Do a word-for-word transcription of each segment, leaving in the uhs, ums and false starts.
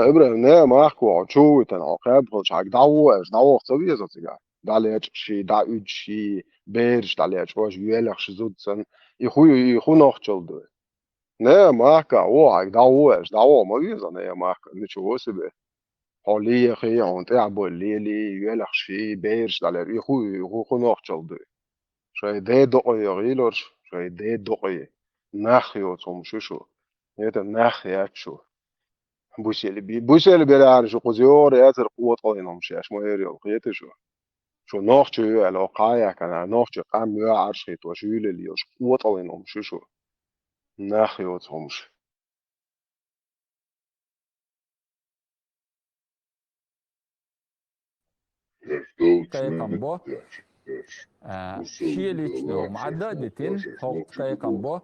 ИбрахӀим, наьха махка хьо чу витана, хьо кхаьб хилча, хьайга дӀагӀо аьлча, дӀагӀо ца веза цига? ДӀалечкъаш, дӀауьдуш, бераш дӀалечкъаш, йоьлхуш зуда санна. И ху, и ху нохчалла ду. Наьха махка хьо, хьайга дӀагӀо аьлча, дӀагӀо ма веза наьха махка, ничего себе. Хьо лехе, хьуна тӀехьа бой леле, йоьлхуш, бераш дӀалечкъаш, и ху, и ху, ху нохчалла ду. Шай ден докъе гӀийлорш, шай ден докъе. Нах йоцу хӀумаш ю шу. ХӀета нах яц шу. Бусели би-, бусели берара шу кхуза йогӀур яцара къотӀаллин хӀумаш еш ма эр йолу, кхета шу. Шу нохчо ю аьлла, хьо кхайаьккхина, нохчо къам йоьӀарш хӀитта, шу юьлел йолуш къотӀаллин хӀумаш ю шу. Нах йоцу хӀумаш. Кхайкхам бо. А, шен личный хӀума Ӏадда а дитина, хӀокху кхайкхам бо.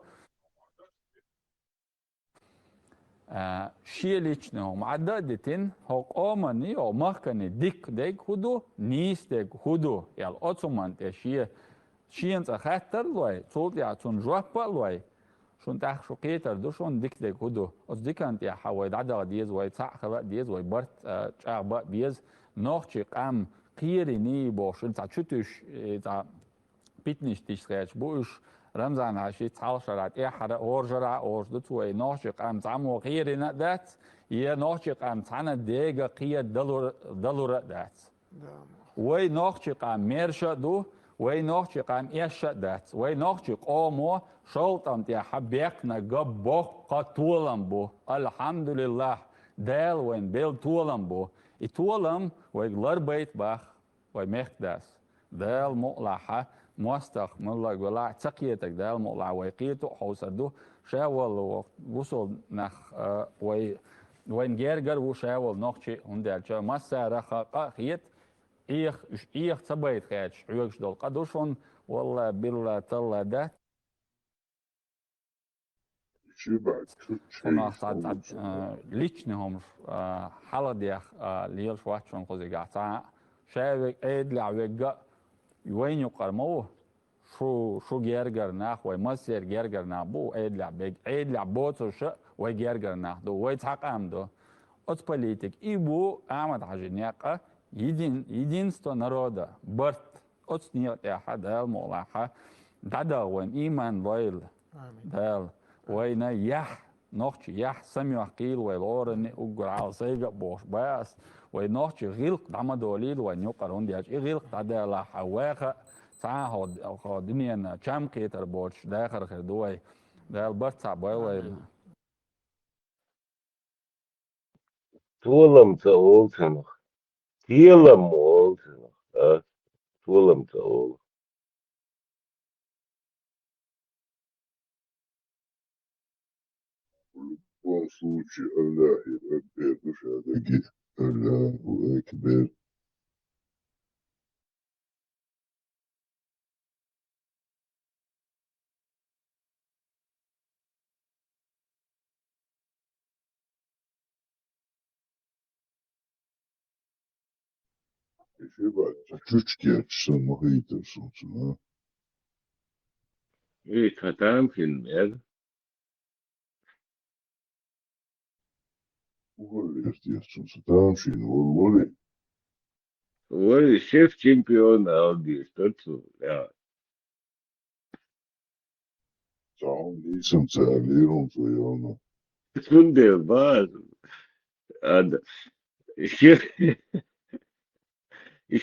А, шен личный хӀума Ӏадда а дитина, хӀокху къоманний, хӀокху махканний дика дерг хӀун ду, нийса дерг хӀун ду, аьлла, оцу хӀуманна тӀе шен, шена цкъа хаттар а лой, цул тӀаьхьа цунна жоп а лой, шуна тӀаккха шу кхетар ду, шуна дика дерг хӀун ду. Оцу диканна тӀехь вай дӀадаха деза, вай цхьаъ хила а деза, вай барт, а, чӀагӀбан а беза. Нохчийн къам кхерийний бохуш, цхьа чу туьйсуш, э, цхьа питанаш тиша гӀерташ бу уьш. Рамзан-Хьаьжас цхьалха шарахь, тӀаьххьара а, хӀора шарахь а олуш ду цо, вай нохчийн къам цхьаммо кхерийна а дац, я нохчийн къам цхьана дега кхера далур-, далур а дац. Да. Вай нохчийн къам мерша а ду, вай нохчийн къам эшша а дац. Вай нохчийн къомо шовлтӀам тӀехь бехкана ган боккха толам бу. Алхьамдулиллахь, Дала вайна белла толам бу. И толам вайга ларбайта боху вай мехкадас. Дала мукъалахь, мостагӀа муьлларг велахь а, ца кхетарг Дала мукъалахь вай кхета а хьовсур ду. Ша валло, гусал нах, а, вай, вайна гергара ву ша волу нохчи, хӀунда аьлча массарах а къа а хета, Ӏеха, уьш Ӏеха ца байта хеташ хьоьгуш долу къа ду шуна, валла, билла, талла дац. Кхунах цхьа, цхьа, а, личный хӀумаш, а, хьалхадеха, а, лелаш вац шуна кхузигахь. Цхьа а ша верг, Ӏедалехь верг а вайна юккъара ма ву. Шу, шу гергара нах, вай массеран гергара нах бу, Ӏедалехь берг, Ӏедалехь боцурш а вай гергара нах ду, вай цхьа къам ду. Оцу политика и бу Ахьмад-Хьаьжин некъ, еди-, единство народа, барт. Оцу некъа тӀехь Дала мукъалахь дӀадаха вайна иман лойла. Амин. Дала вайна яхь, нохчийн яхь самоьхкийла вай лоранна, уггар хьалха сайга а бохуш ба ас, вай нохчийн гӀиллакх дӀа ма долийла вайна юккъара, хӀунда аьлча и гӀиллакх дӀадалахь ваха а, цхьа а хӀо, хӀо дуьненан чам кхетар боцуш дахар хир ду вай. Дала барт цхьаъ бойла вайна. Амин. Толам ца олу цунах. Телам олу цунах, а? Толам ца олу. В любом случае, Аллаху Акбар, душа даги. Аллаху Акбар. Чуьчкерча сан ма хӀийтар суна цунна. Эй, цхьа там хин мер. Валлахьи, ца тамашийна вала, валлахьи. Вай шеф чемпион ала деза, тацу, я. Цхьа хӀума нийсам ца аьллера хьуна цо, йовна. Цундела база. Ада. Шеф,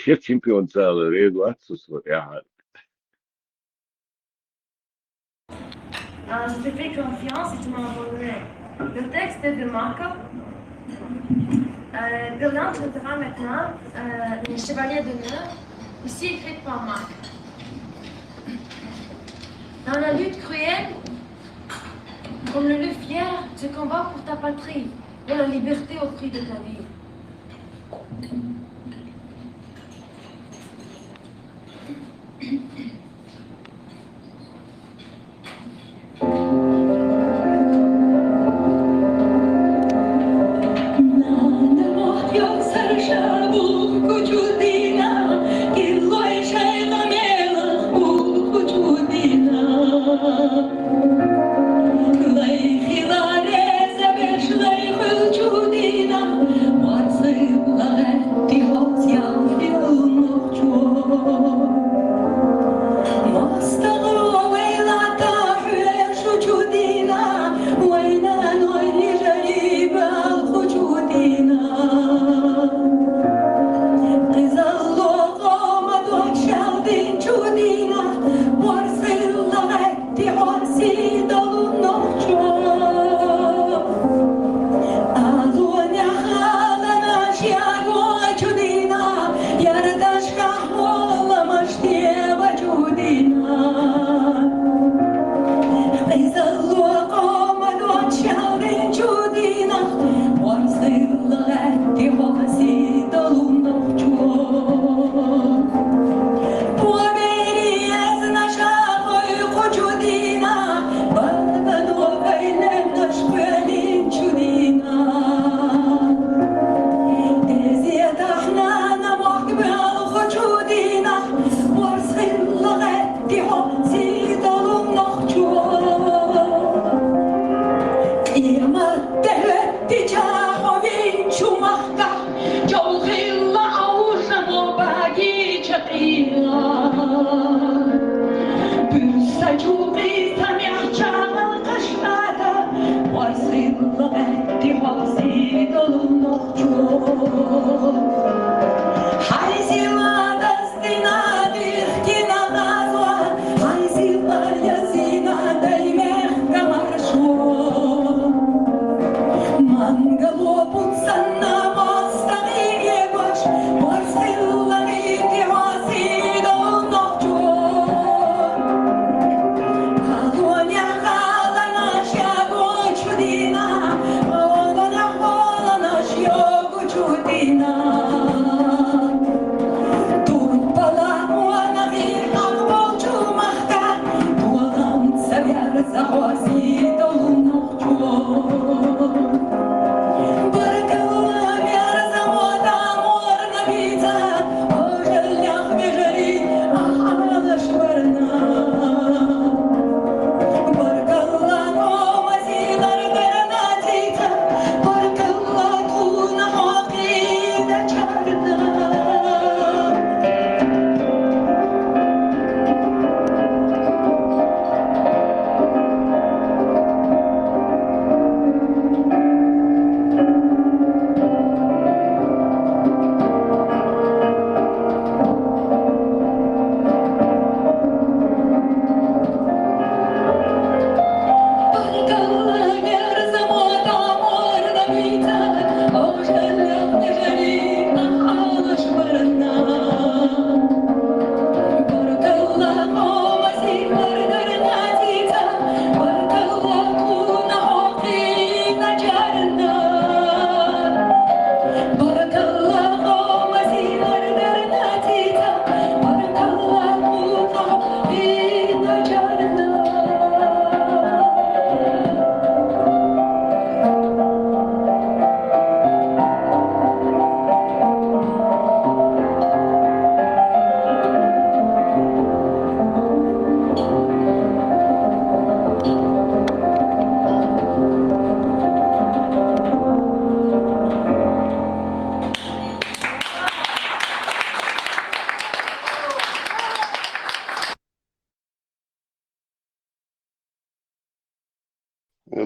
шеф чемпион ца ала, реза вац со, я. Euh, je te fais confiance et tu m'as abandonné. Le texte est de Marc. Euh, Berlin, tu verras maintenant, euh, les chevaliers d'honneur, aussi écrite par Marc. Dans la lutte cruelle, comme le loup fier, tu combats pour ta patrie, pour la liberté au prix de ta vie.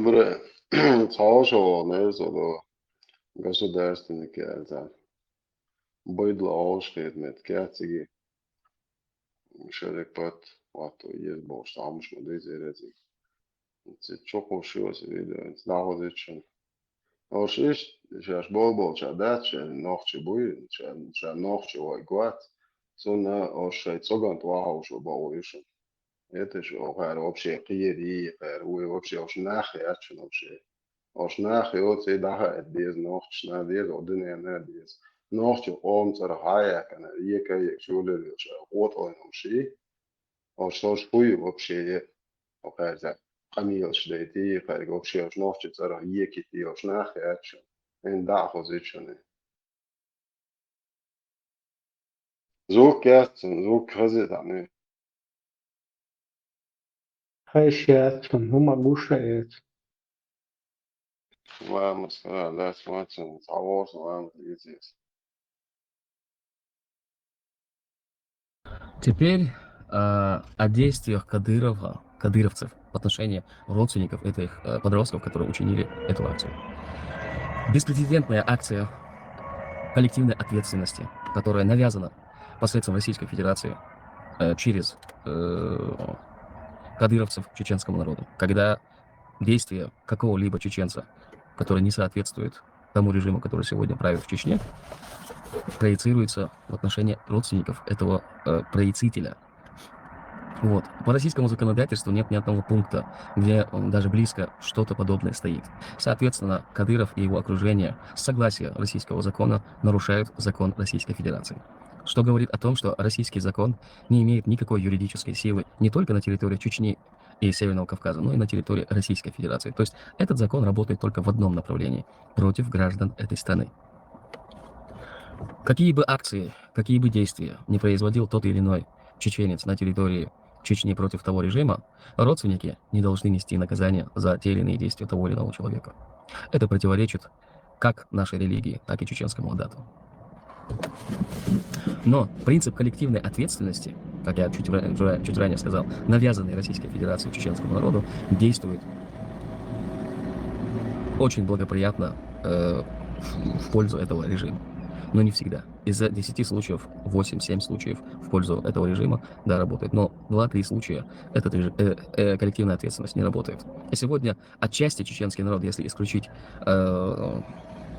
Бирэ цаашаа нээсэ одоо государственный кэзэ. Байдал оошхет мэт кэцэгэ. Шэрэг бат, вот, ес бош, самш, модэ зэрэцэг. Цэ чоко шиос, видео, цэ дахо зэчэн. Оршиш, шаш бол бол, ша дат, ша нохчи буй, ша, ша нохчи вай гуат. Сона оршай цоган туаха ушо бао ишэн. Это же, о, хэр вообще киери, хэр, уй, вообще, ош нахи, ачын вообще. Ош нахи, о, цэ даха, эт без нохч, на без, о, дыне, на без. Нохчи ом цара хая, кана, ека, ек, чуле, ша, вот он, ом ши. Ош, ош хуй вообще, о, хэр за, камил шдэ, ти, хэр, вообще, ош нохчи цара, еки, ти, ош нахи, ачын. Эн да, хозы, чуны. Звук ясцын, звук хазы таны. Хай ясцын, ну, могу шеет. Ладно, сказал, да, смотрим, того, ладно, здесь. Теперь, а, о действиях Кадырова, кадыровцев в отношении родственников этих, э, подростков, которые учинили эту акцию. Беспрецедентная акция коллективной ответственности, которая навязана посредством Российской Федерации, э, через, э, кадыровцев чеченскому народу, когда действия какого-либо чеченца, который не соответствует тому режиму, который сегодня правит в Чечне, проецируется в отношении родственников этого, э, проецителя. Вот. По российскому законодательству нет ни одного пункта, где, м, даже близко что-то подобное стоит. Соответственно, Кадыров и его окружение с согласия российского закона нарушают закон Российской Федерации. Что говорит о том, что российский закон не имеет никакой юридической силы не только на территории Чечни и Северного Кавказа, но и на территории Российской Федерации. То есть этот закон работает только в одном направлении, против граждан этой страны. Какие бы акции, какие бы действия не производил тот или иной чеченец на территории Чечни против того режима, родственники не должны нести наказание за те или иные действия того или иного человека. Это противоречит как нашей религии, так и чеченскому адату. Но принцип коллективной ответственности как я чуть, ра- чуть ранее сказал, навязанные Российской Федерацией чеченскому народу, действуют очень благоприятно э, в, в пользу этого режима. Но не всегда. Из-за десяти случаев восемь-семь случаев в пользу этого режима, да, работает. Но два-три случая этот режим, э, э, коллективная ответственность не работает. И сегодня отчасти чеченский народ, если исключить э,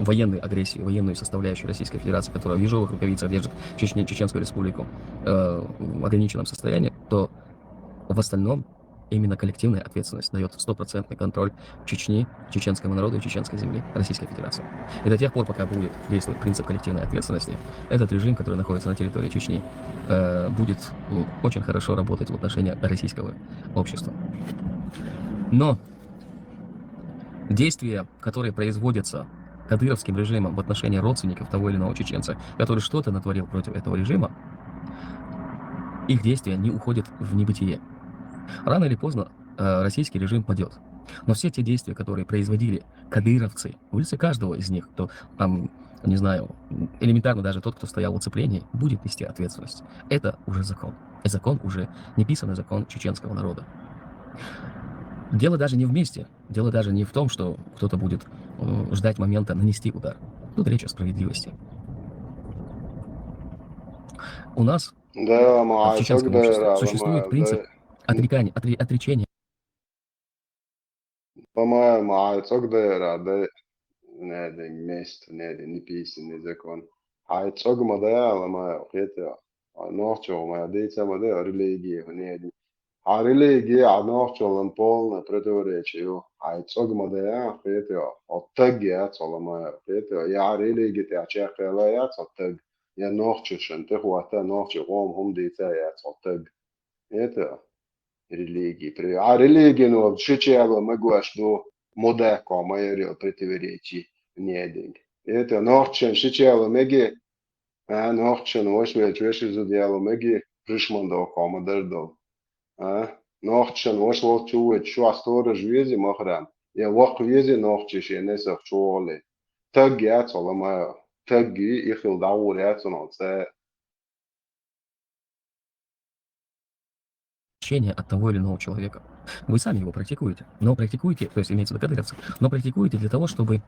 военную агрессию, военную составляющую Российской Федерации, которая в ежовых рукавицах держит Чечне, Чеченскую Республику э, в ограниченном состоянии, то в остальном именно коллективная ответственность дает стопроцентный контроль Чечни, чеченскому народу и чеченской земли Российской Федерации. И до тех пор, пока будет действовать принцип коллективной ответственности, этот режим, который находится на территории Чечни, э, будет м, очень хорошо работать в отношении российского общества. Но действия, которые производятся кадыровским режимом в отношении родственников того или иного чеченца, который что-то натворил против этого режима, их действия не уходят в небытие. Рано или поздно э, российский режим падет. Но все те действия, которые производили кадыровцы, в лице каждого из них, кто там, не знаю, элементарно даже тот, кто стоял в оцеплении, будет нести ответственность. Это уже закон. И закон уже, неписанный закон чеченского народа. Дело даже не в мести. Дело даже не в том, что кто-то будет э, ждать момента нанести удар. Тут речь о справедливости. У нас Да, ма в чеченском обществе да, существует да, принцип отрекания, отре- отречения. По-моему, ай цогдера, да, не один мест, не один неписанный закон. Ай цогма да, лама хетя. Нохчо ма да, цама да, религия, не один. А религия, а нохчо лам полное противоречие. Ай цогма да, хетя. От таг я, цолама, хетя. Я религия, те чекела я, цо таг. Я нохчо шен, те хуата нохчо, хом, хом, дица я, цо таг. Это религии. При- А религия, ну, шичело, мы гуаш, ну, мода, кома, я противоречи, не один. Это нохчен, шичело, меги, а, нохчен, ваш веч, ваш из диало, меги, пришман до, кома, дердо. А, нохчен, ваш лол чует, шо сторож вези, махрам. Я вак вези, нохчеш, я не сах чуали. Таг я, цолама, таг и, их ил даур я, цо, но, це От того или иного человека. Вы сами его практикуете. Но практикуете, то есть имеется в виду кадыровцы, но практикуете для того, чтобы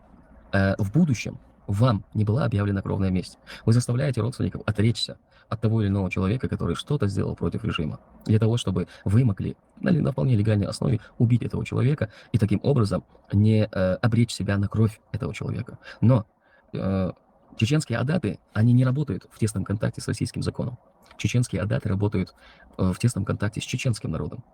э, в будущем вам не была объявлена кровная месть. Вы заставляете родственников отречься от того или иного человека, который что-то сделал против режима, для того, чтобы вы могли на, на вполне легальной основе убить этого человека и таким образом не э, обречь себя на кровь этого человека. Но э, чеченские адаты, они не работают в тесном контакте с российским законом. Чеченские адаты работают э, в тесном контакте с чеченским народом.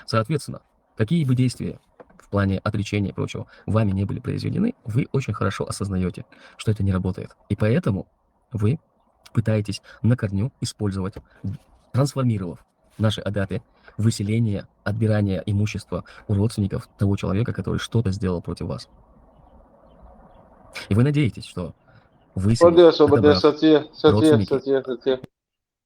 Соответственно, какие бы действия в плане отречения и прочего вами не были произведены, вы очень хорошо осознаете, что это не работает. И поэтому вы пытаетесь на корню использовать, трансформировав наши адаты, выселение, отбирание имущества у родственников того человека, который что-то сделал против вас. И вы надеетесь, что вы Садия, садия, садия, садия,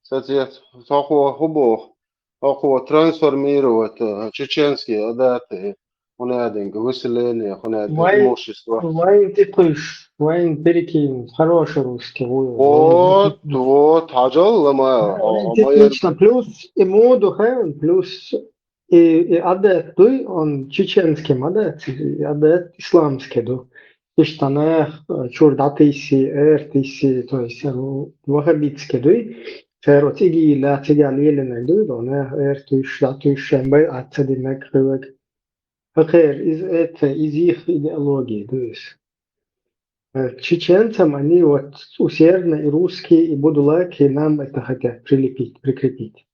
садия. Сахо хубо, хахо трансформировать э, чеченские адаты, хунадинг, выселение, хунадинг, Вай- имущество. Вайн тикуш, вайн перекинь, хороший русский. Вот, вот, хаджал лама. Отлично. Плюс и моду хэн, плюс и, и адет дуй, он чеченский адет, и адет исламский дуй. Иштанах, чурдатиси, эртиси, то есть э, вахабитский дуй. Ферот иги ла тига лелене дуй, дона эртуш, датуш, шембай, ацади мек хывек. Хакер из это, из их идеологии, то есть э, чеченцам они вот усердно и русские, и будулаки нам это хотят прилепить, прикрепить.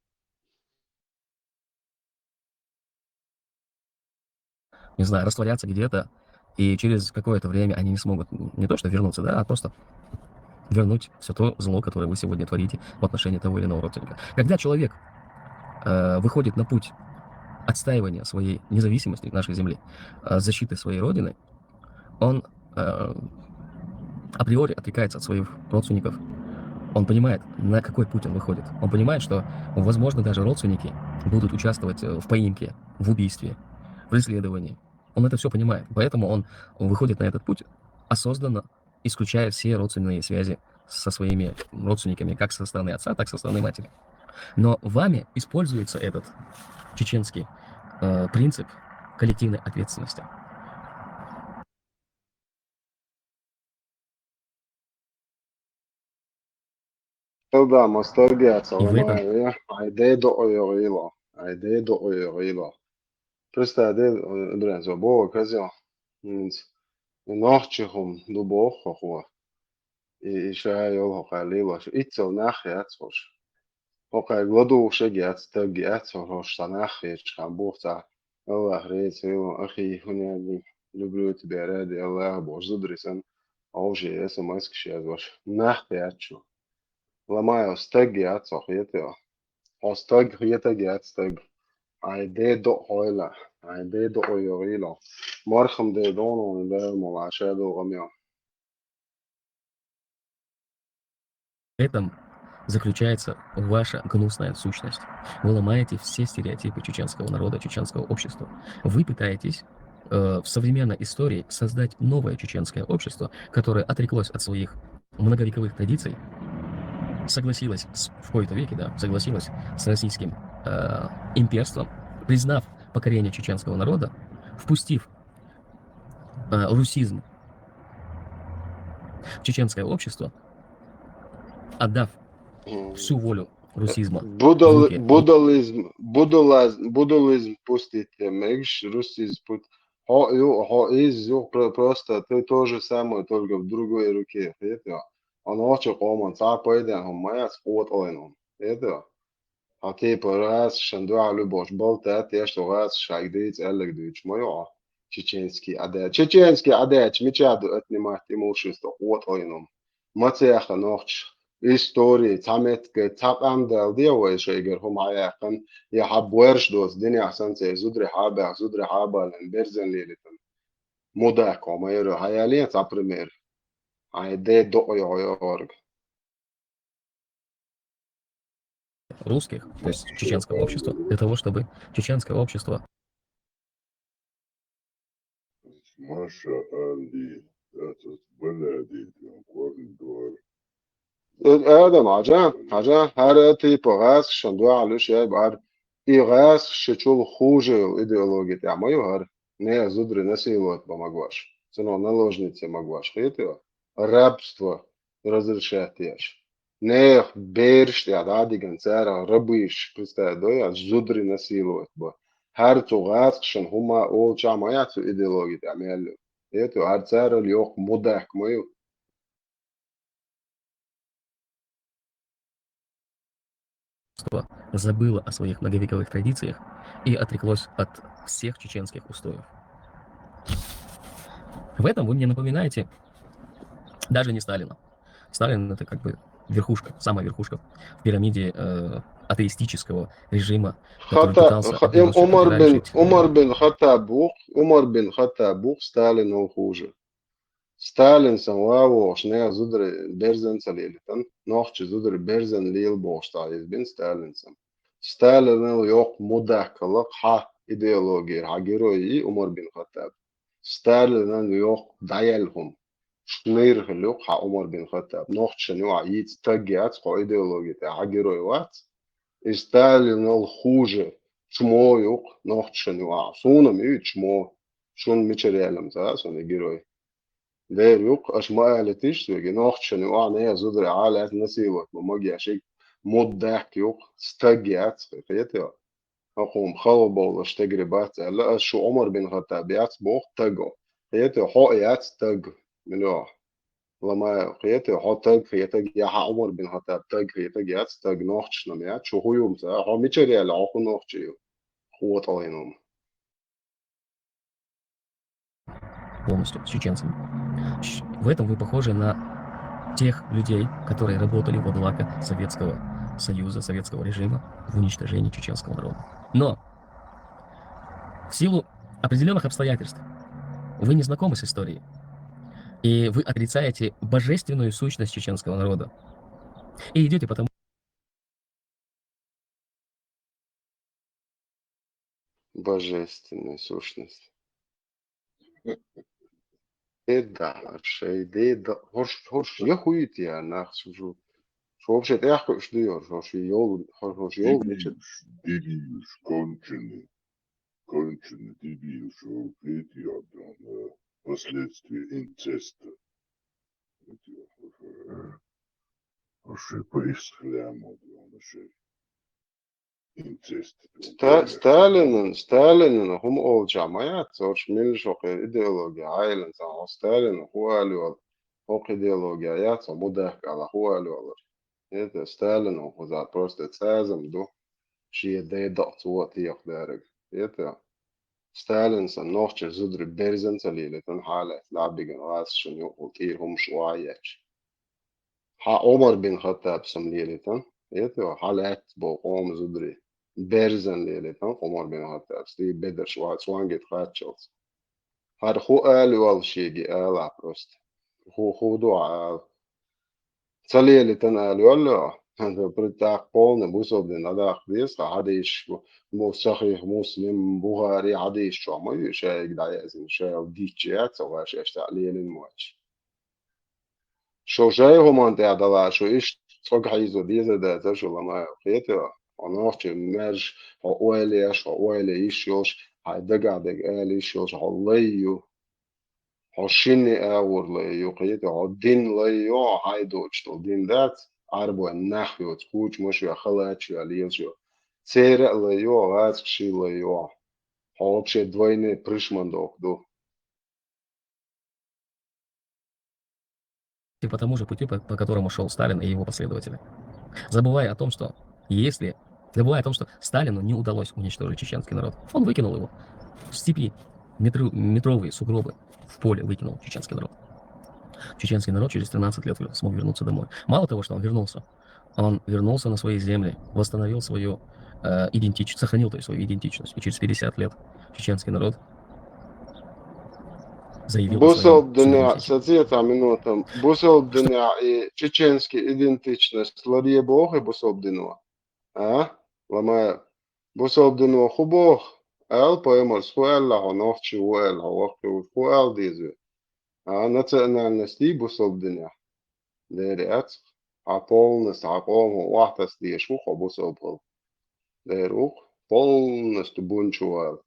не знаю, растворятся где-то, и через какое-то время они не смогут м, не то что вернуться, да, а просто вернуть все то зло, которое вы сегодня творите в отношении того или иного родственника. Когда человек э, выходит на путь отстаивания своей независимости нашей земли, э, защиты своей родины, он э, априори отрекается от своих родственников. Он понимает, на какой путь он выходит. Он понимает, что, возможно, даже родственники будут участвовать э, в поимке, в убийстве, в преследовании. Он это все понимает. Поэтому он выходит на этот путь осознанно, исключая все родственные связи со своими родственниками, как со стороны отца, так и со стороны матери. Но вами используется этот чеченский э, принцип коллективной ответственности. Илдама стагиаца И в этом- ламая, айде доойогъила, айде доойогъила. Просто де, Ибран, забо, казио. Нинц. Нохчи хум дубо хохва. И, и шая йол хохалила. Ицел нах яц хош. Хохай гладу шег яц, таг яц, хош санах яч хам бухца. Аллах рейц, ахи, хуняди, люблю тебя ради Аллаха, Боже, зудрисан. А уже я сама скшияз ваш. Нах ячу. Ламая стаг яц, ох, ете. О стаг, ете яц стаг. Айде доойла, айде доойогъила. Мархам де доно, де молаша до гамя. В этом заключается ваша гнусная сущность. Вы ломаете все стереотипы чеченского народа, чеченского общества. Вы пытаетесь э, в современной истории создать новое чеченское общество, которое отреклось от своих многовековых традиций, согласилось с- в кои-то веке, да, согласилось с российским э, имперством, признав покорение чеченского народа, впустив э, русизм в чеченское общество, отдав М. всю волю русизма в Будал, руки будализм, будалаз, будализм пустите, мегш, русизм пут. Хо, ю, хо, из, ю, про- просто ты то же самое, только в другой руке, это. Он очень коман, ца пойден, он моя скот ойнун, это. А ты по раз, шандуа любовь, болтать, я что раз, шаг дыц, элек дыч, моё. Чеченский адет, чеченский адет, мечаду отнимать имущество, вот ойнун. Мацеха нохч, истории, ца метка, ца пандал, де вай шейгер, хум хаяхан, я хаб верш дос, дин я санце, зудре хаба, зудре хаба, лен берзен лилитан. Муда кома, еро, хаялия, ца пример. Айде доойогъила. Русских, то есть чеченского общества, для того, чтобы чеченское общество Маша Али, этот, блядь, коридор. Адам, хажа, хажа, хара типа газ, шандуа, луш, я бар. И газ, шичул хуже идеология, тя мою гар. Не, зудри насиловать помогваш. Цено наложницы могваш, хитио. Рабство разрешать яш. Нех берш, я дадиган цара рабыш, представь, да, я зудри насиловать ба. Хар цу газ, шан хума ол чама я цу идеология, тя мелю. Это хар цара лёх мудак мою. Забыло о своих многовековых традициях и отреклось от всех чеченских устоев. В этом вы мне напоминаете даже не Сталина. Сталин — это как бы верхушка, самая верхушка в пирамиде э, атеистического режима, который Хата, пытался ха- отбросить, Умар бин, отграничить, э, Умар бин Хаттаб бух, Умар бин Хаттаб бух, Сталин ол хуже. Сталин сан вавош, не зудри берзен цалилитан, нохчи зудри берзен лил бош, та из бин Сталин сан. Сталин ол ёх мудак калак ха идеология, ха герой и Умар бин Хаттаб. Сталин ол ёх даял хум. Шныр хлюк ха Умар бин Хаттаб. Нохчи шаню а иц тагиац хо идеология, та ха герой вац. И Сталин ол хуже, чмо юк, нохчи шаню а. Сунам и чмо. Шун мичариалам, та, сон и герой. Дер юк, аш ма алитиш, веги нохчи шаню а, не зудри алят насиловать, ма магия шик, мудак юк, стагиац, хетё. Ахум хало болаш тегри бац, ала аш шу Умар бин Хаттаб яц бох таго. Хетё, хо яц таг, милё. Ламая, хетё, хо таг, хетё, я ха Умар бин Хаттаб таг, хетё, яц таг нохчи шнам яц, шу хуюм, та, хо мичариал, хо ху нохчи ю. Хуот алинум. Полностью с чеченцами. Щ- В этом вы похожи на тех людей, которые работали во благо Советского Союза, советского режима в уничтожении чеченского народа. Но в силу определенных обстоятельств вы не знакомы с историей, и вы отрицаете божественную сущность чеченского народа. И идете потому Божественная сущность. Э, да, шей, де, да, хош, хош, я хуит я нах сужу. Вообще тӀехкхуьуш ду йош, хӀорш йол, хӀорш йол, дебилаш, дебилаш, конченый, конченый дебилаш, эти, а, последствия инцеста. Эти, э, вообще по исхляму, вообще. Инцест. Ста-, Сталинан, Сталинан хӀума олча ма яц, царш милла шо кхе идеология, Ӏайлан цхьа хьо Сталинан хӀу ала йола, хӀокху идеология яц, хьо мудак ала хӀу ала йола. Это Сталинан хӀуза просто цӀазам ду, шен дедакъ цо а техадарг. Это Сталин сан нохча зудри берзан ца лелитан хьалаьцна, лаьббиган гӀазашна юкъал тӀера хӀумаш охьа а етташ. Хьан Ӏумар бин Хаттаб сам лелитан, это хьан лаьцна бо къома зудри. Берзан лелитан Ӏумар бин Хаттаб, стий бедарш вац, вангит кхаччалц. ХӀара хӀу ала йола шеги ала просто. ХӀу, хӀу ду ала. Ца лелитан ала йола, хӀанза притак полный бусалба дин дӀадаккха деза, хьан хьадийш, му-, Сахих Муслим, Бухари хьадийш чохь ма ю, шайга дӀаяздина, шайга дичча яц, ваьш аьшта лелина моч. Шу шай хӀуманна тӀехь дала, шу иштта цӀога хьийзо деза дацара шу лама, кхета, хьо нохча маьрша, хьо ойла еш, хьо ойла йиш йолуш, хьайн дагахь дерг ала йиш йолуш, хьо лай ю. Хьо шинна агӀор лай ю, кхета, хьо дин лай ю, хьо хьайн доцуш долу дин дац, Ӏарбойн нах йоцу, кучамаш а, халаташ а лелаш ю. Церан а лай ю, гӀазкхашан а лай ю. Хьо вообще двойной пришмандовка ду. И по тому же путю, по, по которому шёл Сталин и его последователи. Забывая о том, что если, забывая о том, что Сталину не удалось уничтожить чеченский народ, он выкинул его. В степи метру-, метровые сугробы в поле выкинул чеченский народ. Чеченский народ через тринадцать лет смог вернуться домой. Мало того, что он вернулся, он вернулся на свои земли, восстановил свою, э, идентичность, сохранил, то есть, свою идентичность. И через пятьдесят лет чеченский народ заявил о своём суверенитете. Бусалба динехь, сацецахь минута, бусалба динехь и чеченский идентичность ларъе боху бусалба дино? А? Ламаев, бусалба дино хӀу боху? Ала пайхамарс, хӀу аьлла хьо нохчи ву аьлла, хьо воккхи ву, хӀу ала деза? А, национальность ю бусалба динехь? Дера яц-кх. Хьан полностью хьан къоман охьатаса дезаш ву хьо бусалба хила. Дера ву-кх, полностью бунчу вала.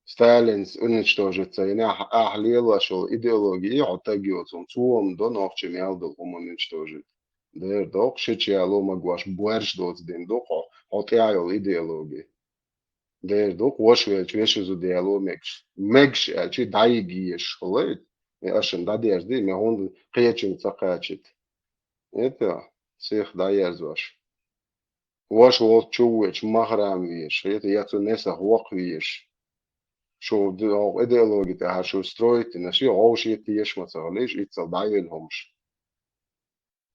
Сталинс уничтожить ца йина, ахь, ахь лелош йолу идеология, хьо таг йоцу, цо ма до нохчи мел долу хӀума уничтожить. Дера доккху шича яло магош боьрша доцу дин ду хьо, хьо тӀехь йолу идеология. Дера ду-кх, ваша велча вешан зуда яло мегаш. Мегаш аьлча, дӀайига езаш хилла. И ашана дӀадерза ди, ме хӀунда кхечуьнга ца кхачийта. Это, сиха дӀаерзош. Ваша волчу ву веча махрам везаш, это, я цу несах воккха везаш. Шу д-, хьо идеологи тӀехь шу строить дина, ши гӀовший тешаш ма ца хилийша, иццал дӀайолу хӀумаш.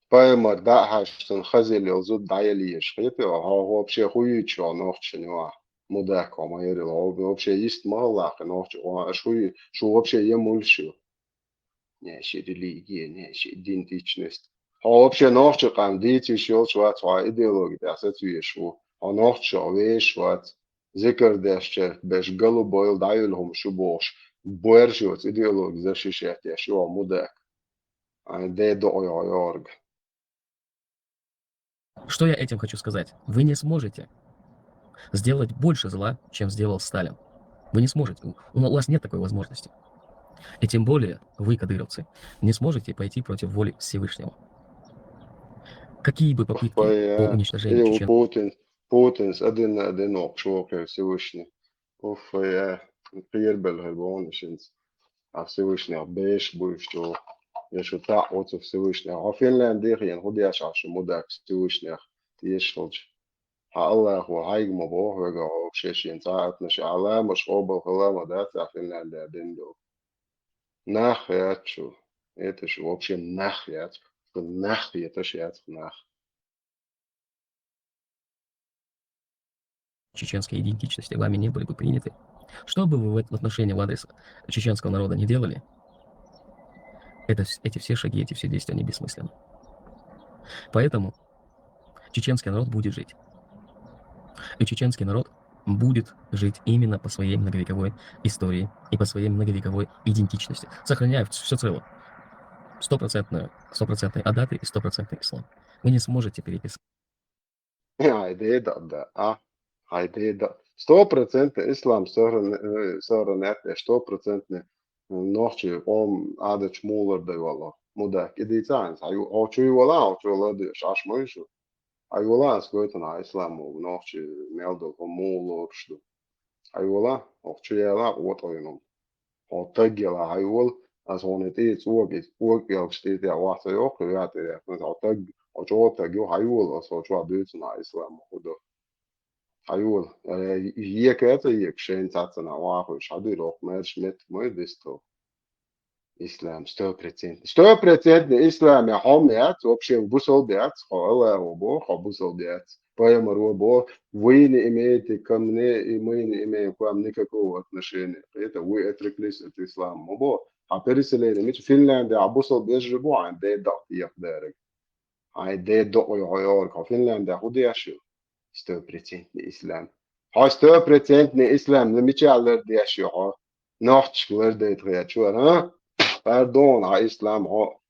Пайхамар дӀа а хьаьжча, цунна хазийла йолу зуда дӀаяла езаш хета, хьо, хьо вообще хӀу юьйцу хьо нохчашна юьхь? Мудак хьо ма ярила, хьо вообще йист ма хилла кхин нохча, хьо, аша хӀу ю-, шу вообще я муьлш ю? Наша религия, наша идентичность. Хьо вообще нохча къам дийца йиш йолуш вац, хьо идеологи тӀехь сацвезаш ву. Хьо нохча везаш вац. Зикар деш, черт беш, голубой дӀайолу хӀума шу бохуш, боьрша йоцу идеологи защищать еш ю хьо, мудак. Ай, де докъо йо-, йорга. Что я этим хочу сказать? Вы не сможете сделать больше зла, чем сделал Сталин. Вы не сможете. У, у вас нет такой возможности. И тем более вы, кадыровцы, не сможете пойти против воли Всевышнего. Какие бы попытки по уничтожению чечен- Путин, Путинс а дина, а дина воккхуш ву кхин Всевышний. Уф, я, кхерабелла хир бу хьуна шинца. А Всевышнех беш буьйш чу. Я шу таӀ оцу Всевышнех. Хьо Финляндехь хьо хӀун деш Ӏаш шу мудак Всевышнех тешаш хилча? Хьан Аллахо хьайга ма боху вегахь вообще шен цхьа а атмаш. Хьан ламаш къобал хила ма дац а Финляндехь дина долу. Нах яц шу. Это шу вообще нах яц. Шу нах еташ яц нах. Чеченской идентичности вами не были бы приняты. Что бы вы в эт-, в отношении, в адрес чеченского народа не делали, это вс-, эти все шаги, эти все действия, они бессмысленны. Поэтому чеченский народ будет жить. И чеченский народ будет жить именно по своей многовековой истории и по своей многовековой идентичности, сохраняя вс-, всё целое. Стопроцентную, стопроцентный адаты и стопроцентный ислам. Вы не сможете переписать. Хьай деда, да, а? Хьай деда. Стопроцентно ислам сохран-, э, сохранять, э, стопроцентно нохчи ом адача мулар дай вала. Мудак, иди цанс, хьай, о, чуй вала, о, чуй вала, ди, шаш мой шу. Хьай вала, ас гойтана ислам, о, нохчи мел дол, о, мулар шу. Хьай вала, о, чуй яла, вот ойном. Хьо таг яла хьай вала, ас хьона тӀе цӀог, цӀог ялгаш тӀе тӀе ваца йоху, ваьтӀа яхна, хьо таг, хьо чӀо таг ю хьай вала, ас хьо чӀо дуьйцу на ислам худа. Хьай вала, э, ека эца ека, шайн цацана вахуш, хьадуьйла оху мерш мет мой дисто. Ислам, сто процентов. Сто процентов ислам, я хьо яц, вообще бусал бяц, хьо Аллаху бо, хьо бусал бяц. Пайхамар бо, вы не имеете ко мне, и мы не имеем к вам никакого отношения. Это вы отреклись от ислама. Бо, а переселение, мича Финляндия, а бусал бежи бо, а де дал, я дарек. Хьай де докъой хьо йорг, хьо Финляндия хӀу деш ю? Сто процентный ислам. Хьо сто процентный ислам, ну, мича лар деш ю хьо? Нохчик лар дайт хьо я чура, а? Пардон, хьа ислам хьо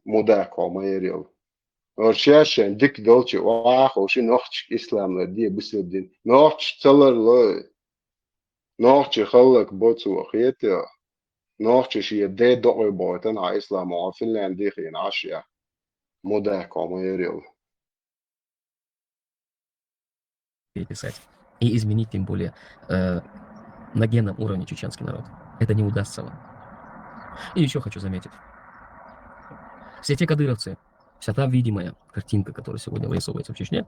мудак хьо ма ярил. Ор шешен дик долчи вахо ши нохчик ислам лар де бусурдин. Нохч цалар лой. Нохчи халлак боцу хетя. Нохчи ши де докъой бойтан, а ислам хьо Финляндия хин ашья. Мудак хьо ма ярил. Переписать. И изменить, тем более, э, на генном уровне чеченский народ. Это не удастся вам. И еще хочу заметить. Все те кадыровцы, вся та видимая картинка, которая сегодня вырисовывается в Чечне,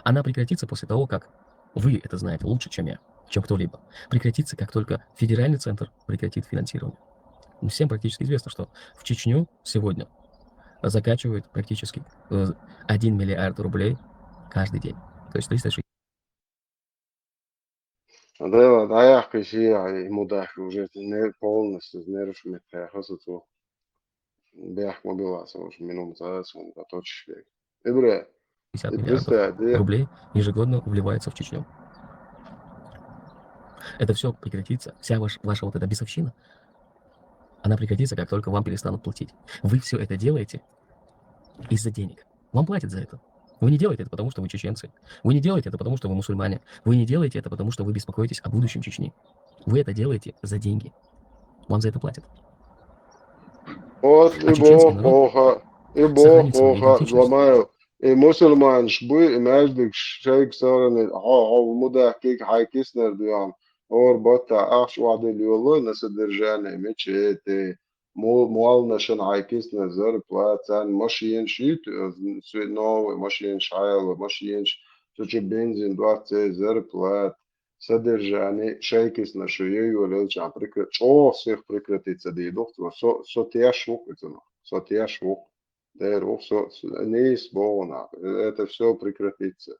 она прекратится после того, как вы это знаете лучше, чем я, чем кто-либо. Прекратится, как только федеральный центр прекратит финансирование. Всем практически известно, что в Чечню сегодня закачивают практически, э, один миллиард рублей каждый день. То есть триста шестьдесят. Да, да, я кисия, и мудак уже не полностью, не рушмит, я хасу. Бях мобила, уже минут за, за точечкой. Ибре, и миллиардов представь, да, рублей ежегодно вливается в Чечню. Это все прекратится, вся ваш-, ваша вот эта бесовщина, она прекратится, как только вам перестанут платить. Вы все это делаете из-за денег. Вам платят за это. Вы не делаете это потому, что вы чеченцы. Вы не делаете это потому, что вы мусульмане. Вы не делаете это потому, что вы беспокоитесь о будущем Чечни. Вы это делаете за деньги. Вам за это платят. Вот, А и чеченский бог народ оха, и бог сохранит свою оха, идентичность. Зламаю, и мусульманш бы, и между шейк сораны, хо, хо, мудак кик, хай киснер дуян, ор ботта, ахш вады люлы на содержание мечеты, му-, муал нашан хай киснер зарплата, машин шит, э, свет новый, машин шайл, машин ш-, сучу бензин двадцать зарплат, содержание, шейк киснер шу ей валил чан прекра-, чо всех прекратится, ди дух, со, со тяж вук, это, со тяж вук. Дер, ух, со, со, не из Бога, это все прекратится.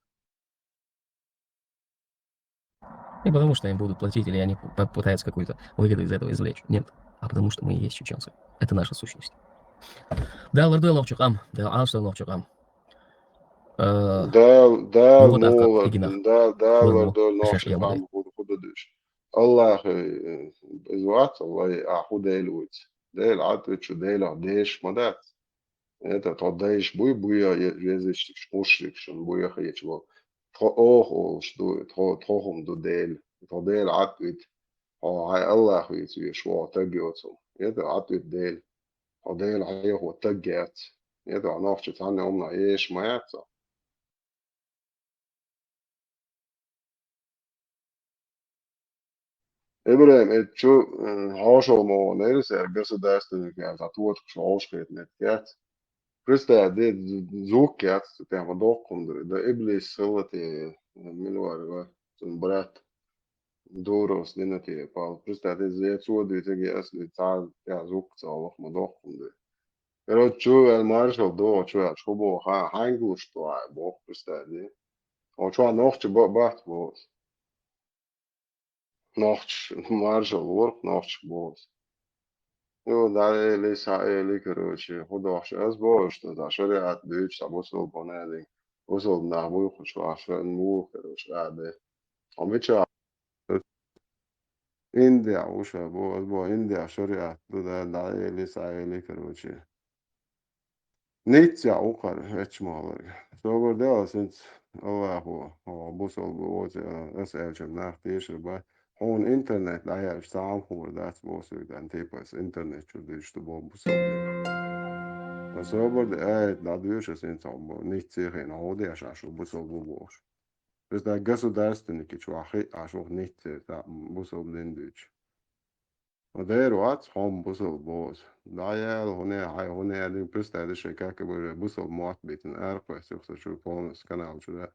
Не потому, что им будут платить, или они п-, пытаются какую-то выгоду из этого извлечь. Нет. А потому, что мы и есть чеченцы. Это наша сущность. Да, лардой лохчукам. Да, алшта лохчукам. Э, Да, да, вот, а, ну, как Игинах. Да, да, Ладно, лардой шаш я лохчукам, худ-, худадыш. Аллах, э, из вац, Аллах, а худель уц. Дель, а ты чу дель, а деш, мадац. Это то деш буй, буя, е-, язычник, мушрик, шун буя, хечего. То ох, олш ду, то, тохум ду дель. То дель, а ты, то, ай, Аллах, уц, уц, шо, тагиоцу. Это, а ты дель. То дель, ай, хо, тагиоц. Это, а нохчи, цанне, умна, еш, маяца. Ибрахим, э, чу, э, хьошо мо нерис, э, государственный кяц, а туот, шо хьошкет нет кяц. Представь, де з-, звук кяц, прямо дохкун, да, да, иблис сылати, э, милвар, ва, цун брат, дурос, динати, пал. Представь, де зе цуоди, теги асли, ца, я, звук, ца, лох, ма дохкун, да. Короче, чу, э, маршал, до, чу, я, чу, бо, ха, хангуш, то, ай, бо, представь, де. О, чу, нохчи, бо, бат, бо. Нохч, маржа лорх, нохч бос. Ю, да, эли, са, эли, короче, худохш, аз бо, что за шариат, дыч, са бусул бонели. Бусул на буй, хуч, ваша, му, короче, а, де. А мы чё? Индия, уша, бо, аз бо, Индия, шариат, да, да, да, эли, са, эли, короче. Ницца яа укхар эчмаларга. Собар дела синц Аллахо, о, бусалба возе, ас элчам нах тешир ба. Хьуна интернет дӀаяьлча, цхьа хӀума дац боху соьга, дан тайпас интернет чуьра дуьйцуш ду боху бусалба. Сан собар де аят дӀадоьшу ас, хӀинца хьо бо-, ницца хиъна хьо деш, аш ву бусалба бохуш. Просто государственники чу вахи, аш ву ницца, цхьа бусалба дин дуьйцуш. Ма дера вац, хьо-м бусалба боху ас. ДӀаяла, хӀуне, хьай хӀуне аьллинг, просто аьлла шайн как бы бусалба мотт битина, аркъа вес юхса чу полностью канал чуьра.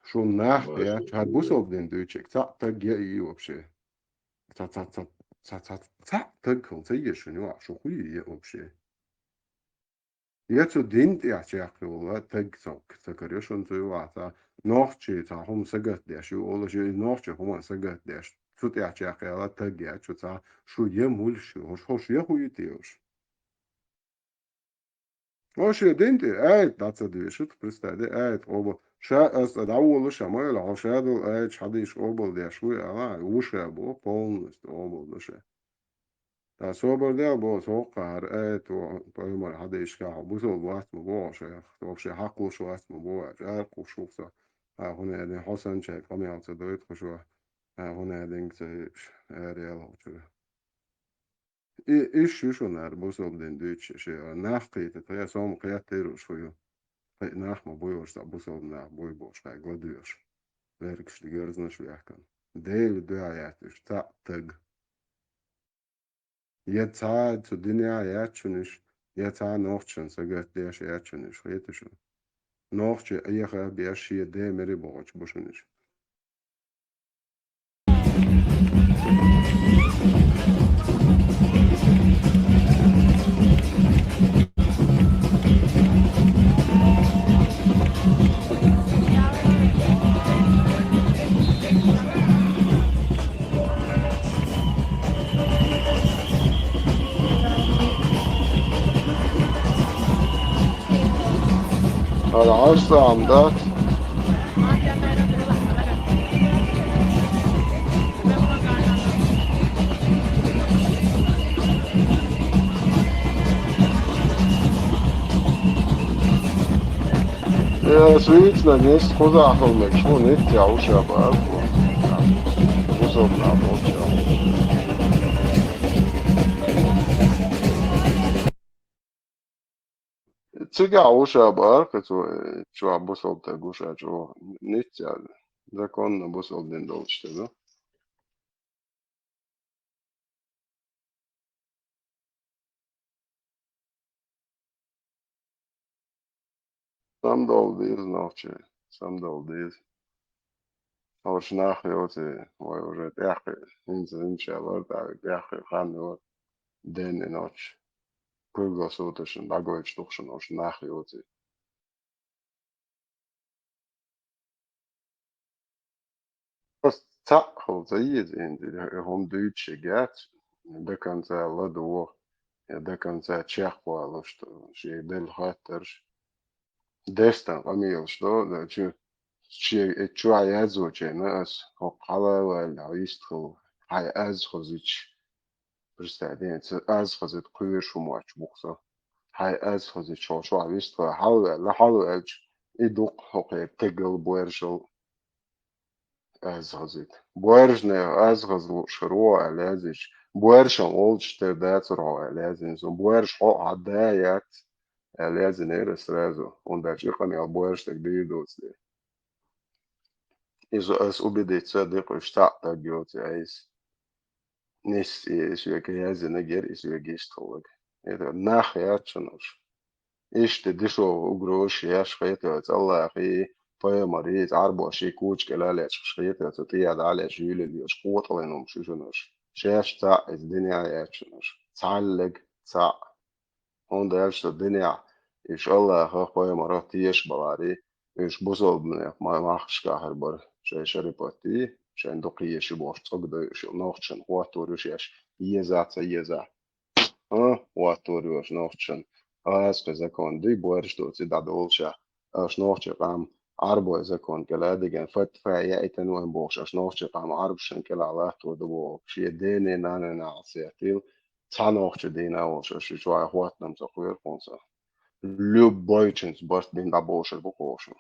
Шун нах Ой, яц, хӀара бусалба дин дуьйцург цхьаъ таг я и вообще. Ца, ца, ца, ца, ца, цхьаъ таг хила ца еза шуна юкъахь, шу хуй е вообще. Я цу дин тӀехь чекхйолу таг ца, ца карайо шуна цу юкъахь, ца нохчий цхьа хӀума сагатдеш ю олуш, я и нохчий хӀума сагатдеш. Цу тӀехь чекхъяла таг яц шу, цхьа шу я муьлш ю, хӀуш, хӀуш я хуй те уьш. Хьо шен дин тӀе аят дӀа ца доьшуш, представь, де аят къобал. Ша ас цӀа дӀаволуш а ма вела, хьо ша долу аяташ хьадийш къобал деш вуй ала, ву ша бо полностью къобал ду ша. Ткъа собар дел бо, со хӀокху хӀара аят ву, пайхамар хьадийшка хьо бусалба вац ма бо хьо шайх, со шен хьакхалуш вац ма бо, аьлча, аркъуш ву со, а, хӀунда аьлла, хьо санна чай къамел ца дойту хӀуш ву, а, хӀунда аьлла, ца йиш, ара яла хӀу чуьра. И, иш ю шуна ара бусалба дин дуьйцуш, ши, нах кхийта, тхе, со ма кхеттийра уьш хӀу ю. Кхин нах ма буй уьш, цхьа бусалба нах буй бохуш, кхай гладоьгӀуш. Лергаш ди герзнаш вехкан. Дела дуьхьа яц уьш, цхьаъ таг. Я цхьа цу динехь яц шуна уьш, я цхьа нохчашна сагатдеш яц шуна уьш, хета шуна. Нохчий Ӏеха беш шен ден мери бохучу бу шуна уьш. Ара Ӏаш цхьа хӀума дац? Я свицна нес кхузахь хӀума мегаш, хӀун итт я уьш а бара. Бусалба нах болчу. Цигахь ву ша бара, кхин цо, э, чохь бусалба таг ву ша чохь, ниццаьлла, законно бусалба дин долчу стага. Самдовла деза нохчий, самдовла деза. Хьорш нах йоций, вай уже тӀаьхье, хӀинца, хӀинца лар тӀаьхье, тӀаьхье хан йоцу, ден и нохчий. Круглосуточно дӀагойтуш тухушна хьорш нах йоций. Ас цхьаъ хила ца еза хӀинца, и хӀума дуьйцуш яц, до конца ладогӀа, я до конца чекхвалуш, шен делла хаттарш. Дестан къамелаш до, чу, шен, э, чохь яздочайна ас, хӀокху хьала а ваьлла, хьо йистхила, хьайн аз хазича. Представь, ден, ца аз хазит кхоьруш хӀума вач бу-кх со. Хьайн аз хазича, хьо чохь йистхила, хьала а ваьлла, хьала а ваьлча, и ду-кх хӀокхеран тегал, боьршал. Аз хазийта. Боьршанех аз хаза лууш хир ву аьлла яздича, боьршана волчу тера дацара хьо аьлла яздина суна. Боьрша хьо а хьан да яц аьлла яздинера ас сразу. ХӀунда аьлча и къамел боьрша стаг дийр доцу дела. Иза ас убедиться дикъуш цхьаъ таг йоцу айса. Нисса и соьга яздинарг яра, и соьга йистхилларг. Это нах яц шуна уьш. Иштта дешо угрозаш еш хетоьца Аллахий, пайхамарий, цӀарбоший кучу кӀела лечкъаш хетоьца, тӀе а дӀа а лечкъаш, юьйлалла йоьш, къотӀалайн хӀума шу шуна уьш. Шаьш цхьаъ иза динехь яц шуна уьш. Цхьаьллаг цхьаъ. ХӀунда аьлча со динехь, уьш Аллаха, пайхамара тешаш баларий, уьш бусалбанех ма-, махкашкахь хир бара, шайн шарипаттий, шайн дукхаеший бохуш цӀогдой уьш, нохчашна хӀоттор ю шаьш, еза а, ца еза а. А, хӀоттор ю аша нохчашна. Аса кхин закон дуй, боьрша доций дӀадолуша. Аша нохчий къам Ӏарбой закон кӀела а диган, фатфа яйтан вайн бохуш, аша нохчий къам Ӏарбашна кӀела латтор ду боху. Шен дений, нанний нахьал сехтийла, цхьа нохча дийна а волуш, аша чохь хӀоттам ца кхоьру хӀунца. любойчунца барт бина дӀаболуш бу кхоша.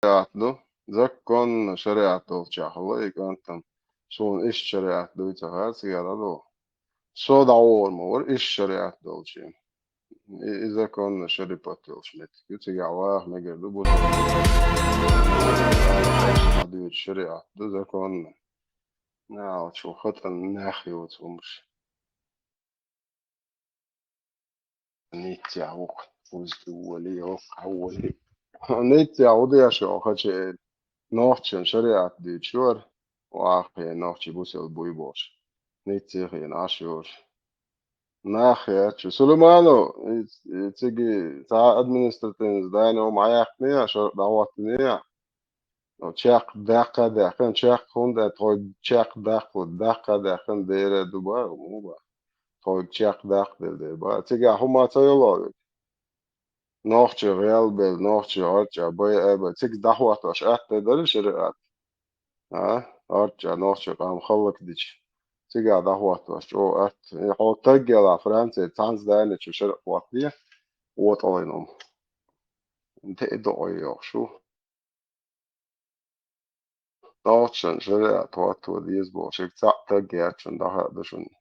Шариат ду, законно шариат долчохь хуьлу и кӀантам. Суна иштта шариат дуй ца хаьа, цигара а ду. Со дӀавогӀур ма вара иштта шариат долчу. И, и законно шарипат йолуш меттиг ю, цигахь ваха мегар ду, бусалба. Дуьйцу шариат ду, законно. Наьлчу хатӀан нах йоцу хӀумаш. Ниццехь ву-кх, узду вали, хьо вали. Ниццехь ву деш йо хаче, нохчан шариат дуьйцуш вара, ваххе нохчий бусел буй бохуш. Ниццехь хиъна Ӏаш йош. Нах яц шу. Сулайманов, и, и циги цхьа административный здание хӀума Ӏаяьккхине, шо дӀахӀоттине. Чекх даккха а даьккхина, чекх хӀунда аьлла, тхойга чекх даккхалур, даккха а даьккхина, дера ду бара, муха бара. Тхойга чекх даккха дерг дера бара. Цигахь хӀума ца йолу вуьга? Нохчий гӀелбелла, нохчий гӀорчӀа, бай а бай. Цига дӀахӀоттош атта дара шариат? А? ГӀорчӀа, нохчий къам хӀаллакдича. Цигахь дӀахӀоттош чӀогӀа атта. Э, хьо таг елахь Франци, цхьана здани чу шариат хӀоттае, вотӀалла йина хӀума. ТӀе а докъой йохуш ву. Нохчан шариат хӀотто деза бохуш, шега цхьаъ таг яц шуна, дӀахаъ ду шуна.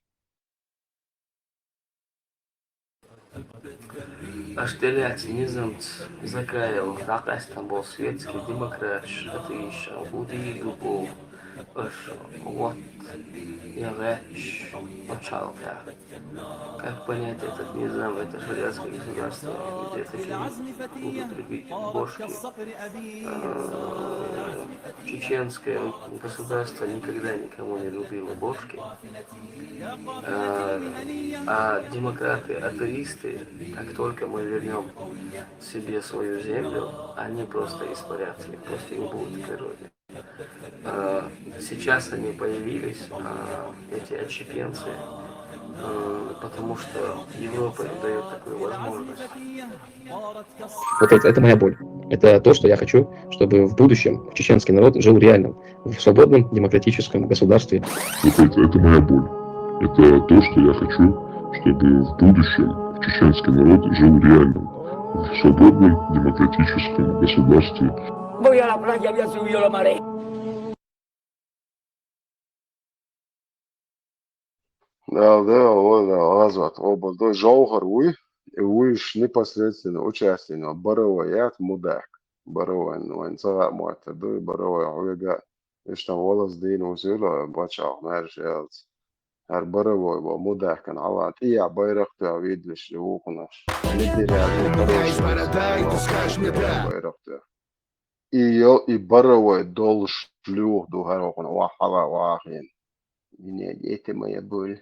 Аша тӀелаьцна низамца, Закаевна, дӀакъаьстина болу светский демократаш, атеисташ, хӀун дийр ду боху, аша вот я гӀаьтташ оцу хьалхехь. Как понять этот низам, это шариатское государство, где такие будут рубить бошки? Э, чеченское государство никогда никому не рубило бошки. Э, а демократы, атеисты, как только мы вернем себе свою землю, они просто испарятся, их просто не будет в природе. Э, сейчас они появились, э, эти отщепенцы, э, потому что Европа им даёт такую возможность. Вот это, это моя боль. Это то, что я хочу, чтобы в будущем чеченский народ жил реально в свободном демократическом государстве. Вот это, это моя боль. Это то, что я хочу, чтобы в будущем чеченский народ жил реально в свободном демократическом государстве. Voy a la playa, voy a subir a la marea. Дала, Дала, вай, Дала, гӀазот, оба ду, жовхӀар вуй, и вуьйш непосредственно участие, но боевой яц, мудак. Боевой, ну, вайн ца хаа моттар ду, и боевой хьоьга, уьш там валаз дийна вузийла, бачахь маьрша ялц. ХӀара боевой бо, мудакан хьала, тӀе а байракх тоьхна вийдалаш и вукхунаш. Лидеря, байракх тоьхна. И йо, и боевой долуш луьйш ду хӀара вукхунна охьа хьала вахийна. Меня, это моя боль.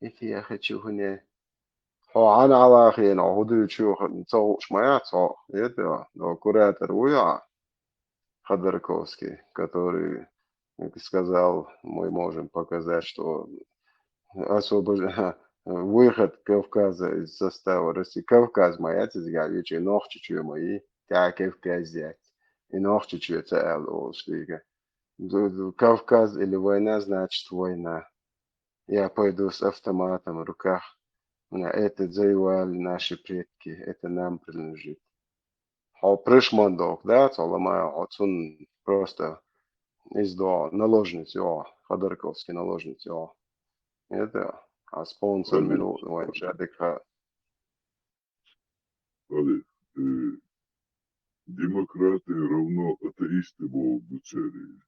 Это я хочу, хӀуне. Хьо хьан хьала хиъна, хьо хӀун дуьйцу, ца хууш ма яц хьо. Это, но куратор вуй хьо, Ходорковский, который сказал, мы можем показать, что освобож-, выход Кавказа из состава России. Кавказ ма яц иза, я вичи Нохчийчоь ма йий, тӀаккха Кавказ яц. И Нохчийчоь ца аьлла олуш дийга. Кавказ или война, значит война. Я пойду с автоматом в руках. Мна, это завоевали наши предки, это нам принадлежит. Хьо пришмандок, да, цо ламай, хьо цунна просто иза до наложница, йо, Ходорковский наложница, йо. Это, а спонсор минут, вайн шадик ха. Али, э, демократы равно атеисты боху гуцери.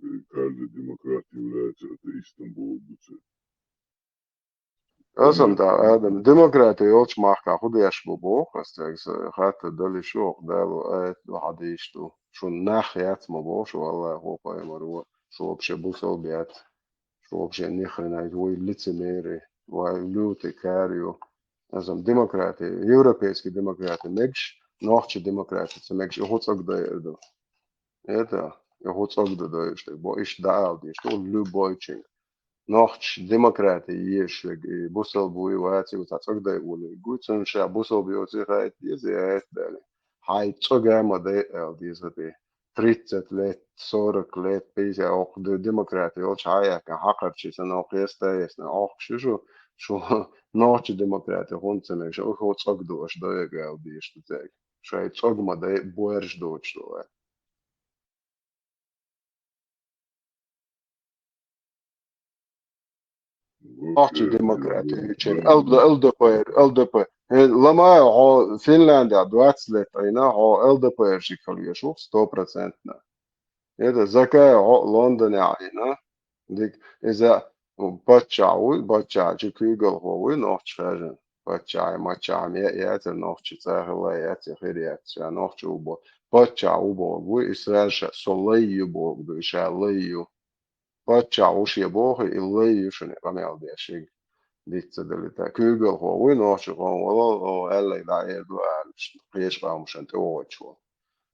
Э, каждый демократ является атеистом боху гуцери. Аса ма дац, Адам, демократи йолчу махкахь хӀун деш бу боху, аса цаьрга хаттар дала йиш ю, оха Дала аят ду, хьадийш ду. Шун нах яц ма боху шу, валлахи, хӀокху аймаро, шу вообще бусалба яц. Шу вообще ни хрена, вай лицемеры, вай лютый кар ю. Аса демократи, европейский демократи мегаш, нохчий демократи ца мегаш, и хӀун цӀа дай эр ду. Это, И хӀу цӀогда дойуш дерг бо, иштта дӀаала дезаш ду любой чинга. Нохчий демократи еш верг, и бусалба вуй, ваций ву, цхьа цӀогдай волавергвуй, цунна ша бусалба йоций хаийта деза, я это далее. Хьай цӀога ма дай аьла деза тӀе. Тридцать лет, сорок лет, пятьдесят, оаха де-, демократи йолча хьаяьккхина, хьакхарчий санна, оаха еста, естна, оаха шу, шу, шу нохчий демократи хӀунда ца мега, шу хӀу цӀогда аша дойга аьла дезаш ду цаьрга. Шай цӀога ма дай, боаржа доцуш ду вай. Нохчий демократи ю чен, ЛД-, ЛДПР, ЛДП. Э, ламай, хьо Финляндия двадцать лет Ӏийна, хьо ЛДПР-шка хила везаш ву, сто процентов. Это Закай, хьо Лондоне Ӏийна. Дика, иза паччахь вуй, паччахьчу куьйгалхо вуй, нохчий хаьржина. Паччахьа, маччахьа ма яцара, нохчий цӀа хилла яц, я хир яц, ша нохчий ву бо-, паччахь ву бохург вуй, и сразу ша со лай ю бохург ду, и ша лай ю. Паччахь ву ше боху, и лай ю шуна къамел деш шига. Диц ца далита. Куьйгалхо вуй, нохчий къам вала, о, аьллай дӀаэр ду аьлла, кхечу къамашна тӀе вогӀучу ву.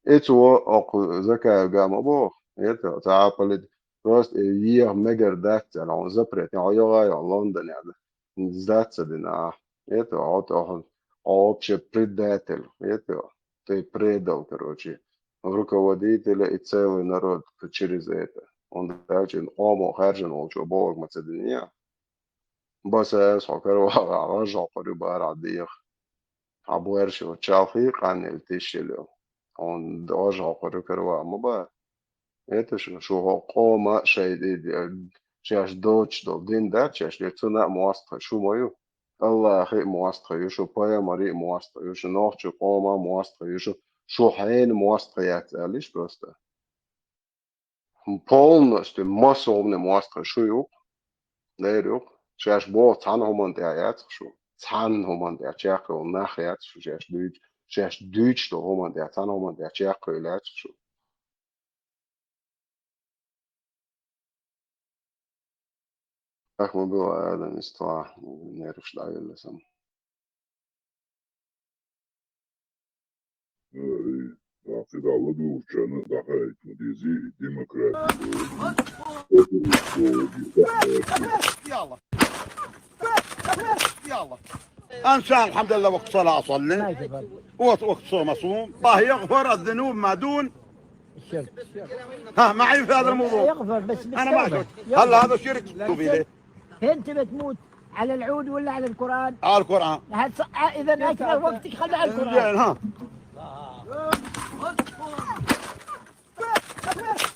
И цо оаха Закаев га ма боху, это, цхьа а полит-, просто и еха мегар дац аьлла, хьуна запрет, хьо йогӀа йо Лондоне, да. Сдаться дина, а. Это, вот, он, он вообще предатель. Это, ты предал, короче, руководителя и целый народ через это. Он даже омо харжен волчу бог ма ца дина. Баса эс хо карва, а, жо кори бара дих. А буэр шо чалхи къаннел тишелё. Он дожо кори карва ма ба. Это шу, шу хӀокху къома шайн ди-, ди-, шаьш доцуш долу дин дац, шаьш дерг цунна а мостагӀа шу ма ю. Аллахе а мостагӀа ю шу, пайхамаре а мостагӀа ю шу, нохчу къома а мостагӀа ю шу, шу хьена мостагӀа яц аьлла иш просто. Полностью массовни мостагӀа шу ю, дер ю, шаьш боху цхьана хӀуманна тӀехь яц шу, цхьана хӀуманна тӀехь чекхйолу нах яц шу, шаьш дуьйцу, шаьш дуьйцуш долу хӀуманна тӀехь, цхьана хӀуманна тӀехь чекхйолу яц шу. Ахма била адам иства нерваш дӀаелла сан. Ай, дакъи дала духучарна дахаийтна дези демократи. Ан ша, алхьамдулилла, вакт сала асалли. Вот, вот, сома сум. الله يغفر الذنوب ما دون الشرك. ها، معي في هذا الموضوع. يغفر، بس أنا ما بالتوبة. أشك. هلا هذا شرك. توبي ليه؟ أنت بتموت على العود ولا على القرآن؟ على القرآن. هاد ص-، إذا أكثر وقتك خلي على القرآن. زين، ها.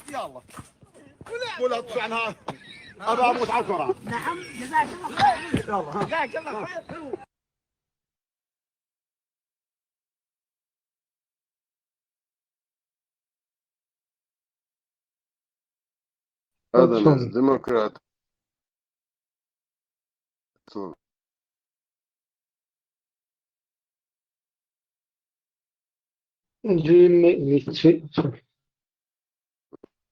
يلا. قول أطفي عنها. أبا أموت على القرآن. نعم، جزاك الله خير. يلا، ها. جزاك الله خير. Адамас демократ. Джимми Витси.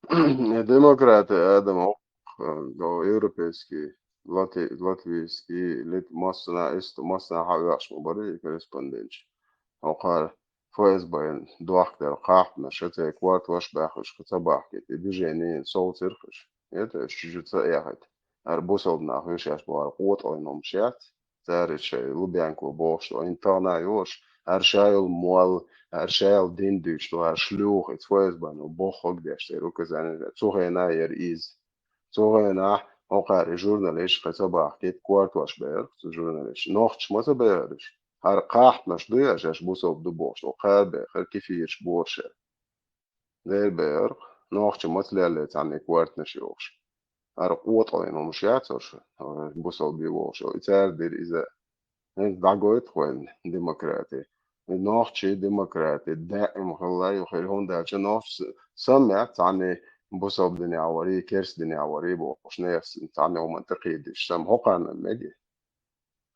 Демократы адам хӀокху, э, европейский, лати-, латвийский, лит-, массана, ист-, массана хьан вехаш ма бара и корреспонденташ. ХӀокхара ФСБ-н дохкаделла кхахьпанаш, церан кортош баьхкича ца бахкийта, и движение совцира хиш. Это чужица яхать. Ара бусалба нах вуьш яц боху, ара къотӀалла номаш яц. Цара шайн Лубянко бохуш ду, интерна йолуш, ара ша йолу молла, ара ша йолу дин дуьйцуш ду, ара шлюха, иза ФСБ-но боххаг деш дерг указание. Цу хенахь яра иза. Цу хенахь хӀокхара и журналист кхин ца бахкийта, кортош баьхкира цу журналист. Нохчаш ма ца баьхкира уьш. ХӀара кхахьпанаш ду я шаьш бусалба ду бохуш, хӀокхара баьхкира кефираш бохуш. Дера баьхкира, нохча маца лелле цхьанне кортанаш йохуш. ХӀара къотӀалла номаш яц уьш, бусалба ю бохуш. И цара дира иза. ХӀинца дӀагойту вайн демократи. И нохчий демократи даим хилла ю хир, хӀунда аьлча нохча с-, сам яц цхьанне бусалба динехь варий, керста динехь варий бохуш, нехан цхьанне хӀуманна тӀекхийдаш, сам хӀокхарна мега.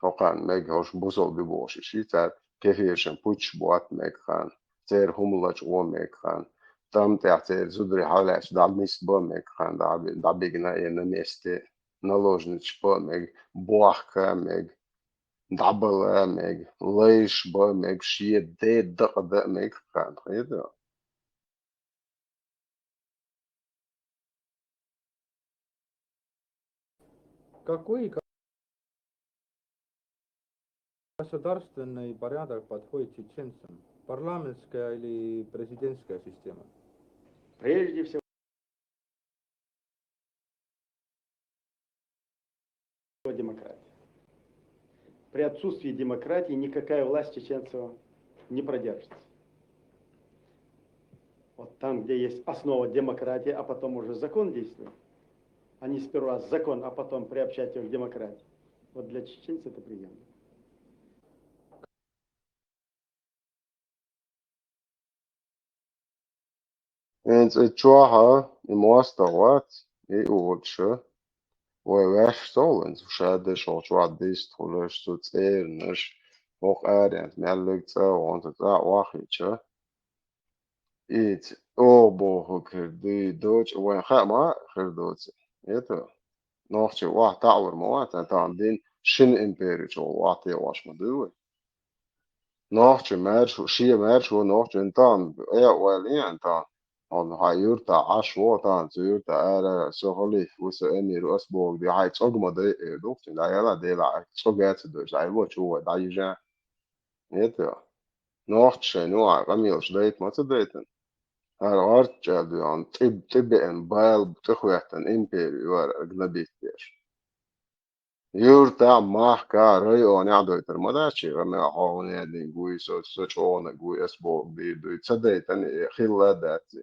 ХӀокхарна мега хӀорш бусалба ю бохуш, и ши цара кефиршан путч ботта мега хана, церан хӀума лачкъо мега хана, тӀам тӀехь церан зударий хьалаьцча дӀанисбан мега хана, дӀаби-, дӀабигна е на месте, наложницаш бан мега, бохка мега, дӀабала мега, лайш бан мега, шен де дакъа дан мега хана, хета? Какой государственный порядок подходит чеченцам? Парламентская или президентская система? Прежде всего, демократия. При отсутствии демократии никакая власть чеченцев не продержится. Вот там, где есть основа демократии, а потом уже закон действует, а не сперва закон, а потом приобщать его к демократии. Вот для чеченца это приемлемо. ХӀинца и чохь а и мостагӀ вац, и олуш, вай ваьш совланца шадерш хьо чохь дистхуьлуш, цу цӀернаш, хӀокху аренца меллиг цӀа а вон, цу цӀа а охьахиъча, иза оха бохург хир дуй, доча, вайн хаа ма хир доцу. ХӀета, нохчий охьатаӀор ма вац, тахана дин шина импери чу охьатаӀош ма дуй вай. Нохчий маьрша, шен маьрша ву нохчий, тахана, э, ойла е, тахана. Хьо хьайн юьртахь Ӏаш ву, тахана цу юьртахь ара, со халиф ву, со эмир ву, ас бохург де, хьайн цӀог ма дай, эр ду-кх цуьнга, дӀаяла, Делахь, цӀога а ца доьжуш, дӀайо чу вай, дӀайижа. ХӀета, нохчий шайна юкъахь къамелаш дайта ма ца дайтина. ХӀара гӀорта чӀагӀдоьгӀна, тӀе, тӀе беана, бала тӀехӀоьттина импери ю хӀара гнобить деш. Юьртахь, махкахь, районехь дойтур ма дац шен, гӀо мел хьо хӀун яьдинг вуй, со, со чӀогӀаниг вуй, ас бохург дийр дуй, ца дайтина и хилла а дац и.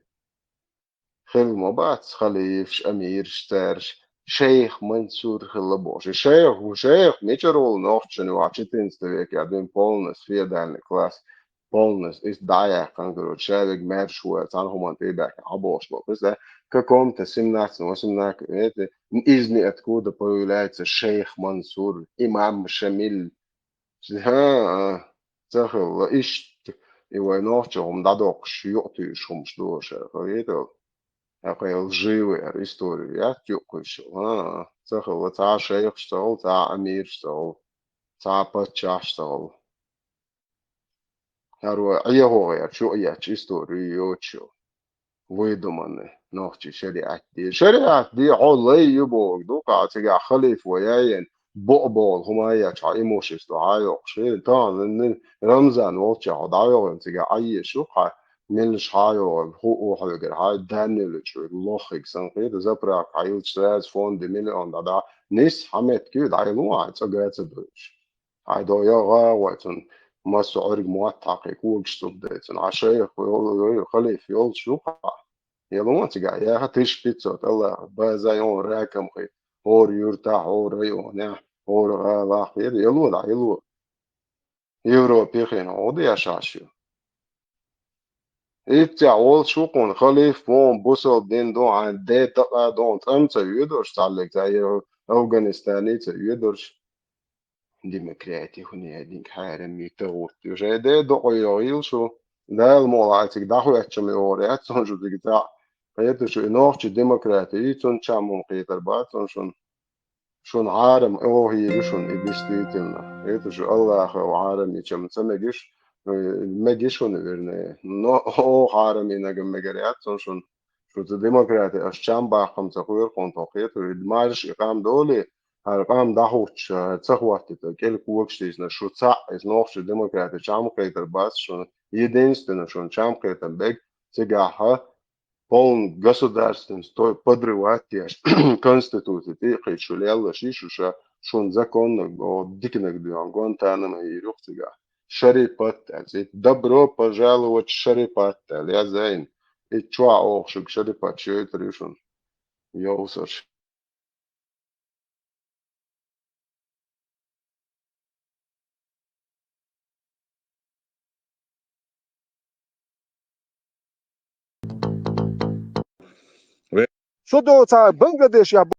Хилла ма бац халифаш, амираш, цаьраш, шайх Мансур хилла бохуш. И шайх, шайх мичара волу нохчашна ваьхьа четырнадцатый векехь дуьйна полностью феодальный класс, полностью иза дӀа а яьккхина, короче, ша верг маьрша ву, цхьана хӀуманна тӀе а баьхкина, хьан бохуш болу. Представь, в каком-то семнадцатом, восемнадцатом веке из ниоткуда появляется шейх Мансур, имам Шамиль. ХӀа-а, ца хилла, иштта, и вай нохчо хӀума дӀадоккхуш, юкъатуьйсуш хӀумаш ду шаьш, хӀета? ХӀокху лживый хӀара история яц юкъа кхуьйсуш. ХӀа-а, ца хилла, цхьа а шайхаш ца хилла, цхьа а амираш ца хилла, цхьа а паччахьаш ца хилла. ХӀара вай Ӏехо гӀерташ юкъа етташ история йоцуш йолу. Выдуманный, нохчий шариӀат де. ШариӀат де, хьо лай ю бохург ду-кх, цигахь халифа ву яйина, бакъ бохула хӀума а етташ, хьан имущество хьан а йоккхуш хилла. Тахана Рамзан волччохь хьо дӀайохийна, цигахь Ӏан езаш ю-кх хьан, меллаша хьан а йогӀу, хӀу а хьоьгара, хьан а даннеллачу лоххиг санна хета, заправка хьан йилча, сразу фонде миллион дӀадахьа, нисса хьан меттиг ю, дӀайилла ву хьан, цӀа ган а ца дойтуш. Хьайн до я гӀа а гӀой цунна, массо а Ӏуьрг мотт хьакхий, когаш цугдай цунна. Хьан шайх йол-, йол-, халифа йолуш ю-кх хьан? Яло цигахь яха тысяча пятьсот, Аллах, база йолу ракам хи, хӀора юьртахь, хӀора районехь, хӀора гӀалахь, хи, яло дӀа, яло. Европе хин хьо деш Ӏаш ю. Иццехь волуш ву кхунна халифа, вон бусалба дин ду, хьайн де такъа ду, цӀа ца оьдурш цхьаллиг, цхьа Афганистаний ца оьдурш. Демократия хӀун яьдинг хьарам ю, тагӀут ю. Шайн де докъо йогӀийла шу. Дала мукъалахь цига дӀахӀоьттича ма йогӀур яц цунна шу цига цхьаъ. Кхета шу, и нохчи демократия ю, цунна чам хӀума кхетар бац цунна шуна. Шуна хьарам оха йийр ю шуна и действительно. Кхета шу, Аллаха хьарам йича ца мегаш, э, мегаш шуна вернее. Но оха хьарам йинарг мегар яц цунна шуна. Шу ца демократия, аша чам баккхам ца хуьйра кхунна тхо кхета шу. И марша и къам долий, хӀара къам дӀахӀуттуш, хӀара ца хӀоттийта, кӀел когаш тийсина, шу цхьаъ, иза нохча демократия чам кхетар бац шуна, единственно шуна чам кхетар бег, цигахь полный государственность той подрывать еш, конституция тӀе а кхийча шу леллаш йиш ю ша, шуна законнаг боху, диканаг доьгӀна, Гуантанамо йийр ю-кх цигахь. Шарипат аьлла, и добро пожаловать, Шарипат аьлла, язйина. И чохь оха шуьга Шарипат шойтур ю шуна. Йовсарш. Со доцу Бангладешехь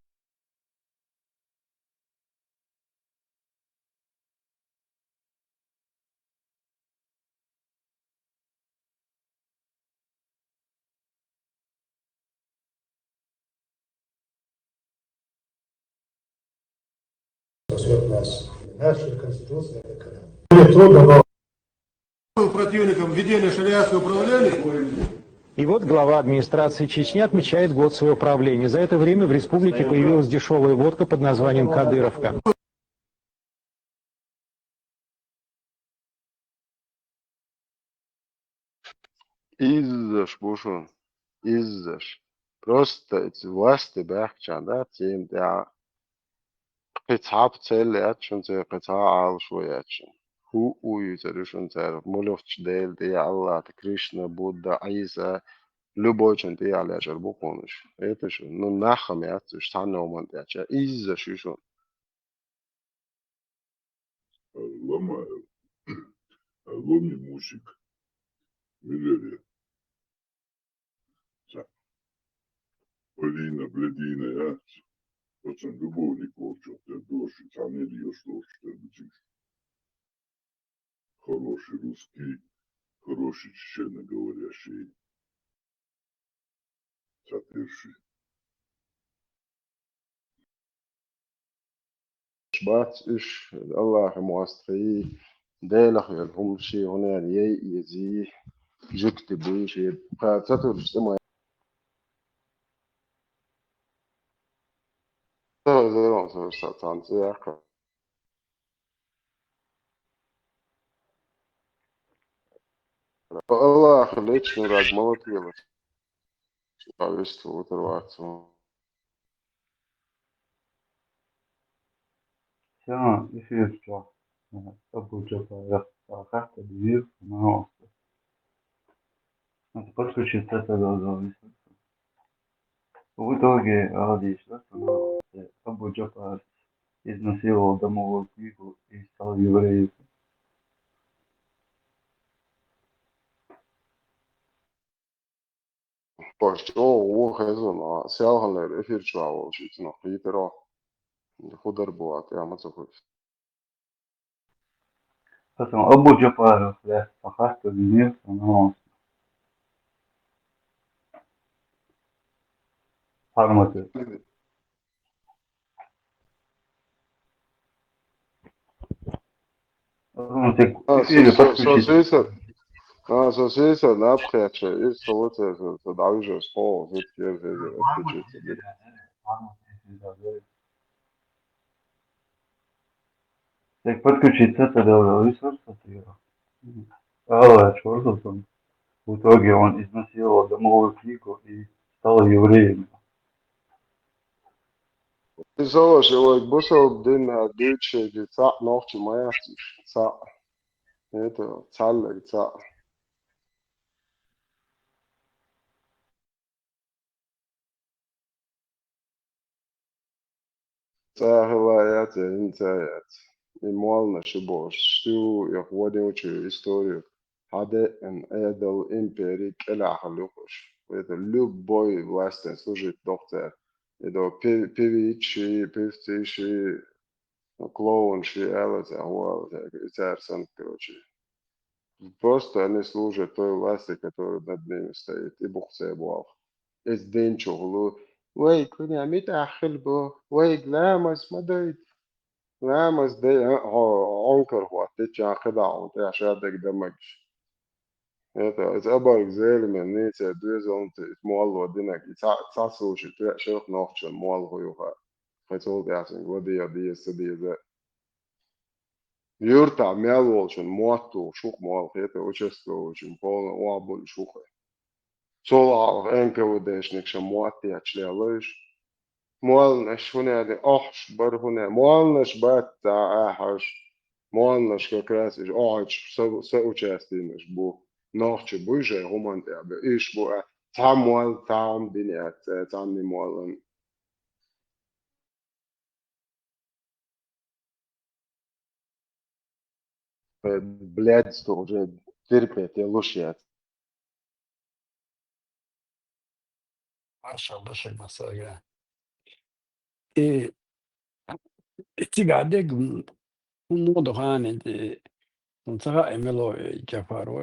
Свет нас. Наша Конституция такая. Более трудно было. Был противником введения шариатского управления. И вот глава администрации Чечни отмечает год своего правления. За это время в республике появилась дешевая водка под названием «Кадыровка». Иззаш бу шун. Иззаш. Просто эцу власти баьхкачарна, да, цӀен тӀехь кхин цхьа цӀе яц шун, церан кхин цхьа Ӏалашо яц шун. ХӀуъу юьйцур ю шун цара, муьлххачу дела тӀе Аллахь, Кришна, Будда, Ӏийса, любойчун тӀе а лечар бу кхунаш. Хеташ ю? Ну, нах-м яц уьш, цхьанна хӀуманна тӀе а. Иззаш ю шун. Ломаев. Ломи Мусик. Миллер я. Ца. Полина, блядина, яц. Оцун любовник волчух тера дош, цхьанне а йош лош тера бицуш. Хороший русский, хороший чеченоговорящий. Ца теши. Бац уьш, Аллахьа мостагӀий, Делах йолу хӀума шен хӀунда яй изий, жуьгти буй шен, кхара ца туьллуш тӀе ма Аллахьа лечкъина раг молот велаш. Вистхуьлур вац. Сан эфир чохь, э, Абу Джабаров, а, хаттар дира, но подключиться тогда. В итоге, а, здесь, да, что Абу Джабар изнасиловал домовую книгу и стал евреем. Паш чӀогӀа вон хезна, селханлера эфир чохь волчу иза кхийтаро. ХӀун дар бу, тӀе ма ца хуьлуш. Потом Абу Джапаров, да, по хатту винил, но хьарматы. Ну, так А, эфире со, со, со подключить. Сийсар, а, со Сийсар наб кхетча, иза со вацара, со, со дӀавижар, со, со тхера, со, со, отключиться дира. Так подключиться тогда уже ресурс ответа. Ала чёрт он. В итоге он изнасиловал домовую книгу и стал евреем. Иза ваша вай бусалба дин а дуьйцуш шайга цхьаъ нохчи ма яц уьш, цхьаъ. Это цхьаьллаг цхьаъ. Цхьа хила яц, я хӀинца яц. И молланаш ю бохуш, сту, я хӀодин ву чу историю. Хьан деъна Ӏедал, импери кӀелахьа луьхуш. Это любой властен служить доху цара. И до пи-, певицаш, певцаш, клоунаш, аьлла цара, хӀун аьлла цара, и цара санна, короче. Просто они служат той власти, которая над ними стоит. И бу-кх церан болх. Иза динчух лу. Вайга хӀуна митахь хила бу, вайга ламаз ма дайта. Ламаз дай, а, хьо, хьо, хьо, хьо, хьо, тӀеччан кхидӀа хьуна тӀехь ша дага дан магаш. Это, иза абарг Зелиман нийса доьзална ца, иза молло динарг, и цхьа, цхьа служит веа шарх нохчан молла хӀу юха. Хай цул тӀаьхьа ладийа деза, ца деза. Юьртахь мел волчун мотт тухуш ву-кх молла, хета участковыйчун полна охьабуьллуш ву-кх. Цул хьалха Н К В Д-шник ша мотт етташ лелла уьш. Молланаш хӀунда аьлла, охьаш бара хӀунда аьлла, молланаш бац цхьа а хьажа. Молланаш как раз уьш охьачу со-, соучастинаш бу. Нохчий буй шайн хӀуманна тӀехь бен. Уьш бу а, цхьа молла, цхьа хӀума дина яц, цхьанний моллан. Блядь, что уже терпеть я лучше. Машалла, шайн масага. И, и цигахь дерг, м, хӀун муха ду хьан, и, хӀун ца хаьа, и мила ву, и Джафар ву,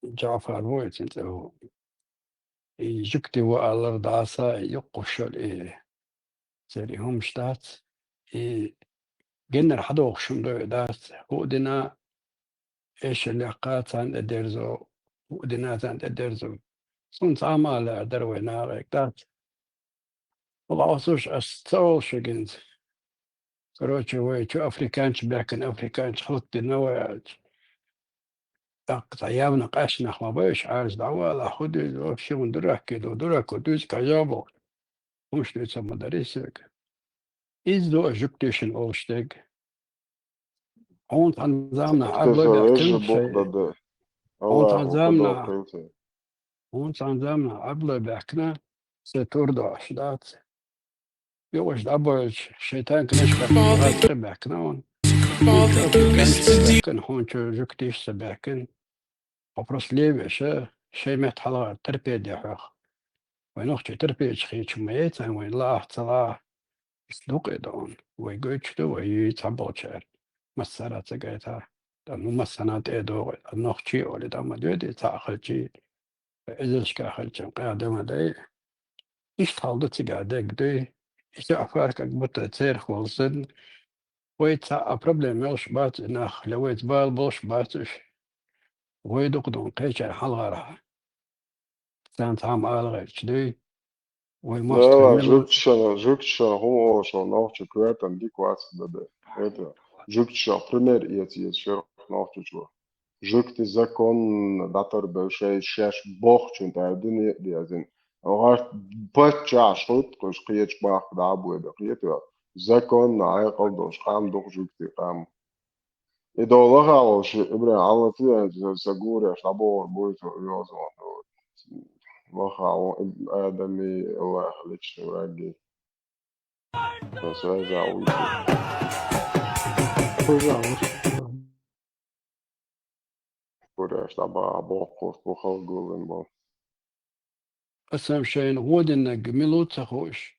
Джафар ву, и цуьнан цӀе ву. И жуьгти ву алар дӀаса, и юккъуш йолу, и церан и хӀумаш дац, и геннара хьадохуш хӀума ду и дац, хӀуъа дина, эшар лекха, царна тӀе дерзо, хӀу динацан тӀедерзу. Цунца Ӏамал дара вай нахе дац. Ва Ӏосуш ас ца олуш гинца. Короче, вай чу африканча баьхкина, африканча хӀуттина вай аьлча. ТӀаккха цхьа явна къаьшна нах ма бай уьш, Ӏаьржа дӀавала, хӀу дуьйцу, вообще хӀун дурак ду, дурак ду, дуьйцу кхажа боху. ХӀумаш дуьйцу ма дарий соьга. Иза ду ас жуьгташна олуш дерг. Хьуна цхьана заманахь Ӏарбой баьхкина шайн. Хьуна цхьана заманахь, хьуна цхьана заманахь Ӏарбой баьхкина, сайн тур доӀуш дац. Юкъаш дӀабойлуш, шайтан книжка баьхкина вон. Хьуна чу жуьгташ ца баьхкина. Хьо просто левеша, шайн метта хьалха терпеть де хьох. Вай нохчий терпеть хилча ма яц, вайн лаахь ца лаахь. Ис дукха и даун. Вай гойтуш ду, вай юй цхьаболчара. Массара ца гайта. Дан ну массана тӀе а догӀу, нохчий олий, дан ма доьду, цхьаъ хилчий. Эзаршка хилча, къаьхьа дан ма дай. Иштта хьал ду цигахь дерг дуй. Иштта афар как будто церах волу санна. Вай цхьа а проблема йолуш бац и нах, я вайца бала болуш бац уьш. Вай дукха ду кхечара хьалхарахь. Царна цхьа а ма ала гӀерташ дуй. Вай мостагӀа мила ву- жуьгташна, жуьгташна хӀума олуш ву нохчо коьртана дика вац дан де. Это, жуьгташна пример эца еза шерх нохчочо. Жуьгти законно дӀатарбевлла шай шаьш бохучун тӀехь дуьне а дезина. ГӀарт паччахьаш хӀутту кхуьш кхечу бахка дӀа а бойда, кхета ваьлла. Законно Ӏекъал долуш къам ду-кх жуьгти къам. И долу лахахь волуш, Ибрахим, хьалла ца яьлча, сан гуреш дӀабохур буй со йозанна. Лахахь вон Адамий, Аллахь личный враги. Со связь а улучшил. Пожалуйста. Гуреш дӀабаха бохург бу халла гуллин болу. Аса шайна гӀо динарг мила ву ца хууш,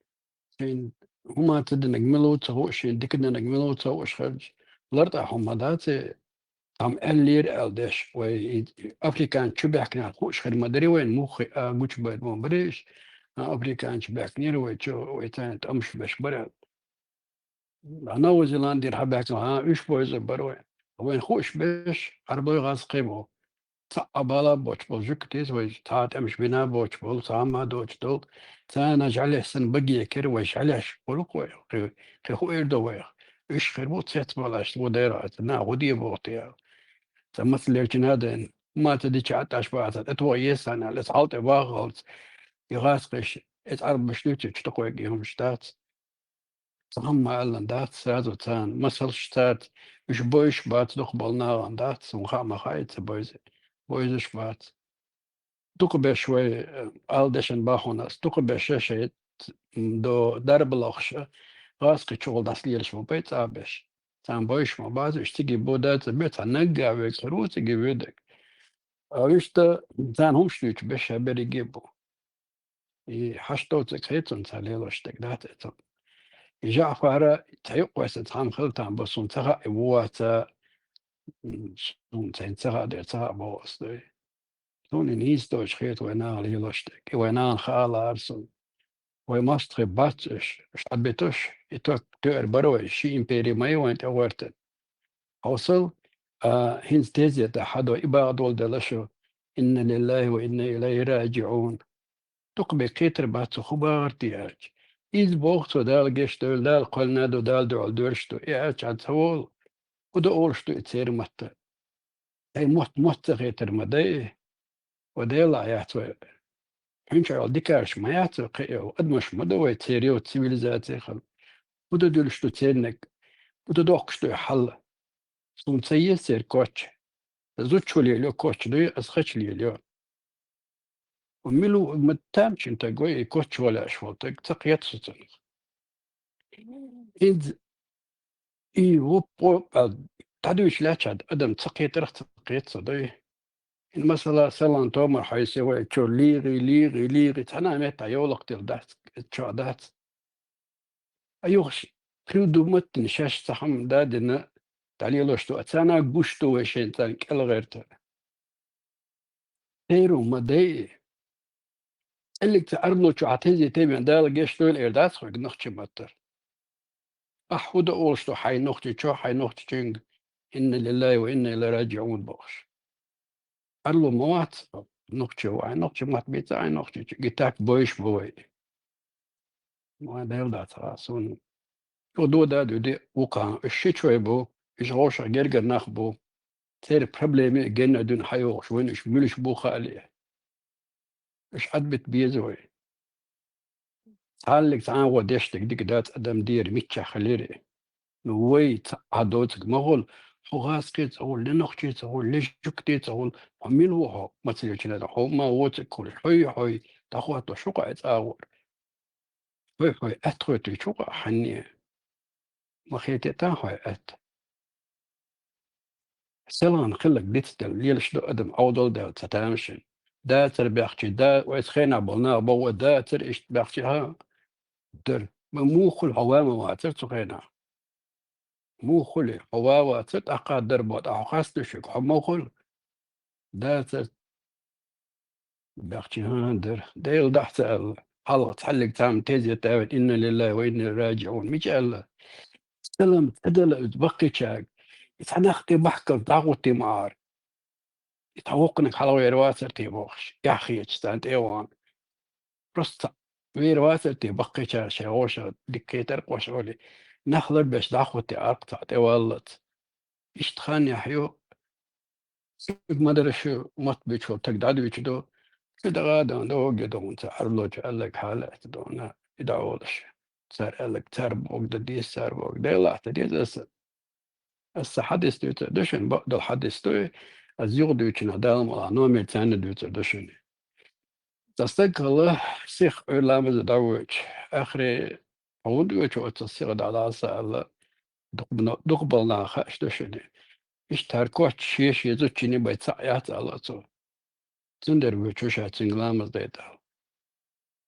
шайна хӀума ца динарг мила ву ца хууш, шайна дика динарг мила ву ца хууш хилча, лартӀахь хӀума дац и, цхьамма аьллера аьлла деш, вай и африканча чу баьхкинарг хууш хир ма дарий вайна, муххе а гучубайта ма барий уьш, а африканча баьхкинера вай чу, вай царна тӀамаш беш бара. Новый Зеландера хьабаьхкина, хьан уьш бойзур бара вай. Вайна хууш беш, Ӏарбой гӀазкхий бу. Цхьа а бала боцуш болу жуьгтий иза вай, цхьа а тӀемаш бина боцуш болу, цхьа а ма доцуш долу. Царна жӀаьлеш санна баге кира вай, жӀаьлеш болу-кх вай, кхин, кхин хӀу эр ду вайх? Уьш хир бу цецбалаш, ву дера, аса нах хӀу де боху те аьлла. Сан мацаллерчу надайн, ма ца дича а тӀаш баха, ца тӀетоха еза сан аьлла, аса хьал тӀе вахалц, и гӀазкхиш, эца Ӏарбаш дуьйцу, чу тӀакхойга и хӀумаш дац. Цхьамма аьллан дац, сразу царна масалш цаьрца, уьш бойуш бац, дукха болу нахана дац, хӀун хаа ма хаьа ца бойзе, бойзуш бац. Дукха беш вай, э, ала дешан бахьана ас, дукха беш шайн до дарба лохуш, гӀазкхи чухула дӀасалелаш ма бай цӀа беш. Царна бойуш ма бац, уьш циги бу дац, бе цхьа нагга вега хир ву циги вуьдург. А уьш та царна хӀумаш дуьйцу беш а берриге бу. И хьашт доцург хета цунна цхьа лелош дерг дац эцу. И Жаъфара цхьа юкъ вайса цхьамма хила там бо, суна ца хаьа и ву ваца, м, суна цайна ца хаьа дера, ца хаьа боху ас дуй. Суна и нийса доцуш хета вай наха лелош дерг. И вай нахана хаа лаара суна. Вай мостагӀий бац уьш, уьш дӀабитуш, и ток тоьар бара вай, ши импери ма ю вайн тӀе гӀортан. Хьовсал, а, хӀинца тезета хьадо и бакъдолу делла шу: «Инна лиллахи ва инна илайхи раджиун». Дукха бен кхетар бац цу хӀун бахар те аьлча. Иза боху цо: Дала гечдойла, Дала кхоьллина ду, Дала дуьхьал доьрзуш ду. И аьлча хьан ца волу? ХӀун дан олуш ду и церан матта? Ай, мотт, мотт ца хетар ма дай. Ва Делахь яц вай. Хьуьнчахь йолу дикарш ма яц вай кхиъ йолу. Адамаш ма ду вай церан йолу цивилизаци хала. ХӀун дан дуьлуш ду церниг? ХӀун дан дохкуш ду и хьал? Суна ца еза церан коч. Зудчо лелайо коч дуй, аса хача лелайо. Ва мила ву, ма тамашийна таг вай, и коч валеш волу таг, ца кхета со цунах. Иза, и ву-, ву-, а, дӀадуьйчу лаьттачу адам ца кхетарх ца кхета со дуй. ХӀинца масала, салон томар хьайсе вай чо лийгӀи, лийгӀи, лийгӀи, цхьана а меттахь йовлакх дилла дац, чо дац. А юха ш-, придумать дина, шаьш цхьа хӀума дадина, дӀалелош ду, а царна гуш ду вай шайн царна кӀел гӀерта. Церан ма дай. ЦӀеллиг ца Ӏарбалучу хьан тезетевен Дала гечдойла эр дац хьоьга нохчийн маттара. Ахь хӀун дан олуш ду хьайн нохчичо, хьайн нохчичуьнга: «Инна лиллахи ва инна илайхи раджиун», – бохуш? Ӏарло ма вац, нохчо вай, нохчо мат бийца ай нохчо, и так бойш бу вай. Ма дел дац хьа, суна. Чу дода дуди вукхаан, уж ши чой бу, уж гӀовшах гергар нах бу. Церан проблема генна дуьна хьайогӀуш, вайна уж муьлш бу хаале. Уж Ӏадбит беза вай. Цхьаллиг цхьан гӀо дешдиг дика дац адам дера миччахь хилира. Ну вай ца Ӏа доцаг ма гӀол, хьо гӀазкхи ца гӀол, ле нохчи ца гӀол, ле жугти ца гӀол, хьо мила ву хьо, мацалечина хьо ма воцаг хулаш, хьой, хьой, дӀахотто шу къа цӀагӀор. Хьой, хьой, аьтта хьой туй чу къа хьанне. Ма хететан хьой аьтта. Селхан хилларг дицдел, лелаш ду адам Ӏовдал дел ца тамашин. Дацар баьхчи, да, вайс хенахь болу нах боху, дацар иштта баьхчи, хьа, дара. Ма муха хуьлу хьо ва ма вацар цу хенахь? Муха хуьлу хьо ва вацар, тӀаккха дара бо, тӀаккха хьо хасташ верг, хьо ма хуьлу? Дацар. Баьхчи, хӀан, дара. Дела дахьа ца аьлла. Хьалха цхьаллиг цхьамма тезет давит, «Инна лиллахӀи ва инна илайхӀи раджиӀун». Мича аьлла? Салам ца дала иза баккхийчаьрга. И цхьа нах тӀе бахкал дӀагӀутти ма Ӏара. И цхьа воккханиг хьалха вер вацар те бохуш. Яхъеча царна тӀе а вахана. Просто вер вацар те баккхийчара шайн гӀоша диккхетар къош олий. Нах ларбеш дӀахӀутти Ӏаркх цхьаъ тӀе валлалц. Иштта хан яхь ю, Шуьга ма дара шу мотт буьйцуш волу таг дӀадуьйцуш ду, шу дагӀа а дан догу догӀунца Ӏарбочу аьлларг хьала лаьцна догӀуна, и дӀа волуш. Цара аьлларг цара боху дан деза, цара боху. Делахь ца деза аса. Аса хьадис дуьйцур ду шуна, бакъдолу хьадис ду, аса юха дуьйцуш Дала мукъ лахь номер царна дуьйцур ду шуна. Цхьа стаг хилла, сиха Ӏуьйра ламаза дӀавоьдуш, ахьре хьо хӀунда воьдуш оццул сиха дӀа-, дӀаса аьлла, дукха бно-, дукха болу наха хууш ду шуна. Иштта хӀара коч шен-шен зудчуьнан бен цхьаъ яц аьлла цо. Цундела воьдуш ву ша цуьнга ламаз дайта аьлла.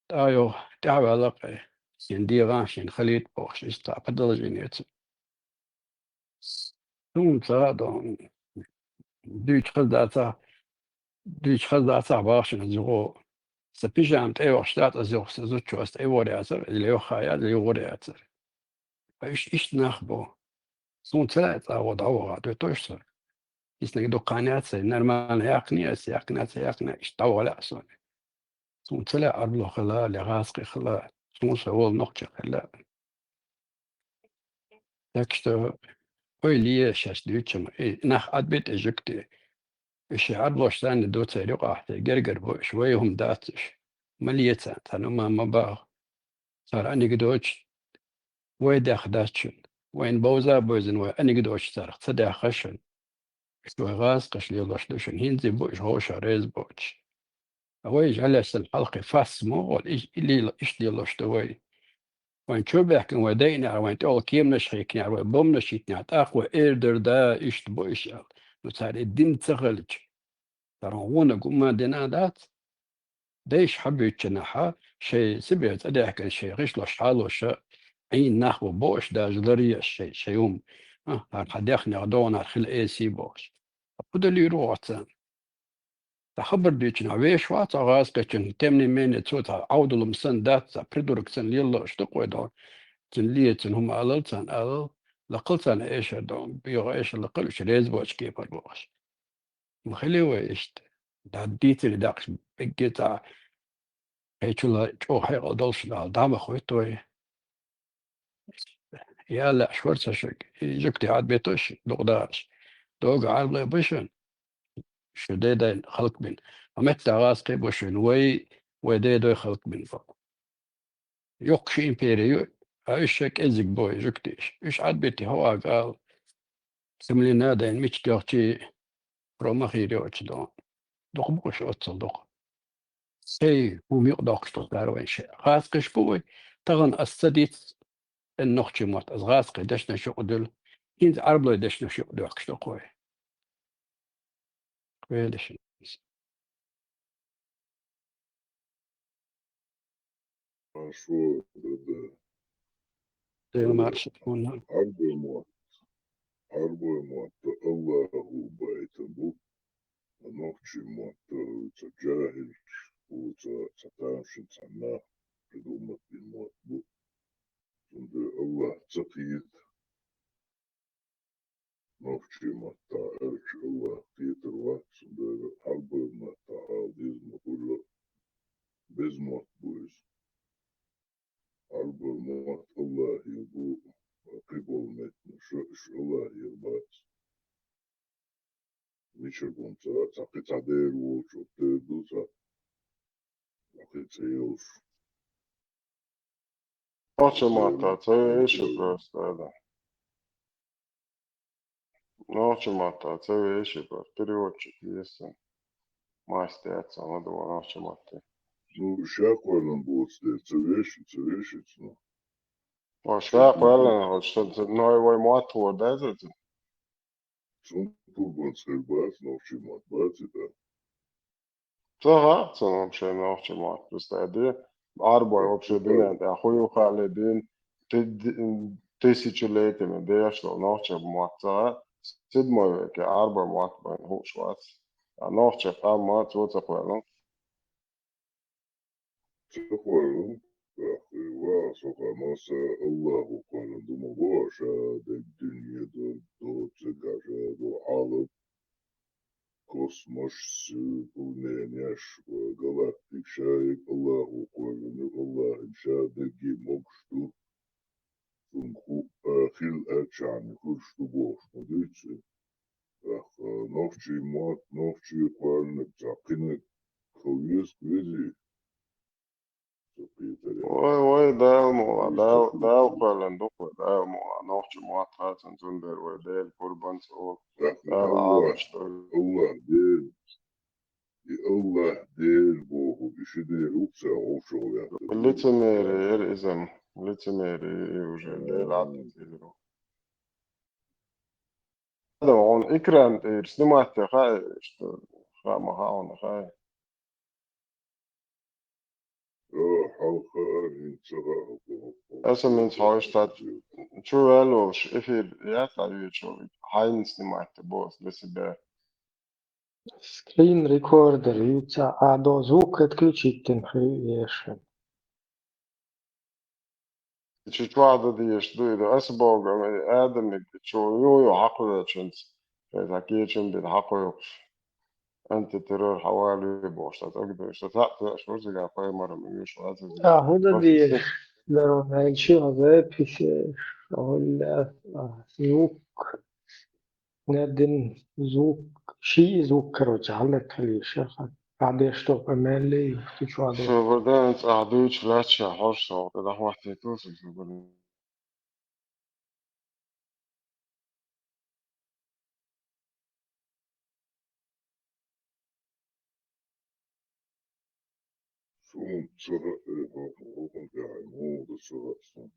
ТӀаккха юха тӀаьхьаваьлла кхе, шен дегӀан, шен халийта бохуш, иштта цхьа продолжение ю цуьнан. Суна ца а ду, дуьйцуш хаза дацахь, дуьйцуш хаза дацахь бахчана зугӀо. Сан пижама тӀейогӀуш дац аса юха, сан зудчо аса тӀейогӀур яцара, иза лайха яцара, иза югӀур яцара. Ткъа уьш иштта нах бу. Суна ца лаьа цӀа гӀо дӀаваха, дуьтуш сан. Иснаг дуккха яц сан, нормально яьккхина аса, яьккхина ца яьккхина, иштта дӀаваха лаьа суна. Суна ца лаьа Ӏарбало хила, ле гӀазкхи хила, суна сан волу нохча хила. Так что, ойла е шаьш дуьйцучунна, и нах ӀадбитӀа жуьгти. Уьш шайн Ӏарбош санна ду церан юкъахь, церан гергара бу уьш, вай хӀума дац уьш. Ма леца, царна хӀума ма баха. Цара анекдоташ вай деха дац шуна. Вайна бовза а бевзина вай анекдоташ царах ца даьхна шуна. Уьш вай гӀазкхаша лелош ду шуна, хӀинца а бу уьш гӀовша реза боцуш. Ткъа вай жӀалешсан хьалхе фас ма гӀо, и, и лела-, иштта лелош ду вай. Вайн чу баьхкина вай дайинехь, вайн тӀехула кеманаш хьийкинехь, вай бомбанаш йитинехь, тӀаккха вай эр дара да, иштта бу уьш аьлла. Ну, цара и дина ца хилча, цара гӀонаг хӀумма дина а дац. Дайша хьабуьйцучунахьа, шайн Сибре цӀа даьхкина шайн гӀишлош хьалоша, Ӏийна нах бу бохуш, даже ларъеш шайн, шайн хӀума. А, хӀара хьан дехнех догӀу нах хила эсий бохуш. ХӀун дан лийр ву оццан? Цхьа хабар дуьйцуш веш вац хьо гӀазкхичун, тем не менее, цо цхьа Ӏовдалум санна дац, цхьа придурок санна лелла аш ду кхой догӀу. Цуьнан ле, цуьнан хӀума алал царна, алал, лакхал царна эшар догӀу, бегӀа эшар лакхал уьш реза боцу кепара бохуш. Ма хили вай иштта. ДӀа дийцаре даккхаш, бегге цхьа кхечула чӀогӀа хьекъал долуш нахьал дӀа ма хойту вай. Я лаьаш вара ца шуьга, и жуьгти Ӏадбеташ, дукха дахаш. Дога Ӏарбале бу шуна, шу дедайн халкъ бина. Ма метта гӀазкхи бу шуна, вай, вай дедой халкъ бина бу. Йоккхуш импери ю, а уьш ша кӀезиг бой, жуьгтиш. Уьш Ӏадбити хьавага ала. Самлина дайн мича дохчи, ромахир йоцу дон. Дукха бу уьш оццул дукха. Сай, хӀума юкъа доккхуш ду цара вайн шиъ. ГӀазкхиш бу вай, тахана ас ца диц, эн нохчий мотт, ас гӀазкхий дешнаш юкъа дуьлу. ХӀинца Ӏарблой дешнаш юкъа доьхкуш ду кхой. Кхоьлуш. Маршо, да, да. Дела марша хьуна. Ӏарбой мотт. Ӏарбой мотт Аллахо байтина бу. Нохчий мотт ца жахӀилш бу, ца, ца тамашийна цхьанна придумать бина мотт бу. Цундела Аллах ца кхета. Нохчий маттахь аьлча, Аллах кхетар вац, цундела хьал вешаргунца, цхьа кхин цхьа дера волчу, тера ду цхьа, кхин цӀе йолуш. Нохчийн мотт ца вешира просто, да. Нохчийн мотт ца вешира просто. Переводчик есть. Мастер ца ма ду нохчийн мотт. Ну, ша кхоьллина боцу дела, ца веши, ца веши, ну. Ва ша кхоьллина, вот что, ну, вай мотт хӀора дац, ца? Цунна пурбанца хир бац, нохчийн мотт бац и тӀаккха. Ца хаьа цунна вообще нохчийн мотт, представь, де. Ӏарбой вообще дуьнен тӀехь хӀун ю хаале дийна, ты-, д-, тысячелетиями деш долу нохчийн мотт ца хаьа, седьмой веке Ӏарбой мотт бен хууш вац. А нохчийн къам ма цо ца кхоьллина. Ца кхоьллина, тӀаккха, ва, со ханна аса Аллахо кхоьллина ду ма боху, ша дерг дуьне до, до цигахь ша до Ӏалам, космос, планеташ, галактика, ша ерг Аллахо кхоьллина ю, Аллахьан ша дерриге могуш ду, цунга хӀу-, а, хила аьллачхьана хуьлуш ду бохуш ма дуьйцу. ТӀаккха нохчийн мотт, нохчийн кхоьллинарг цхьа кхинарг хила веза везий? Со кхетарехь. Вай, вай, Дала мукъ лахь, Дала, Дала кхоьллина ду-кх вай, Дала мукъ лахь, нохчийн мотт хаьа цунна, цундела вай Делан пурбанца олу. Дала Ӏалаш дойла. Аллах Дела, и Аллах Дела бохург, и ши Дела ву-кх цара вовшах ваьккхина. Лицемерие яра иза-м, лицемерие и уже Дела Ӏадда дийр ву. Адам, хьуна экран тӀера снимать де хаьа, что хаа ма хаьа хьуна, хаьа. Э, хьалха, хӀинца хаьа, хӀокху, хӀокху. Аса минца хьо иштта чу ваьлла волуш эфир яц, а вичу хьайна снимать де боху для себя. Скрин рекордер ю ца а до, звук отключить дина хир ю ешан. Чу чохь дан дезаш ду и ду. Аса боху, и адамиг чу ю, ю хьакхоьчунца, шайн цхьа кечам бина хьакхойкхуш, антитеррор хьавалаве бохуш, цхьа цӀа гуш, цхьаъ тоьаш ву цигахь пайхамаран уьш вац иза. А, хӀун дан дезаш? Даро аьлча, а записи, а, звук. Нердин звук, ши звук, короче, хьаллакхалийша, хьан деш тоху мелле, ю, шу чу а до. Шо бадан цӀахь дуьйцуш лаьцча, хьожа со, тӀе дӀахӀоттийта со, шо бадан. Суна ца хаьа, э, хӀокху, хӀокхунна тӀехь муха ца хаьа суна.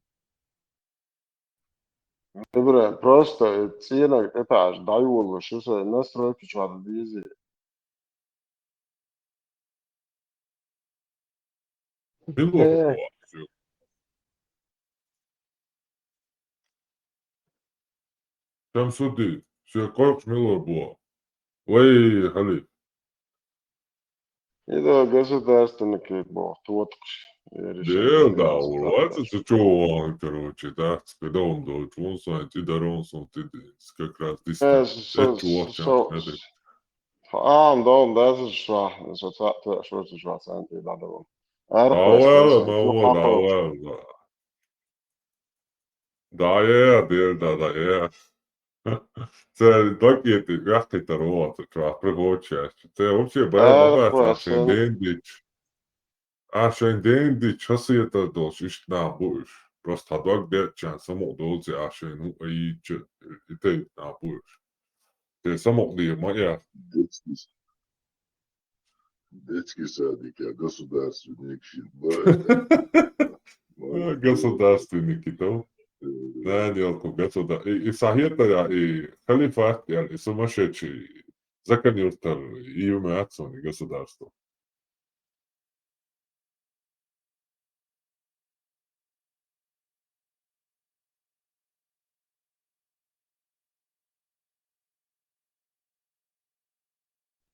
Эбра, просто, э, цӀенаг этаж дӀайолалуш ю, сайн настройки чохь дезий. Мила ву хьо? Шамсуддин, соьга кхойкхуш мила ву боху? Вай, хьали. И до государственники боху, тотакхаш. Дел да, вац, цу чу вахана, короче, дац, кхидолун долчу, вон сайн, цӀе дарон сон, цӀе динца, как раз дистан. Э, со, со, со, а, дон, да, со, со, со, со, со, со, сан, цӀе дӀадалун. Ара, ма вон, ма вон. Да, э, дел, да, да, э. Церан дакъетиг ваьккхийтар ву оцу чохь, прихочуш. Церан вообще бара ма бац, а шайн ден дича. А шайн ден дича хасетар долуш иштта нах бу уьш. Просто хьан дог деччан самукъа доций а шайн хӀуъа йийча, и тайпа нах бу уьш. Те самукъа дийр ма яц. Детский садик, а государственник шин. Государственники то. Нани алку государ-, и, и сахьетара, и халифат, я, и сумасшедший, закон юртар, и юм яц суна государство.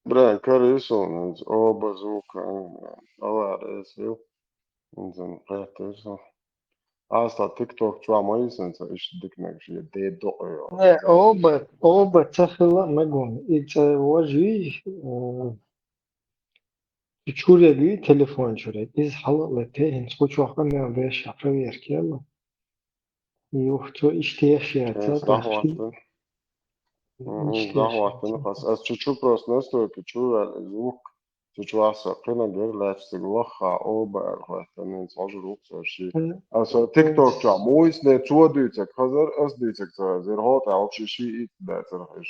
Бра, карийсун, оба звука, авар эсил. Инзан кхетирсун. Аста TikTok чуа ма йисанца иш дикнаг ши де доъё. Не, оба, оба ца хила магун. И ца вожи, э, чурегуй телефон чурег. Из хьала лете, хӀинца кху чохка мел деш проверка яла. Юх, цо иштта еш яц, э, цхьа тахта. М, дӀахӀоттина хас. Ас чу-чу просто настройка чу ваьлла, звук чу-чу вахса кхинагар лаьцна цига вахха оба аьлла хӀоттанин цхьожур вукху цара ши. Э, аса э, TikTok чохь муйсне цо дуьйцаг хазар, ас дуьйцаг ца хазар, хӀотӀа вообще ши итт дацара хиш.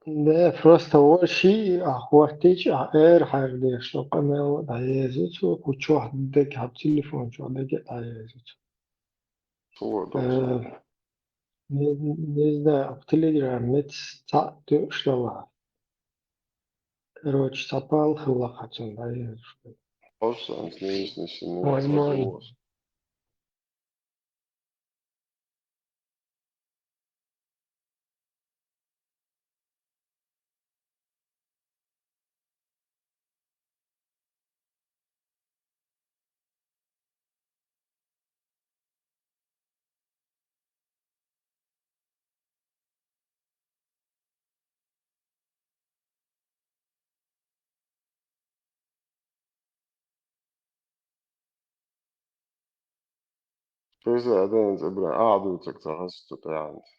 Да, просто вон ши а хӀоттийча, а эр хьаьрдеш, со къамел дӀаеза цо, кху чохь дег хьаб телефон чохь дег а дӀаеза цо. Цо Э, дохуш. Не, не знаю, в Телеграме цхьаъ тоьуш дала. Короче, цхьа пал хилла хьацун, да, я. Хьо санна, не знаю, не Возможно. Хьо. Кхуза адам цӀа бра, а, дуьйцург ца хаза цу тӀехь.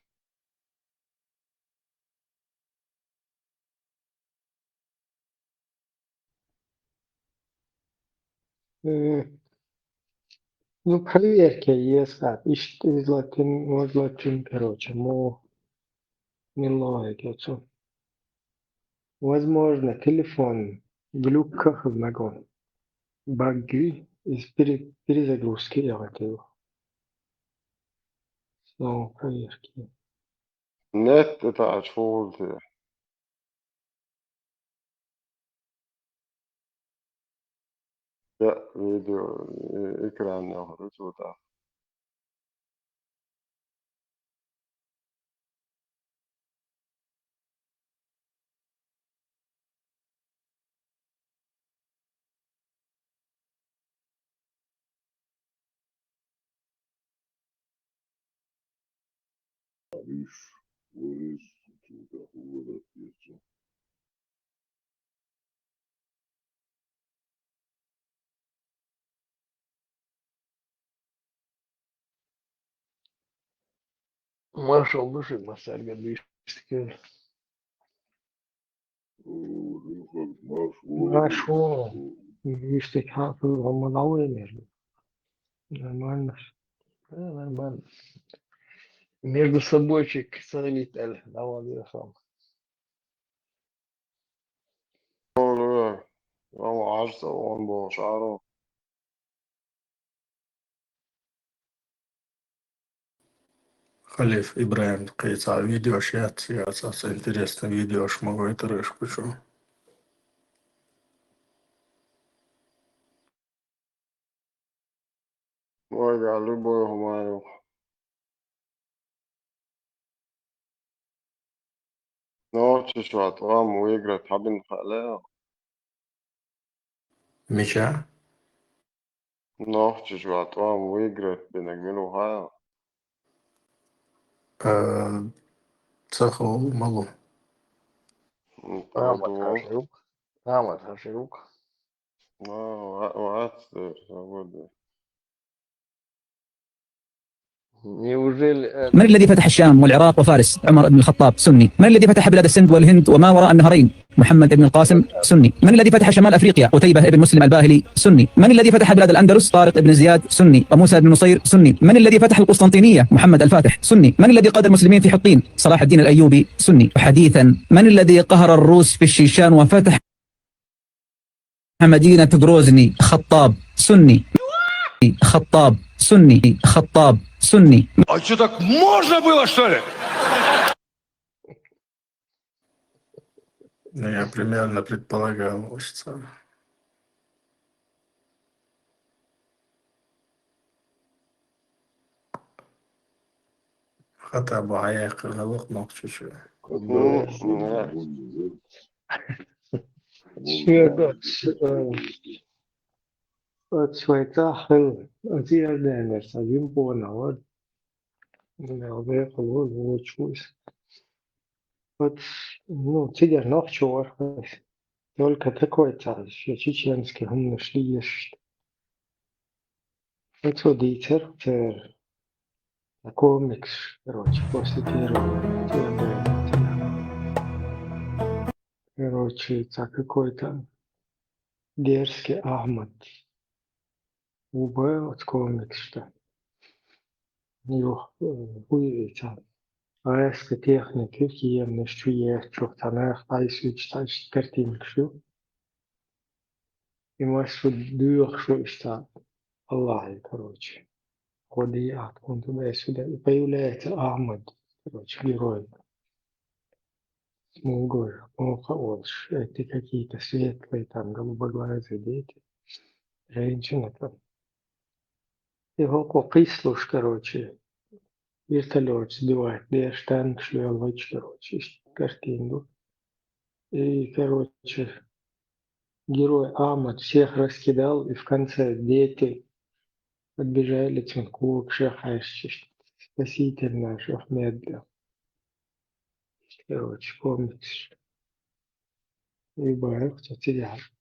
Э, ну, проверьте, если иштта излатин, возлатин, короче, мо не логика цу. Возможно, телефон глюк хилла нагон. Багги из пере-, перезагрузки я готов. Снова проверки. Нет, это очко. Я видео, э, экран я говорю, вот так. Маршал души массаьрга дуьйцуш. Маршо. Дуьйцуш хьан хӀума дӀавелира. Нормально. Да, нормально. Между собойчик ца хилийта аьлла, дӀаваллера хам. Халиф Ибрахим, кхин цхьа видеош яц, яц, аса интересный видеош ма гойтараш кучу. Ой, я любой хӀума ю. Нохчийчохь тӀом выиграть хьабина хаьа. Мича? Нохчийчохь тӀом выиграть бинарг мила ву хаьа? Э, ца хов, малу. М, Амат хьаширук. Амат хьаширук. А, ва-, вац, э, свобода. Неужели это من الذي فتح الشام والعراق وفارس؟ عمر بن الخطاب، سني. من الذي فتح بلاد السند والهند وما وراء النهرين؟ محمد بن القاسم، سني. من الذي فتح شمال أفريقيا؟ قتيبة بن مسلم الباهلي، سني. من الذي فتح بلاد الأندلس؟ طارق بن زياد، سني. وموسى بن نصير، سني. من الذي فتح القسطنطينية؟ محمد الفاتح، سني. من الذي قاد المسلمين في حطين؟ صلاح الدين الأيوبي، سني. وحديثا، من الذي قهر الروس في الشيشان وفتح مدينة غروزني؟ خطاب، سني. خطاب، سني. خطاب، سني. А что, так можно было, что ли? Ну, я примерно предполагал, что Хатаб хьаяьккхина хӀаллакх нохчийчу. М, да. Шуьга, э, оцу вай цӀахь хилла, оцу Иорданера цхьа жима къонах вара. Мел бекхал ву, вочу ву иза. Оцу, ну, цигара нохчо вара хӀара. Только такой цхьа, шен чеченский хӀуманаш лиеш. Оцо дийцар церан комикс, короче, после первого. Короче, цхьа какой-то дерзкий Ахьмад. Уба оцу комиксашта. Юха, э, хӀун ю иза? Айса техника, кеманаш чу етташ, цхьа нах айсуьйтуш, цхьа иштта картинкаш ю. И массо а доьхуш ю иштта Аллахье, короче. Ходи ахт хунту бай сюда. И появляется Ахьмад, короче, герой. Смуглый, оха олуш. Эти какие-то светлые, там, голубоглазые дети. Женщина там. И хӀокхо кхийсалуш, короче, вертолёташ сбивать деш, танкаш лоьллуш, короче, иштта картина ду. И, короче, герой Ахьмад всех раскидал, и в конце дети подбежали, цуьнан когашка хьаьжча, иштта спасительная шахмедда. Короче, комиксаш. И баьрха цо цигахь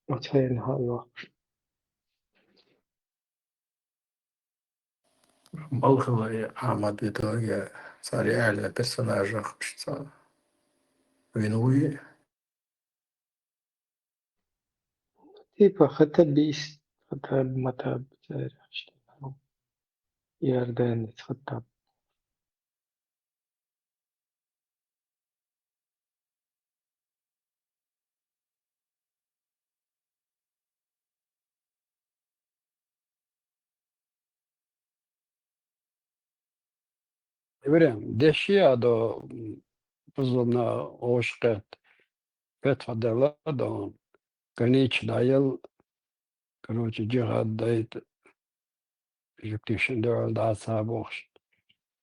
оцу хенахь а йоккхуш. Мала хилла и Ахьмад в итоге, цхьа реальный персонажах иштта вина вуй? Типа хатабист, хатаб, матаб, цаьрга иштта. Иорданец хатаб. Вариант. Деши а до, м, бусалбанаш ош кхетта, фетва делла до, границаш дӀаелла, короче, джихад дайта, жуьгтийн дуьхьал дӀа ца бохуш,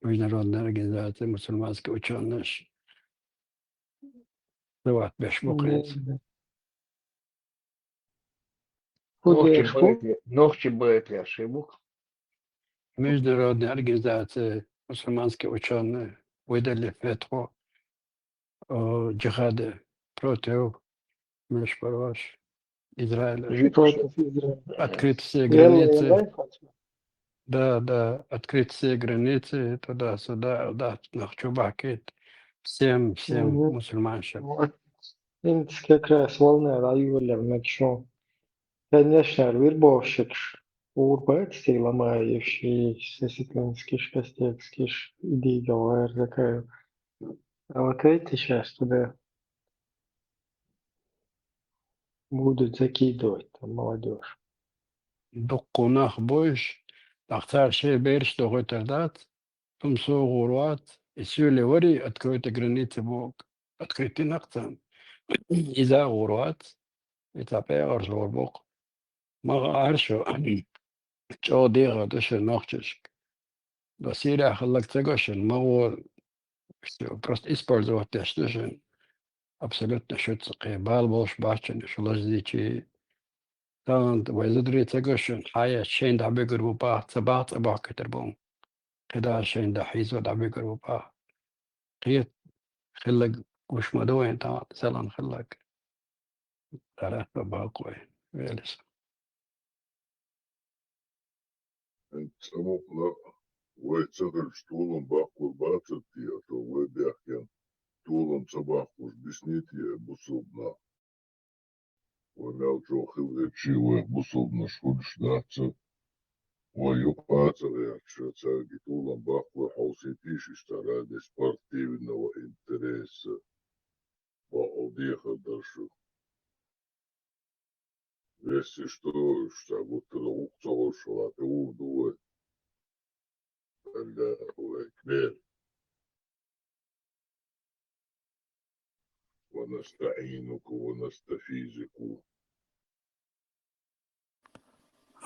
международная организация мусульманских учёных. Дават беш бу кхин. Мгм. Нохчи байтя, нохчи байтя ши бу. Международная организация мусульманских учёных выдали фетву о джихаде против, между прочим, Израиля. Против Израиля. Открыть все границы. Да, да, открыть все границы, туда-сюда, да, нах чу бахкийта всем, всем мусульманам. Вот. ХӀинца как раз волна дӀайолаелла мегаш ю. Конечно, вирбовщикаш ур бац, цигахь ламаевш, и сесетлинскиш, кастекскиш, и дигавар закрыл. А вот эти щас туда будут закидывать, там, молодёжь. Дуккха нах бу уьш, тӀаккха цара шайн бераш дохуьйтур дац, тумсо гӀур вац, и суьйле вари открытый границы боху, открытый нах царна. Иза а гӀур вац, и цхьа пӀеӀарш гӀур бу-кх. Ма гӀара шу, чӀогӀа дехар ду шуна нохчашка. До Сирия хилларг ца го шуна, ма гӀо, всё, просто использовать деш ду шуна. Абсолютно шуьца кхин бала болуш бац шуна, шу лазадичи. Тахана вай зударий ца го шуна, хьан яц шайна дӀабуьгур бу баха, ца баха цӀа бохкуьйтур бу. КхидӀа шайна дӀахьийзо дӀабуьгур бу баха. Кхета хилларг гуш ма ду вайна тахана, селан хилларг. Дараьхьа бакъ вай, велас. ХӀинца цӀа мукъана вай ца хилча, толам баккхур бацар те, ато вай бехкенна толам ца баккхуш бисний те бусалба нах? Вай мел чӀогӀа хила хилча, вай бусалбанаш хуьлуш дац, вай юкъа а ца гӀерташ, цаьрга толам баккхалур хьовсийта йиш, иштта ради спортивного интереса бакъал дехар дара шу. Веза, что уж цхьа гуттара а гӀуллакх ца луш вала тӀе вур ду вай. Аллаху акбар. ونستعينك ونستفيزك.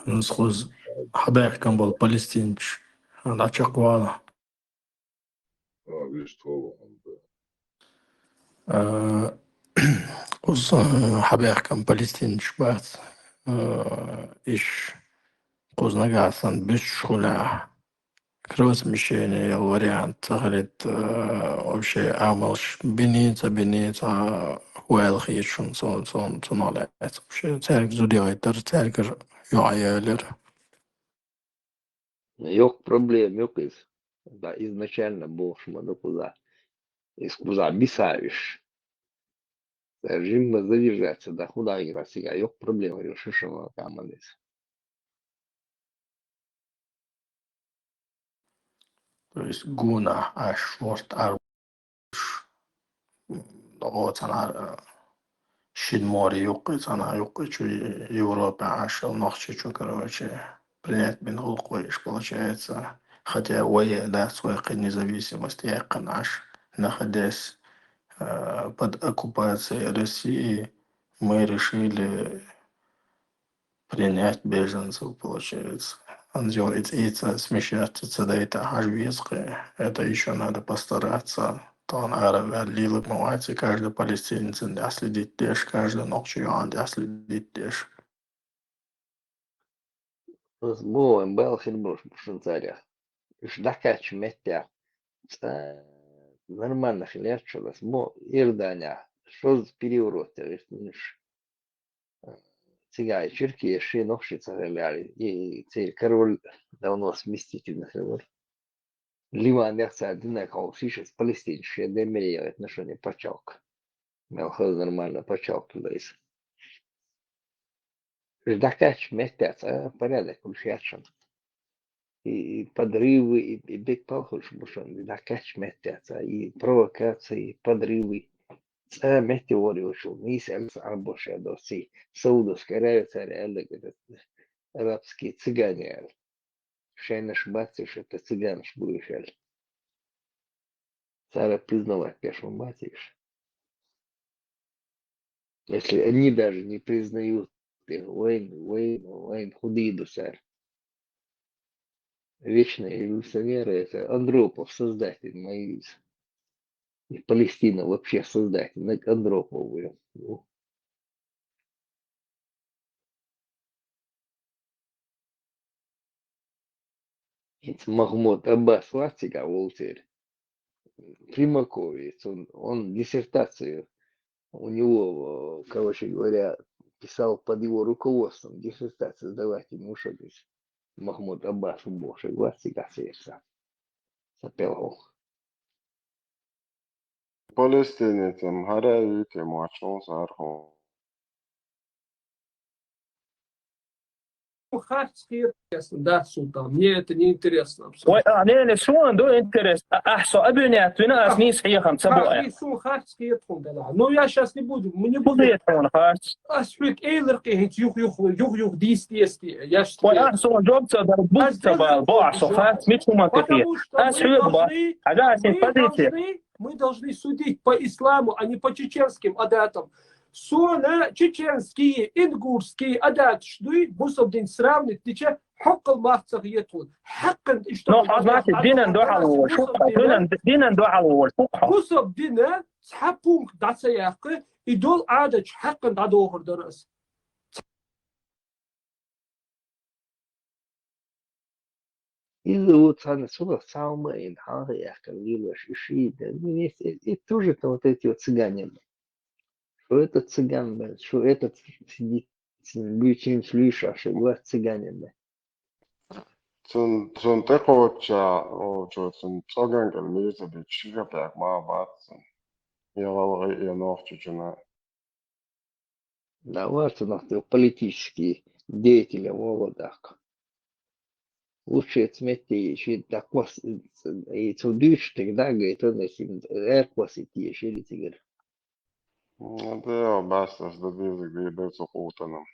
Нусхуз хьабаьхкина болу палестинчу дӀачекхвала. А, вистхула хӀунда. А, кхуза хьабаьхкина палестинчу бац. А, иш кхуза нагахь санна буьсуш хуьлахь, кровосмешение йолу вариант ца хилийта, а, вообще амалш биний, ца биний, ца хӀу аьлла хета шуна цу-, цу-, цунах лаьцна. Вообще цаьрга зуда яйтар, цаьргара юкъа яьлира. Йоккха проблема ю-кх иза. Да, изначально бохуш ма ду кхузахь. Иза кхузахь биса уьш. Жимма задержаться, да, худа гира цига, йоккха проблема, ю шишама камалис. То есть гуна аш шорт ар догоцанар шин море юккъе, цана юккъе чу Европе аш нохчи чу, короче, принять бин гулкъой иш получается. Хотя вай да свой независимость якъан аш, находясь э, под оккупацией России, мы решили принять беженцев, получается. Анзё иц ица смещаться цадайта хаж везкъе. Это ещё надо постараться. Тон ара вял лилы мавати, каждый палестинец дясли диттеш, каждый нокчи юан дясли диттеш. Бо бал хир бош бушун царя. Иш дакач меття. Нормально хилер чулас. Бо Иордания. Шоз переворот, то есть, ниш. Цигай Черкия, ши нохши царя ляли. И цель король давно сместительно хилер. Ливан яхца динак хол сишес Палестин ше демирия отношения пачалк. Мел хаз нормально пачалк туда из. Ждакач меттяца, а, порядок уж ячан. И, и подрывы, и, и бек палхуш бушан, ждакач меттяца, и провокации, и подрывы. Ца метеоры ушел, мисс Эльс Арбоша доси, Саудовская Аравия царя, арабские цыгане. Шайнаш бациш, это цыганш буйшаль. Сара признавать кешун бациш. Если они даже не признают их, войн, войн, войн, худые дусар. Вечные революционеры, это Андропов, создатель Маилис. И Палестина вообще создатель, Андропов. Ну, Ит Махмуд Аббас вацик а волтер. Примаковец, он, он диссертацию, у него, э, короче говоря, писал под его руководством диссертацию сдавать ему, что здесь Махмуд Аббас больше вацик а сердца. Сапелов. Палестинецам, хараитам вачун сарху. Харц хир, интересно, да, Султан? Мне это не интересно абсолютно. Ой, а, не, не, сун ду интерес. А, а, со обвинят, вина ас А, нис хихан, а, сабуэ. И сун харц хир тхун да, да. Ну, я щас не буду, мы не Буду будем. Я тхун харц. Ас хуик эйлер кихит юх, юх, юх, юх, дис, дис, дис. Я щас Ой, не а, сун жоб ца да, А бут ца сделаем бал, бо, а, су жоб. Харц, мичу ма кефир. Потому что Ас мы хуик ба. должны, А, да, ас мы позиция. должны, мы должны судить по исламу, а не по чеченским адатам. Сона чеченские, ингушские адаташ дуй, бусалба дин сравнить дича, хьакъал махцах етхун. Хьакъан ишта Ну, а, значит, динан духьал вол, шу, динан, динан духьал вол, шу. Бусалба дина цхьа пункт даца яхкы, и дол адаташ хьакъан дадохар дарас. Иза вот цана сула самый ин ханга яхкар лилаш и шиида. Ну, есть, и, и тоже то вот эти вот цыгане. Что этот цыган, блин, что этот сидит, блин, блин, блин, шаша, глаз цыгане, блин. Цун, цун текоча, о, чё, цун цоган кал мирза бит шига пяк ма бат цун. Я валга, я нох чучуна. Да, вот у нас политические деятели Володак. Лучше отметьте, если так вас, и цудыш тогда, говорит, он этим, э, квасит, ешили тигр. Ну, да, баста, да, бизик, да, да, сухутаном.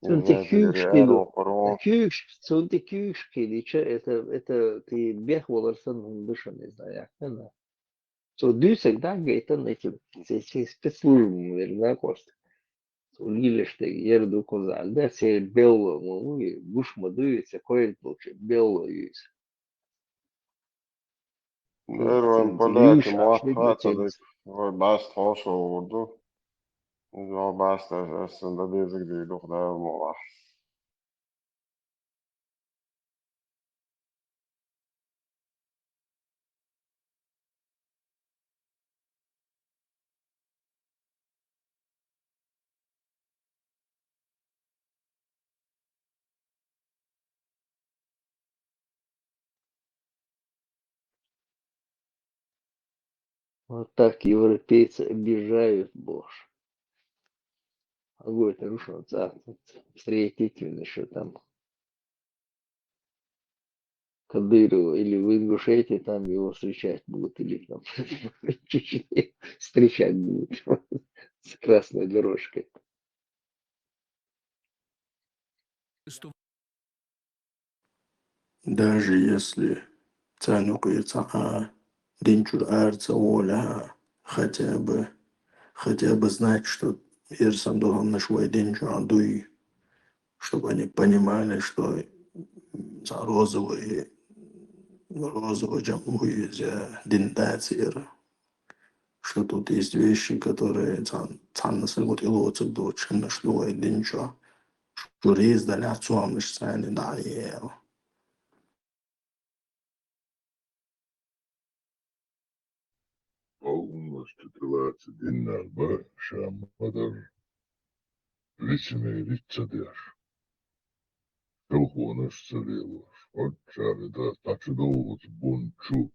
Цунти кюкшкилу. Кюкш, цунти кюкшкили, че, это, это ты бех воларсан, он дышан, не знаю, как она. Цо дюсек да гайтан этим, се, се спецслужбам верна кост. Цо лилеште ерду козалда, се белло муви, гушма дуви, се койл получи, белло юз. Верван поляки муахха цадык, вай баст хошо урду. Вай баст, эсен да безик ди дух да муах. Вот так европейцы обижают, боже. А говорит, ну что, завтра встретить, или что там. Кадырова, или в Ингушетии там его встречать будут, или там в Чечне встречать будут с красной дорожкой. Даже если цхьаннахьа цхьа а дин чура ара ца волахь а, хотя бы, хотя бы знать, что ер санна дола хӀамаш вай дин чу дуй, чтобы они понимали, что, м, цхьа розовый, розовый жамӀ ву иза, дин дац ер. Что тут есть вещи, которые цхьан-, цхьанна саго тӀелоцург доцу хӀамаш ду вай дин чу. Шу реза далахь, цу хӀамаш царна дӀа а яла. Полностью тӀелаца динна ба ша ма-дарра, лицемерить ца деш, шелхонаш ца лелош, хӀорш цара дӀа чу доллучу бун чу.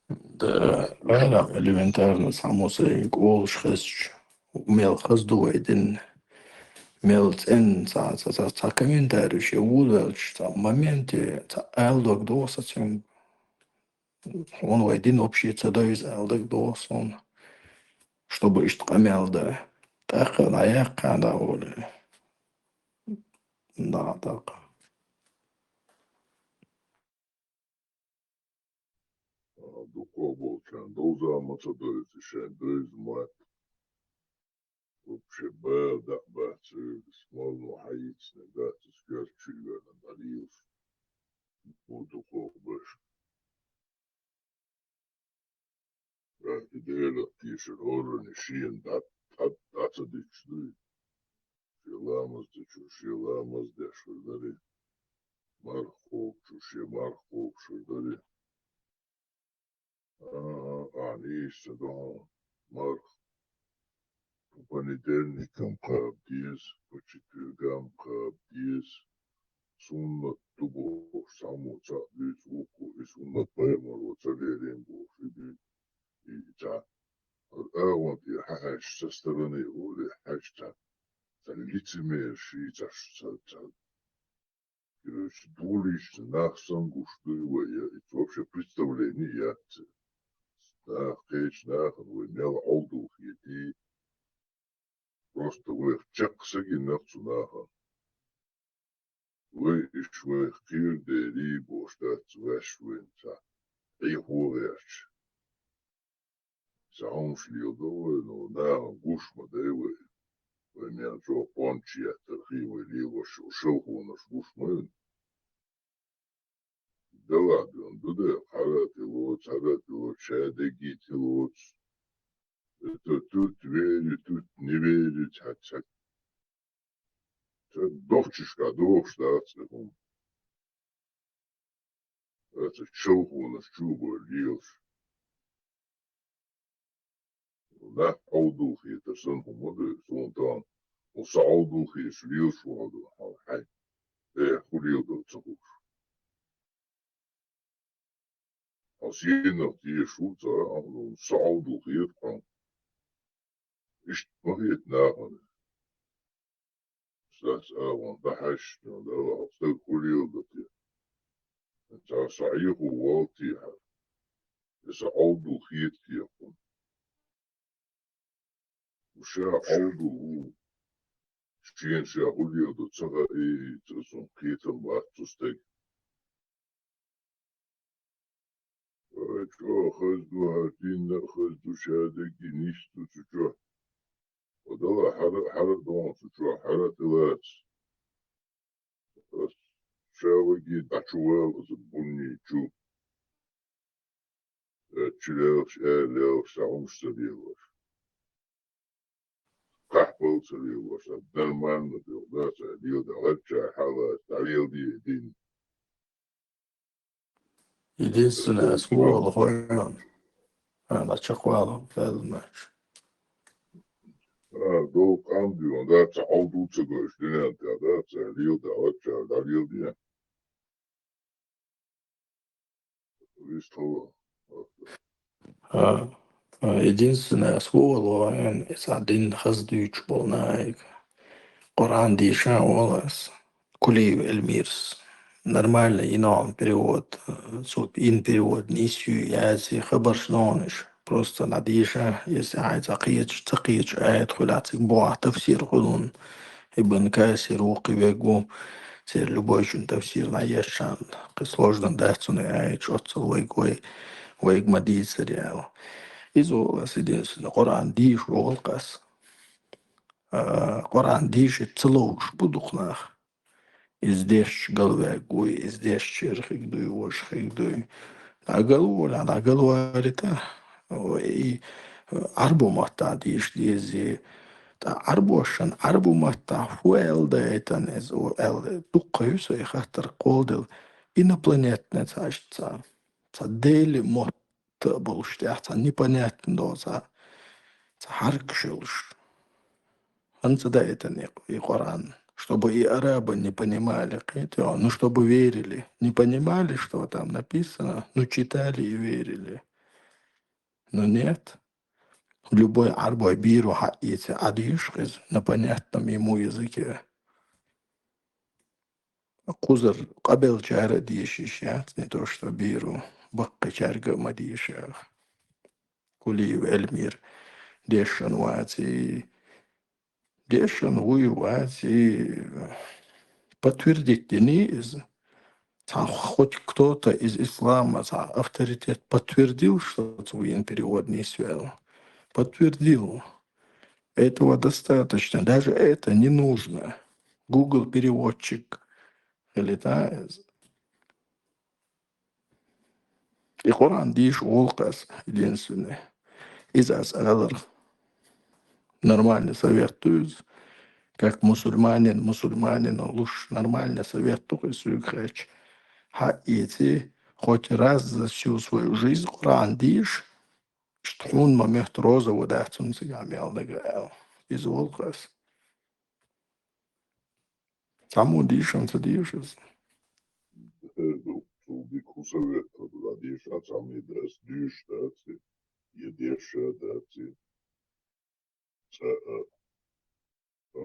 Да, ара элементарно, само собой, олуш хезча, мел хаза ду вай дин, мел цӀена ца, ца, ца, ца комментарий ше вудаьлча, ца моменте, ца аьлла дог доху сан цуьнга. Хьуна вай дин вообще ца дойза аьлла даг доху суна, чтобы иштта къамел дан. ТӀаккха дӀаяккха дӀа волу. ДӀа тӀаккха. А, дукха болчарна довза ма ца дойза, шайн дойза ма. Вообще бала дакъа бац, ас мало хьаийцина дац, ас коьрта чу верна дӀалелаш. Бу дукхох беш. Рахи Делах тешар хӀоранна шена дӀа, дӀа, дӀа ца дича дуй. Шен ламаз дечо, шен ламаз деш хир дарий. Марха кхобучо, шен марха кхобуш хир дарий. А, а, а, нийса ца догӀу марха. По понедельникам кхаба деза, по четвергам кхаба деза. Суннат ду бохуш, цхьаммо цхьаъ дуьйцу, вукхо и суннат пайхамаро ца лерина бохуш, и дуьйцу. И цхьа агӀон тӀера хьаьжча, со стороны волий хьаьжча, цхьа лицемер ши, цхьа, цхьа, цхьа Короче, дулийча нах санна гуш дуй вай, я, и вообще представление яц. Нах, кхечу нахана вай мел Ӏовдал хетий, просто вайх чекх са гиннах цу нахана. Вай иш вайх кхийра дерий бохуш дац ваьш вайна цхьа. Ӏехо гӀерташ. Сан хӀумаш леладо вай, ну, нахана гуш ма дай вай. Вай мел чӀогӀа понча еттар хи вай лелош, шелхонаш гуш ма вина. Да ладно, ду де, хьара тӀе лоцу, хьара тӀе лоцу, ша дегги тӀе лоцу. Это тут верю, тут не верю, цхьа, цхьа. Ца дохчушка дохуш дац и хӀума. Аса шелхонаш чу бой лелаш. Нах Ӏовдал хетар сан хӀума ду, суна тахана, хӀу са Ӏовдал хеташ лелаш ву хьо ду, хьо хьайн. Э, хӀу леладо ца хууш. Хьо сенах тешаш ву ца, хьуна са Ӏовдал хета хьуна. Иштта ма хета нахана. Стац агӀон дӀахьаьшна, Дала, хьо стаг хӀу леладо те? Цхьа са Ӏехо вал те хьара? И са Ӏовдал хета те хьуна? Ша Ӏовдал ву. Шена ша хӀу леладо ца хаий, ца цунна кхетам бац цу стеган. Ай, чӀогӀа хаза ду хӀара, динна а хаза ду, ша дегги нисду цу чохь. Ва дала хьара, хьара а догӀу цу чохь, хьара а тӀелаца. Ас ша ваги дӀачувала аса бунни чу. Э, чу лелаш, э, лелаш, сан хӀумаш ца лелаш. Кхахьбал ца лелаш, сан нормально дела, да, сан лела дӀагӀачча хьала, дӀалелде дин. Единственное, ас хӀу вала хойран. А, дӀачакхвала, фаьлла маьрша. А, дов къам дуьйна, да, ца Ӏовдал ца гойтуш дуьнен тӀехь, да, ца лела дӀагӀачча, дӀалелде. Вистхула, А, а, единственное, ас вуо валлахӀи, иза дин хаза дуьйцуш болу нахе. Къуръан дийша волу ас. Кулиев Эльмирс. Нормально, йина хьуна перевод, э, цо йина перевод нийса ю, яц и хабарш догӀуш. Просто надо дийша, если хьайца кхечу, ца кхечу аят хуьлахь цига бохьа тафсир хуьлун. Ибн Касир ву кхин вегу, церан любойчун тафсир ма ешшан, кхин сложно дац цунна аят, оццул вайга вай, вайга ма дийцар яла. Иза волу ас единственный, Къуръан дийша волу ас. А, Къуръан дийша ца ловш бу дукха нах. Иза дешча галваьгуй, иза дешча хир хиг дуй, важа хиг дуй. ДӀагала волахь, дӀагала валита. И Ӏарбо маттахь дийша дезий. Ткъа Ӏарбошан Ӏарбо маттахь хӀун аьлла дайтан иза, аьлла, дуккха ю сан и хаттар кхолладелла. Инопланетный ца, ца, ца Дели мотт а болуш тӀехь, ца непонятно долу, ца, ца хьаркаш йолуш. ХӀанца даийтина и, и Къуръан, чтобы и арабы не понимали, кхетий хьо, ну, чтобы верили. Не понимали, что там написано, но читали и верили. Но нет. Любой Ӏарбой бийро хьаийца Ӏадийша хеза на понятном ему языке. Кхузара къабелчара а дийша йиш яц, не то что бийро, баккхийчаьрга а ма дийша. Кулиев Эльмир дешан вац и, дешан вуй вац и, подтвердить дини иза. Цхьа хоть кто-то из ислама, цхьа авторитет подтвердил, что цо йина перевод нийса ю аьлла? Подтвердил. Этого достаточно. Даже это не нужно. Google переводчик или та И Къуръан дийша волу ас, единственное. Иза ас алар. Нормальный совет ду иза. Как мусульманин, мусульманин луш, нормальный совет ду иза суьга хетча. Хьаийци, хоть раз за всю свою жизнь Къуръан дийша, иштта хьуна ма моьтту роза ву дац, цунна цигахь мел дага аьлла. Иза волу ас. Цхьаммо дийшина ца дийша иза? Э, ду, цул дика хӀун совет ду, дийшина цхьаммо дас дуьйш дац и, я деша дац и. Ца, а, а,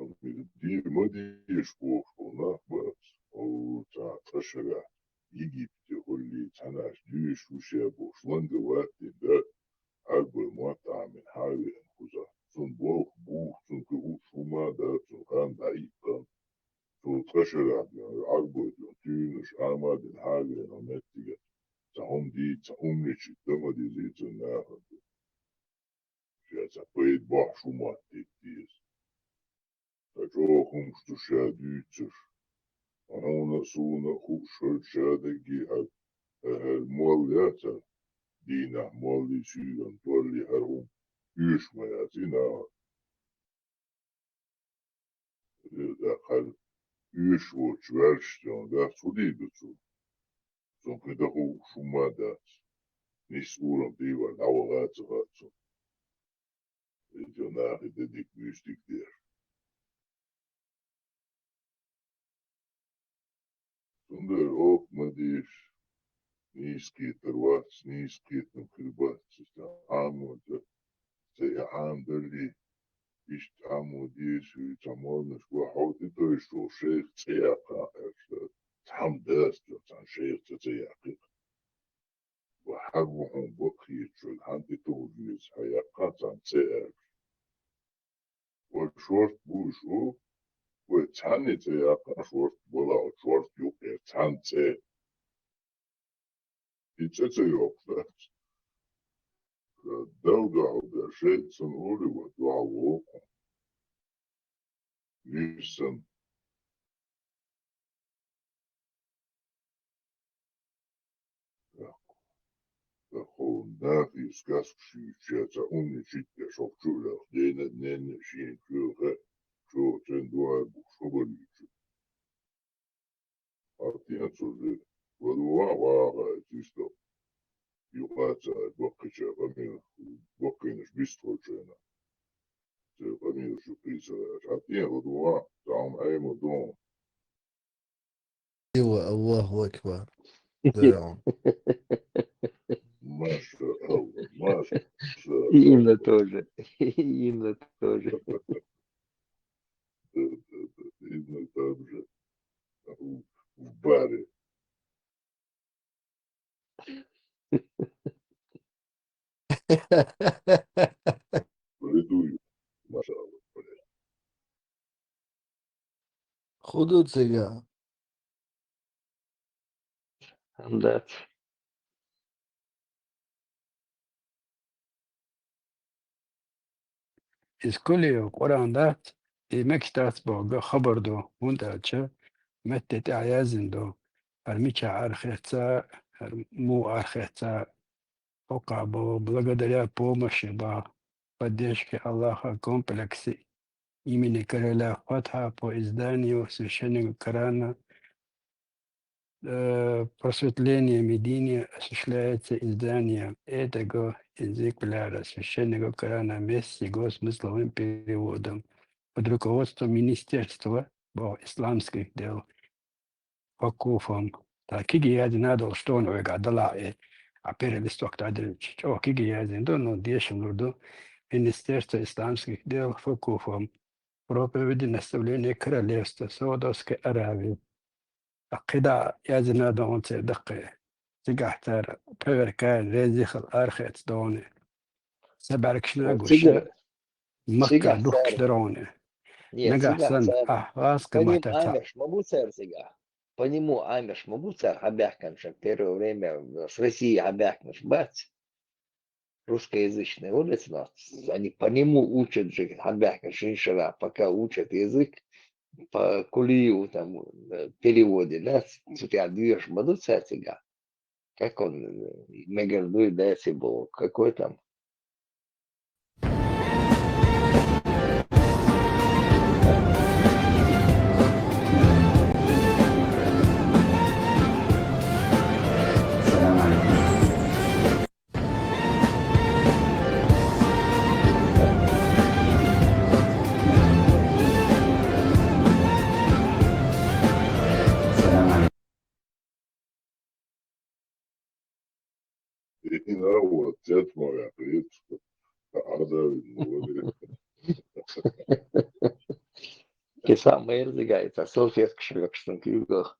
ди-, ма дийша бохуш болу нах бац. О, цхьа цкъа шарахь Египте хӀуллий цхьанаш дуьйш ву ше бохуш, ланга ваттина да, Ӏарбой мотт Ӏамина хьан веана кхузахь. Цунна болх буху, цунна кхин хууш хӀума а дац, цунна хан дӀаиккхана. Цо цкъа шарахь дуьйна, Ӏарбой дуьйна, туьйнаш Ӏама а дина, хьан а веана меттиге. Цхьа хӀума дийца, цхьа умничать дан ма дезий цунна нахана. Ша цхьа пайда бохьуш хӀума моттийта деза. Ткъа чӀогӀа хӀумаш ду ша дуьйцуш. Хьуна а, суна а хууш хӀара ша даггий хьара, хӀара молла яцара, дийнахь моллий, суьйранна толлий хӀара хӀума оьшуш ма яц и нахана. Э, тӀаккха хӀара оьшуш воцуш ваьршачунна дац хӀун дийр ду цо? Цунна кхин дан хууш хӀума а дац. Нийсса урам тӀе а ваьлла, дӀаваха а ца хаьа цунна. Эцо нахе де дика буьйса дика деш. Цундела оха ма дийша, нийса кхетар вац, нийса кхетам хир бац, иштта Ӏамо ца, ца и Ӏамадаллий, иштта Ӏамо деза, ца молланаш ваха хьо тӀетовжуш волу шайх цӀе яккха аьлла, цхьамма дац, цхьана шайх ца, ца яьккхи. Ва хьан ву хьуна бакъ хеташ, хьан тӀетовжа веза, хьан яккха цхьамма цӀе аьлла. Вай шорта бу уьш ву, вай цхьанне цӀе яккха шорта бала, шорта юкъера цхьанна цӀе. И цӀе ца йоккхуш дац. Дал дуьхьал дара, шайтӀа санна олий вай дуьхьал вокху. Вирсан. Тахо нахе сказкаш юьйцуш яц, умничать деш, хӀокху чу а лаьхна, дена а, ненна а, шена чоьхьа а, чоьхьа цӀена дуьхьал бухуш хабар юьйцуш. Хьан тӀе а цо дира, ладогӀа а вагӀа а чисто. Юкъа а ца аьлла, баккхийчара къамел, баккхийнаш бистхуьлучу хенахь. Церан къамелаш юккъе а ца лаьа. Хьан тӀе а ладогӀа а, цхьа хӀума Ӏема а догӀу. Ива, Аллаху акбар. Да. Маша И им на тоже. И им на тоже. Да, да, да. И на там же. У- В баре. Рядую. Машалла, блядь. Худо цига. Дац. Из кулиев Къуръан дац, и мегаш дац боху хабар ду, хӀунда аьлча метте тӀехь яздина ду, хӀара мичахь арахеццо, хӀара муха арахеццо, хӀокхахь боху благодаря помощи боху, поддержки Аллаха комплексе имени короля Фатха по изданию священного Корана, э, просветление Медины осуществляется изданием этого экземпляра священного Корана вместе с его смысловым переводом под руководством Министерства боху исламских дел Факуфом. Ткъа кегий яздина долуш ду вайгахь далахь и, а первый листок тӀе а диллича, чӀогӀа кегий яздина ду, но дешам лур ду Министерство исламских дел Факуфом. Проповеди наставления королевства Саудовской Аравии. Ткъа кхидӀа яздина ду церан даккхий. Цигахь цара проверка ян, реза хила арахецна ду. Сан бӀаьргашна а гуш, Макка духкуш дара хьуна. Нагахь санна, ахь гӀазкхи маттахь ца- По нему Ӏамерш ма бу цара цигахь. По нему Ӏамерш ма бу цара хьабаьхкинарш, первое время с России хьабаьхкинарш бац. Русскоязычный улица у нас. Они по нему учат же, хьабаьхкинарш шина шарахь, пока учат язык, по Кулиеву там, э, переводе, да, цу тӀехь доьшуш ма ду цара цигахь. Как он, э, Мегардуй, да, если был, какой там? И на вот, цец ма ваьккхи, а Ӏадавина вале. Кхин самое мерзигое, цхьа салфеткаш хьоькхуш цунна куьйгах.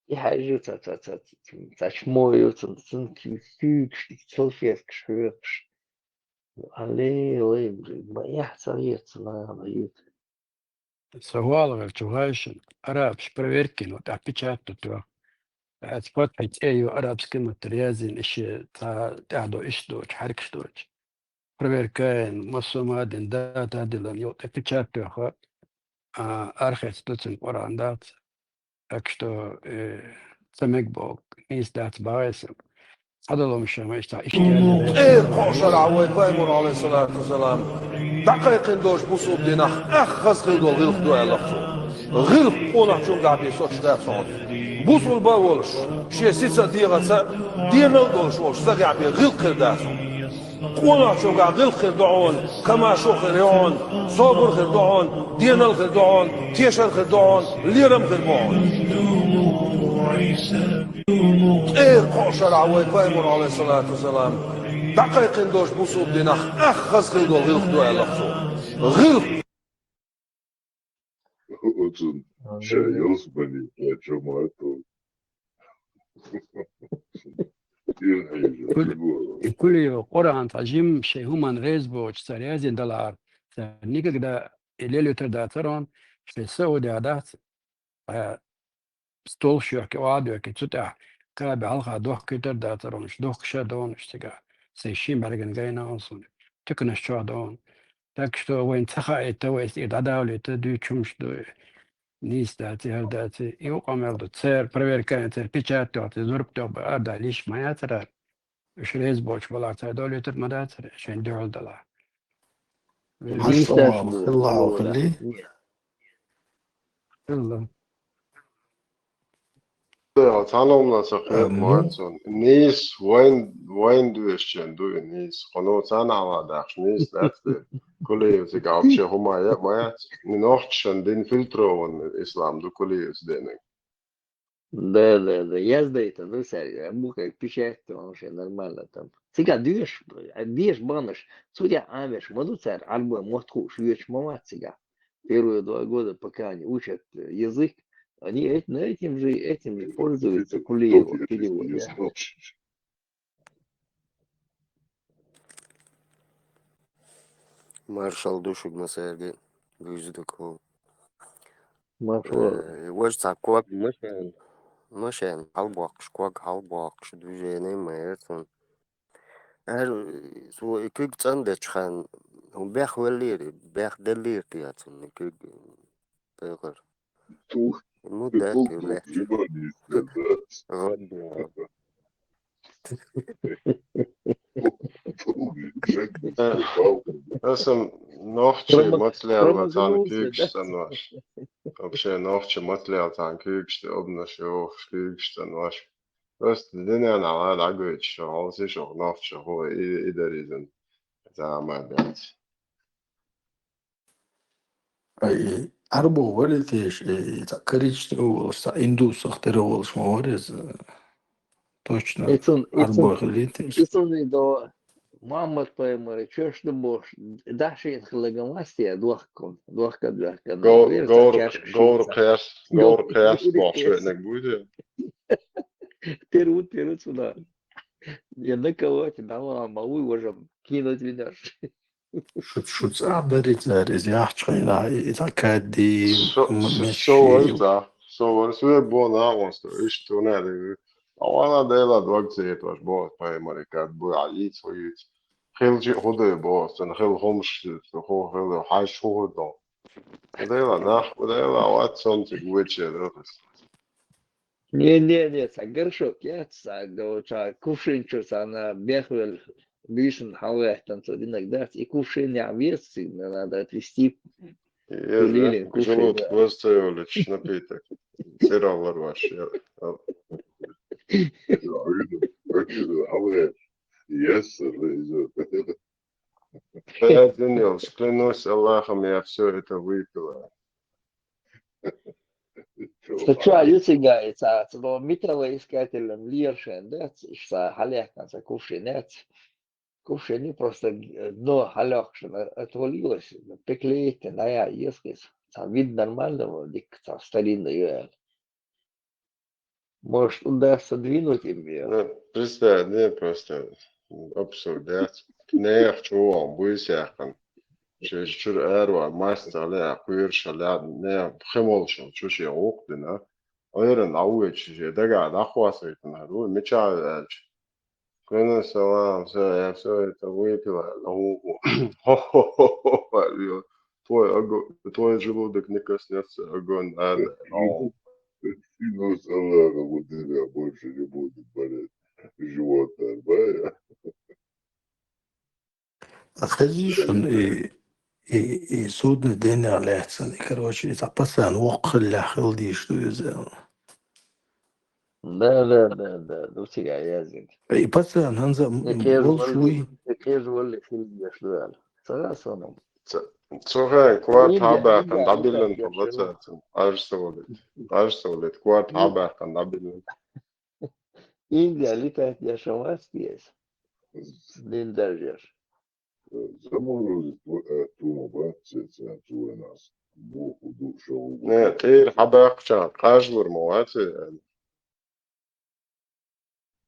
И хьаьжжа ца, ца, ца, ца, ца чмо ю цунна, цунна куь-, куьйгаш, салфеткаш хьоькхуш. Алле, вай, ма эхь ца веца, нана, ю. Со гӀолахь велча гӀайшина, арабаш проверка йина, тӀаккха печать ду тоьхна. Аса Фатхьи цӀе ю арабский маттара яздина, и шен цхьа тӀаьхьадо иштта доцу, хьаьркаш доцу. Проверка йина, массо а ма дина, дата а диллина, юкъа тӀе печать тоьхна, а, арахецна ду цуьнан Къуръан дац. Так что, э, ца мега боху, нийса дац боху аса. Хьадаломаш ма иштта, иштта яздина. Э, кхо шарахь вай пайхамар, алейхиссалату вассалам, дӀакхайкхина долуш бусулба динах ах хаза хила долу гӀиллакх ду аьлла цо. ГӀиллакх къонахчуьнгахь бен соцуш дац хьуна. Бусулба а волуш, шен сица а, дегӀаца а, денал а долуш волуш стагехь бен гӀиллакх хир дац хьуна. Къонахчуьнгахь гӀиллакх хир ду хьуна, комаьршо хир ю хьуна, собар хир ду хьуна, денал хир ду хьуна, тешар хир ду хьуна, лерам хир бу хьуна. Ткъе кхо шарахь вай пайхамар, алейхиссалату вассалам, дӀакхайкхина долуш бусулба динах ах хаза хила долу гӀиллакх ду аьлла цо. ГӀиллакх. Оцун шайн ялсамани кхечо ма аьлла. Кул-, и Кулиев Къуръан цхьа жимма шайн хӀуманна реза боцуш цара яздина далахьара, цара никогда и лелуьйтур дацара хьуна, шайн Саудехь дац, а, стол шоьхкий, охьа а доьхкий, цу тӀехь Каъбе хьалха дохкуьйтур дацара хьуна, уьш дохкуш а ду хьуна уьш цигахь. Сайн шен бӀаьргана гайна хьуна суна. Туьканаш чохь ду хьуна. Так что вайна ца хаийта, вай иза тӀера дӀадовлийта, дуьйцуш хӀумаш ду. Нийса дац, хӀара дац. И юкъа мел ду. Церан проверка, церан печать тоьхна, зурба тоьхна, ара даьлла йиш ма яцара. Уьш реза боцуш балахь, цара довлийтур ма дацара, шайна дуьхьал далахь. Нийса дац. Аллаху хили. Алла. Цхьана хӀуманна сан кхета ма вац хьуна. Нийса вайн, вайн доьшучун ду и нийса. Кхуьнан цхьана хьалха дахча нийса дац те. Кулиев цигахь вообще хӀума яа ма яц. Нохчашна дина фильтрованный ислам ду Кулиевс диниг. Да, да, да. Яздайта ду цаьрга. Мухай печать, он вообще нормально там. Цигахь доьшуш, доьшуш баханарш, цу тӀехь Ӏамош ма ду цара, Ӏарбойн мотт хууш, йоьдуш ма вац цигахь. Первые два года, пока они учат язык, они эт-, на этим же, этим же пользуются, кулиево, перевод, да. Маршал ду шуьга, Масарги, вуьйзу дукха. Маршал. Э, важа цхьа ког машен, машен хьалабоккхуш, ког хьалабоккхуш, движение ма яра цунна. Эр, цо и куьг цӀандечу хенна, хӀун бехвеллера, бехделлера те цунна и куьг, тӀехула? Тух, ну да, тух, легче. Аса нохчий мацлел царна куьйгаш цӀанваш. Вообще нохчий мацлел царна куьйгаш тӀе обнаш йохуш куьйгаш цӀанваш. Просто динан Ӏала дӀагойтуш, хьовсийша нохчо хӀу и, и даризан. Зама дац. Ай, Ӏарбо вара теша, и цхьа коричневый волуш, цхьа индусах тера волуш ма вара иза. Точно. И цун, и Ӏарбо цун, хилийта. И цун и до Мухьаммад пайхамар чоьш ду бохуш, дахшийна хилла ган вац те, дохкун, дохка, дохка, Гор-, вер гор-, чашка гор шица. Кхес, гор кхес, бохуш веаниг буй те? Тера ву, тера ву цунах. Я на кого-то, да, ма, ма вуй важам, кинуть винаш. Шу, шу цӀа дари цара, иза яхча хьайна, и цхьа кадди, Со, м-, со, меши. Со вара цхьа, со вара, со вара бо нагӀонста, иштта ванали. Авана Дела дог цеташ бо, паймари кад бу, а йиц, ху йиц. Хилчи худой бо, сан хил хумш, ху хил, хаш ху худо. Дела, нах, Дела, ват сон циг выче, да. Не, не, не, цхьа горшок яц, цхьа, го-, цхьа кувшин чу цхьана бехвел буьйсанна хьалаветтан цо динарг дац. И кувшин яхь веза цига, надо отвести. Еза, Лилин кувшин, желудок да. Ваза ца йолуьйтуш напиток. Церал ларваш, я. Yes, sir. Пять дней, клянусь Аллахом, я всё это выпила. Ца чу а ю цига, и ца, ца до металлоискателем лершен, да, ца, ца хьалехкан ца кувшин яц. Кувшин просто, э, дно хьалехкашна отвалилось, приклеить, да, я, ескис. Ца вид нормального, дик, ца старинный, э. Может, удастся двинуть им её? Ну, представь, не, просто абсурд, да? Нех чувал, буйсяхан. Шеш чур эрва, мастер, а куйр шаля, не, хемол шал, чуши ук дина. Ойран, а уй, чуши, дага, да, хвасайтан, хару, меча, Клянусь Аллахом, всё, я всё это выпила. Хо-хо-хо-хо, говорю, твой ого-, твой желудок не коснётся огонь ада. Клянусь Аллахом, у тебя больше не будет болеть живот, нормально? А хезий шуна и, и, и судный денехь лаьцна, и, короче, иза пацан воккха хиллехь хила дийш ду иза. Да, да, да, да, ду цига яздина. И пацан хӀанза, м, и кхежа болуш валли, вуй. И кхежа валли хила деш ду аьлла. Ца гӀа сону. Ца-, цу хенахь корта хьабаьккхина дӀабиллина хӀума ца, ца, Ӏаж ца валийта. Ӏаж ца валийта, корта хьабаьккхина дӀабиллина. Индия летать деш вац те иза. Дин даржеш. Заморозить, э, тума бац, ца, ца, цу вайнас. Боху ду шоу. Не, тӀера хьабаьккхича, къажлур ма вац, э.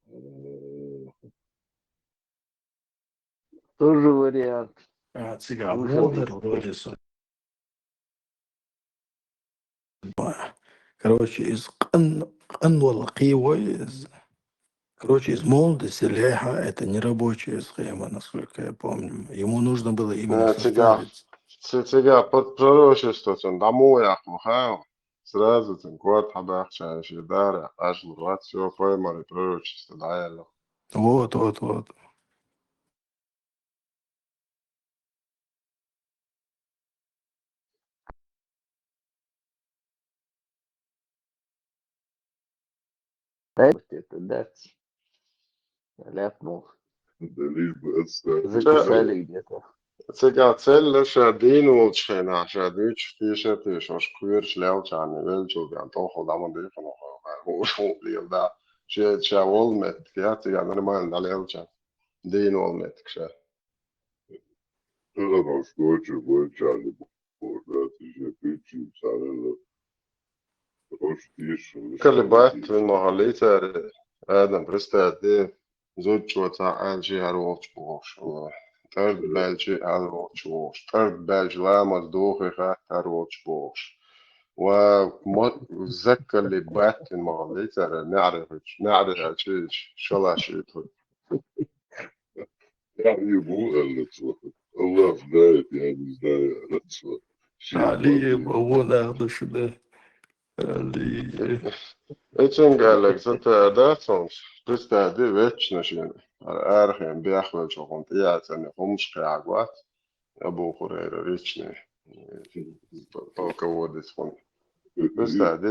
Э, Тоже вариант. А, цига. Слушай, молдер вроде со. Короче, из къан-, къанвала кхиевой из. Короче, из молодость леха, это не рабочая схема, насколько я помню. Ему нужно было именно, а, цига, составить. Ци-, цига под пророчество цун дӀа мо яхму хаьа. Сразу цун корта хьабаьккхича, ши дара, аш вац, всё, поймали пророчество дӀаяьлла. Вот, вот, вот. Эй, это дац. Ляпнул. Да лишь бы отстать. Записали где-то. Цига цель лаша дийна волчу хенахь ша дуьйцуш тийша тийша, ош кхоьруш лелчарна велчул бен тохал дӀа ма дийхана хьо, хьо, хьо, лел да. Ше, ша волу меттиг, я цига нормально дӀалелча. дийна волу меттиг ша. Хиларош гочур гойчарли бохуш дац, иже пиччинчу царел ош тешам. Колебать вина ма хьаллий цара, Адам, представь де, зудчо цхьа аьлча хьар волчу бохуш, тӀард баьлча хьар волчу бохуш, тӀард баьлча ламаз дохий хатта хьар волчу бохуш. Ва ма-, заккалли баттина ма хьаллий цара, неӀаре хӀуьттуш, неӀаре аьлча шалаш ю тхуьга. Я ему аьлла цо. Аллах знает, я не знаю, аьлла цо. Али ему нахду шуда. Али. Эцунга аьлларг ца тара дац хьуна. Представь де, вечно шена. Арахьен бехвелча хьуна тӀеяцӀанне хӀумаш кхаьгӀа вац. Абу Хурайра ричне. Полководец хьуна. Представь де,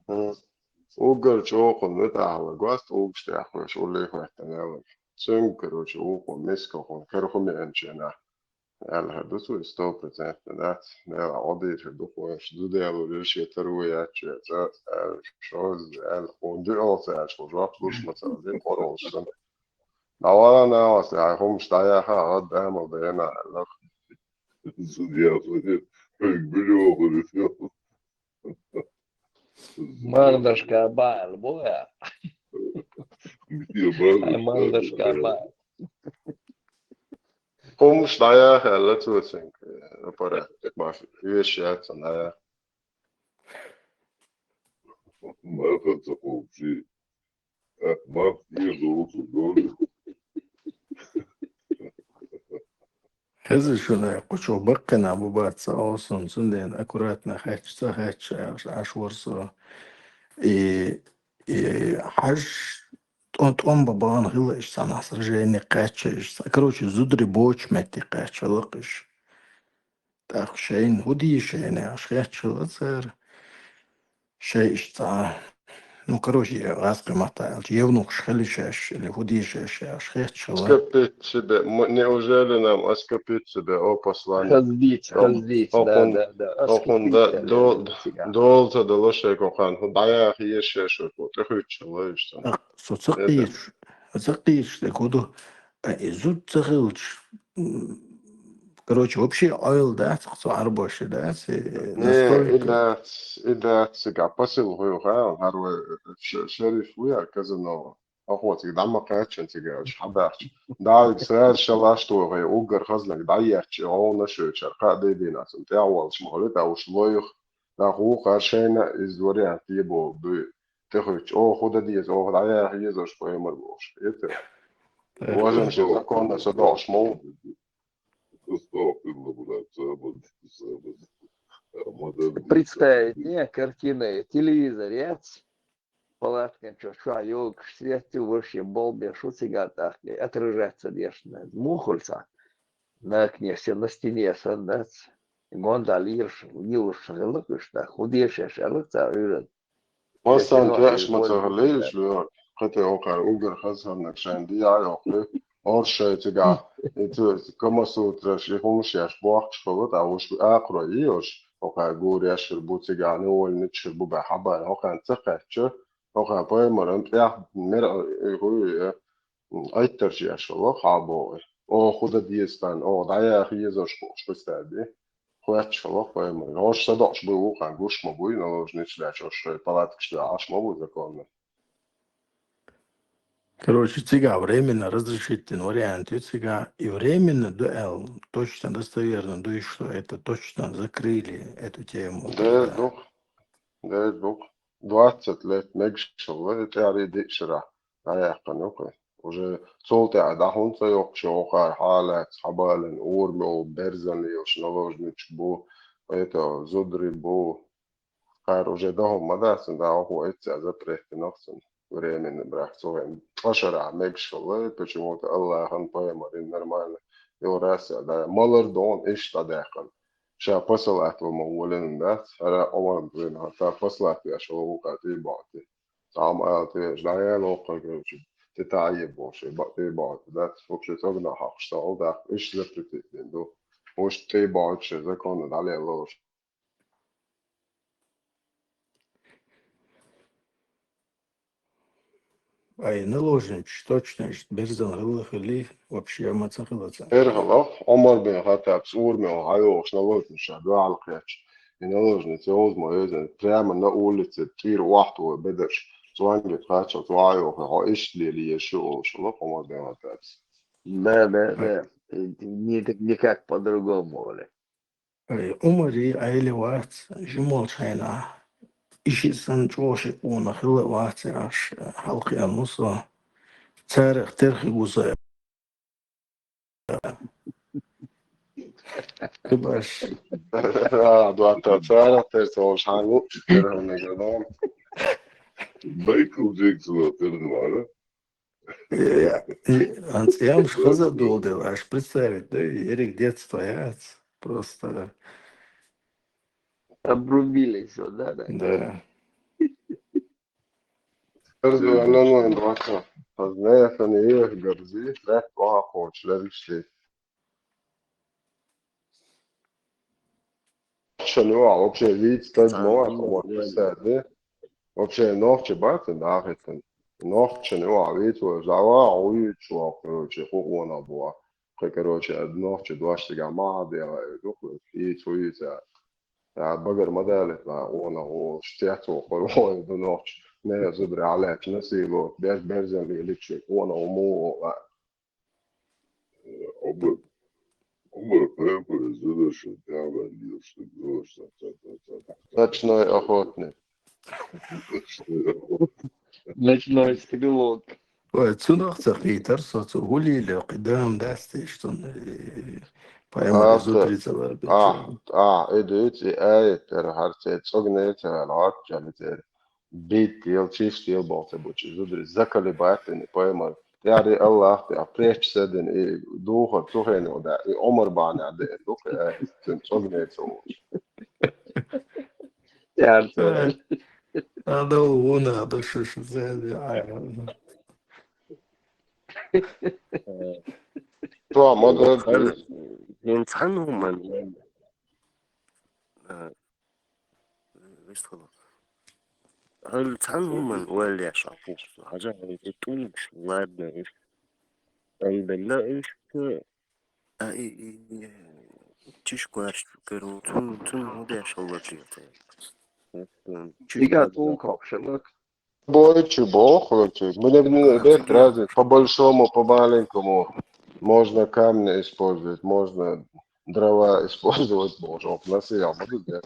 тӀе- Уггар чӀогӀа муьтӀахьлаг вац, тӀулгаш тӀехвеш, улле хӀоьттина аьлла. Цуьнга, короче, вукхо мискахула кара хӀума еанчу хенахь, аьлла хӀара ду цо, сто процентов дац, Дела Ӏодийр хир ду хӀоьш, зуда яло вешан таро яц шен цӀа, аьлла, шозза, аьлла, хӀунда дуьхьал ца аьлча, хӀун жоп луш ма ца вази, къоролуш санна. ДӀавала нагӀас, хьайн хӀумаш дӀаяха, гӀадда амал дена, аьлла. Зуда яло, хӀуьнга муьлха вохур иза. Мардашка баьлла бу я. Мардашка баьлла. ХӀумаш дӀаяха аьлла цо цуьнга, аппарат, баш, веш яц цунна дӀаяха. Марха ца ховший. Э, марха тӀера долу цу долу. Хеза шуна кхучо баккхина бу бац ца олу суна, цундела аккуратно хаьттича, ца хаьттича, аьлла, Ӏаш вара со. И, и хьаж тӀом, тӀом бан бахана хилла иштта цхьана сражени кхаьчча иштта. Короче, зударий боцучу метте кхаьчча хилла-кх иштта. ТӀаккха шайна хӀун дийша шайна аьлла, хетта хилла цара. Шай иштта цхьа, ну, короче, гӀазкхи маттахь аьлча, евнухаш хили шаьш, или хӀун дийша шаьш аьлла, хетта хилла. Оскопить себя, м-, неужели нам оскопить себя, о посланник? Хаздиц, хаздиц, да, да, да. Хьуна долу ца дало шайга кхана, хӀун дӀаяха еза шаьш, тӀехуьттуш хилла иштта. Со ца кхеташ, ца кхеташ дерг хӀун ду? А и зуда ца хилча, м, короче, вообще ойла дац, цу Ӏарбоша дац, и настолько. Не, и дац, и дац, цига посыл хьуьйха, хӀара вай ш-, шериф ву я, Казанова. Ахо цига дӀа ма кхаьччина цига аьлча, хьабаьхча. ДӀа цига сразу шалаш тохий, уггар хазнарг дӀаетташ, и гӀовна шоьчара кхаа дайдина цунна тӀехь волчу ма хилла, тӀаккха уьш лойх, нах вукхара шайна иза вариант е боху дуй. ТӀехуьттуш, оха хӀун дан деза, оха дӀаяха езаш пайхамар бохуш. Это. Важен шен законно со дош ма ву. Представить, не, картина, телевизор яц, палаткан чу ша йогуш, свет ю, вообще болбеш шу цигара тӀаккха, отражаться деш, мухула ца. На окне, на стене санна дац. Гондал йилуш, йилуш хилла уьш, тӀаккха хӀун дешаш аьлла ца уьйран. Массанна тӀехь ма ца хилла, лоьрг, кхетий, хӀокхара уггар хаза хӀарнаг шайна дехьа а йоккхуьйту, оршай цигахь, и цу Камасутраш, и хӀумаш еш бохкуш хилла, тӀаккха уьш акхаро йийош, хӀокхара гур еш хир бу цигахь, невольничаш хир бу баьхьа бан, хӀокхарна ца кхаьчча, хӀокхара пайхамаран тӀехь мера, э, хӀуй, э, Ӏиттарш еш хилла хьалабогӀий. Оха хӀун дан деза тхан, оха дӀаяха езаш бохуш, представь де. Хоьттуш хилла пайхамар. ХӀорш са доӀуш буй вукхарна гуш ма буй, наложничаш лаьтташ шайн палаткаш лаьӀаш ма бу законно. Короче, цигахь временно разрешительный вариант ю цигахь. И временно ду аьлла, точно, достоверно ду, что это точно закрыли эту тему. Дер ду-кх. Дер ду-кх. Двадцать лет мегаш хилла, и тӀаьхьарий диъ шарахь дӀаяьккхина ю-кх. Уже цул тӀаьхьа дӀа хӀунда ца йоккхуш ю хӀокхара хьалаца, хьабалан, урам йолу, берзан лелаш, наложничаш бу, это, зударий бу. Кхара уже дан хӀума ма дац, цунна дӀа хӀокхо эццехь запрет динарх цунна. Временно брак цо вайн ткъа шарахь мегаш хилла, почему-то Аллахьан, пайхамаран нормально. Йо, раса, да, малар догӀун иштта дӀадаьккхина. Ша посылать ван ма волийна дац, хӀара Ӏумар бен хӀара посылать веш хилла вукхара тӀе а бохуьйту. Цхьа хӀума ала тӀе веш, дӀаяла воккхар, короче, тӀе таӀе бохуш, бакъ тӀе бохуьйту дац, вообще цӀогнах хьокхуш ца хилла, тӀаккха иштта запретить дина ду. Вуьш тӀе бохуьйтуш, законно дӀалелла лоруш. Ай, наложница, точно, берзан хилла хили, вообще ма ца хилла ца. Эрхалах, Ӏумар бен Хаттаб, цӀур мел хьайохуш наложница ша дуьхьал кхетча. И наложница йолзма везен, прямо на улице, тӀир вахт вой бедарш, цванге кхача, цвайоху, хьо иштли лиеш шу олуш, Ӏумар бен Хаттаб. Да, да, да. Никак, никак по-другому, Оля. Ай, Ӏумари Ӏели вац, жимолчхьайна. Иши сан чӀоши къона хилла вац, аш хьалхи анмусо. Царах терхи гуза. Кыбаш. А, дуатта цара терца олуш хьан лу, терхи мегадон. Майкл Джексона тырдывара. АнцӀ ямш хаза долдел, аш представить, да, ерик детство яц. Просто, Обрубили всё, да, да. Да. Эрзу аланван дуатта. Хазна сан ех гарзи, лет вахоч, лет ишли. Шану вообще вид стад моа, вот, саде. Вообще нохчи бат, да, хитан. Нохчи не ва вид, вот, зава, уй, чувак, короче, хукуна буа. Хе, короче, нохчи дуаш тига ма дела, дух, и цуица. Я багар мадалет на, она, о, штяцо, хор, ой, ду нохчи. Не, зубри, аляч, на сило, без берзен, личи, она, уму, а. Омар, Омар Пепе, зрелищный, прямо, не, что грош, та, та, та, та. Ночной охотник. Ночной стрелок. Ой, цунах ца хитар, со цу гулиле, кидам дасте, что поэма А, зудрица лар А, а, эдуц, и ай, тер харце, цогнеца, лат, чалитер. Бит, ел, чиш, ел, болце, бучи, зудри, заколебательный поэма. Яри Аллах, ты опречь седен, и духа, тухен, да, и Омар Баня, да, и духа, и цогнеца. Ярцо. Надо луна, да что ж, за, ай, Что, модер, Ин цхьан хӀуман. Вистхула. Хьол цхьан хӀуман валлеш а пухсу. Хьажа хьол и тӀулгаш, ладно, иш. Амбелла иш. А и, и, и, чиш кварш, короче, цун, цун хӀудеш хьол валлеш. Ига тулка вообще, лак. Бойчу, бохлочу. Мне, мне, нет разницы. По большому, по маленькому. Можно камни использовать, можно дрова использовать, можно. На себя могу взять.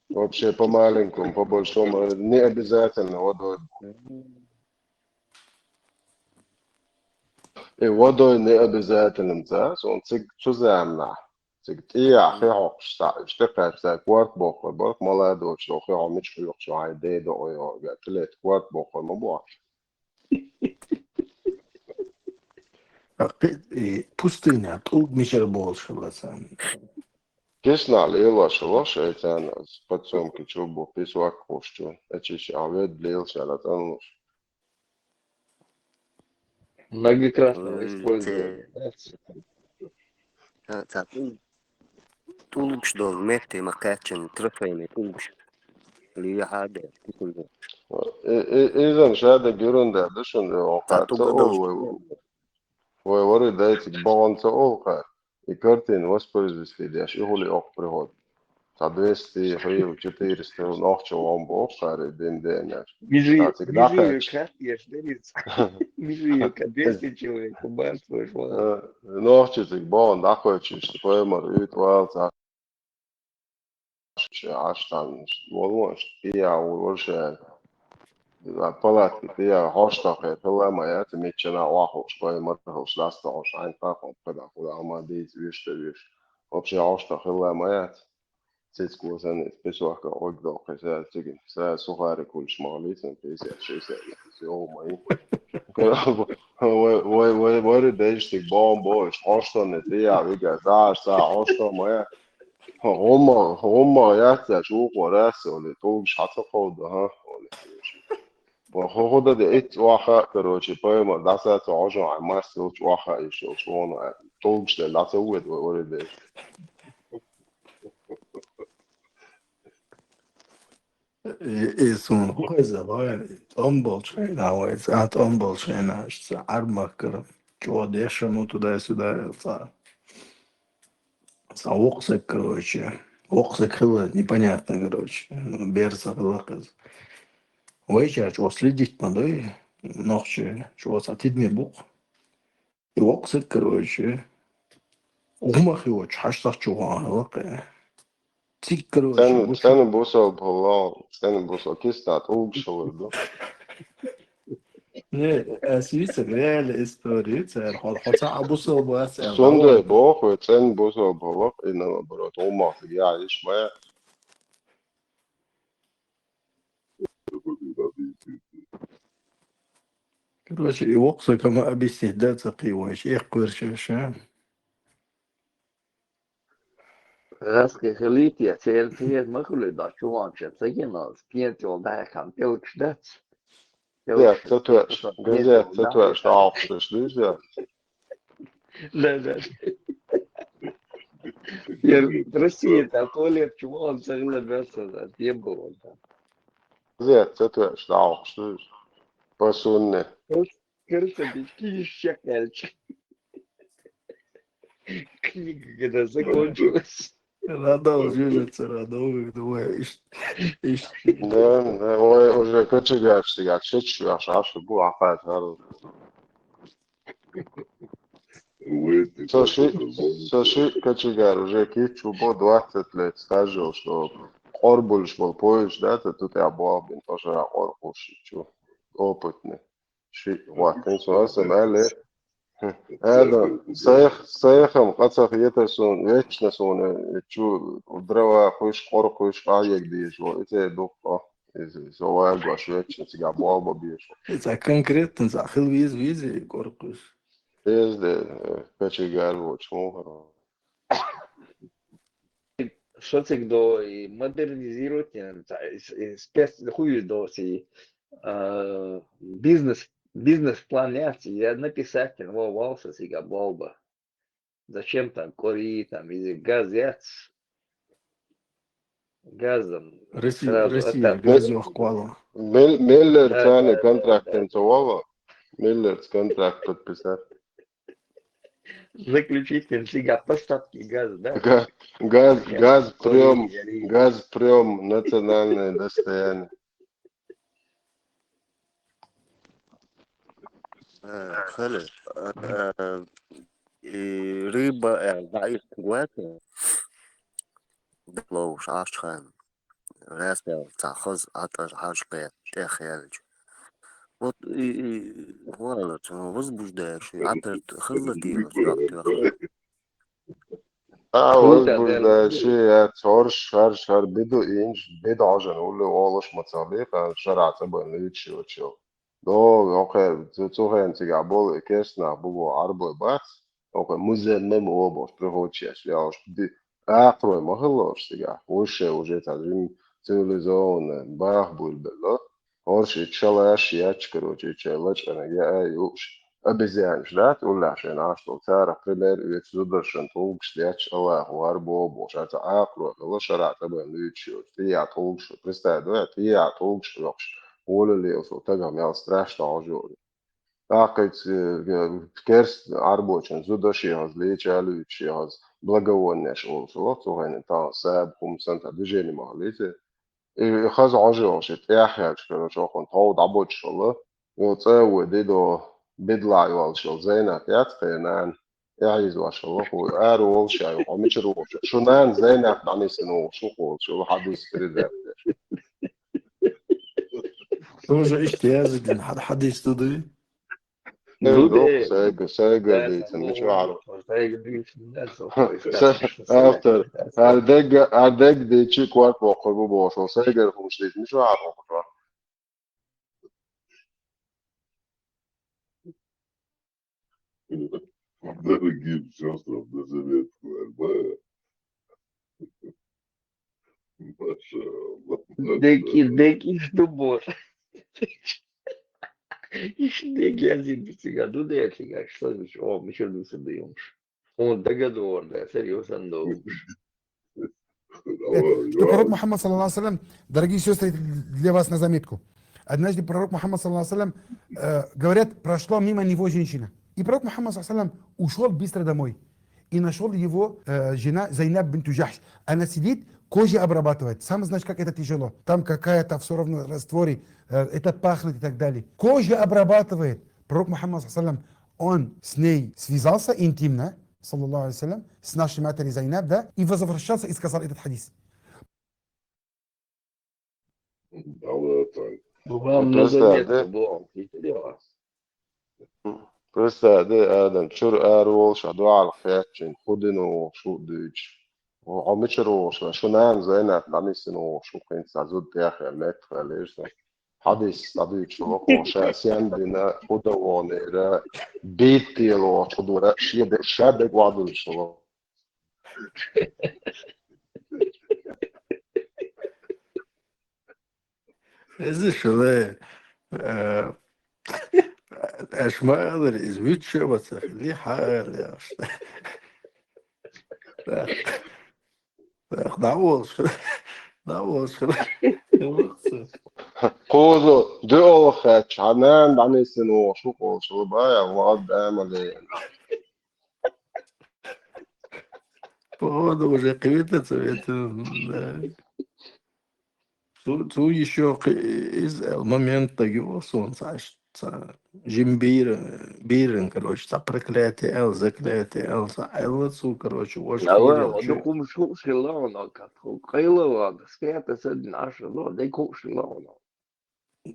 Вообще по маленькому, по большому. Не обязательно водой. И водой не обязательно, да? Он цик чузамна. Цик тия хи хокшта. Иште кайф, цай кварт бохло, бохло, молодой, что хи хомич хи хокшта, ай, дедо, ой, ой, га, тилет, кварт бохло, ма бо. Пустыня, тулг мичер болшаласан. Кисна лила шалаш, этян, подсумки чубу, писвак хошчу. Эчиш, а вед лил шалатан луш. Многократно Ой, использовали. Ца, ца тул-, тулгаш дол метте ма качан трофейный тулгаш. Лия хаде, тулгаш. Изан шада гюрунда, душун, о, Та ца туга ол, дол. вой, вой, вори дайцик богон ца ол, ка. И картин воспользуйся, дяш, и хули ок приход. Та двести, хил, четыреста, нохчо он бог, хари, дин, дин, дин. Бежи, Та цик бежи, дахач. Юка, ешь, берись. Бежи, Юка, двести человек, убар свой шла. Э, нохчи цик бон, дахой чиш, поймар, ит вал, ца. Аштан, волмош, пия, вообще. Палатки, пия, хошта, хе, пила, моя, ты мечена, вахуш, поймар, хош, ласта, хош, айн, пахом, пада, куда, ама, дит, вишта, виш. Вообще, хошта, хила, моя. Цицку сан, песока, огдо, хеса, цигин, са, сухари, кулш, молитвен, песет, шесет, всё, мои. Вой, вой, вой, вой, дайш, тик, бомбо, иш, хошта, не, пия, вига, са, са, хошта, моя. Гумма, гумма, яца, шуко, раса, оли, тулгш, хаца, холда, ха, оли. Ва хо-, хода де, ит, ваха, короче, поэма, даса, ца, ожо, ай, мас, илч, ваха, иш, илч, вона, тулгш, де, даса, уэд, вой, вой, де. И, и суна хӀу хеза, вай, тӀом болчу хенахь вайца, а, тӀом болчу хенахь, иштта Ӏармаккара чӀогӀа дешамо туда-сюда, цхьа, цхьа воккха стаг, короче, воккха стаг хилла, непонятно, короче, ну, бер ца хилла хеза. Вайчара чӀогӀа следить ма дой, нохчий, чӀогӀа цхьа тидаме бу-кх. И воккха стаг, короче, гӀумах йоцуш, хьаштагӀчу вахана хилла-кх. Цига, короче, цӀена, бусалба, цӀена бусалба хилла, цӀена бусалба, киста тӀулгаш хилар ду. Не, ас йийцар реальная история, цара хьо, хьо цхьа а бусалба вац аьлла, Цундела дӀавахана. Боху, цӀена бусалба хилла, и наоборот, гӀумах цига яхьа йиш ма яц. Короче, и воккха стаг хӀума объяснить дан ца кхиъна вайша, эккхавеш ша. Раскхи хилийта, я церан цхьа хӀума ма хуьлий, да, чу вахча ца гина, кхин чӀогӀа дӀахьаькхна пӀелгаш дац. Газет ца тоьаш, газет ца тоьаш, дӀахьокхуш деш дуьйцу я? Да, да. Я Россия, там туалет чу вон ца хилла бесса, да, не было там. Газет ца тоьаш, дӀахьокхуш дуьйцу? По сунне. Курсовички исчекаьлча. Книга когда закончилась. Радовал, жижица, радовал, думаю, иш-, иш-. Да, да, ой, уже кочегарщик, а чё, чё, аш, аш, бу, а, хай, хай. Со ши, со ши кочегар уже кийчу бо двадцать лет стажа, что къорбулш бол поезд, да, ты тут я бо, блин, тоже я къоркъуш, чё, опытный. Ши ваттан со аса, алле. Ада, сайх, сайхам, къаца хетар сун, вечно сун, чу, дрова хуьш, къор хуьш, къагег дийш, во, ице дуккъо. Из, из овай гуаш вечно, цига болба бийш. Ица конкретно, за хил виз, виз, и къор хуьш. Из де, э, кочегар вочу, мухара. Шо цига до и модернизировать, и, и спец-, хуй до си, а, бизнес, бизнес-план яц, я написать, во, валса сига болба. Зачем там кори, там, или газ яц? Газом Россия, сразу Россия, это газ ёхквала. Мел-, Меллер Да, цани да, да, контракт да. Ца вала. Меллер контракт подписать. Заключить сига поставки газа, да? Га-, газ, Сейчас Газпром, кори, яри. Газпром, национальное достояние. Э, хали, э, э, и рыба, э, да, и гуэка. Лоуш, аш хайн. Распял, ца хаз, атар, хаж, кхе, тӀех ялч. Вот и, и, вала, ца возбуждаешь, и атар, хазла дила, ца, ца. А, ну, да, возбуждаешь, да, я цорш, шар, шар, биду, инш, биду, ажан, уллу, олуш, мацалли, кан, шара, ца, бан, личи, очо. До, окей, цу, цу хен цига бол, и кешна, буго, арбой бац, окей, музей, мем, обош, прихочеш, я уж, ди, а, трой, махаллош, цига, уж, уже, та, жим, цивилизованный, бах, буль, белло. Орши чалаш яч, короче, чай лачкъана я ай уш. Обезьянаш, да, уллашен аштол цара, пример, вец зударшан тулгш яч, Аллаху арбо, боша, ца акро, хала шара, табан лючу, тия тулгш, представь, да, тия тулгш локш. Ола леусо, тагам ял страшно ожори. Акъец, э, керс арбочан зудаш яз, леча лючу яз, благовоннеш олсо, цугайна та саб, хумсан, та движение махлите. И хаза Ӏожаллаш, и тӀехь яьлча, короче, окхун тхов дӀабочуш хилла. Йо, цӀа а вай дидо, бидла йолчул Зайнап яц кхернан, эхьийза вашалла хӀу, ара волуш яй, хьо мичара волуш? Шу нана Зайнап дӀанисина волуш, шу хӀу волуш, шу хьадис передача. Тоже иштта яздина, хьад-, хьадис ду дуй? Ну, ну, да. Сайга, сайга, да, дийцина, ну, мича вахьара. Сайга дийцина, да, со, Са-, автор, ардег, ардег дийчи кварт воккхур бу бохуш, сайгара хӀумаш дийцина, мича вахьара воккхур. Дорогие сёстры, на заметку, Арбая. Машалла. Деки, деки, что боже. Иши деки, я зин, ду деки, я, что здесь? О, мы что, ну, создаём? Он договор, да, серьёзно, да. Э, что пророк Мухаммад, саллаллаху алейхи ва саллям, дорогие сестры, это для вас на заметку. Однажды пророк Мухаммад, саллаллаху алейхи ва саллям, э, говорят, прошла мимо него женщина. И пророк Мухаммад, саллаллаху алейхи ва саллям, ушел быстро домой. И нашел его э, жена Зайнаб бинту Джахш. Она сидит, кожа обрабатывает. Сам знаешь, как это тяжело. Там какая-то все равно растворы, э, это пахнет и так далее. Кожа обрабатывает. Пророк Мухаммад, саллаллаху алейхи ва саллям, он с ней связался интимно, саллаллаху алейхи ва саллям, с нашей матерью Зайнаб, да, и возвращался и сказал этот хадис. Вам на заметку, да? Представь, да, Адам, чур ар волш, а дуал хэтчин, худин волш, худуч. О, а мичур волш, шу нан Зайнаб, нанисин волш, шу хин са зуд тяхе, мет хвалеш, да. Хадис, хадис, шу волш, а сян дина, худавонера, бит тел волш, худура, шеде, шеде гвадул, шу волш. Эзы шылы, э, ашмалар из вичча вацахли хали ашта. Так, так, да волш, да волш. Козу, ды олхач, анан данесин о, шу кол, шу бая, вад амале. Походу уже квитаться это, да. Цу, цу еще из момент так его солнца, жим бирен, бирен, короче, та проклятие, эл, заклятие, эл, са, эл, цу, короче, ваш. Давай, вот таком шоу шелона, как кайлова, света сад наша, но дай кол шелона.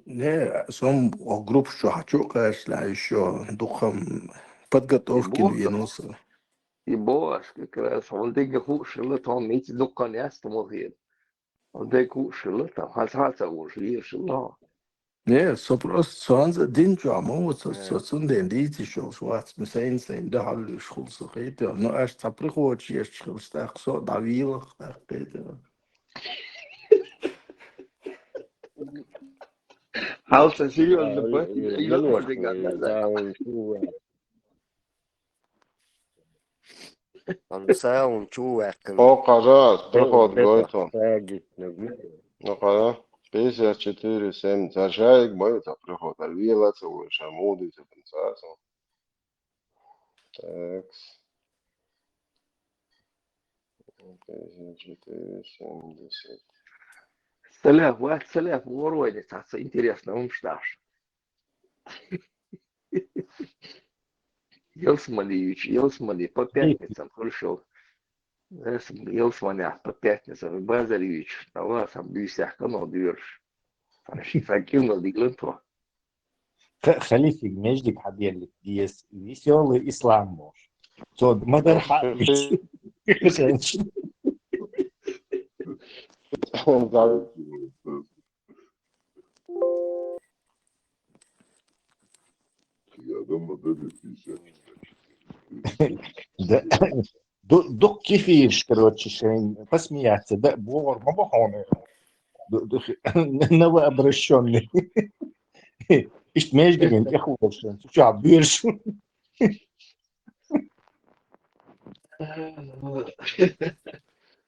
Не, сом о групп шо хочу, конечно, еще духом подготовки двинулся. И бо, аш как раз, он дыга хушила, то мити духом ясту мохир. Он дыга хушила, там хасаса уж лишила. Не, со просто сонза дин чуамо, вот со, со сунден дити шо, швац, мисайн сайн, да халлюш хулса хейте. Но аш та приходишь, еш хилстах, со давилах, так хейте. Алта серьезно, Там саун чувак. О, кажа, приход гойто. Ну, кажа, пятьдесят четыре семь. Зажаек бой, та приход. Альвила целуешь, а муды, та пенсацию. Так. Пятьдесят четыре семьдесят. Саляф, ва саляф, воруйни, та интересно, он шташ. Елсмалиевич, Елсмали, по пятницам пришел. Елсманя, по пятницам, Базаревич, на вас, там, бюсях, канал дверш. Там, шифакил, на диглен, то. Халифик междик хаберлик диес веселый ислам мож. Тот мадар хабич. Да. Дук кефирш, короче, шейн посмеяться, да, бор, ма бахоны. Новообращенный. Ишт между ним, я худо, что чё, бирш.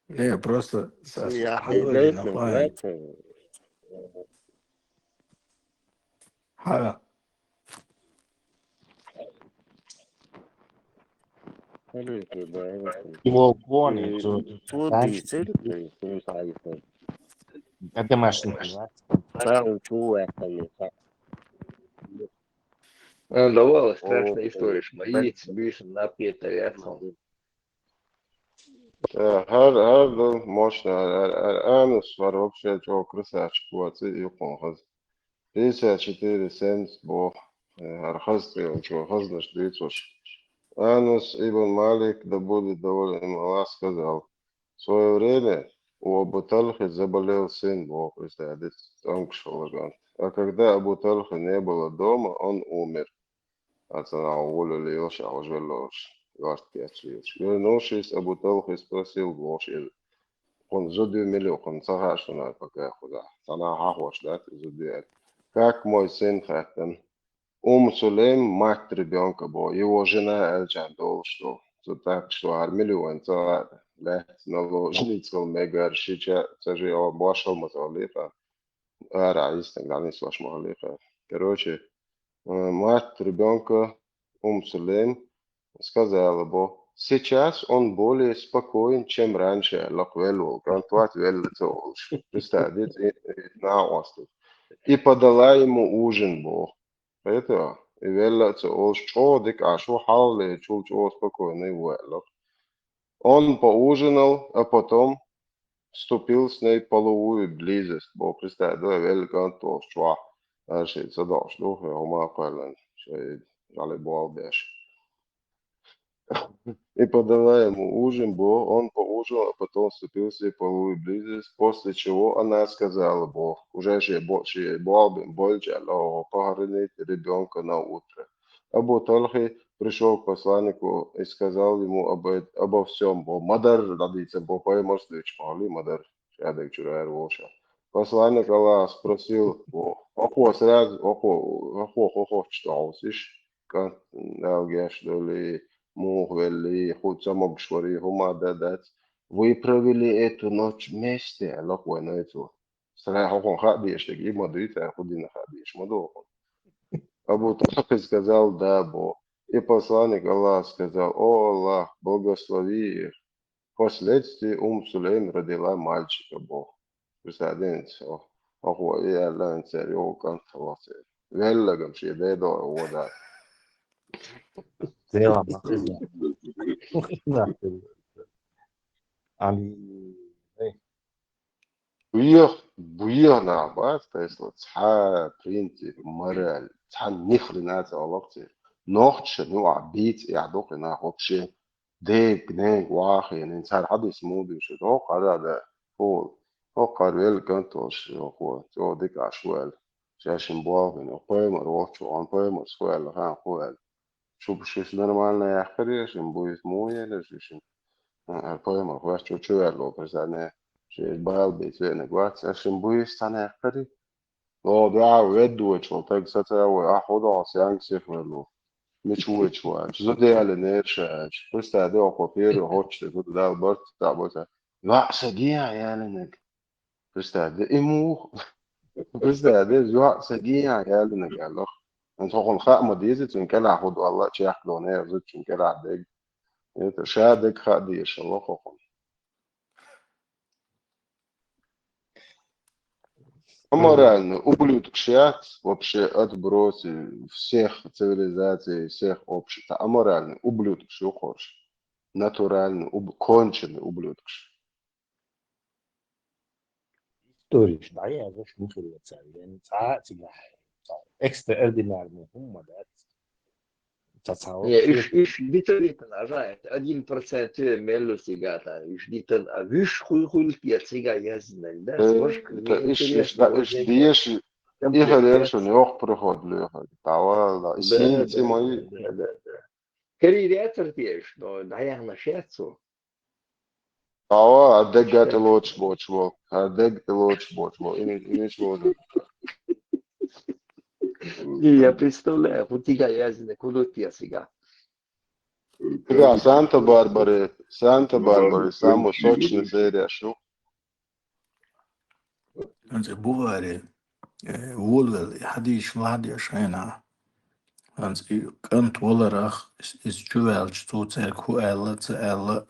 Не, просто... Его гони, это машина. Давала страшная история, что мои бишен на Петре. Хар, хар да мощно, хар, хар, хар, анус вар вообще чё красавчик, вот, и юкон хаз. Пятьдесят четыре семьдесят бо, хар хаз, чё хаз наш дыцош. Анус ибн Малик, да будет доволен им Аллах, сказал: в свое время у Абу Талхи заболел сын, бо, представляете, он кшолаган. А когда Абу Талхи не было дома, он умер. Ацана уволили, йош, а уже лош. Вернувшись, Абу Талхи спросил, бо, он зудю милю, он саха, что надо пока куда. Цана хахош, да, зудю. Как мой сын хаттан? Ум Сулейм, мать ребенка, бо, его жена Эльчан дол, что. Так что армили вон цала. лаьцна наложницал мегар шича ца жи о бошал ма залиха. Ара истинг дани слаш ма халиха. Короче, э, мать ребёнка Ум Сулейм сказала бо: «Сейчас он более спокоен, чем раньше», лакъ вел вол, кантват вел ца олш. Представь, и, и на остров. И подала ему ужин бо. Это, и вел ца олш, чо дик ашу халле, чул чо спокойный вуэллах. Он поужинал, а потом вступил с ней в половую близость. Бо, представь, да, вел кантвол чуа. Аши ца долш дух, я ума калан. Шей жали бо беш. И подала ему ужин, бо, он поужинал, а потом вступил с ней в половую близость, после чего она сказала, бо, уже же бо, же бо, бо, больше, но похоронить ребёнка на утро. Абу Талхи пришёл к посланнику и сказал ему об эт-, обо всём, бо, мадар, дадица, бо, паймарс дыч, мали, мадар, шадык чурар волша. Посланник Аллаха спросил, бо, ахо сразу, ахо, ахо, ахо, ахо, чтаусиш, кан, алгеш доли, мух вели, худ самогшвари, хума дадат. Вы провели эту ночь вместе, лакъ война эту. Сара хохун хадеш, так и мадуита, худина хадеш, мадохун. Абу Талхи сказал: «Да, бо». И посланник Аллаха сказал: «О Аллах, благослови их». Впоследствии Ум Сулейм родила мальчика, бо. Представляете, о, о, и Аллах, царь, о, кан, о, царь. Веллагам ши, да, да, о, да. Зелам, нахуй. Нахуй. Ами, э, Буйах, буйах нах бац, тайсла, цхьа принцип, мораль, цхьа нихрена ца алакъци. Нохча, ну, а биц, я дохрена вообще. Дег, нег, вахи, нин цар хадис муди, ши, хо, хара, да. Хо, хо, хар вел, кантош, хо, цо, дик, аш, вел. Шашин буалгин, хоймар, вохчу, он хоймар, схуэл, хан, хуэл. Шу, шиш нормально яхкари, шин буйс муе, шишин. А, а, поэма, хваш чу чу ярло, пресане, шиш бал бит вене гвац, а шин буйс тане яхкари. О, да, веду чу, так сатаво, а, ходо, сянг сих вело. Мич уе чу, а, чу зуде але нерша, а, чу. Просто да, о, папир, хоч, ты тут дал, барт, да, бота. Ва, садия, я, ленек. Представь, да, и мух. Представь, да, зуа сагия яли на галох. Он тохол ха ма дизи, цун кала худ Аллах чех доне, зу цун кала дег. Это ша дег ха ди шалох хохол. Аморальный ублюдок шиат, вообще отбросы всех цивилизаций, всех обществ. Аморальный ублюдок шиухош. Натуральный уб-, конченый ублюдок ши. Историш дӀаяхьаш михирлацар, яни цӀа цигахь, цӀа экстраординарный хӀумма дац. Ца ца Не, вообще. Иш, иш диталитан ажа, один процент меллу сигата, иш дитан, а виш хуй хуйлки я цига язна, да, Э, сваршка это иш, иш, интересно, да, иш, очень диеш, интересно. И хереш он ёх проходлю, я хер. Давай, да. Да, син да, ци мои. Да, да, да. Кери ретер тиеш, но даяхна шецу. Ава, а дег гати лоч боч во. А дег ти лоч боч во. Ини, ини чмо. И я представляю, вот тига язна, куда ты я сега. Да, Санта-Барбара, Санта-Барбара, самая сочная серия, шу. Анце буварі, э, волвел, хадиш, ладиш, хайна. Анце и кӀант валарах, из, из чувелч, цу церкву элла, ца элла.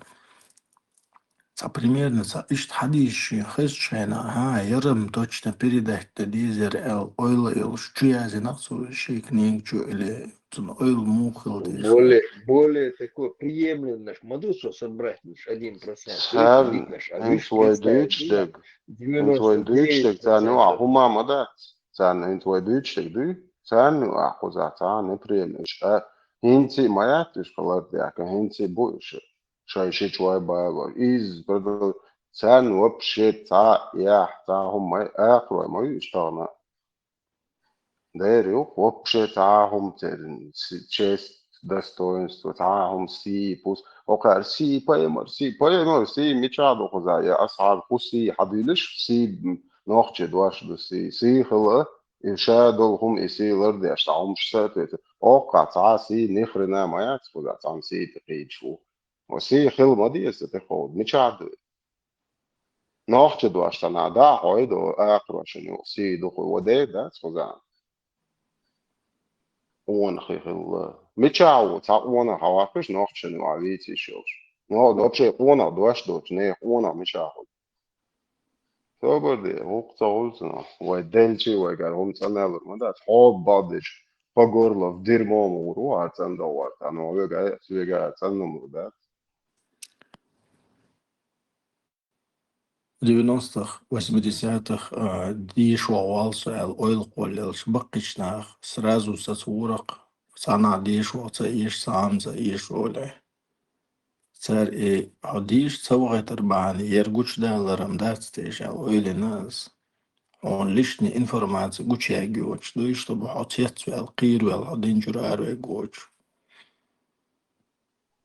Ца примерно, ца ишт хадиш, хез чайна, ага, ярам точно передать да дизер эл, ойла ил, чу язинах, цу ши книг чу или цун ойл мухыл деш. Более, более такой приемлем наш мадусо собрать наш один процент. Сам, Виш наш, а эн виш твой представить дуч дина, дег. Эн твой дуч дег, девяносто девять процентов. Ца, ну, а хума мада. Ца, эн твой дуч дег, ду. Ца, ну, а хуза, ца, не приемлем. А, хинци маят, иш халат, яка, хинци бу, иш. Шай ши чуай баба. Из, продал, ца, ну, вообще, ца, я, ца, хума, а, кроме, иш, тана. Дер юх, вообще цахум терин, си-, честь, достоинство, цахум си, пус, окар си, паймар си, паймар си, мича дохуза, я асхаб, ху си, хадилиш си, м, нохче дуаш ду си, си хыла, и ша дол хум и си лар деш, цахум шса тет. Ока ца си, ни хрена маяц, хуза, цахум си, ты кичу. Ва сий хила ма деза тӀехула, мичахь ду? Нохча дош санна, да, хьой ду, акхарошна ю, сий ду, хӀу ваде, дац, хуза. Къонах хилла. Мичахь ву, цхьа къонах хьаваккхаш, нохча ю, а вийца йиш йолуш. Ну, вообще къонах дош доцу, не, къонах мичахь ву? Собар де, гӀуллакх ца гӀур цунах. Вай делчи, вайгара хӀума цӀаналур ма дац. Хьо баддича, по горло в дерьмо ма гӀур ву, а цӀандогӀор. Та ну, вега, вега цӀаннум гӀур дац. Девяностых, восьмидесятых, а, дешо вал со аьлла, ойла кхоллаелча, баккхийчу наха сразу сацавуракх, цхьанхьа дешо ца эш, цхьамма ца эш олий. Цара и хьо дийша ца вахийтар бахьана, яра гучудаларам дац теша аьлла, ойла йина ас. Хьуна лишний информаци гучуяьгга йоцуш дуй, чтобы хьо цецваьлла, кхийраваьлла, хьо динчуьра араваьгга воцуш.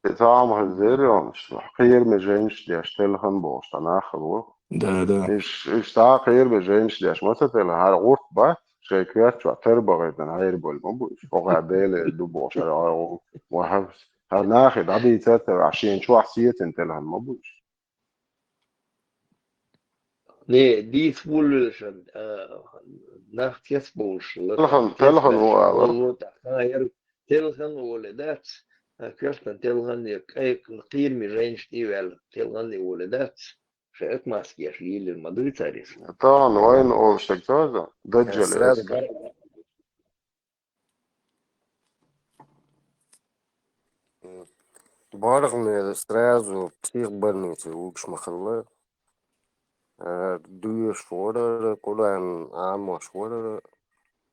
И цхьа хӀума хезира йоӀ, кхераме жайнаш деш, телхина бохуш, цхьа нах хилла ву. Да, да. Иш, иш цхьа кхераме жайнаш деш, ма ца телхина, хӀара гӀурт бац, шайн коьрта чохь тера бахийтина хьераболу ма бу иш. Хьо гӀа Деле ду бохуш, хӀара, хӀара, хӀара, хӀара нахе дӀадийца а ца ваьхьа, шена чохь сецина телхина ма бу иш. Не, дийца волавеллачун, а, нах цецбовлуш, лата Телхан, цецбаьлча, телхан ву ала. Волло тӀаккха, яра телхан воле дац, а, коьртан телхан я, кхайкхина кхийраме жайнаш тӀе а ваьлла, телхан а воле дац. Шайн отмазка еш лелийна ма дуй цара иза. Тахана вайна олуш стаг ца ваза? Даджал Сразу эска. бар- БаргӀанера сразу психбольнице вуьгуш ма хилла. Э, дуьйш варара, Къуръан Ӏамош варара,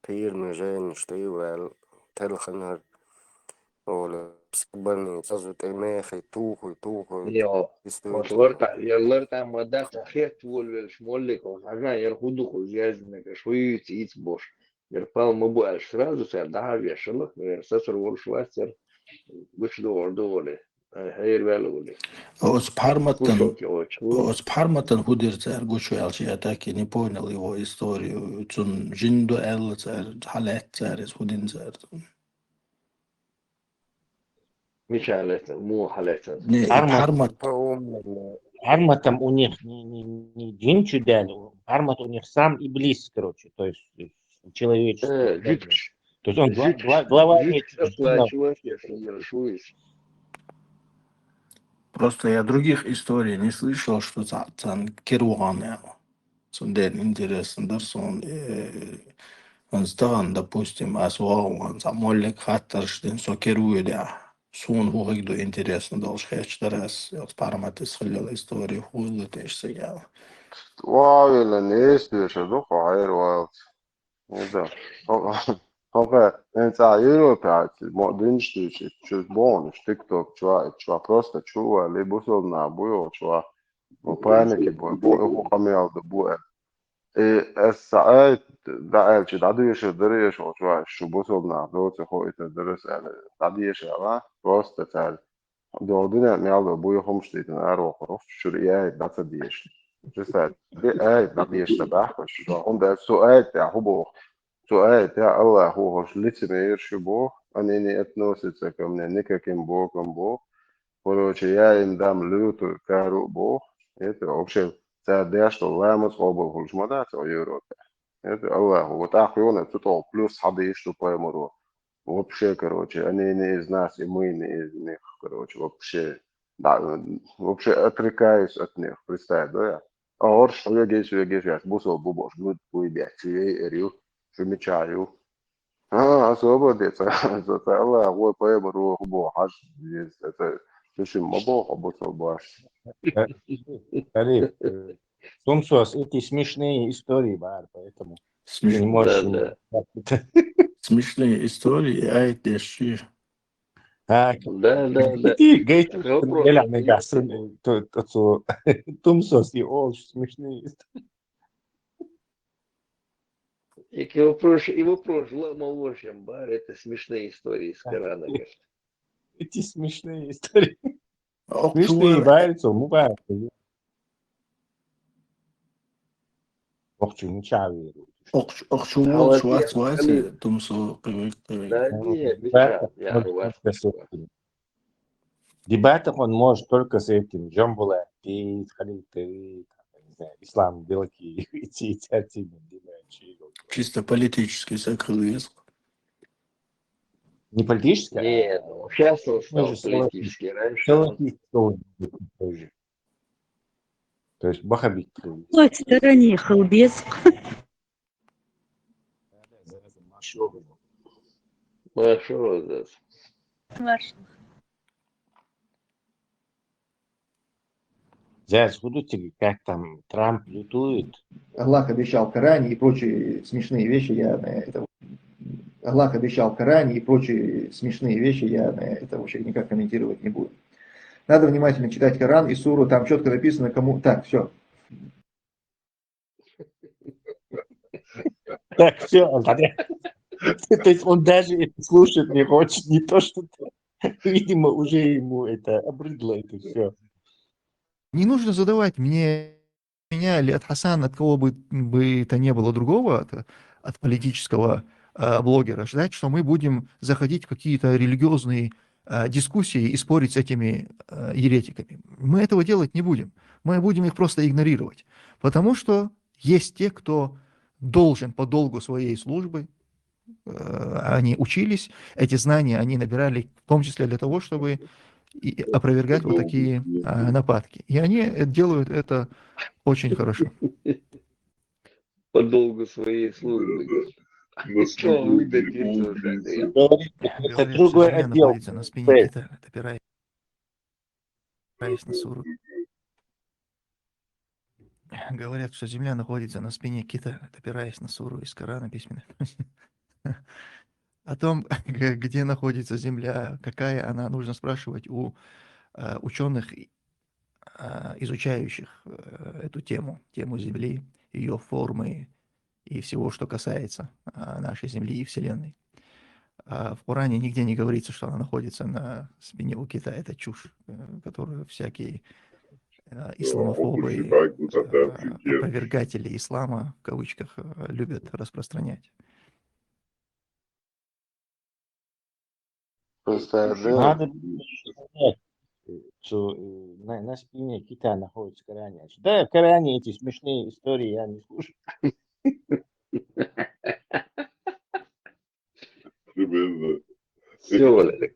кхийраме жайнаш тӀе а ваьлла, телхинера, ола, психбольнице, сразу тӀе мехий, тухий, тухий, Йо, история. Оцу лартӀа-, я лартӀа ма дац, а хетта волавеллачу моллико, хьажа, яра хӀун ду хӀуъа яздинарг, аша хӀун юьйцу ийца бохуш. Яра пал ма бу аьлча, сразу цара дӀа а вешала, яра сацар волуш вац, яра гучудогӀур ду олий, ай, хьерваьлла олий. Оцу пхьарматан, Слушалки оцу. Оцу пхьарматан хӀун дира цара гучуваьлча, я так и не понял его историю. Цунна жин ду аьлла цара, хьан лаьтта цара иза, хӀун дина цара цунна? Мичахь лаьцна, муха лаьцна? Не, и Пхьармат. Пхьармат. Пхьарматам у них не, не, не жин чу даьлла, Пхьармат у них сам иблис, короче, то есть, э, человеческий. Э, жуьгташ. То есть он гла-, Жуьгташ, гла-, глава жуьгташ этих оплачиваешь, если не рисуешь. Просто я других историй не слышал, что ца-, цан кир вахана. Цундела интересно дара суна, э, хӀинца тахана, допустим, ас вогӀу ван цхьа моллиг хаттарш дина, со кир вуьйла. Суна хӀун хиг ду интересно долуш хеташ дара ас, оцу пхьарматас хиллал история хӀун хилла теша ца яла. Вовила нес деша ду, хьайр валц. Ну да. Хо-, хо-, хӀинца Европе мо динаш дуьйцу, чу бохуш, TikTok чу, чу просто чу вали, бусалба нах бу йолчу, Ну, паники бу, бу, хӀу къамел ду, бу аьлла. И ас ца айта, дӀааьлча, дӀадешар дара, эш волчу ваьш, шу бусалба нах доцу хо ита дара, ас аьлла, дӀадешара, просто цара. Догу дуьнен мел ду, буй хӀумаш дитина аравокхур, чуьра и айта дӀа ца деша. Представь, и айта дӀадеша ца баьхкаш, хӀунда аьлча, цу айта тӀехь хӀу боху? Цу айта тӀехь Аллахо хӀорш лицемераш ю боху, они не относятся ко мне никаким боком боху. Короче, я им дам лютую кару боху. Это вообще цара деш долу ламаз къобал хуьлуш ма дац о Европе. Это Аллахо. Вот ахьа йона цу тӀехь плюс хьадийш ду пайхамаро. Вообще, короче, они не из нас, и мы не из них, короче, вообще. Да, вообще отрекаюсь от них, представь, да, я? А орш хьоьгийш, вегийш, яц бусал бу бош, гуд буй бехчи, эй, эр ю, шу мича ю. А, особо де, ца, ца, ца, Аллах, вой, пайхамар, воху бо, хьаж, ца, ца, ца, шу шим ма бо, хо бусал баш. Э, Ариф, э, Тумсос, эти смешные истории, бар, поэтому ты не Смешные. Можешь Да, ему да. Смешные истории, а это ши. А, Да, да, да. Ити гайчи Это вопрос. Эля мегасан, то, то, то, Тумсос и ол смешные. И вопрос, и вопрос, ла-, молодшим, бар, это смешные истории из Корана, говорит. Эти смешные истории. Смешные, бар, цо, мубарак. Охчу ничего веру. Охчу, охчу волчу вац, вац, Тумсо, кывык, кывык. Да не, ничего, я вац. Дебатах он может только с этим, Джамбулат, Халил Тевит, там, я не знаю, Ислам Белки, эти, эти артисты, Диман Чигов. Чисто политический сакрализм. Не политический, а... Нет, ну, сейчас он стал же политический. Раньше он... Салафит тоже. То есть ваххабит. Ой, стороне халбес. Маршо. Маршо, да. Маршо. Зяз, будете, как там Трамп лютует? Аллах обещал в Коране и прочие смешные вещи, я на это... Аллах обещал в Коране и прочие смешные вещи, я на это вообще никак комментировать не буду. Надо внимательно читать Коран и суру, там четко написано, кому... Так, все. Так, все, Антон. То есть он даже это слушать не хочет, не то что ты. Видимо, уже ему это обрыдло, это все. Не нужно задавать мне, меня или от Хасана, от кого бы, бы то ни было другого, от, от политического э, блогера, ждать, что мы будем заходить в какие-то религиозные э, дискуссии и спорить с этими э, еретиками. Мы этого делать не будем. Мы будем их просто игнорировать. Потому что есть те, кто должен по долгу своей службы, э, они учились, эти знания они набирали в том числе для того, чтобы и опровергать вот такие э, нападки. И они э, делают это очень хорошо. По долгу своей службы. Что вы такие? Говорит, это другой отдел. Находится на спине Китая, опираясь на суру. Говорят, что Земля находится на спине кита, опираясь на суру из Корана письменно. О том, г- где находится Земля, какая она, нужно спрашивать у э, ученых, и- э, изучающих э, эту тему, тему Земли, ее формы и всего, что касается э, нашей Земли и Вселенной. А в Коране нигде не говорится, что она находится на спине у кита. Это чушь, э, которую всякие э, исламофобы, э, опровергатели ислама, в кавычках, э, любят распространять. Просто, да. Надо сказать, что э, на, на спине кита находится Коране. Да, в Коране эти смешные истории я не слушаю. Примерно. Все, Валерий.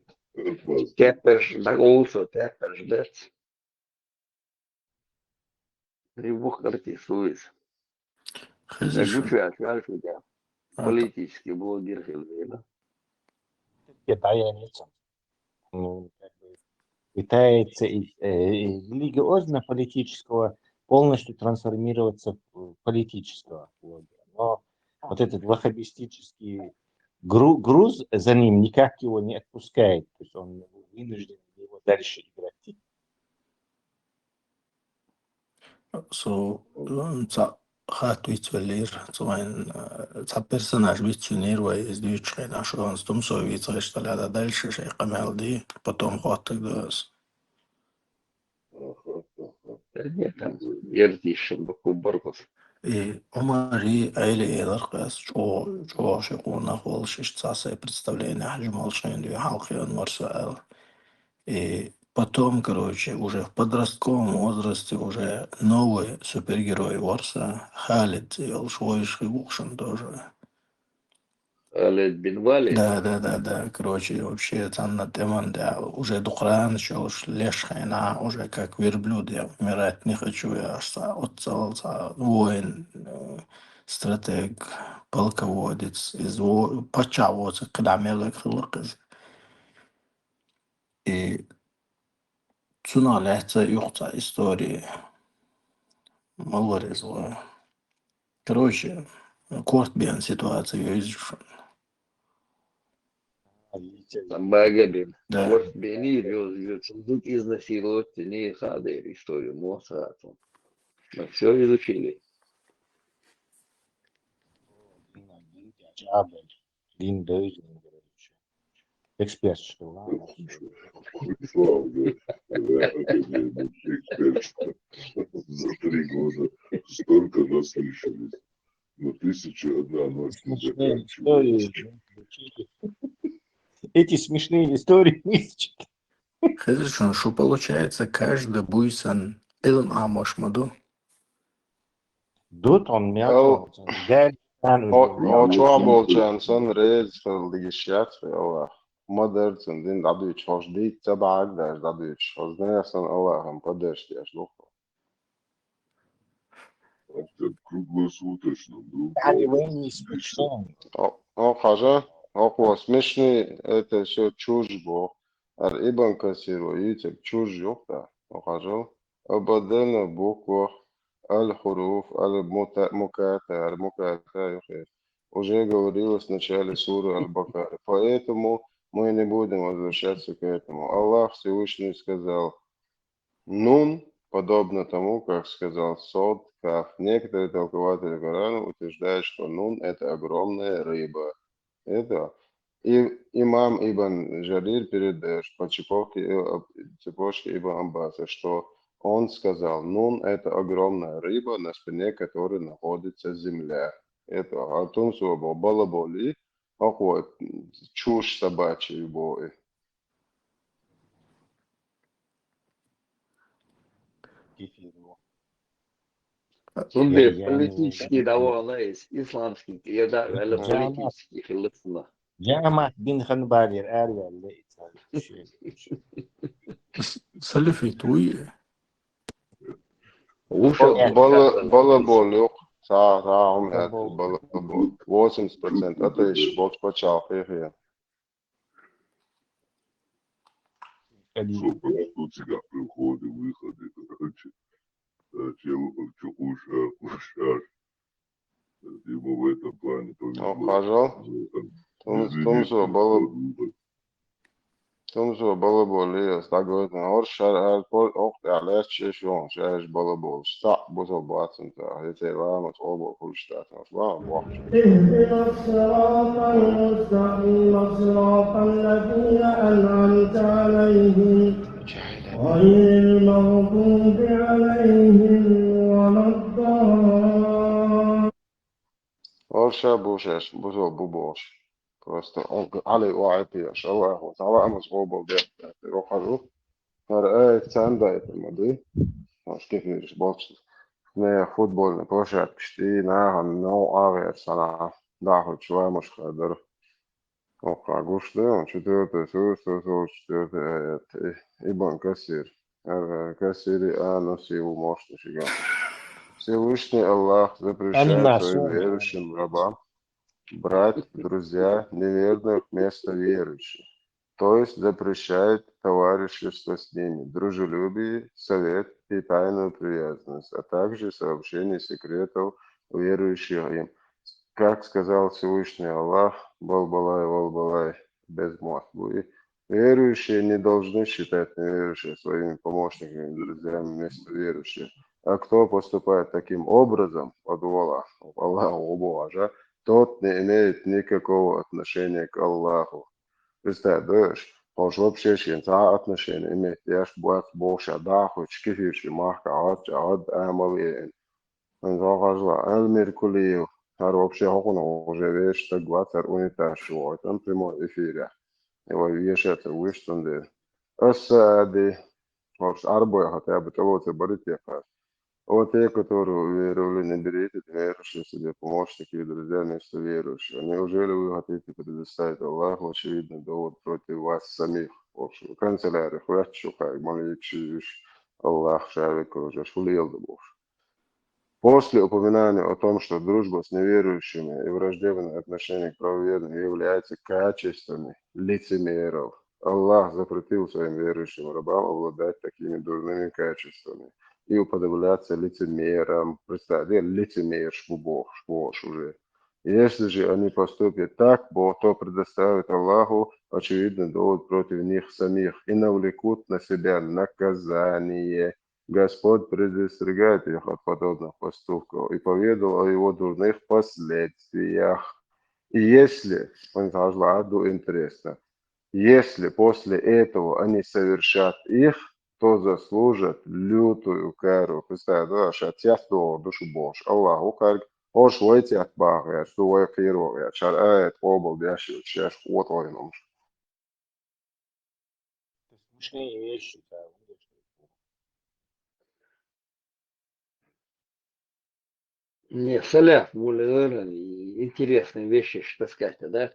Тепер ж, так, also, тепер ждать. Рывок артисует. Хазиш. Гуча, чуальчуга. А, политический блогер хилвела. Китая нет. Ну, как бы, пытается и, э, и религиозно-политического полностью трансформироваться в политического блогера. Но вот этот ваххабистический гру- груз за ним никак его не отпускает. То есть он вынужден его дальше играть. So, ца хат вицвеллир, цвайн, ца персонаж вицвенир, вай из двичхен, а шо он стум со вицвеш, таляда дальше шей камелди, потом хваток дос. Нет, там, ертишем, баку баркус. И Умари айли элар кас, чо, чо ши куна хол шиш ца сай представление, хажмал шен дви халкион марса ал. И потом, короче, уже в подростковом возрасте уже новый супергерой варса, Халид, и ол швойши бухшин тоже. Халид бин Валид. Да, да, да, да. Короче, вообще, там на теман, да, уже духран, что уж леш хайна, уже как верблюд, я умирать не хочу, я аж са, отцелца, воин, э, стратег, полководец, из во, пача воца, когда мелек хлык из. И цуна лехца юхца истории. Малорезва. Короче, корт бен ситуация юзишун. Багадин. Да. Корт бени юз, юз, изнасиловать не хадер историю, мосату. Мы все изучили. Дин дойден, короче. Эксперт, что ли, а? Слава, да. Эксперт, что ли? За три года столько наслышались. Ну, тысяча одна ночь не заканчивается. Эти смешные истории не изучили. Хезаш шуна, шу, получается, каждый буйсан Ӏилма Ӏамош ма ду? Ду тхона мел Ау. Дали хан О- о, чохболчарна сан реза хила дигиш яц вай Аллах. Ма дарцан дин дӀадуьйчу хьожа дийца ца бахьаг даже дӀадуьйчу хьожа. Нехан сан Аллахам поддержка еш лух. Круглосуточно, друг. Дали вайн спешно. О, о, хьажа, о, кхо смешный, это все чушь бо. Ар Ибн Касир ва, ицек чушь юхта, о, хьажа. Ободена буква, аль-хуруф, аль-мута-, муката, аль-муката, юхе. Уже говорилось в начале суры Аль-Бакара. Поэтому мы не будем возвращаться к этому. Аллах Всевышний сказал: «Нун», подобно тому, как сказал Сод, Каф. Некоторые толкователи Корана утверждают, что нун — это огромная рыба. Это и имам Ибн Джарир передает по цепочке, э, цепочке Ибн Аббаса, что он сказал: «Нун — это огромная рыба, на спине которой находится земля». Это Артун Суабо Балаболи, Ахуй, чушь собачья, любой. Цундела политический давала из, исламский, я да, вела политический хилла цунна. Жамат бин Ханбалир арвелла. Салафит вуй. Лучше Бала, бала бол, юк. Са, са, ум, это, бала бол. Восемьдесят процентов атеист, болчу пачалкхе хе. Что происходит у тебя при входе, выходе, короче, э, чел-, чукуш, э, кушаш. Ему в этом плане повезло. Ну, пожалуй. Э, там, Тум-, извини, тумсо, бала, выход. тумсо, бала бол, я, так говорит, на ор шар, ар, пор, ох, я, лес, чеш, он, шеш, бала бол, ста, бусо, бацин, та, это, ламас, оба, хуштат, ламас, бах. اهدنا الصراط المستقيم صراط الذين أنعمت عليهم غير المغضوب عليهم ولا الضالين. Ор ша бушеш, бусо, бу бош. Просто он, али, о, ай, пеш, Аллах, вот, Аллах, амас, о, бол, бе, бе, рохару. Ар, ай, цанда, это, моды. Аш кефириш, болчу. Не, футбольный площадка, шти, на, но, а, вер, сана. Да, хоть чего, может, кадр. Оха, гуш, да, он четвёртый сура, сто сорок четвёртый аят. И, Ибн Касир. Э, Касири, а, ну, силу может, нифига. Всевышний Аллах запрещает Амина, своим сура. Верующим рабам брать в друзья неверных вместо верующих. То есть запрещает товарищество с ними, дружелюбие, совет и тайную привязанность, а также сообщение секретов верующих им. Как сказал Всевышний Аллах, Балбалай, Валбалай, без мозгу, и верующие не должны считать неверующих своими помощниками, друзьями вместо верующих. А кто поступает таким образом, от Аллаха, Аллаху, о Боже, тот не имеет никакого отношения к Аллаху. Представь, да, хьо вообще шен цхьа отношение иметь еш бац бохуш, а да, хоть кефирчу махка, а, а, амал еъна. Ан хьо хьажла, Альмир Кулиев, хӀара вообще хӀокхунах уже вешан стаг вац, хӀара унитаз чу вахийтина прямой эфире. И вай вешаца вуьш цундела. Аса а ди, вообще арбой хӀоттаьба тӀелоцу баритехьа. О те, которые уверовали, не берите верующих себе помощники и друзья вместо верующих. Неужели вы хотите предоставить Аллаху очевидный довод против вас самих? В общем, канцелярия хватит, как молитесь, Аллах шавик уже шулел да бохуш. После упоминания о том, что дружба с неверующими и враждебное отношение к правоверным являются качествами лицемеров, Аллах запретил своим верующим рабам обладать такими дурными качествами и уподобляться лицемерам. Представь, лицемер, шпу бох, шпош уже. Если же они поступят так, Бог, то предоставит Аллаху очевидный довод против них самих и навлекут на себя наказание. Господь предостерегает их от подобных поступков и поведал о его дурных последствиях. И если, он сказал, а, ду интересно, если после этого они совершат их, то заслужат лютую кару. Представь, да, ша цец догӀу душу бохуш. Аллаху карг, хӀорш вай цец бахар, ду вай кхийрор, шар аят къобал деш, шеш хӀотӀойнумаш. Пусть они вещи там, видишь, Не, салаф, вулеран, интересные вещи, что сказать, да?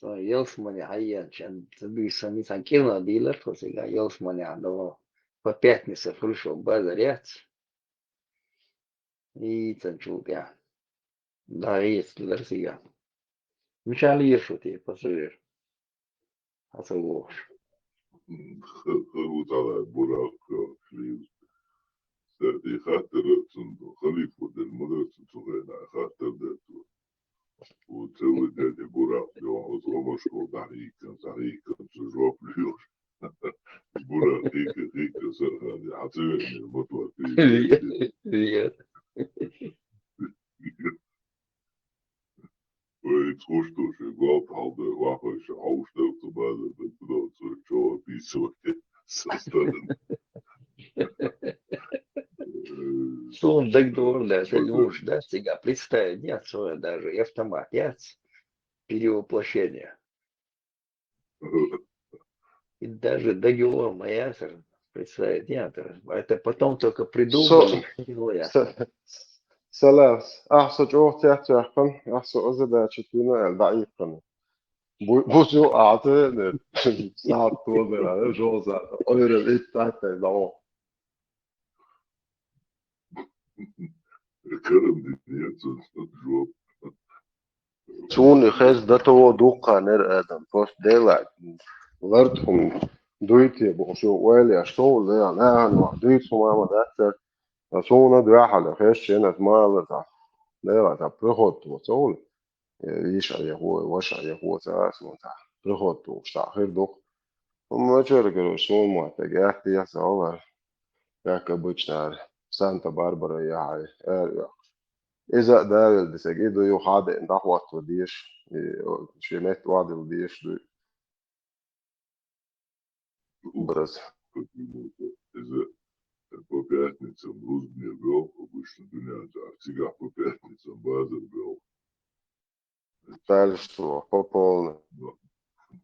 Со ялсмани хьаян, чан, ца дуй сами сан кивна дилар, то сега ялсмани ан, по пятнице пришёл базарец. И цан чулгя. Да, есть лар сега. Мишали ешути, пассажир. Хьа ца вохуш. Ха-, ха-, ву тала бурак, хлив. Сарди хаттар цун, халифу дер мадра цун цугайна хаттар дер цун. Ву целый дядя бурак, я вам вот ромашку дарикан, дарикан, цу жоп льёш. Бурак, хика, хика, сархани, а цеверный мотор, ты. Нет. Ой, слушай, слушай, гвалт хьалда, вахой, ша, хьауш дав, ца базар, да, куда, ца, чё описывать? Со стороны. Э, Сон даг дор, да, ца вот, юш, да, сега представить, нет, своя даже, и автомат, нет, перевоплощение. И даже договор Маясар представить, нет, это потом только придумали, Со-, не я. Са-, Салас, ахь со чӀогӀа цецваьккхина, ахь со озадачить вина аьлла, дӀаихкана. Бу-, бусу а ца веана, сахьат тозара, жоза, ойра витта тай дӀао. Карандин яц, жоп. Суна хеза датаво дуккха нер адам, просто дела, лартхун дуйте боху, шо ойла еш, шо леа, леа, дуйцу мама дацар, а суна дуьхьала хеза ченат мала та, дела, та приход ту, цовла. Э, виш а яхо, ваш а яхо, ца, ца, ца, приход ту, шта хир дух. Ма чер, короче, суна ма, так, я, ты, я, ца, ола. Как обычно, Санта-Барбара яхьай, эр, я. Иза а давил дисаг, иду ю хадеъна дӀахӀотто деш, и, о, ши метта оадилла деш ду. Барас. Иза по пятницам рузбане бел, обычно дуьнен чӀара, цигахь по пятницам базар бел. Дальше что? По полной. Ну,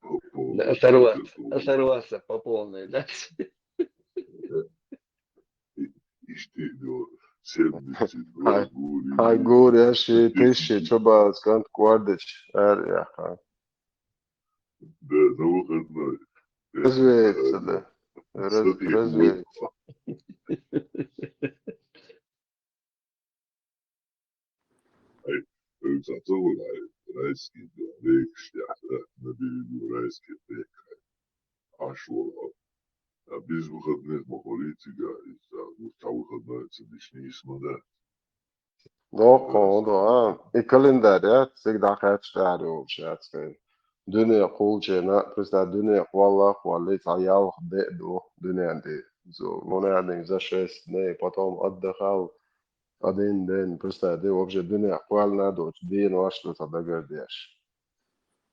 по полной. Да, оторваться, оторваться по полной, да? Иштта, ну, семьдесят два Хай, гури, хай гури, а ши тысячи, чо бац, кант квардич, эр, яха. Да, на выходной. Развеется, да. Раз-, развеется. Ай, ой, ца ца валай, райский, да, рейкш, я, да, на берегу райский река. Аш вала. А без выходных ма хулий цига, и ца, ну, ца выходной ца дишни исма да. Доккха, да. И календарь, я, всегда кхаьчча аьлла йолуш яц кхайна. Дуьне кхуллучерна, представь, дуьне кхоллахь а кхоллий, цхьа ялх де а ду дуьнен тӀе. Зо-, ну, наверное, за шесть дней, потом отдыхал один день, представь, де вообще дуьне кхоьллина а доцу, денош ду цхьа дагардеш.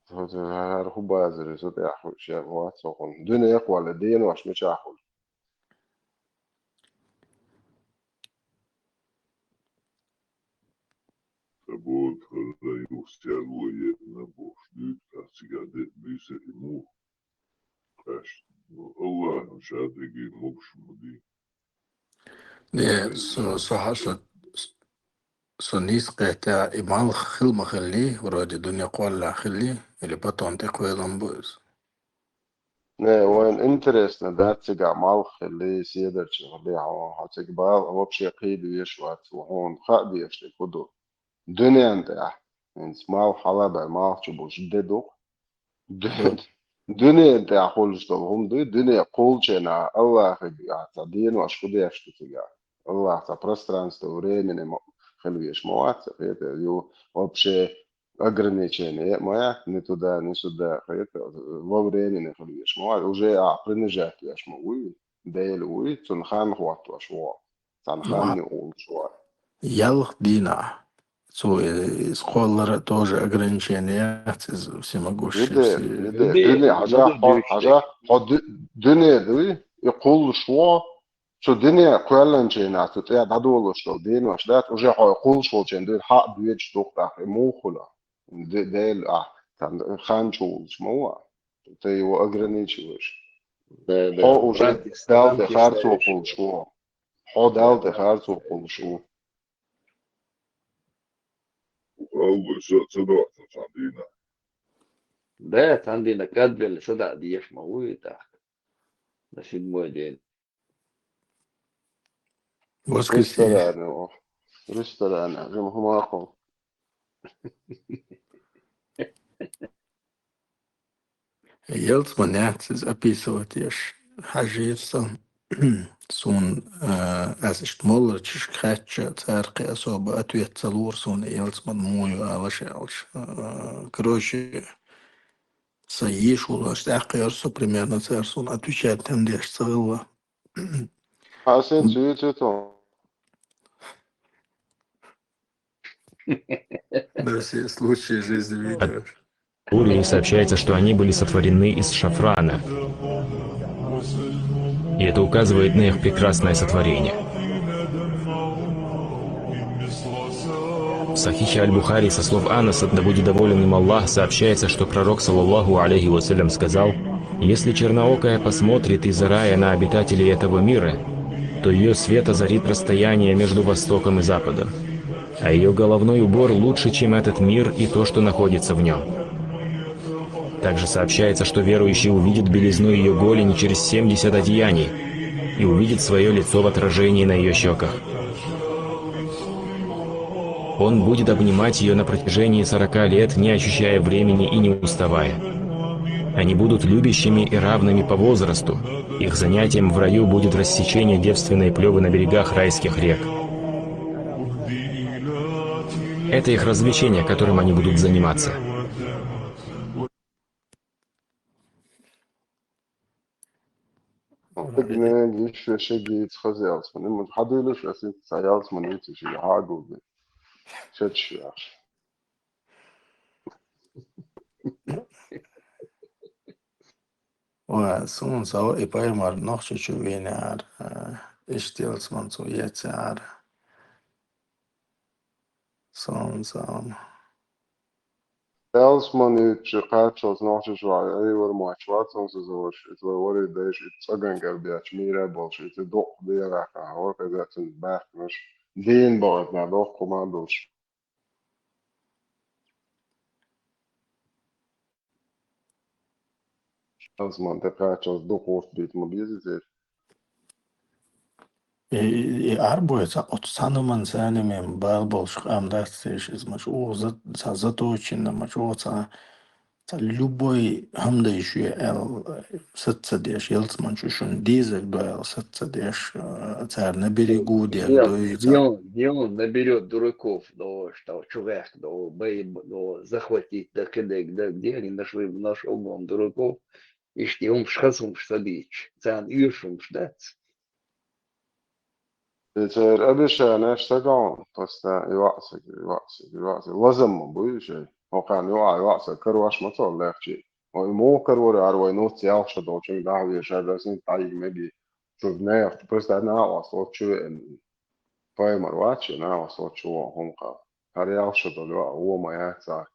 ХӀара хӀу базар, со тӀехь хӀу шен вац со хӀуна. Дуьне кхолла, денош мичахь хуьлу? Ца боху, хаза юха стягло еана бохуш дуьйцу, ас цига де буьйса и муха. Аш, ну, Аллахьан ша дегий могуш ма дий. Не, со, со хьаша, со нийса кхетта, и малх хила ма хиллий, вроде дуьне кхоллахь хиллий, или потом тӀекхоьллина бу иза? Не, вайн интересно, да, цига малх хиллий, седарчий хиллий, хьо, хьо цига бала вообще кхийда веш вац, хьуна хаа дезаш дерг хӀу ду? Дуьнен тӀехь, хӀинца малх хьалабаьлла, малх чу буш де ду-кх. Ду-, дуьнен тӀехь хуьлуш долу хӀума дуй, дуьне кхуллучерна Аллахьига цхьа денош хӀу деш ду цига? Аллахь цхьа пространство, времени ма-, хила веш ма вац, хета, ю вообще ограничение ма яц, ни туда, ни сюда, хета, во времени хила веш ма вац. Уже а принижать веш ма вуй, Дела вуй, цунна хан хӀоттош ву. Цхьана Ну, а ханна юкъа волчо. Ялх дийнахь. Цо и, иза кхоллара тоже ограничение яц, иза всемогущий, Виде, все. Виде, Виде, дуьне, хьажа, Виде хьо, дуьйцу хьажа, дерг. Хьо ду-, дуьне дуй, и кхуллуш ву, цу дуьне кхоьллинчийнахь цу тӀе дӀадолуш долу денош дац, уже хьо кхуллуш волчийн дуьйна хьаа доьдуш ду-кх тӀаккха, и муха хуьлу? Де-, Дела, а, там, хан чу волуш ма ву. Ты его ограничиваешь. Да, да. Хьо уже Далла тӀе харцо кхуллуш ву. Хьо Далла тӀе харцо кхуллуш ву. Алла, со ца доахца цхьан дийнахь. Да, цхьан дийнахь кадвелла, со даа дезаш ма вуй тӀаккха. На седьмой день. Воскресенье. Ресторане, о. Ресторане, жима хӀума хьо. Ялсмани яц иза описывать еш. Хьажийра сан. Суна, а, ас иштта молларчашка хаьттича, цара кхин особо ответ ца лора суна, ялсмани муха ю алаш аьлча. А, короче, сан йиш волаш тӀаккха яра со примерно, цара суна отвечать тан деш ца хилла. Хьасен цуьйцуьто. Да, все случаи жизни видишь. Гурии сообщается, что они были сотворены из шафрана. И это указывает на их прекрасное сотворение. В Сахихе Аль-Бухари со слов Анаса, да будет доволен им Аллах, сообщается, что пророк, саллаллаху алейхи вассалям, сказал: «Если черноокая посмотрит из рая на обитателей этого мира, то ее свет озарит расстояние между востоком и западом, а ее головной убор лучше, чем этот мир и то, что находится в нем». Также сообщается, что верующий увидит белизну ее голени через семьдесят одеяний и увидит свое лицо в отражении на ее щеках. Он будет обнимать ее на протяжении сорока лет, не ощущая времени и не уставая. Они будут любящими и равными по возрасту. Их занятием в раю будет рассечение девственной плевы на берегах райских рек. Это их развлечение, которым они будут заниматься. Динан йиш вешагийца хаза ялсмани. Ма хьадуьйлуш весица ца ялсмани ца ши хьагулди. Шачаш яхаш. Ва, суна сов и пайхамар Нохчийчу вийнар, а, иштта ялсмани цо ецара. Суна сов. Ялсмани юьтча кхаччалц Нохчийчу ваха Ӏийвар моч вац, хӀунда со зовш, иза вари дайш, и цӀаган кӀел беча мийра болуш, и цӀи дукха бера хан, хӀора хеза цуьнан баьхкинаш, дийна бахӀатна доккха хӀума долуш. Ялсмани тӀе кхаччалц дукха гӀурт бийта ма беза иза. И, и, и арбой ца, оцу цхьана ман царна мем бала болуш къам дац деш, иза мача оха за-, ца заточина, мача оха ца, ца любой хӀама дайш ве аьлла, саца деш, ялсмани чу шуна дезар ду аьлла, саца деш, а, царна берегу дер Где он, ду, и где ца- он, где он наберёт дураков, но что, чувак, но мы, но захватить, да, кидек, да, где они нашли, нашёл бы он дураков, иштта хӀумаш, хаза хӀумаш ца дийцча, царна оьшуш хӀумаш дац. И церан обещанеш ца гаӀун, постоянно и ваӀсаг, и ваӀсаг, и ваӀсаг. Лазам ма буй шай. ХӀокхарна юкъахь и ваӀсаг карош ма ца лехчи. Ой, муха карор яра вай нуц ялх шо долчуьнга дӀахьа вешар, даснийта дӀайига меги. Чу нехан, просто накъост лоцу чу веана. Пайхамар вац шен накъост лоцу чу вон хӀума кхаба. ХӀара ялх шо долу юкъахь вон ма яц цхьа.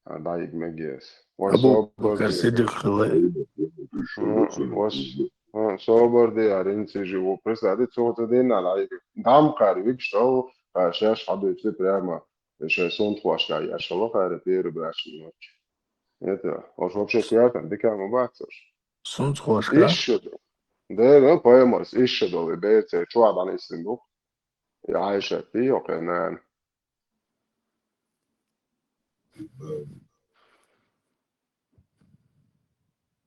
А, дӀайига мегаш. Вай Абу собар Бакар де. Сиддикъ хилла. Хм, вай с-, хм, собар де, арин цижи ву. Представь, цо ца дина дӀайига. Дам кхаьра вигаш тов, а, шаьш хьадуьйцу прямо, шайн сунтхошка еш хилла кхаьра первый брачный ночь. Это, уж вообще куьртан дика ма бац уж. Сунтхошка? Ишшо ду. Дера, пайхамарс ишшо долу, и бер церан чохь дӀанисдина ду. И Айшат, и йоккхе нана.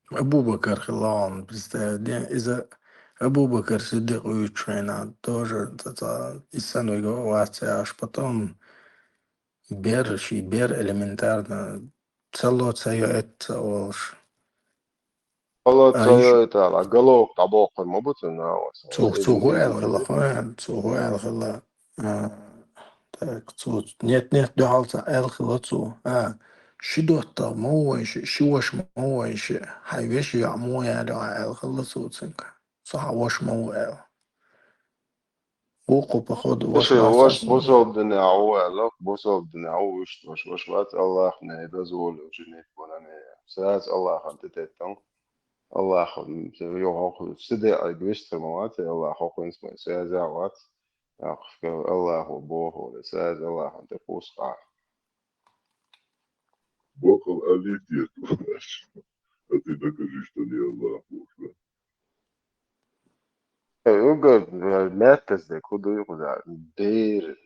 Абу-Бакар хилла хьуна, представь, де, иза Абу-Бакар Сиддикъ вуьйцу хенахь, тоже ца, ца, и санна вац яхаш, потом бер, ши бер элементарно, ца ло, ца йо, эт ца олуш. Ало, ца йо, это, ала, головка дӀабоккхур ма бу цуьнан, а, цо, цо хӀун аьлла хилла, хӀун аьлла, цо хӀун аьлла хилла? А, так, цо, нет, нет, дуьхьал ца аьлла хилла цо. А, ши доттагӀа ма ву вайн ши, ши ваша ма ву вайн ши, хьайн вешин йоӀ ма ву аьлла, аьлла хилла цо цуьнга. Со хьан ваша ма ву аьлла. Вукху, походу, ваша вац, ваша бусалба динехь ву аьлла, бусалба динехь ву, вуьшта ваша, ваша вац, Аллахьа не дозволил женить ванане. Сац Аллахьан тӀе теттан. Аллахо, м, йо, хӀокху сиде айга вистхир ма вац, Аллахо хӀинца ма связь а вац. Йоккха Аллахо боху, связь Аллахо тӀе кхуссу. Боккъал аллитет, а ты докажи, что не Аллах боху. Э, угар, э, меттас де, ку дуй куда, бер,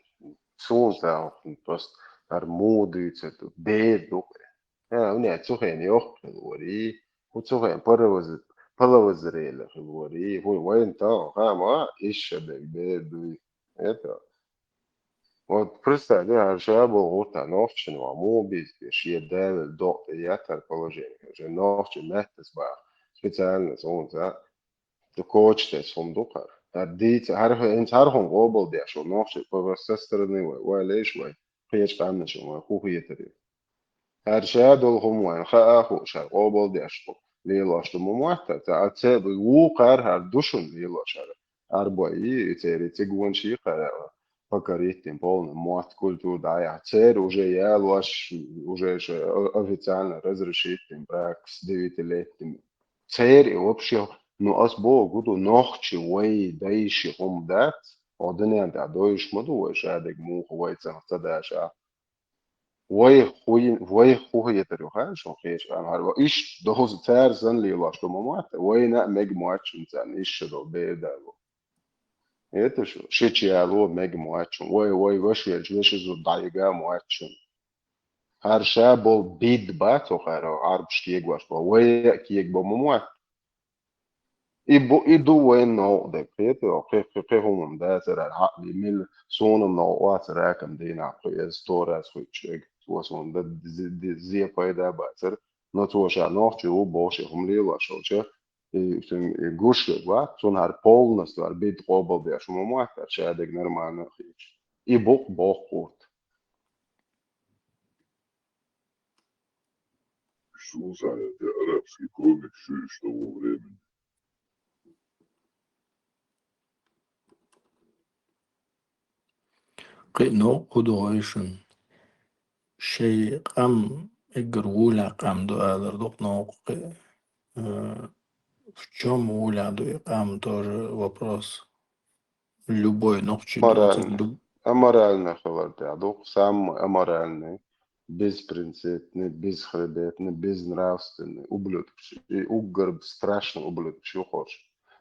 сун сау, просто ар му дуйца, бер ду. Э, у меня цухен йох, говори, у цухен паровоз-, половозрелых, говори, хуй, вайн та, хама, ища де, бер дуй. Это. Вот представь, да, ар ша бо гурта нохчи ва му биз, шие дел, до, ятар положение. Же нохчи меттас ба, специально сун са, Ду коча тес хӀума ду кхара. ХӀара дийца, хӀара хӀу-, хӀинца хӀара хӀума къобалдеш ву нохчий, по, со стороны вай, вай леш вай, кхечу къаьмнашна вай хӀун хетар ю. ХӀара ша долу хӀума вайна хаа а хууш, хӀара къобалдеш ду, лелош ду ма мотта, ца, а ца ву кхара хӀара ду шуна лелош хӀара. Арбой, и церан цигонаш и кхара, покорить им полный мотт, культура дӀаяхьа. Церан уже ялош, уже ш-, о-, официально разрешить им брак с девятилетними. Церан и вообще, ну, ас боху, гу ду, нохчи вай дайши хӀума дац, о, дуьнен тӀехь дойуш ма ду вай, шадерг муха вай царах ца даша. Вай хуй-, вай хӀун хетар ю хаьа шуна кхечу къаьмнашна? Иштта доза цара санна лелош ду ма мотта, вайна а мега моццу царна, иштта долу бер дало. Это что? Шича яло мега моццу, вай, вай, ваша верча, вешан зуда дӀайига моццу. ХӀара ша болу бид бац, хӀара Ӏарбаш кегош бо, вай а кегабо ма мотта. И бу, и ду вайн новкъа дерг, кхетий, кхе, кхе, кхе хӀуманна дацара, хьаъ, мила суна новкъа вацара, хӀакам дийнахь, кху эза сто раз хуьттуш верг, цо суна дан зе-, зе-, зе пайда бацара, но цо ша нохчи ву бохуш, и хӀума лелош волча, и, и, и гуш верг вац, цунна хӀара полностью, хӀара бид къобалдеш хӀума ма мотта, хӀара шадерг нормально а хеташ. И букъ боккхурт. Что за это арабский комикс, что из того времени? Кхин новкъа хӀун ду вайшин? Шайн къам эггара вуьйлакх къам ду алар ду-кх новкъа кхин. Э, в чём вуьйлакх ду и къам, тоже вопрос. Любой нохчи Аморальный. Аморальный хилар тӀехь ду-кх, самый аморальный, беспринципный, бесхребетный, безнравственный, ублюдкаш. И уггар страшный ублюдкаш ю хӀорш.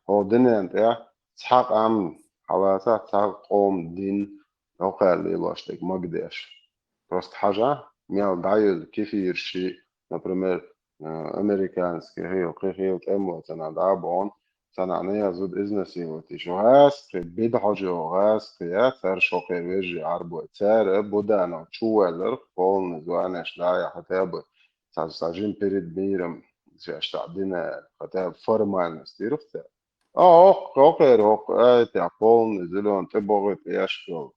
Хьо дуьнен тӀехь цхьа къам хьалацахь, цхьа къоман дин, хӀокхара лелош дерг магадеш. Просто хьажахь, мел дӀайолу кефирши, например, э, американский хила, кхин хила тӀемало царна дӀа а бахана, царна нехан зуда изнасиловать йиш йолу. ГӀазкхи, бидхьажо гӀазкхи яц, цара шо кхин вежарий Ӏарбой. Цара Буданов чу ваьлларх, полный званеш дӀа а яхьа, хотя бы цхьа, цхьа жима перед миром шаьш цхьа дина, хотя бы формальность дира-кх цара. А, хӀокху, хӀокхеран, хӀокху, ай, тӀехь полный зелёный тӀебогӀий тӀе еш йолу.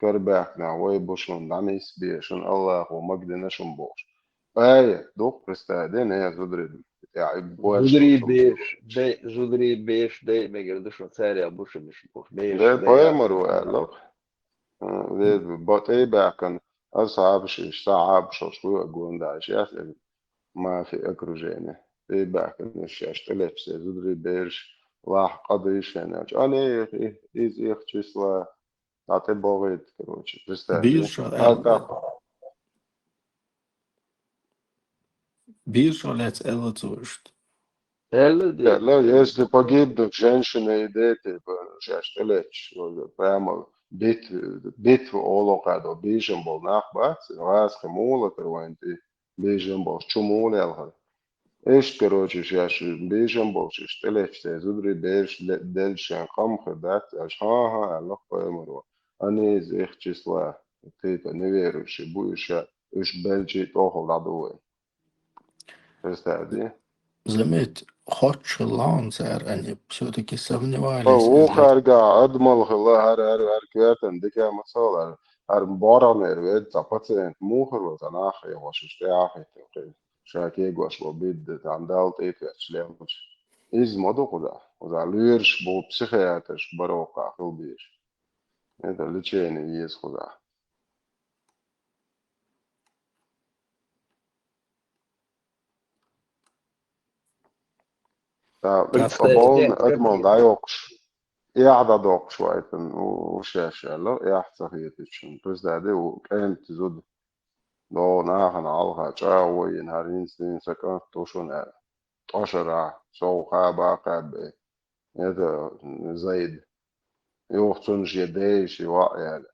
Карабаьхкина вай бу шуна, дӀанисбе шуна, Аллахо магадина шуна бохуш. Ай, дукха представь де, нехан зударий тӀехь и боьрша Зударий долчу бераш, дай, зударий бераш дай мегар ду шуна, царел бу шуна, миш бохуш, бераш Дай дай пайхамар яц. Ву аьлла. А, веза, бо тӀе баьхкина, асхьабаш, сахьабаш, шуьга гонда иш яц, мафи окружение. ТӀе баьхкина шаьш тӀелечу церан зударий бераш лахь къа дийшина аьлча. А, не, их, их, из их числа, а тӀе богӀийта, короче, представь. Бийр шо А, аьлла. тӀаккха. Бийр шо лаьцна аьлла цо иштта. Аьлла де. Аьлла, если погибнут женщины и дети, типа, шаьш тӀелечу, прямо бит-, битва олу кхаьдо, бийшина болу нах бац, гӀазкхи мула латара вайн тӀе. Бийшина болуш чу мула лелхара. Иштта, короче, шаьш бийшина болуш, иштта тӀелечу церан зударий бераш ле-, делча шайн къам хир дац, аьлча, хӀан-хӀа, аьлла-кх пайхамаро. Они из их числа, типа, неверующие бу уьш, уьш белча а тӀехула дӀаду вай. Представь, де? Заметь, хоттуш хилла хьуна цара, они всё-таки сомневались. Хьо вукхарга адамал хилла, хӀара, хӀара, хӀара коьртан дика ма ца хилла, хӀара, хӀара боргӀанера ведда цхьа пациент муха хилла, цхьа нах хьехош, уьш тӀе а хӀиттина кхин. Ша кегош бо бидда, цхьана Далла тӀе а кхетча лелча. Иза ма ду кхузахь. Кхузахь лоьраш бу, психиатраш баро кхузахь хила безаш. Это лечение еза кхузахь. А, Представь, полный адамал дӀайоккхуш, эхь дӀадоккхуш вайтан, у, у шаьш аьлла, эхь ца хетачун. Представь, у кӀентан зуда догӀу нахана хьалха чӀагӀо йина, хӀара хӀинца дийна сан кӀант ду шуна аьлла. ТӀошара, сов кхаба а кхаьббе. Это Зайд. Юха цунна шен дайша и ваъ яьлла.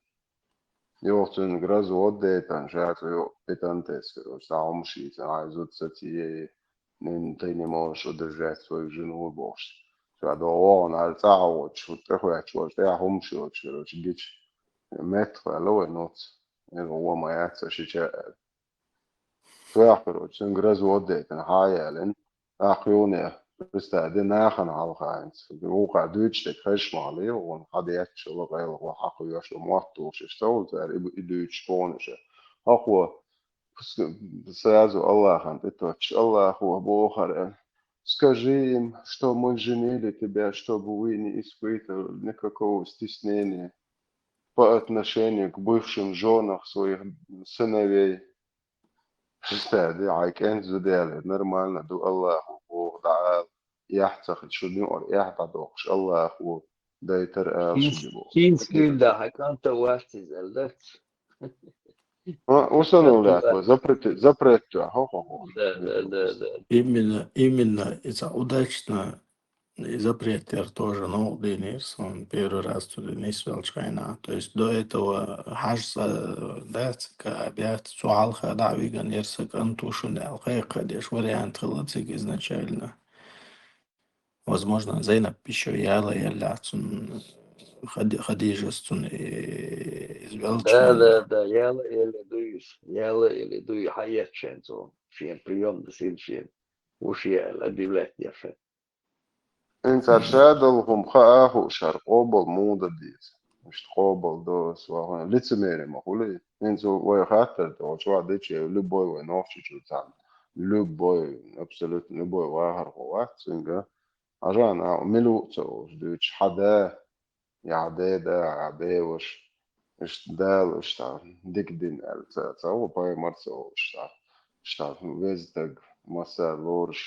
Юха цуьнга развод дайтан, ша цу ю питантес, короче, цхьа хӀума шийца, хьайн зуда сацийе, нин, ты не можешь удержать свою жену, бохуш. Ша до вогӀун, хӀара цӀа а воцуш, хӀу тӀехваьчу волчу, тӀехь хӀума ши йоцуш, короче, гича. Меттахваьлла вай нуц. Эга гӀо ма яц, ша шича аьлла. Тоьхкар ву, цуьнга развод дайтина, хьа а ялина. ТӀаккха юхане, представь, де нахана хьалха хӀинца. Вукхара дуьйцуш дерг хезаш ма хилла, вон хьан детташ хилла, къайлаха хьакхоьшу, мотт тухуш, иштта ву цара и, и дуьйцуш бохуш. ХӀокхо, сразу Аллахьан тӀе тоьттуш, Аллахьо боху хӀара: «Скажи им, что мы женили тебя, чтобы вы не испытывали никакого стеснения по отношению к бывшим жёнах своих сыновей». Представь, де, хьайн кӀентан зуда яле, нормально ду, Аллахьо боху, дӀаала, эхь ца хилча, шуна юкъара эхь дӀадоккхуш, Аллахьо дайтар ала шуьга боху. Хин скуьйла да, хьан кӀанта вац иза, аьлла дац? А, усанов лаьтта, запрет, запрет, хо-хо-хо. Да, да, да, да. Именно, именно, и ца удачно И запрет яр тоже новкъа дийнера суна первый раз цу нисвелчхьайна. То есть до этого хьажа ца дац, ка бяц, цу хьалха дӀа а виган яр сан кӀант ву шуна аьлла, кхайкха деш вариант хилла цига изначально. Возможно, Зайнап ещё яла елла цун, Хади-, Хадижас цун, э, из велча Да, да, да, яла елла дуй, яла елла дуй, хьаэцчен цо, шен приёмда сил шен, уж яла объявлять яшен. ХӀинца ша долу хӀума хаа а хууш, хӀара къобал муха дан деза. Иштта къобал до, свахуна, лицемерие ма хуьлий. ХӀинца вай хаттар тӀе, чохь дече, любой вай нохчичуьра цхьаьна. Любой, абсолютно любой вахархо вац цуьнга. Хьажа, нахьа мила ву а ца олуш дуьйцуш, хьан да, я хьан деда, хьан беваш, иштта Дала иштта дика дина аьлла ца, ца ву пайхамар ца ву иштта, иштта веза стаг, массара лоруш,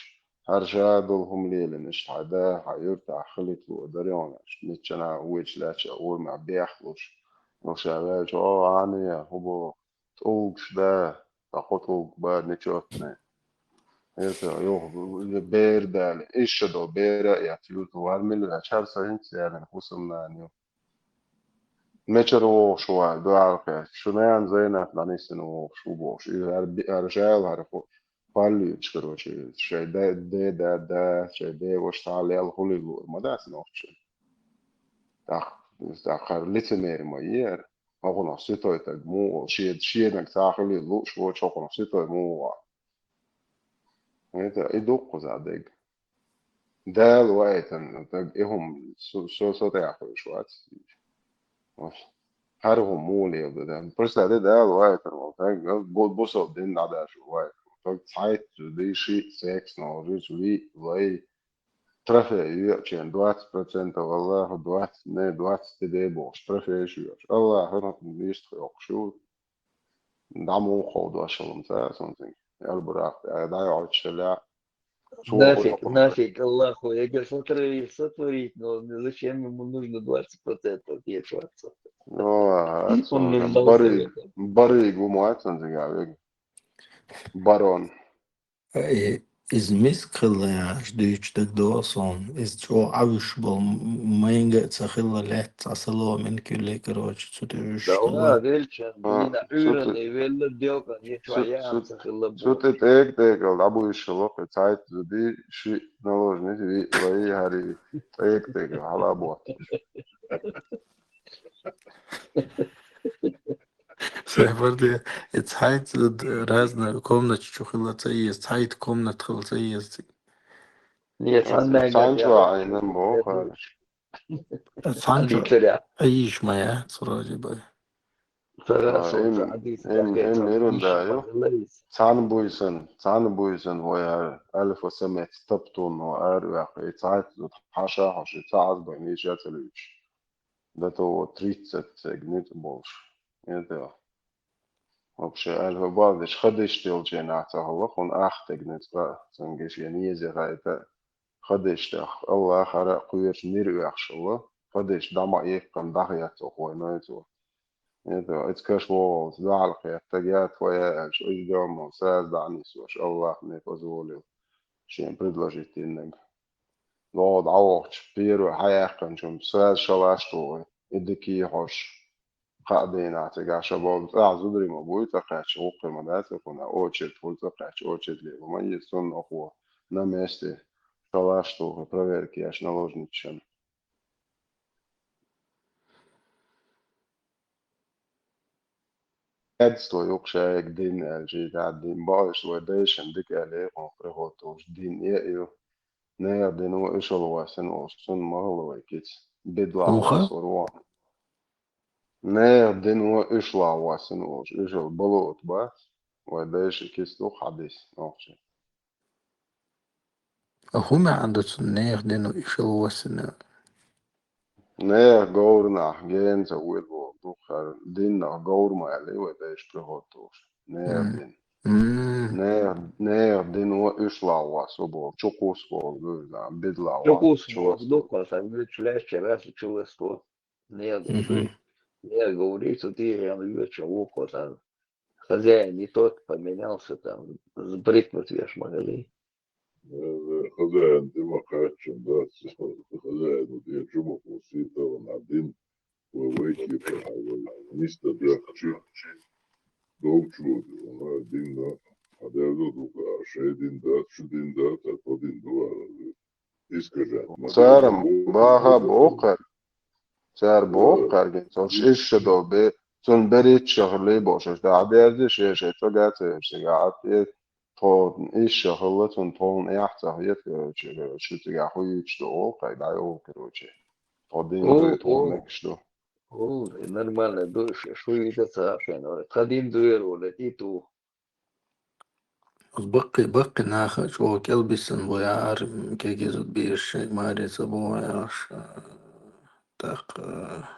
хӀара ша долу хӀума лелина, иштта хьан да, хьан юьртахь хилийта лууш дара йогӀна, иштта миччанхьа вуьйцуш лаьтташ урамехь бехлуш, ну ша ваьлча, о, Ӏаний, хӀун боху, тӀулгаш да, ткъа кхо тӀулг бара нечоьттане. Это, йо, бер дали, иша до бера яц, юрту вар мил ваьч, хӀара сан хӀинца ялина хӀусамнана ю. Мечара вогӀуш вай, дуьхьал кхаьчча, шун нана Зайнап дӀанисина вогӀуш ву бохуш. И хӀара би-, хӀара жаьла, хӀара ху-, паллуьйтуш, короче, шай да, де да, да, шай де ваша цхьа лел хуьлийла луур ма дац нохча. ТӀаккха, тӀаккха хӀара лицемери ма е хӀара. ХӀокхунах ситой таг муха, шен-, шенаг цхьа хуьлийла лууш воцу хӀокхунах ситой муха ван. Это и дуккхуза дег. Дала ваийтан таг и хӀума со, со, со тӀехь хуьйш вац. ХӀара хӀума муха леладо, да. Просто де Дала ваийтан волу таг, бу-, бусалба дин дӀадаш ваийтан волу таг, цхьайтта зуди, шиъ секс ножиц, виъ лай, трофей йоьчен двадцать процентов Аллаху, двадцать, не, двадцать де бохуш, трофейш йоьчу. Аллаху йистхуьйхуш ю. ДӀа муха ховдош хилла ца, сунтинг. Албурах, дӀайоьчу хилла. Нафиг, нафиг, Аллаху, я говорю, сотворить, сотворить, но зачем ему нужно двадцать процентов тешаться? Ну, а, Он нуждался в барыг, этом. Барыг ву ма, сунтинг, а, вег. Барон. Э, иза миска хилла аьлла дуьйцуш дагадогӀу суна. Иза чӀогӀа Ӏовуьжуш болу м-, майнга а ца хилла лаьтта цхьа сало мин куьллий, короче, цу тӀе вуьжуш хилла. Да ладно, велча, А, дина цу Ӏуьйранна тӀе-, и велла дегӀан, я цу, чохь яа цу, ца хилла цу боху. ТӀе тӀега-тӀегал дӀабуьйшуш хилла, кхин цхьайтта зуди, шиъ наложница, виъ лай, хӀара тӀега-тӀегал хьала а боттуш. Сайфарде, и цхьайтта д-, разные комнаты чу хила ца еза, цхьайтта комната хила ца еза цига. Не, цхьана мегар цхьана чохь яхаш Ӏайна ма боху, хӀара. Цхьана чохь Ӏийш ма яц, вроде бы. Цара А, сонца им, Ӏадийца им, тӀехкхеча им ирун миша да ю. Хьаллайс. Цхьана буьйсан, цхьана буьйсан вай хӀара альфа-самец таптунно ара ваьккха, и цхьайтта зуда хьаша хьош, и ца Ӏазбан миша ца луьйчу. До того тридцать цег ницкъ болуш. Это вообще альфа-база деш хадиш делченахь ца хала, хун ах тег ницкъ, цуьнга шен еза хайтта. кхадеш тӀех, Аллахара кхоьруш мир оьхуш хилла, кхадеш дӀа ма эккхана дӀахецо хойнойцо. Это, эцкаш вогӀалц дуьхьал кхеттаг я твоя аьлча, уж дома саз дӀа а нисош, Аллах не позволил, шен предложить диннаг. Ло дӀавохчу первый хьаяьккханчун саз шалаш туху, и дикий хьош. Кхаа дийнахь цигахь ша болу цӀахь зударий ма буй цӀа кхаьчча, гӀуккхе ма дац, кхуна очередь хуьлу цӀа кхаьчча, очередь лело ма иза, цунна охо на месте шалаш туху, проверка еш наложничашна. Эдсто юкъ шайга дин аьлча, и тӀаьхьа дин бохуш вай дайшна дика аьлла, хьуна приход долуш дин е а ю. Нехан дин ву уьшалла воссина волуш, цунна ма хала вай кица. Бедлахь Уха? Воссор вон. Нехан дин ву уьшалла воссина волуш, уьшалла балугӀат бац, вай дайша кица ду хьадис нохчи. А хӀун маьӀна ду цунна, нехан дин ву уьшалла воссина? Нехан говрнах гена ца вуьйлу боху дукхара, диннах говр ма аьлла вай дайша приход долуш. Нехан М. дин. М. Нехан, нехан дин ву уьшалла воссу боху, чукхуссу боху, бедлахь Чукхуссу боху, воссу. Дукха сан вуьйцуш лаьцча, лаьцна чулассо. Нехан дин ду. Мгм. Нехан говрий цу тӀера вуьйцуш вукхо сан. Хозяин не тот поменялся, там, с бритвы свеж могли. Э, хозяин тӀе ма кхаччан дац, хозяин тӀе чу ма кхуссийта ван а дин, вай вайчи тӀе хьайвай, ниста бехчи, долчу, ван а дин, а дерзо ду-кх, а шайн дин дац, шу дин дац, а тхо дин ду, а, искажать. Цара баха боху кхаьрга. Цара боху кхаьрга, цо шиш ша долу бе, цунна берричча хилла бохуш, аша дӀадерза, шен-шен цӀа гацаеш цига Ӏа тӀе, тхо иша хилла, цунна тхуна эхь ца хета, короче, короче, шу цигахь хӀун юьйцуш ду, олу кхайга дӀайолу, короче. Тхо дин О, дуй, тхо о. Мегаш ду. О, нормально ду, ш-, шу юьйда ца хьашена, тха дин дуьйр волу, и ту. Оцу баккхий, баккхий наха чӀогӀа кӀелбисина бу яхьара, м, кегий зуда бийраш шайга маре ца боху яхаш, а, тӀаккха, а,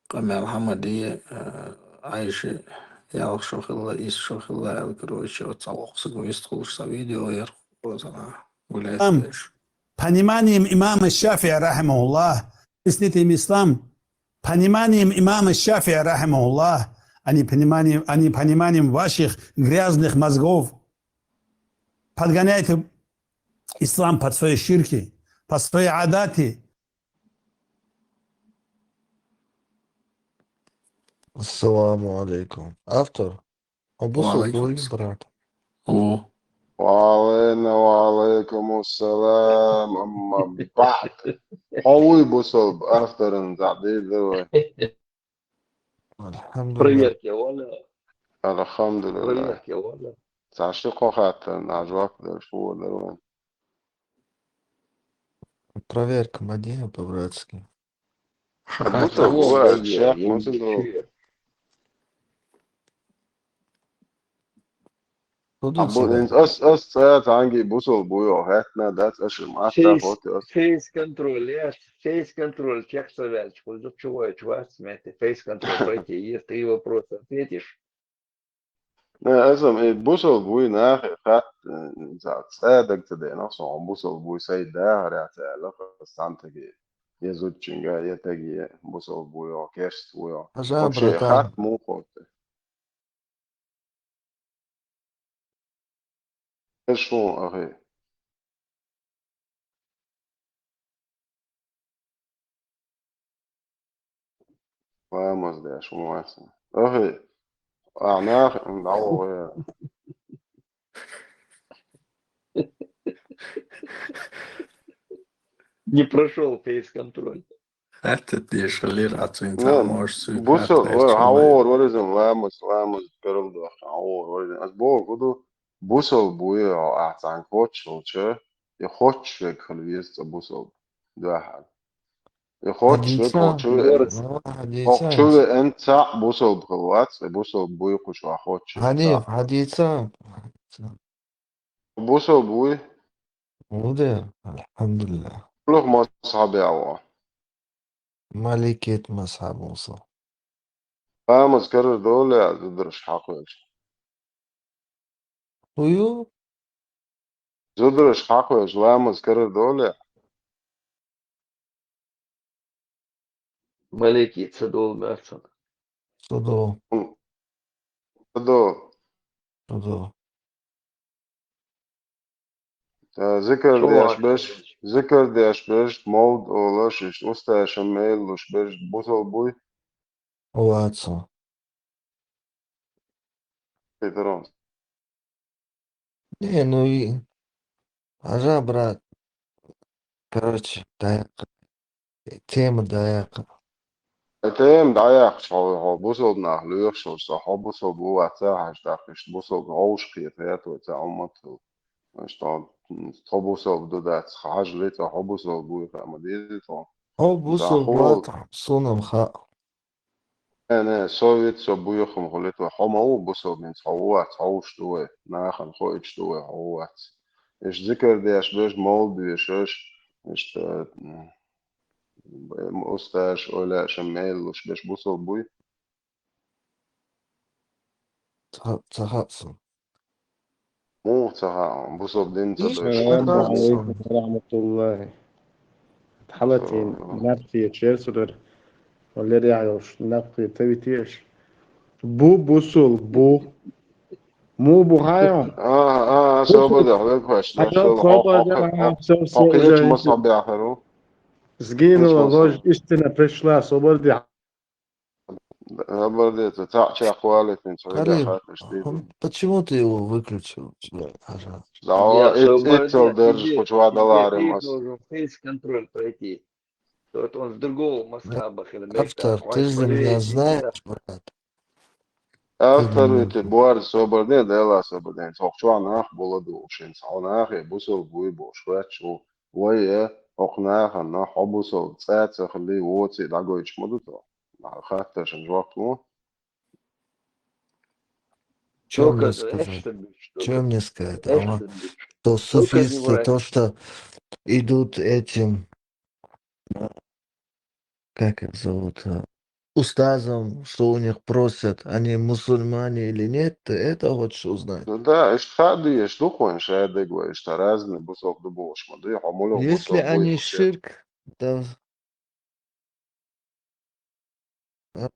къамел хьан ма де, а, Ӏайши ялх шо хилла, исс шо хилла аьлла, короче, оцу цхьа воккха саг вистхуьлуш цхьа видео яра хӀокхузахь гулаьцна Ам, деш. Пониманием имама Шафия, рахимахуллах, объясните им ислам, пониманием имама Шафия, рахимахуллах, а не пониманием, а не пониманием ваших грязных мозгов. Подгоняйте ислам под свои ширки, под свои адаты. Ассаламу алейкум. Автор. Ва алейкум ассалам. Бусалба ву, брат? О. Ва алейна, ва алейкум ассалам, амма баъд. Хьо вуй бусалба, авторан дӀадийр ду вай. Алхьамдулиллах. Проверка вала. Алхьамдулиллах. Проверка вала. Цхьа ши-кхо хаттарна жоп дала хӀун дар вайн? Проверка ма де по-братски. Хьан хаттар? Бусалба ву, шех, муса ду? Шу ду ца? Ас, ас цӀа цхьаьнгге бусалба ву йо, хӀаьттина дац аша, ма Фейс, хотти ас. Фейс контроль, я, фейс контроль чек ца ваьлча, кхуза чу вайчу вац, метте, фейс контроль пройти, если три вопроса ответишь. Не, аса, э, бусалба вуй нахе хатта, э, цхьа цӀа даг ца деана, со хьуна бусалба вуй, сай дахарехь ца аьлла, сан таге, я зудчуьнга, я таге, бусалба вуй йо, керста вуй йо. Хьажа, вообще, братан. Хатта муха хӀотта. Эшшо, ахи. Ламаз деш ву вацна. Ахи, а нах, м, дӀавогӀу. Не прошёл фейс-контроль. Хатта деш хилира, а цуьнца Ну, можешь суьйта бусал-, хатта ой, хьан вогӀур вара иза, ламаз, ламаз карал даха, хьан вогӀур вара иза. Ас боху ду, бусалба вуй хьо, ахь цхьаьнга хоттуш хилча, и хоттуш верг хила веза цкъа бусалба дуьхьал. И хоттуш верг хьо чу ве-, хьо чу веана цхьаъ бусалба хила вац, и бусалба вуй кху чохь хоттуш верг цхьаъ. Хьадийца. Бусалба вуй? Ву де, алхьамдулиллах. Лух мазхьабехь ву? Маликит мазхьаб ву со. Ламаз карар долу я, зударш хьакхоьлуш? ХӀун ю? Зудараш хьакхоьжа ламаз карара доле? Малики ца долу моьтту. Ца долу. Ца долу. Ца долу. Ца зикар деш берш, зикар деш берш, мовлид олуш, иштта устазашна мел луш берш бусалба буй? Вацо. Петрон. Не, ну и хьажа, брат. Короче, дӀаяккха. Тема дӀаяккха. Э, тема дӀаяккхача, хьо, хьо бусалба нах лоьхуш волчу, хьо бусалба ву вац ца хьажа, тӀаккха иштта бусалба вовшах кхета, хӀета вай ца Ӏуммат хила. Иштта хьо, м, тхо бусалба ду дац, хьажа ле цкъа, хьо бусалба вуй хаа ма деза тхо. Хьо бусалба вац, суна-м хаьа. Не, не, со виц, со буьйхам хуьлуьйту, хьо ма ву бусалба, хӀинца хьо ву вац, хьовш ду вай, нахана хоуьйтуш ду вай, хьо ву вац. Иштта зикар деш берш, мовлид вешаш, иштта, м, устазаш, эвлаяаш мел луш берш бусалба буй? Ца, ца хаьа суна. Муха ца хаьа, бусалба дин ца дойуш? Салам алейкум ва рахматуллахи. Хьалатин набхе чесурар. Валерий Айлш набхе тавитеш. Бу бусул бу. Му бу хайо. А, а, собар де, хьале кваш, хьале собар де, хьале собар де. Сгинула ложь, истина пришла, собар де. Хабар де, цхьаъ чекхвалийта, цхьа вегахь хатташ дийр. Почему ты его выключил? Бля, пожалуйста. Да, я ит-, итцал держишь, почему даларим ас? Должен фейс-контроль пройти. Вот он с другого масштаба. Автор, ты же меня знаешь, брат. Автор вити буар собар де, дела собар де. Цхьа чохь нах бола ду, шин цхьа нахе бусалба буй бохуш вац шу. Вай, э, хӀокху нахана хьо бусалба цӀа ца хилли, воций дӀагойтуш ма ду тхо. Хаттаршна жоп ло. Чё мне сказать? Чё мне сказать? Ага. То суфисты, то, что идут этим, как их зовут, а, устазам, что у них просят, они мусульмане или нет, ты это хочешь узнать? Ну да, иштта хаа дезаш ду хьуна шадерг вай, иштта разный бусалба ду бохуш ма ду, хьо муьлха бусалба ву. Если они ширк, да,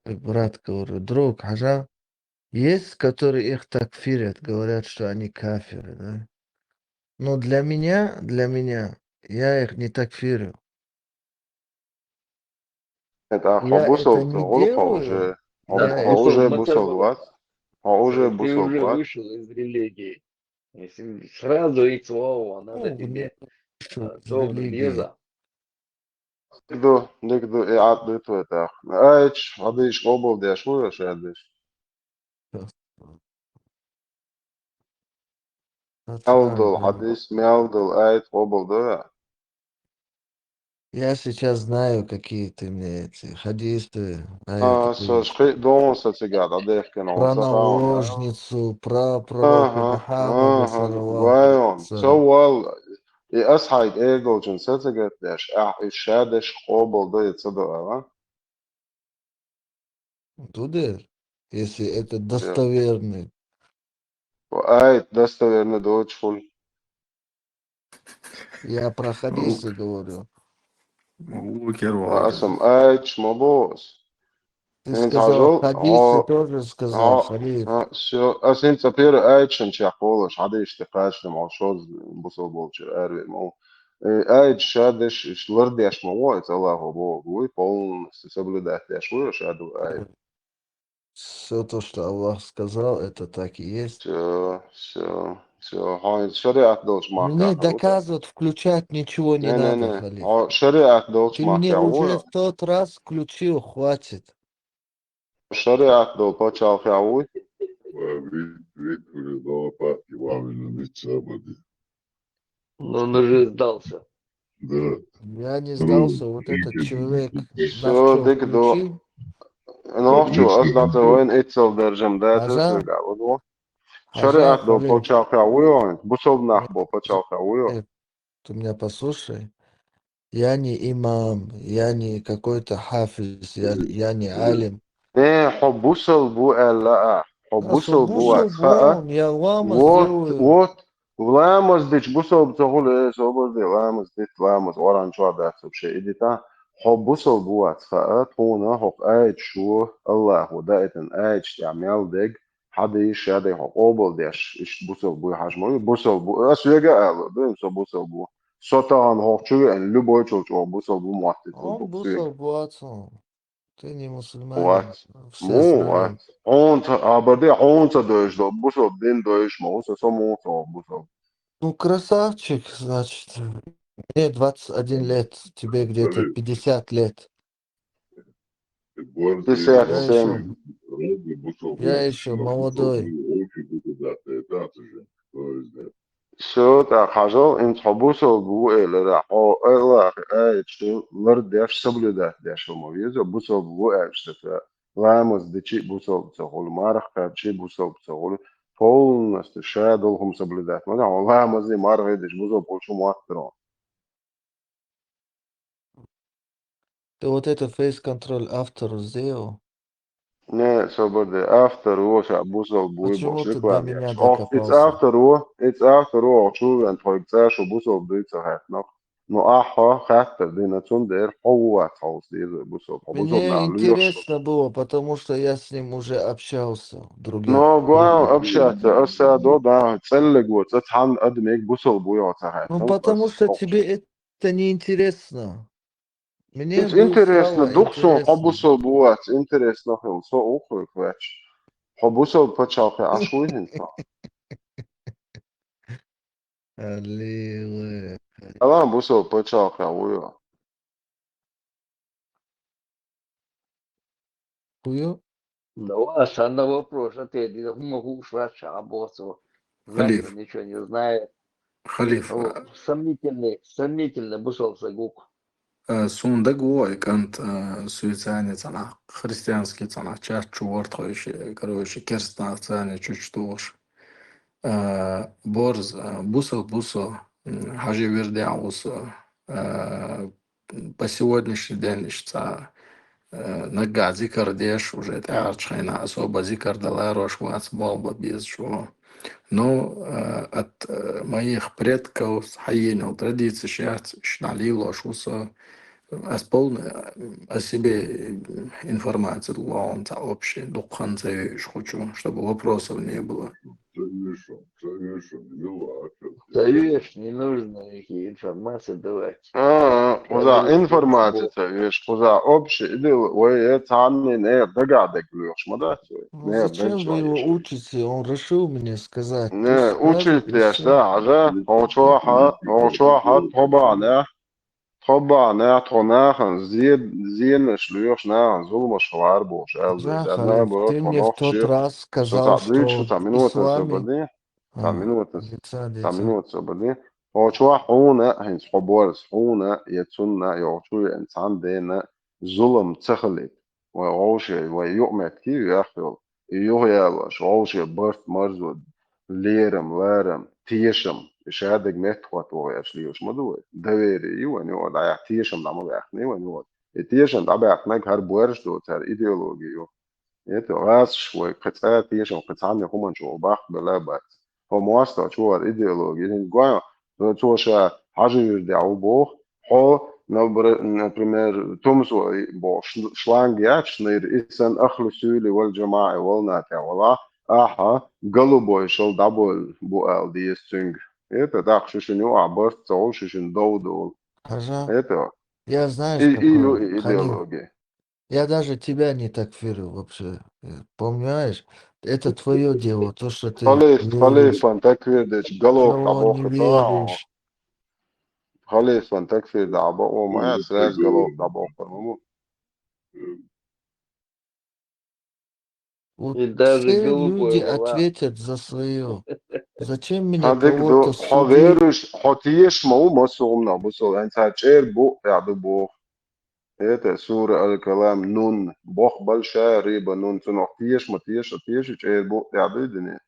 Ой, брат, говорю, друг, хьажа, есть, которые их такфирят, говорят, что они кафиры, да? Но для меня, для меня, я их не такфирю. Это, а хьо бусалба ду, хьо уже, хьо уже бусалба вац, хьо уже бусалба вац. Ты уже вышел из религии. Если сразу и слово, надо тебе, э, добрый веза. Дика ду, дика ду, и Ӏад ду тхо тӀаккха. Аяташ, хьадисаш къобалдеш ву аша аьлла? Мел долу хьадис, мел долу аят къобалдо? Я сейчас знаю, какие ты мне эти хьадисы, аяты. А, со шкхи дон са цига дӀадехкина, хьо ца хаьа. Про наложницу, про пророка Мухаммада, саллаллаху алейхи ва саллям. Вай, он, ца вал, И ас хьайга эр долчун са ца гатдеш, ахь уьш шадерш къобалдо я ца до ала? Ду дера, если это достоверный. Ва аят достоверный доцуш хуьлу. Я про хадисы говорю. Аса-м аяташ ма боху ас. Ты сказал, хьадисы тоже сказал, Халид. А, всё. Ас хӀинца первый аяташна чекхволуш, хьадисаш тӀе кхаччалц, хьо шозза бусалба волчуьра аравеана ма ву. Э, аяташ шадерш, уьш лардеш ма ву, иза Аллахо бохург вуй, полностью соблюдать деш вуй, шадерг аят. Всё то, что Аллах сказал, это так и есть. Всё, всё, всё. Хьо хӀинца шариат долчу махкахь ву. Мне доказывать, включать ничего не надо, Халид. Не, не, не. Хьо шариат долчу махкахь ву. Ты мне уже в тот раз включил, хватит. Шариат долу пачхьалкхехь вуй? Ва вит, вит уже до папки вавина вит сабади. Ну, он уже сдался. Да. Я не сдался, вот этот человек. Всё, дика ду. Нохчо, ас дӀа ца вайна, иццал даржам дац, аса гавуду. Шариат долу пачхьалкхехь вуй хьо? Бусалба нах болу пачхьалкхехь вуй хьо? Ты меня послушай. Я не имам, я не какой-то хафиз, я, я не алим. Не, хьо бусалба ву аьлла ахь. Хьо бусалба ву аьлла ахь. Я ламаз делаю. Вот, вот, Ламаз дича бусалба ца хуьлу, э, собар де, ламаз дита, ламаз Къуръан чохь дац вообще, и дита. Хьо бусалба ву вац хаьа, тхуна хӀокху аяташо, Аллахо даийтина аяташ тӀехь мел дерг, хьан дийша, ша дерг хьо къобал деш, иштта бусалба вуй хьажа ма ву, бусалба ву. Ас вега а ала, дуй, со бусалба ву. Со тахана хӀокху чу веана, любой чул чӀогӀа бусалба ву моттуьйтур ду. Бусалба вац хьо. Ты не мусульманин. Вац. Все знают. Хьуна ца, а, баде, хьуна ца дойуш до, бусалба дин дойуш ма ву со, со муха ца ваху бусалба. Ну, красавчик, значит. Мне двадцать один лет, тебе где-то пятьдесят лет. Пятьдесят семь. Я ещё молодой. Все, тӀаккха хьажал, хӀинца хьо бусалба ву элира, хьо Аллахьан аяташ лардеш, соблюдать деш хӀума веза, бусалба ву аьлча ца, ламаз дичи бусалба ца хуьлу, марха кхаьбчи бусалба ца хуьлу, полностью ша долу хӀума соблюдать ма дан, хьо ламазе, мархе дичи бусалба хуьлу, шу мотт дара. Ты вот это фейс-контроль автору сделал? Не, собар де, автор ву ша бусалба вуй бохуш рекламеш. Ох, иза автор ву, иза автор ву, ох, чу вен тхойга цӀа шу бусалба дуй ца хаьттина. Ну, ахьа хаттар дина, цундела хьо ву вац хьовса деза бусалба, хьо бусалба нах лоьхуш. Мне интересно было, потому что я с ним уже общался в других. Но, главное, общаться, аса до, да, цӀеллиг ву, цӀа цхьанна адамега бусалба вуй хьо ца хаьттина. Ну, потому что тебе это неинтересно. Мне интересно, дукха суна хьо бусалба ву вац интересно хила, со уххуьйка ваьчча. Хьо бусалба пачхьалкхехь Ӏаш вуй хӀинца? Аллилуйя. Ала бусалба пачхьалкхехь вуй хьо? Хьуй? Да, аса на вопрос ответил, хӀума хууш вац ша, а боху цо. Халиф. Ничего не знает. Халиф. Ну, сомнительный, сомнительный бусалба саг ву-кх. Э, суна дагавогӀу и кӀант, э, суьйцани цхьанхьа, христианский цхьанхьа чат чу вара тхойши, короче, керстанах царни чу чу тухуш. Э, борз, э, бусалба ву со, м, хьажи вирдехь ву со, э, по сегодняшний день иштта, э, наггахь зикар деш, уже тӀаьхьарчу хенахь особо зикар дан ларош вац, болх бан безаш ву. Но, э, от, э, моих предков схьайийна традицеш яц, шна лелош ву со. Ас полный, э, о себе информация лула хьуна цхьа общий, дукха хан ца йойуш кху чу, чтобы вопросов не было. Ца йоьшу, ца йоьшу, не нужно их информацию давать. А, а, кхуза информаци ца йоьшу, кхуза общий идеал, вай, э, цхьанна нера дагахь дерг лоьхуш ма дац вай. Ну, зачем вы его учите? Он решил мне сказать. Не, учить деш, да, хьажа, хьо чохьа, хьо чохьа, тхо бахьанехь, тхо бахьанехь, тхо нахана зе-, зенаш лоьхуш, нахана зуламаш лара бохуш, аьлла. Ты мне в тот раз сказал, что в исламе. Цхьа минута, цхьа минута, собар де. Хьо чохь хьуна, хӀинца хьо борз, хьуна я цунна, я хьо чу веана цхьана дена зулам ца хилийта. Вай вовшийн, вай юкъаметтиг вех йолу. И юхаялош, вовшийн барт, марзо, лерам, ларам, тешам, и шадерг меттахӀотта вогӀуш лелаш ма ду вай. Доверие ю вайн юкъа, дӀаяхьа тешам дӀа ма баьккхина вайн юкъа. И тешам дӀабаьккхинарг хӀара боьрша доцу, хӀара идеологи ю. Это гӀазаш вай, кхин цкъа тешам, кхин цхьанне хӀуманчу вай баккхабелла а бац. Хьо мостагӀчо вара идеологи, хӀинца гой, цо ша хьажи вирдехь ву боху, хьо, набра-, например, тумсо боху ш-, шланг яц шнайра, и санна ахлу суьйли вал жамаӀи волна тӀехь вала, ахьа голубой шал дӀабойла бу ала деза цуьнга. Это так, шу шуна юкъахь барт ца гӀур, шу шуна дов долу. Хьажа. Это. Я знаю, и, и ю идеология. Я даже тебя не такфирю вообще. Э, понимаешь? Это твоё дело, то, что ты не веришь. Халифан такфир дечу, головка дӀабохур ца хьо. Халифан такфир дӀа а бакъо ма яц, сразу головка дӀабохур ма бу. Вот все люди ответят за своё. Зачем мне кого-то судить? Хьо веруш, хьо тешаш ма ву массо а хӀуманах, бусалба, хӀинца чӀер бу тӀехь ду боху. Это сура Аль-Калам, нун, боху большая рыба, нун, цунах теша ма теша, теша чӀер бу тӀехь дуй дуьне.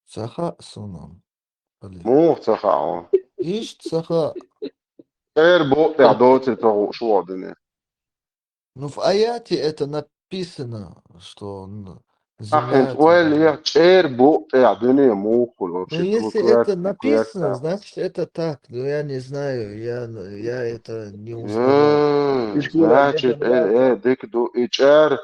Ца хаьа суна. Муха ца хаьа хьуна? Иштта ца хаьа. ЧӀер бу тӀехь доций ца хууш ву хьо дуьне. Ну, в аяте это написано, что н-, Ахьынц ойла яхь, чӀер бу тӀехь дуьне муххул, ну, вообще, если это написано, значит, это так. Ну, я не знаю, я, я это не узнавал. Значит, э, э, дика ду, и чӀер,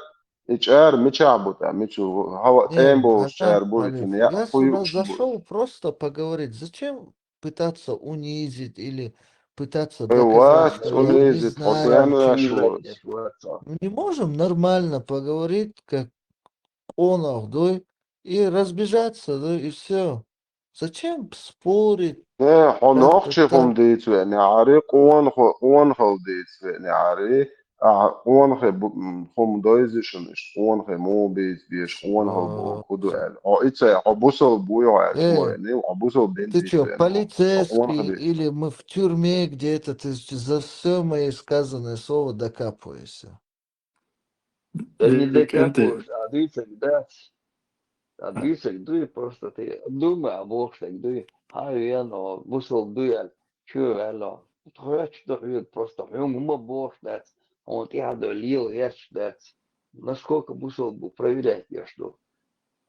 и чӀер мичахь бу тӀе, мичу, хьава тӀем болуш чӀер бу, и цуьнан яа хуй юкъуш бу. Я сюда зашёл просто поговорить. Зачем пытаться унизить или пытаться доказать, что я не знаю. Ну, не можем нормально поговорить, как къонах дуй, и разбежаться, да, и всё. Зачем спорить? Э, хьо нохчи хӀума дийца веанехьарий, къонахо-, къонахалла дийца веанехьарий, а, къонахий бу-, м, хӀума дойзи шуна иштта, къонахий муха бийца безаш, къонахалла бохург хӀун ду аьлла. Хьо и ца, хьо бусалба буй хьо аьлла, мо веанехь, хьо бусалба дин дийца веанехь, хьо къонахий бийца. Ты чё, полицейский или мы в тюрьме где-то, ты за всё мои сказанные слова докапываешься? Да не докапываешь, а дуьйцург дац. А дуьйцург дуй, просто ты думай, а бохург дуй. Хьан веана, бусалба дуй аьлла, чу ваьлла. Тхоьца ду хьоьга, просто хьуьнга хӀума бохуш дац, хьуна тӀаьхьа ду лела гӀерташ дац. Насколько бусалба бу проверять деш ду.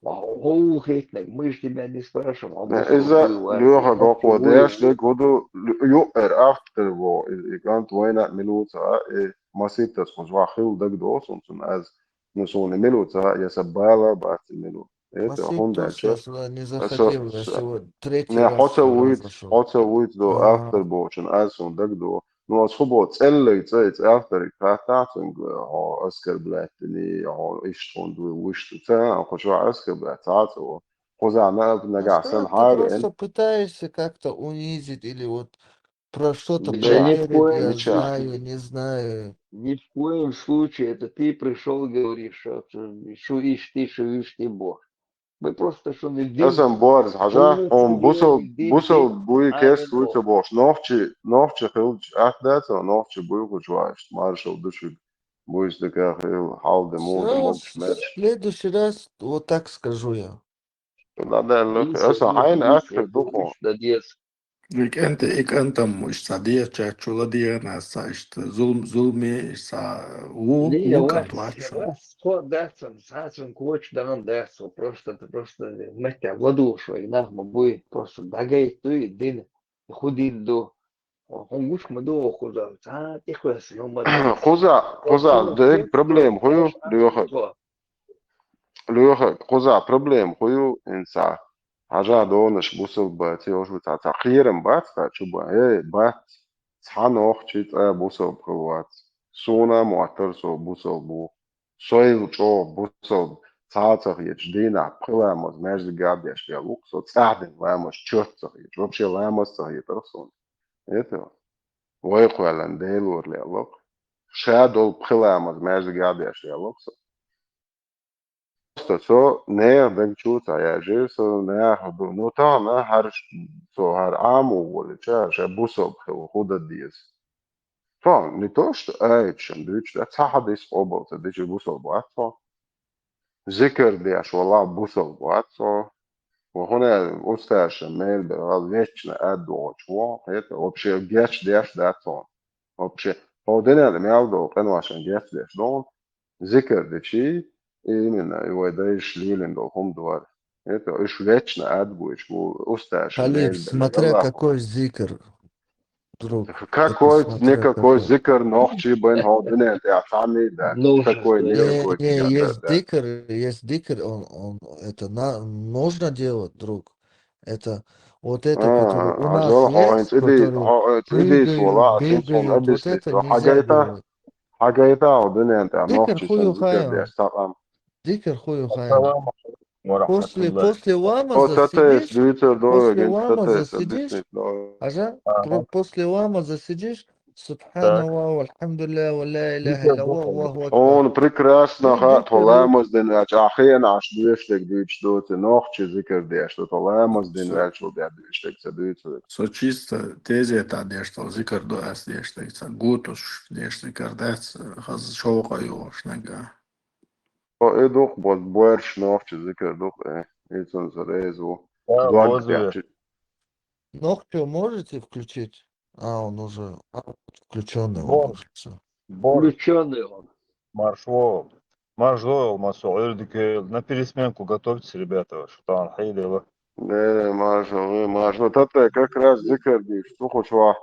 Хьо ву хетнарг, мы же тебя не спрашиваем, хьо бусалба дуй, вац. Иза лоьха гӀокхо деш дерг хӀун ду, юкъара автор ву, и, и кӀант вайна а мила ву ца хаьа, и маситтаза кхуза ваха хилла дагадогӀу суна цунна аз. Ну, суна мила ву ца хаьа, я сан бала а бац и мила ву. Это хӀунда аьлча, сейчас не заходил, я сегодня третий раз сюда зашёл. Хьо ца вуьйцу, хьо ца вуьйцу до автор бохучун, аз суна дагадогӀу. Ну, ас хӀун боху, цӀеллаг цӀа и цӀа авториг хаттахь цуьнга, хьо оскорблять дини, хьо иштта хӀунда вуй, вуьшта ца, хьо чохь оскорблять ца цо. Кхузахь нагахь санна хьан веана. Просто пытаешься как-то унизить или вот про что-то проверить, я знаю, не знаю. Ни в коем случае, это ты пришёл, говоришь, что шу иштта, шу иштта боху. Мы просто шу не... Асан борз хьажа, хьуна бусал, бусал буй, кест вуй ца бохуш. Нохчи, нохчи хилча атта дац, нохчи буй хуч ваьш, маршал ду шуьга. Буйс дика хила, хьал де муха де могуш меш. Следующий раз вот так скажу я. Ладно, аса хьайна актер ду хьо. И кӀанте, и кӀантам иштта дехача чу ладегӀна аса иштта зулм-, зулме иштта ву, ву кӀант вац шу. Тхо дац сан, сан коча дан дац, просто, просто меттехь ладугӀуш вай нах ма буй, просто дагайта дуй дина, хӀун дина ду. Хьуна гуш ма ду, кхуза, ца тӀекхоьссина, ну, ма ду. Кхуза, кхуза, дерг проблема хӀун ю, Леха? Лоьха, кхузахь проблема хӀун ю, хӀинца? Хьажа донаш бусалба бац, йолуш бу цхьа, цхьа кхерам бац цхьа чу бан? Э, бац. Цхьа нохчи цӀа бусалба хила вац. Суна а моттара со бусалба ву. Сойл чӀогӀа бусалба цхьа а ца хеташ, дийнахь пхи ламаз маьждигехь деш лелла ву-кх со, цӀаьхьдина ламаз чот ца хеташ. Вообще ламаз ца хетара суна. Это вай кхоьллина Делора лелла-кх. Ша долу пхи ламаз маьждигехь деш лелла-кх со. Просто со нехан даг чу ца яьжира, со нехан ду. Ну, тахана хӀара ш-, со хӀара Ӏамо волча, ша бусалба хила хӀун дан деза? Тахана не то, что аяташна дуьйцуш дац, цхьа хьадис къобал ца дича бусалба вац хьо. Зикар деш валахь бусалба вац хьо. Ва хӀуна аьлла устазашна мел бер, вал вечно ад вогӀучу вон, хета, вообще гечдеш дац хьо. Вообще, хьо динан мел долу къиношна гечдеш долу, зикар дичи, именно, и вай дайша лелийна долу хӀума дара. Это уьш вечно ад буьйцуш бу устазашна. Халид, смотря какой зикр, друг. Какой, никакой зикр нохчи бен хьо дуьнен тӀехь цхьаьнний дац. Какой, никакой. Не, не, есть зикр, есть зикр, он, он, это на-, нужно делать, друг. Это, вот это, который у нас есть, который прыгают, бегают, вот это нельзя делать. Хьагайта хьо дуьнен тӀехь нохчи сан зикар деш цхьа къам. Зикр хӀун ю хаьий? Ассаламу алейкум ва рахматуллах. После, после ламаза сидишь, после ламаза сидишь, хьажа, после ламаза сидишь, Субханаллах, вальхамдулиллах, ва ла иляха иллаллах, Аллаху акбар. Он прекрасно хаьа, тхо ламаз дина ваьлча, ахьа хенахь деш дерг дуьйцуш доцу, нохчи зикар деш ду, тхо ламаз дина ваьлча, бен дуьйцуш дерг ца дуьйцу. Со чисто тезета деш долу зикар ду ас деш дерг ца, гутуш деш зикар дац, хаза шовкъа йогӀуш нагахь. О, и дукха бо-, боьрша нохчи зикар дукха, э, и цунна со реза ву. Дог бехча. Нохчо можете включить? А, он уже, а, включённый он уже, всё. Включённый он. Марш вон. Марш, Зойл, ма со гӀердикел, на пересменку готовьтесь, ребята, вашу тан хьейдела. Э, марш, э, марш. Вот это как раз зикр диш, цу хушва.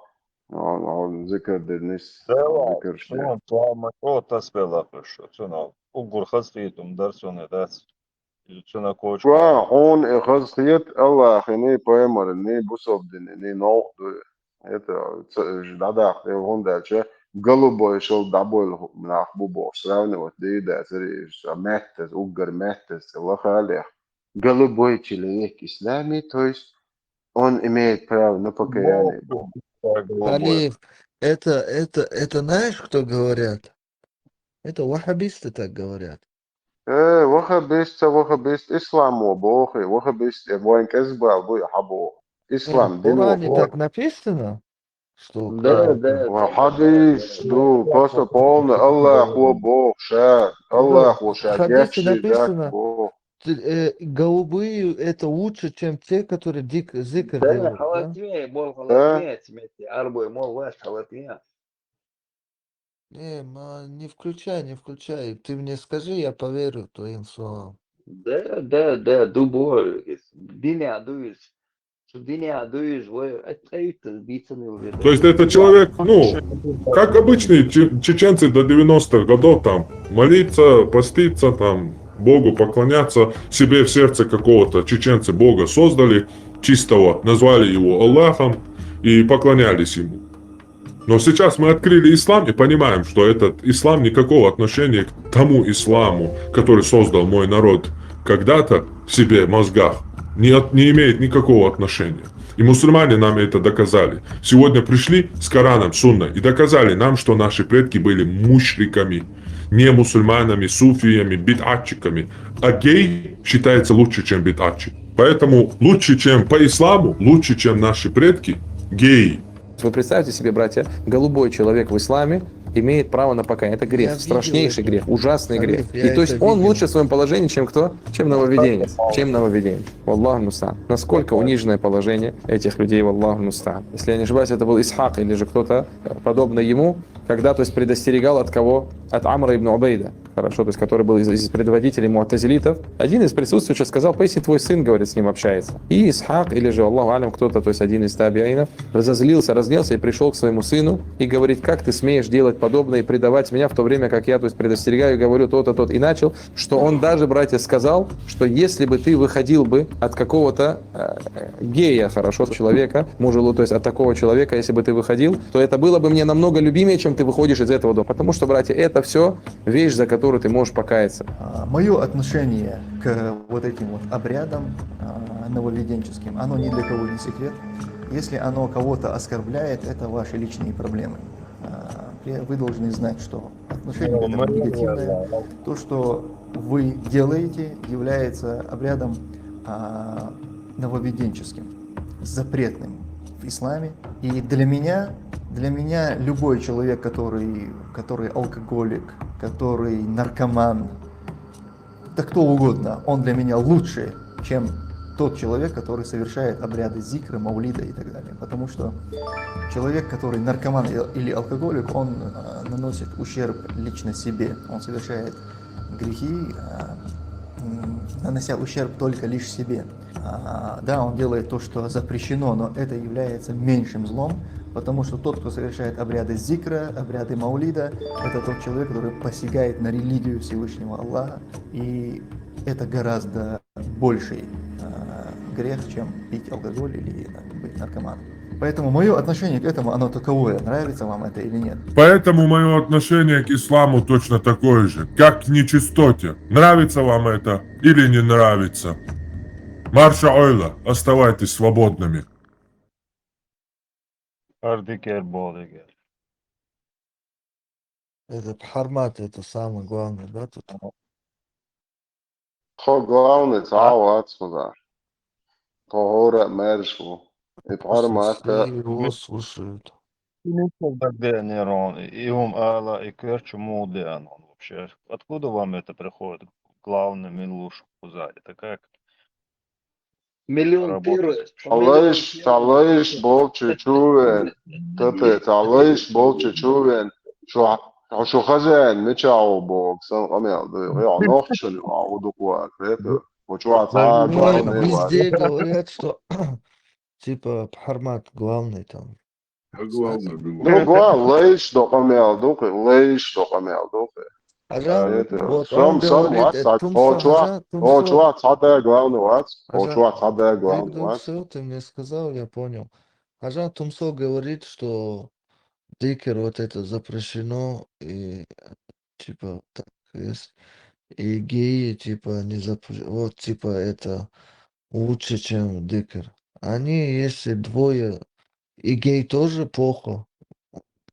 Он, он зикр динис, Дела, зикр ше. Цун плама, о, тасбела пушу, цуна, угур хазхитум дар цуна дац. Цуна коч. Ва, он э хазхит Аллахини, пайгамарини, бусалбдинини, но, это, ц-, дадах, э, он дальше, голубой шел дабой нах бубо, сравнивать, да и да, смотри, что мягкость, угор мягкость, лохалех. Голубой человек исламе, то есть он имеет право на покаяние. Халиф, это, это, это знаешь, кто говорят? Это ваххабисты так говорят. Э, ваххабист, ца ваххабист, ислам ва бохи, ваххабист, э, воин кезбал, буй, хабо. Ислам, В дин ва Коране бо. Так написано, что Да, как- да. Ва хадис, ду, просто полный, Аллах ва бох, ша, Аллах ва ша, В хадисе герчи, да, написано, бох. т-, э, голубые это лучше, чем те, которые дик-, зикр Да, делают, да? халатме, мол, Да. халатме, тимете, арбой, мол, ваш халатме. Не, ма, не включай, не включай. Ты мне скажи, я поверю твоим словам. Да, да, да, дубо, дине адуис, что дине адуис, вы, это, это бицаны уже. То есть это человек, ну, как обычные че- чеченцы до девяностых годов, там, молиться, поститься, там, Богу поклоняться, себе в сердце какого-то чеченцы Бога создали, чистого, назвали его Аллахом и поклонялись ему. Но сейчас мы открыли ислам и понимаем, что этот ислам никакого отношения к тому исламу, который создал мой народ когда-то в себе, в мозгах, не, от- не имеет никакого отношения. И мусульмане нам это доказали. Сегодня пришли с Кораном, Сунной и доказали нам, что наши предки были мушриками, не мусульманами, суфиями, бидатчиками. А гей считается лучше, чем бидатчик. Поэтому лучше, чем по исламу, лучше, чем наши предки, геи. Вы представьте себе, братья, голубой человек в исламе имеет право на покаяние. Это грех, Я видел страшнейший это. грех, ужасный Халиф, грех. я И то есть это он видел. Лучше в своем положении, чем кто? Чем нововведенец. Чем нововведенец. Валлаху мустаан. Насколько униженное положение этих людей, валлаху мустаан. Если я не ошибаюсь, это был Исхак или же кто-то подобный ему, когда, то есть, предостерегал от кого? От Амра ибн Убейда. Хорошо, то есть, который был из, из предводителей муатазилитов. Один из присутствующих сказал: «Поистине твой сын, говорит, с ним общается». И Исхак, или же, Аллаху алям, кто-то, то есть один из табиинов, разозлился, разнелся и пришел к своему сыну и говорит: «Как ты смеешь делать подобное и предавать меня, в то время как я, то есть, предостерегаю и говорю то-то, то-то». И начал, что он даже, братья, сказал, что если бы ты выходил бы от какого-то э, гея, хорошо, человека, мужа, то есть от такого человека, если бы ты выходил, то это было бы мне намного любимее, чем ты выходишь из этого дома. Потому что, братья, это все вещь, за которую ты можешь покаяться. Мое отношение к вот этим вот обрядам а, нововведенческим, оно ни для кого не секрет. Если оно кого-то оскорбляет, это ваши личные проблемы. А, при- Вы должны знать, что отношение к этому негативное. То, что вы делаете, является обрядом а, нововведенческим, запретным в исламе. И для меня, для меня любой человек, который, который алкоголик, который наркоман, да кто угодно, он для меня лучше, чем тот человек, который совершает обряды зикра, маулида и так далее. Потому что человек, который наркоман и- или алкоголик, он э, наносит ущерб лично себе. Он совершает грехи, э, м, нанося ущерб только лишь себе. А, да, он делает то, что запрещено, но это является меньшим злом, потому что тот, кто совершает обряды зикра, обряды маулида, это тот человек, который посягает на религию Всевышнего Аллаха, и это гораздо больший э, грех, чем пить алкоголь или там, быть наркоманом. Поэтому мое отношение к этому, оно таковое. Нравится вам это или нет? Поэтому мое отношение к исламу точно такое же, как к нечистоте. Нравится вам это или не нравится. Марша ойла, оставайтесь свободными. Ардикер болигер. Это пхармат, это самое главное, да, тут? Хо главный цава цуда. Хо гора мершу. И пхармата. Все его слушают. Никогда не рон, и ум ала, и керчу муде анон вообще. Откуда вам это приходит? Главный милуш куза, это как? Миллион Работает. первый. Талыш, талыш болчу чувен. Тапе, талыш болчу чувен. Шо, Хьо шу хозяин мичахь ву боху сан къамел ду. Хьо нохчашна юкъахь ву дукха вац, хета? Хьо чохь цхьа а главный вац. Везде говорят, что типа Пхьармат главный там. Ну, го, лайш до къамел ду кхи, лайш до къамел ду кхи. Хьажа, это, вот сом, он сом говорит, вац, это тумсо, хьо чохь, хьажа, хьо тумсо. Чохь цхьа да главный вац, хьо Хьажа, чохь цхьа да главный вац. Ты мне сказал, я понял. Хьажа, тумсо говорит, что дикер вот это запрещено, и, типа, так, есть. И геи, типа, не запре-, вот, типа, это лучше, чем дикер. Они, если двое, и гей тоже плохо.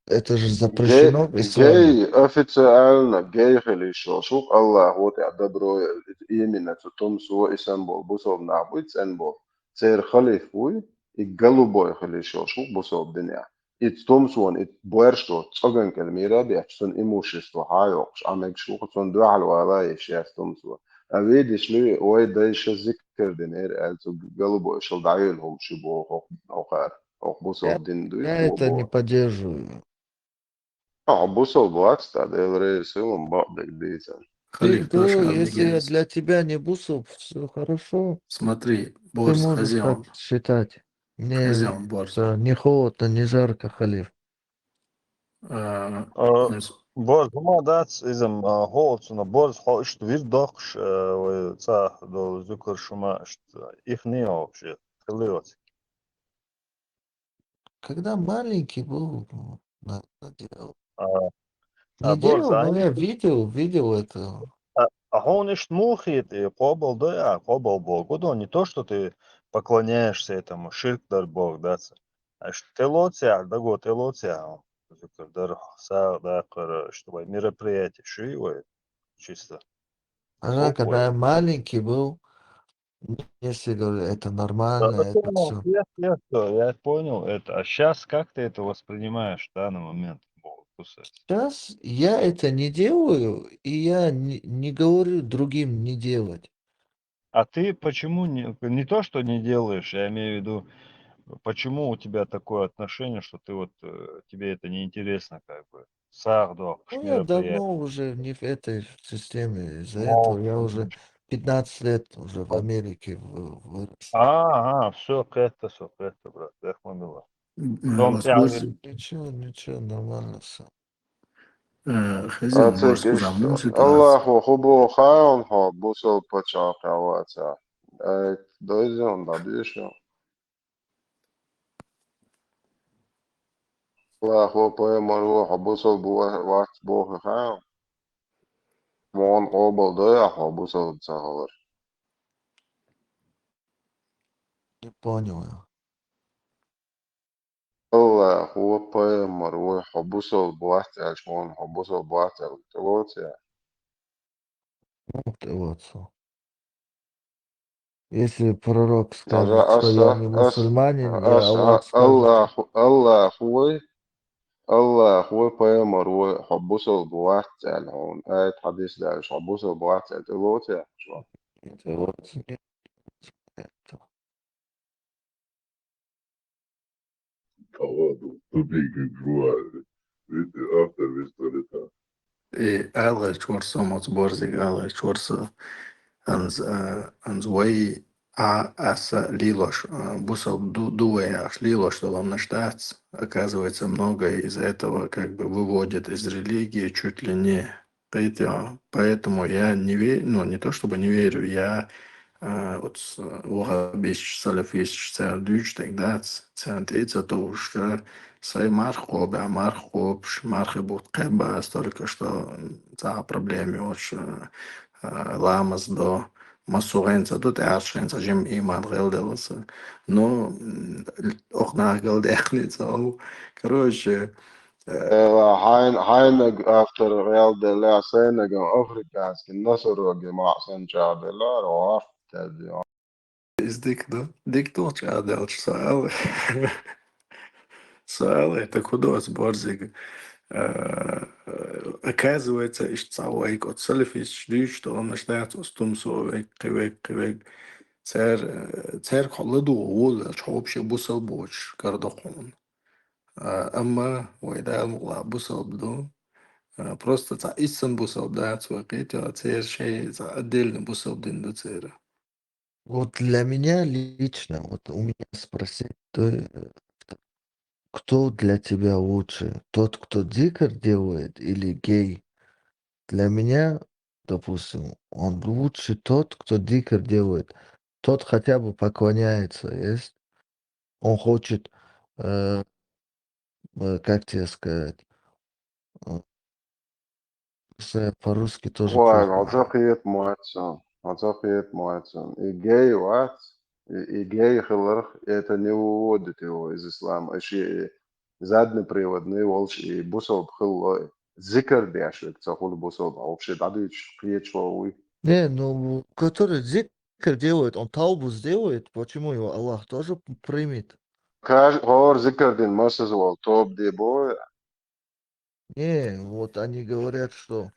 Это же запрещено в исламе. Гей, официально гей хила йиш йолуш ву, Аллахо тӀехь добро, именно цу тумсо и санна болу бусалба нах буй, цӀена болу. Церан халиф вуй, и голубой хила йиш йолуш ву бусалба динехь. И тумсона, и боьрша долу цӀоган кӀел мийра а бетташ, цуьнан имущество хьа а йоккхуш, Ӏан мегаш ву, цунна дуьхьал вала а йиш яц тумсо. А видишли, вай дайша зикр динера аьлла, цу голубойшал дӀайолу хӀума шу боху хӀокху, хӀокхара, хӀокху бусалба дин дуй, я это не поддерживаю. А, бусалба вац, та Делан реза хилла бакъдерг дийцар. Ты кто, если я для тебя не бусалба, всё хорошо. Смотри, ты можешь так считать. Мне не холодно, не жарко, халиф. А, Борз, хӀума дац иза, а, хӀо оцуна, Борз, хьо иштта вир доккхуш, а, вай цӀа долу зуькар шума иштта, их не вообще, хилла йоцу. Когда маленький был, ну, наверное, делал. А, не делал, но я видел, видел это. А, а хьуна иштта муха хета, и къобал дой ахьа, къобал боху, не то, что ты поклоняешься этому, ширк дар боху, дац. Аш тӀелоцехь, даго тӀелоцехь, зуькар дара, сагӀа даккхара, что вай мероприятие шуй вай, чисто. Ага, когда я маленький был, мне все говорили, это нормально, это всё. Я, я, я понял это. А сейчас как ты это воспринимаешь в данный момент? Сейчас я это не делаю, и я не, не говорю другим не делать. А ты почему не, не то, что не делаешь, я имею в виду, почему у тебя такое отношение, что ты вот, э, тебе это неинтересно, как бы, сагӀа доккхуш мероприятие? Ну, я давно уже не в этой системе, из-за этого я уже пятнадцать лет уже в Америке в-, вырос. А, а, всё, кхетта со, кхетта, брат, яхмамила. Ничего, ничего, нормально всё. Э, хозяин, Аллахо хӀу боху хаьий хьо бусалба пачхьалкхехь вацахь? Ай, дойза хӀума дӀадоьшу. Аллахо пайхамар ву хьо бусалба ва-, вац боху хаьий? Муха къобал дой ахьа хьо бусалба ца хилар? Не понял я. Аллахо пайхамар ву хьо бусалба вац аьлча, хьуна хьо бусалба вац аьлла тӀелоцу я? Ну, тӀелоцу. Если пророк скажет, что я не мусульманин, я, Аллах скажет. Аллахо ву, Аллахо ву пайхамар ву хьо бусалба вац аьлла хьуна. Аят хьадис даьлча, хьо бусалба вац аьлла тӀелоцу я? ТӀелоцу. Походу, тупик вуарви. Видите, автор висталита. И ала чорса, моц борзиг ала чорса. Анз, а, анз вай а аса лилош, а, бусал ду-, ду вай аш лилош долам наш дац. Оказывается, многое из этого как бы выводит из религии чуть ли не Кхетий, а? Поэтому я не ве-, ну, не то чтобы не верю, я, а, вот с-, ваххабисташ, салафисташ, цара дуьйцуш дерг дац, царна тӀе а ца товжуш, а, сайн марха кхобу, а, марха кхобуш, мархи бутт кхаьбба ас только что, м, цхьа а проблема йоцуш, а, а, ламаз до, массо а гӀайна ца до, тӀаьхьарчу хенца жимма ийман гӀелделла сан. Ну, м, окху наха галдаьккхина ца ву. Короче, Эла, хьайн-, хьайнаг автор гӀелделла, сайнаган африканский носороги маӀа санна чӀагӀделла, ара ваф тезйо. Иза дика ду. Дика ду чӀагӀделча со ала. Со ала, это кудоц борзиг. Э, оказывается, иштта цхьа вайга оцу салафисташ дуьйцуш долу наш дац оцу тумсо вайга, кхин вайга, кхин вайга. Цер-, э, церга хьо ладугӀу волавелча, хьо вообще бусалба воцуш карадо хьуна. А, амма вай Дала мукъалахь бусалба ду. А, просто цхьа иссам бусалба дац вай кхетий, церан шайн цхьа отдельный бусалба дин ду церан. Вот для меня лично, вот у меня спросить, то, э, кто для тебя лучше? Тот, кто зикр делает, или гей? Для меня, допустим, он лучше тот, кто зикр делает. Тот хотя бы поклоняется, есть? Он хочет, э, э, как тебе сказать, э, просто по-русски тоже Вай, плохо. хьо ца кхетамой цунна, хьо ца кхетамой цунна. И гей вац, и, и гей хиларх, это не выводит его из ислама. И ши, и заднеприводный волча, и бусалба хилла, и зикр деш верг ца хула бусалба, вообще дӀадуьйцуш кхеташ воввий. Не, ну, который зикр делает, он тавбу сделает, почему его Аллах тоже п-, примет? Каж-, хӀора зикр дина массаза волу тоба де бой? Не, вот они говорят, что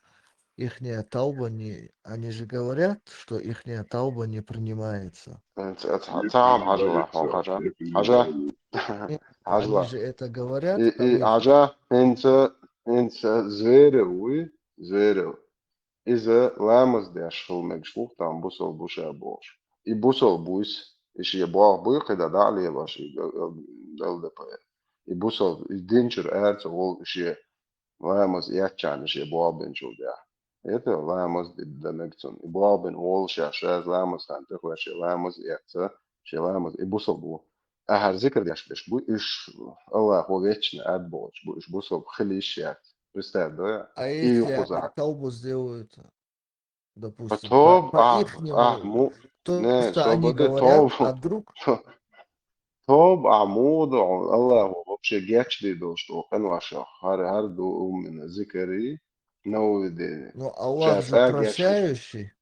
ихняя тауба не, они же говорят, что ихняя тауба не принимается. Ца, ца, ца хьажа ла хьо, хьажа. Хьажа. Не, Хьажа они ла. же это говорят, И, и конечно. хьажа, хӀинца, хӀинца Зверев вуй, Зверев. Иза ламаз деш хила мегаш ву, там бусалба ву ша бохуш. И бусалба вуйс, и шен болх буй, кхидӀа дӀа а лелош, и г-, г-, ЛДПР. И бусалба, и динчуьра ара ца волу, и шен ламаз эцчарна, и шен болх бинчул тӀаьхьа. Это ламаз д-, дан мега цунна. И болх бина волуш ша, ша ламаз хан тӀехваьш, шен ламаз эцна, шен ламаз, и бусалба ву. Ахьа зикр деш берш бу, уьш Аллахо вечно ад бохуш бу, уьш бусалба хила йиш яц. Представь, да? А И если юхуза. они тавбу сделают, По допустим, по, тоба по а, ихнему, а, му, то, не, что они собаде говорят, тоба. а вдруг Тоба а муха ду, Аллахо вообще гечдийр долуш ду, къиношах, хӀара, хӀара ду уммина зикари, нововведение. Ну, Аллах Ша же цӀа гечдеш. Прощающий.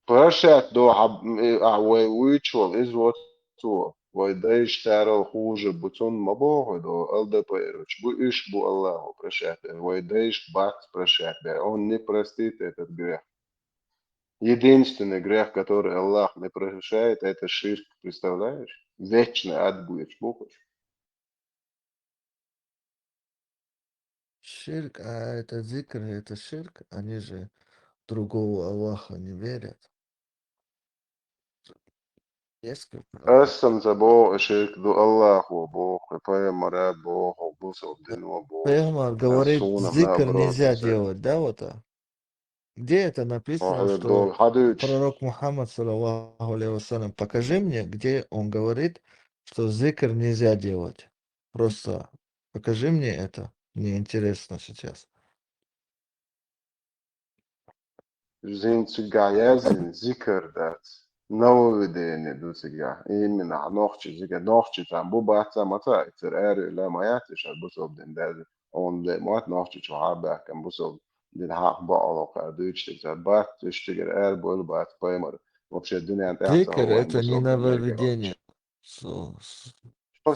Прощать ду, хьа, м, и, а, вай вуьйцуш волу, иза воцу, вай дайша царал хуже бу, цунна ма боху ду, ЛДПР-аш бу, уьш бу Аллахо прощать дер. Вай дайша бац прощать дер. Он не простит этот грех. Единственный грех, который Аллах не прощает, это ширк, представляешь? Вечный ад будет, бу хуш. Ширк, а это зикр, это ширк, они же другого Аллаха не верят. Несколько. Ас сан ца боху, и ширк ду Аллахо боху, и пайхамара боху, бусалба дино боху. Пайхамар говорит, Суна зикр наоборот, нельзя аса. Делать, да, вот а? Где это написано, Охьа что ду, хьадуьйцу. Пророк Мухаммад, саллаллаху алейхи ва саллям, покажи мне, где он говорит, что зикр нельзя делать. Просто покажи мне это. Мне интересно сейчас. Зин цигахь яздина зикар дац. Нововведение ду цигахь. Именно, нохчи зикар. Нохчи цхьаьна бу бац а, ма ца, и цара аьрру ла ма яц, и шар бусалба дин даьзна. Он де ма вац нохчи чу хьа баьхкан бусалба дин хьакха бакъалла кхара дуьйцуш дерг цара бац, уьш цигара аьрру бойла бац, пайхамар. Вообще, дуьнен тӀехь ца Зикр — это не бусалба дин мегар нововведение. Со-, с-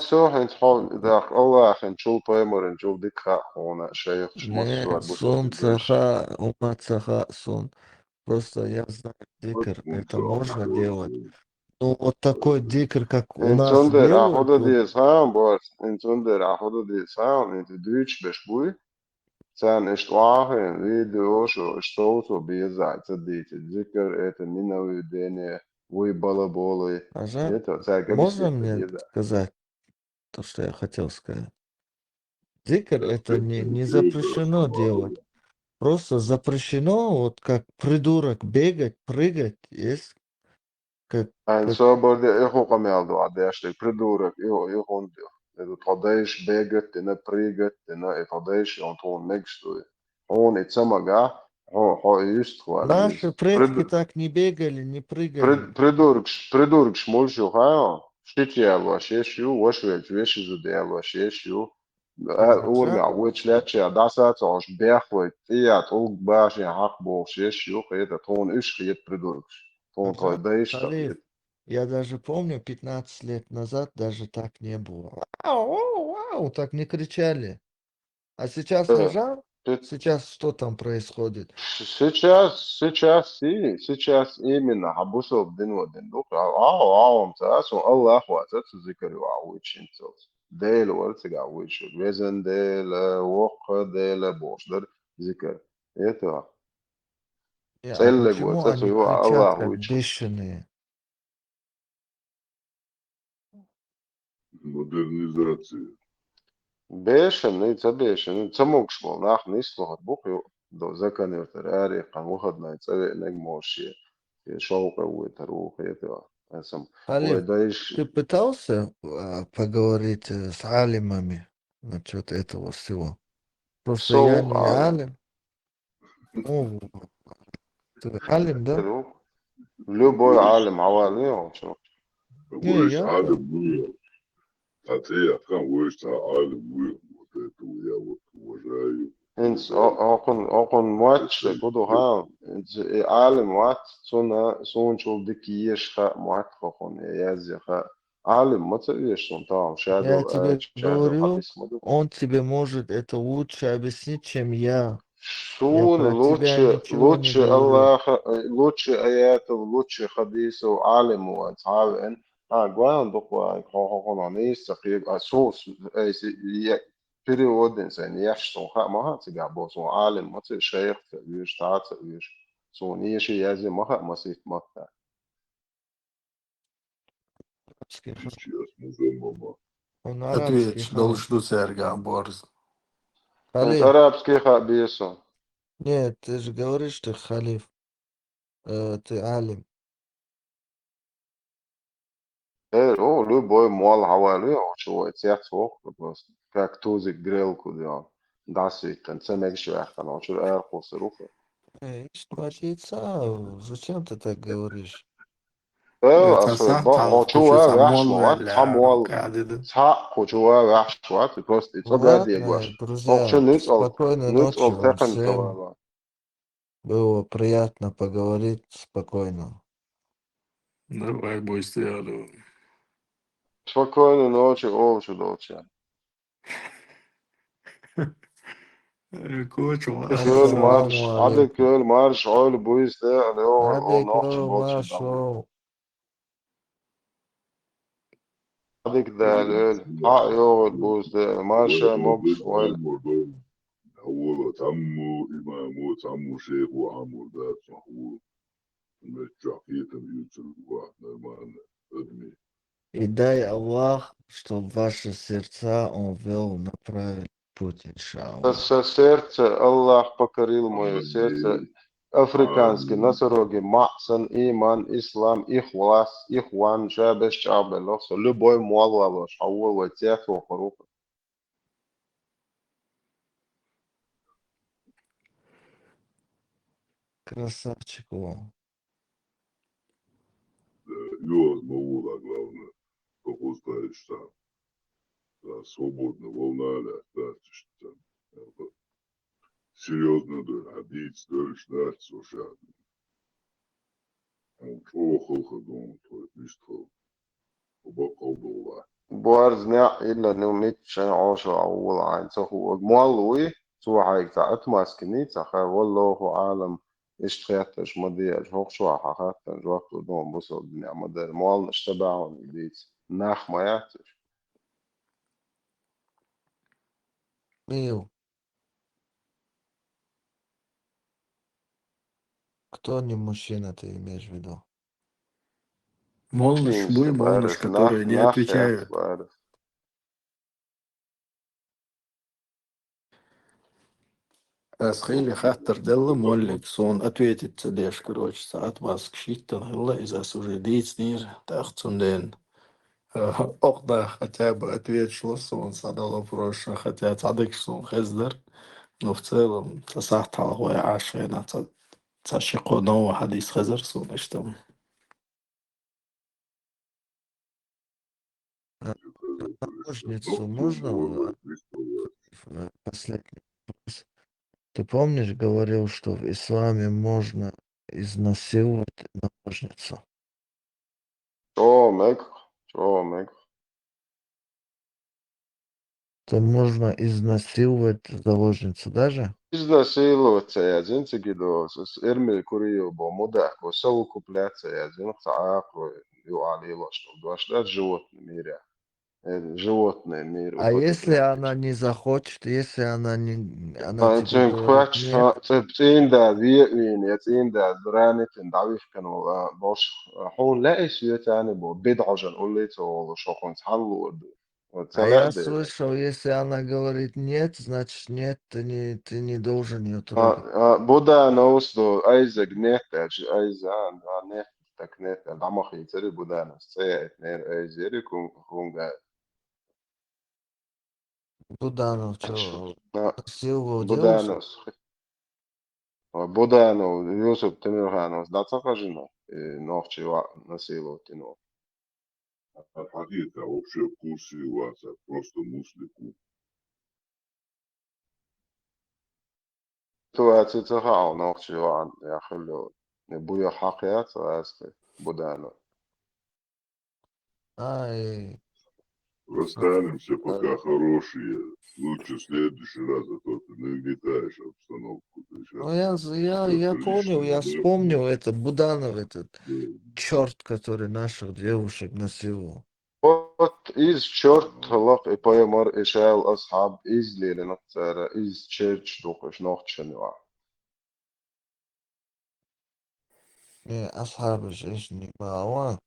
Со хӀинца хьо даккха Аллахьан чул, пайхамаран чул дика хаьа хьуна, шайхаш, Не, массо а сун ца бусалба. хаьа, хӀума ца хаьа сун. Просто я знаю зикр, это можно делать. Ну, вот такой зикр, как у Ин нас цундера а хӀу делают, дан вот. деза хаьа, бос. Ин цундера а хӀу дан деза хаьа, ин ца дуьйцуш берш буй. Царна иштта охьахиъна видео шо, иштта совцо беза, ца дийца. Зикр — это не нововведение, вы балаболы. Хьажа, Это цаьрга можно объяснить мне деза. сказать то, что я хотел сказать? Зикр — это не, не запрещено делать. Просто запрещено, вот как придурок, бегать, прыгать, есть как, Айн как собар де, и хӀу къамел ду а деш, придурок, и хӀу, и хӀун ду. Это тхо дайша бегать дина, прыгать дина, и тхо дайша, он тхуна мегаш ду. Хьуна и ца мага, хьо, хьо и юьстахвар Наши веза. предки Прид-, так не бегали, не прыгали. прид-, придуркаш, придуркаш муьлш ю хаьа? Шича ялош еш ю, ваша велча вешан зуда ялош еш ю. А, Хьажа, урамехь вуьйцуш лаьттача дӀаса а ца хьош, бехлой, цӀе а, тӀулг башен хьакха бохуш еш ю, кхета, тхуна уьш кхета придуркаш. Тхуна тхой Хьажа, дайша ца Халид, кхета. я даже помню, пятнадцать лет назад даже так не было. Вау, вау, вау, так не кричали. А сейчас, Э, Хьажа, пят- сейчас что там происходит? С-, сейчас, сейчас и, сейчас именно хьан бусалба дин вадин ду, а, а, а, он ца, сон Аллах ваца, цу зикар ю а вуьйцу шинцалц. Дела вара цигахь вуьйцуш верг. Везан Дела, воккха Дела бохуш дара зикар. Эта. Я, а цӀеллиг ву, почему цӀа цу они юкъа кричат, Аллах как вуьйцуш. Бешеные? Модернизация. Бешеный, ца бешеный, ца могуш болу нах нислухар бу хьо, до заканертар ари кхан выходной цӀа веаниг мошше, и шовкъе вуйтар ву хета. Эсам. Халиф, ой, дайш. Ты пытался а, поговорить э, с алимами насчет этого всего? Просто я не алим. О, ты алим, да? Любой алим, авалио, чё? Вуьш алим вуй. А ты я там вуьш та алим вуй. Вот это я вот уважаю. Инс, окон, окон матч, куду ха? Инс, и алим вац, суна, сунчул дик еш ха, мат хохун, я язя ха. Алим ма ца веш сун там, шадо. Я тебе говорю, он тебе может это лучше объяснить, чем я. Суна лучше, лучше Аллаха, лучше аятов, лучше хадисов алим вац, хавен. А, гван дуква, хо-хо-хо, но не есть сахиб, а сус, эйси, я, переводин сайн, я что, ха, маха, цигахь бо, сун алим ма ца, шайх ца веш, та ца веш. Сун еши язи маха, масит матта. Арабский. Сейчас мы займем. Он Ответ, арабский, долу халиф. Шу цаьрга бор. Он Халиф. Арабский ха бесу. Нет, ты же говоришь, ты халиф. Э, ты алим. Э, о, любой мол хавали, о, чего, цец вох, просто. Как тузик грелку делал. Да, ситан, ца мегаш вяхтан, о, чур эр кусар уха. Э, ишт ватица, зачем ты так говоришь? Э, Э, а ца что, сахь ба, тхьал о, чу кхучу ва ца вяхш мол ма ваьлла вац, ца мол, кадида. ца кхучу ва вяхш вац, просто и Ну цо гаде ладно, гваш. друзья, Ох, чу нуц ол, спокойной нуц ночи ол вам текан всем. кавала. Было приятно поговорить, спокойно. Давай, бой стояли. Спокойной ночи, овчу долча. Э, кучу, Кёл марш, ады кёл марш, ойл буйс де, али о, о, нохчи болча дам. Адик дал, эл, а, йогӀур буз де, марша могуш вайл. Хьавола, тамму имаму, тамму шейху Ӏамур дац, хьавола. Мет чохь хетам юцург вац, нормально, адми. И дай Аллах, чтоб ваши сердца Он вел на правильный путь, иншаллах. Аса сердце Аллах покорил моё сердце. Африканский носороги, маъсан, иман, ислам, ихлас, ихван, шабеш чабело, со любой муалвалош, хьавол вай цехло харуха. Красавчик, о. Йоз ма вула, главное, что хоздаешь там. Да, свободно, волна ля, да, чисто. Серьёзно, да, а диц дальше, да, слушай. Он что, хо-, хо-, дон, то есть, что? Оба, оба, ва. Буарз неа илла ну митчан оша аввал айн цоху. Муаллуи, цу хьайг ца атмаски ни, ца хай, валлаху алам, ишт хетташ ма диаш, хохшва ха хаттан, жоп ду дон бусал дуня ма дар. Муална шта баун диц. Нах ма яцаш. Мил. Кто не мужчина, ты имеешь в виду? Молнаш, буй молнаш, которые не отвечают. Ас хили хаттар делла моллиг, сон ответить ца деш, короче, ца атмаска шиттан хилла, иза ас уже дийцнера, тӀаккха цундела, э, окх нах хотя бы ответ шло сон, ца дала вопрос, хотя цхьадагаш сон хездар, но в целом ца сахьт хьалха вай Ӏаш хенахь ца, ца ши-кхо новый хьадис хезар сон иштта. А, наложницу можно, э, последний вопрос. Ты помнишь, говорил, что в исламе можно изнасиловать наложницу? Чо мег, чо мег. То можно изнасиловать заложницу даже? Изнасиловать ца язин циги до, с-, с-, эрмил курио бо мудах, бо совокупляться язин, ца акъу, ю алило, что дошло животный мире. э, животный мир А если употребляет. Она не захочет, если она не, она Ха, тебе цуьнга говорит хоьттуш, ха, нет? цу цӀийнда ве а вийна, я цӀийнда ранитина дӀавихкина волу, а, бошха, а, хьуна лаьий соьца царна боху, бидӀа хьожан уллий цо волуш, хӀокхунца хьан луур ду? Вот ца А лаьа я дела. Слышал, если она говорит нет, значит нет, ты не, ты не должен ее А, трогать. а, Будановс ду, айзаг нет аьлча, айза, а, нет, так нет, а, дӀа ма хийцари Будановс, цӀе яйтинера айзери кун-, хунга. Буданов чё, А, насиловал девушек? Буданов. А, Буданов, Юсуп Тимирхановс дӀа ца хажина, и нохчий ваӀ насиловать йина. А хьан хетта вообще в курсе вац, а просто муслику. Ситуация ца хаьа нохчий ваӀан, я хилла. Буя хьакха яц, а аьсте, Буданов. Ай. Расстанемся пока хорошие. Лучше в следующий раз, а то ты нагнетаешь обстановку. Ты щас Ну, я, з- я, я понял, я вспомнил это, Буданов, этот черт, который наших девушек насиловал. Вот из черт лакх и пайхамар, и шел асхьаб, из лелинах цара, из черч духуш нохчан ва. Э, асхьабаш эшни баава.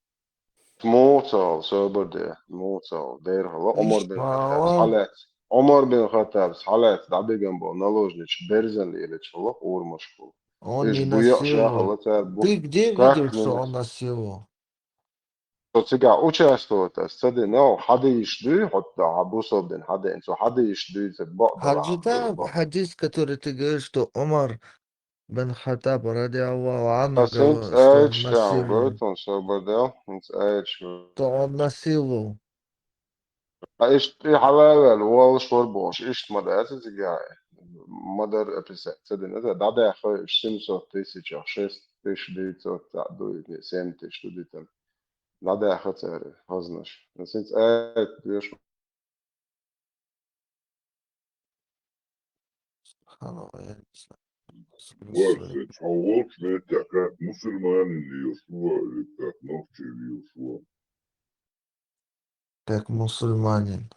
Муха ца хьал, собар де, муха ца хьал. Дера хьала, Ӏумар бин Хаттаб схьалаьцна. Ӏумар бин Хаттаб схьалаьцна, дӀабиган болу наложнича берзан лелачу хьала, урамашкахула. Он Иза не буя а ша насиловал. Хьала цара бу-, Ты где видел, что он насиловал? Со цигахь участвовать аса ца дина, хьадийш дуй, хьо да, хьан бусалба дин хьадеана, цо хьадийш дуй, ца бакъ да Хьажи, да, хьадис, который ты говоришь, что Ӏумар бин Хаттаб, радиаллаху анху, Ас хӀинца говорил, что он айча тӀехь насиловал. Гойтун собар дел, хӀинца айча. Что он насиловал. Ткъа иштта и хьала а ваьлла, воллуш вара бохуш, иштта ма дац иза гехь. Ма дара описать ца дина, ца дӀадаьхна уьш семьсот тысячах, шесть тысяч девятьсот цхьаъ ду, или семь тысяч ду дитина. ДӀадаьхна цара хазанаш. Ас хӀинца айча доьшу. Субханаллах, я не знаю. Боже, хьо волчу меттехь как мусульманин лелаш ву, или как нохчи лелаш ву? Как мусульманин.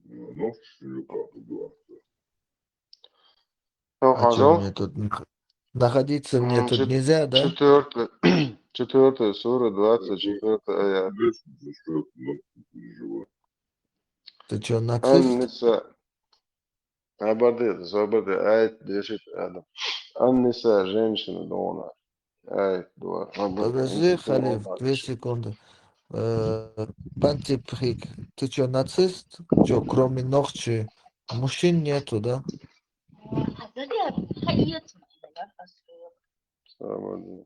Ну, нохчашна юкъахь хӀун ду ахча? Ну, А чё, хьажал? Мне тут нах-, находиться мне М, тут чет-, нельзя, да? Четвёртая, четвёртая сура, двадцать четвёртая аят. Ты чё, нацист? Ан-Ниса. Абаде, забаде, аят дешит адам. Ан-Ниса, женщина, дона. Аят, два. Подожди, Халиф, две секунды. Э, Пантипхик, ты чё, нацист? Чё, кроме нохчи, мужчин нету, да? Свободно.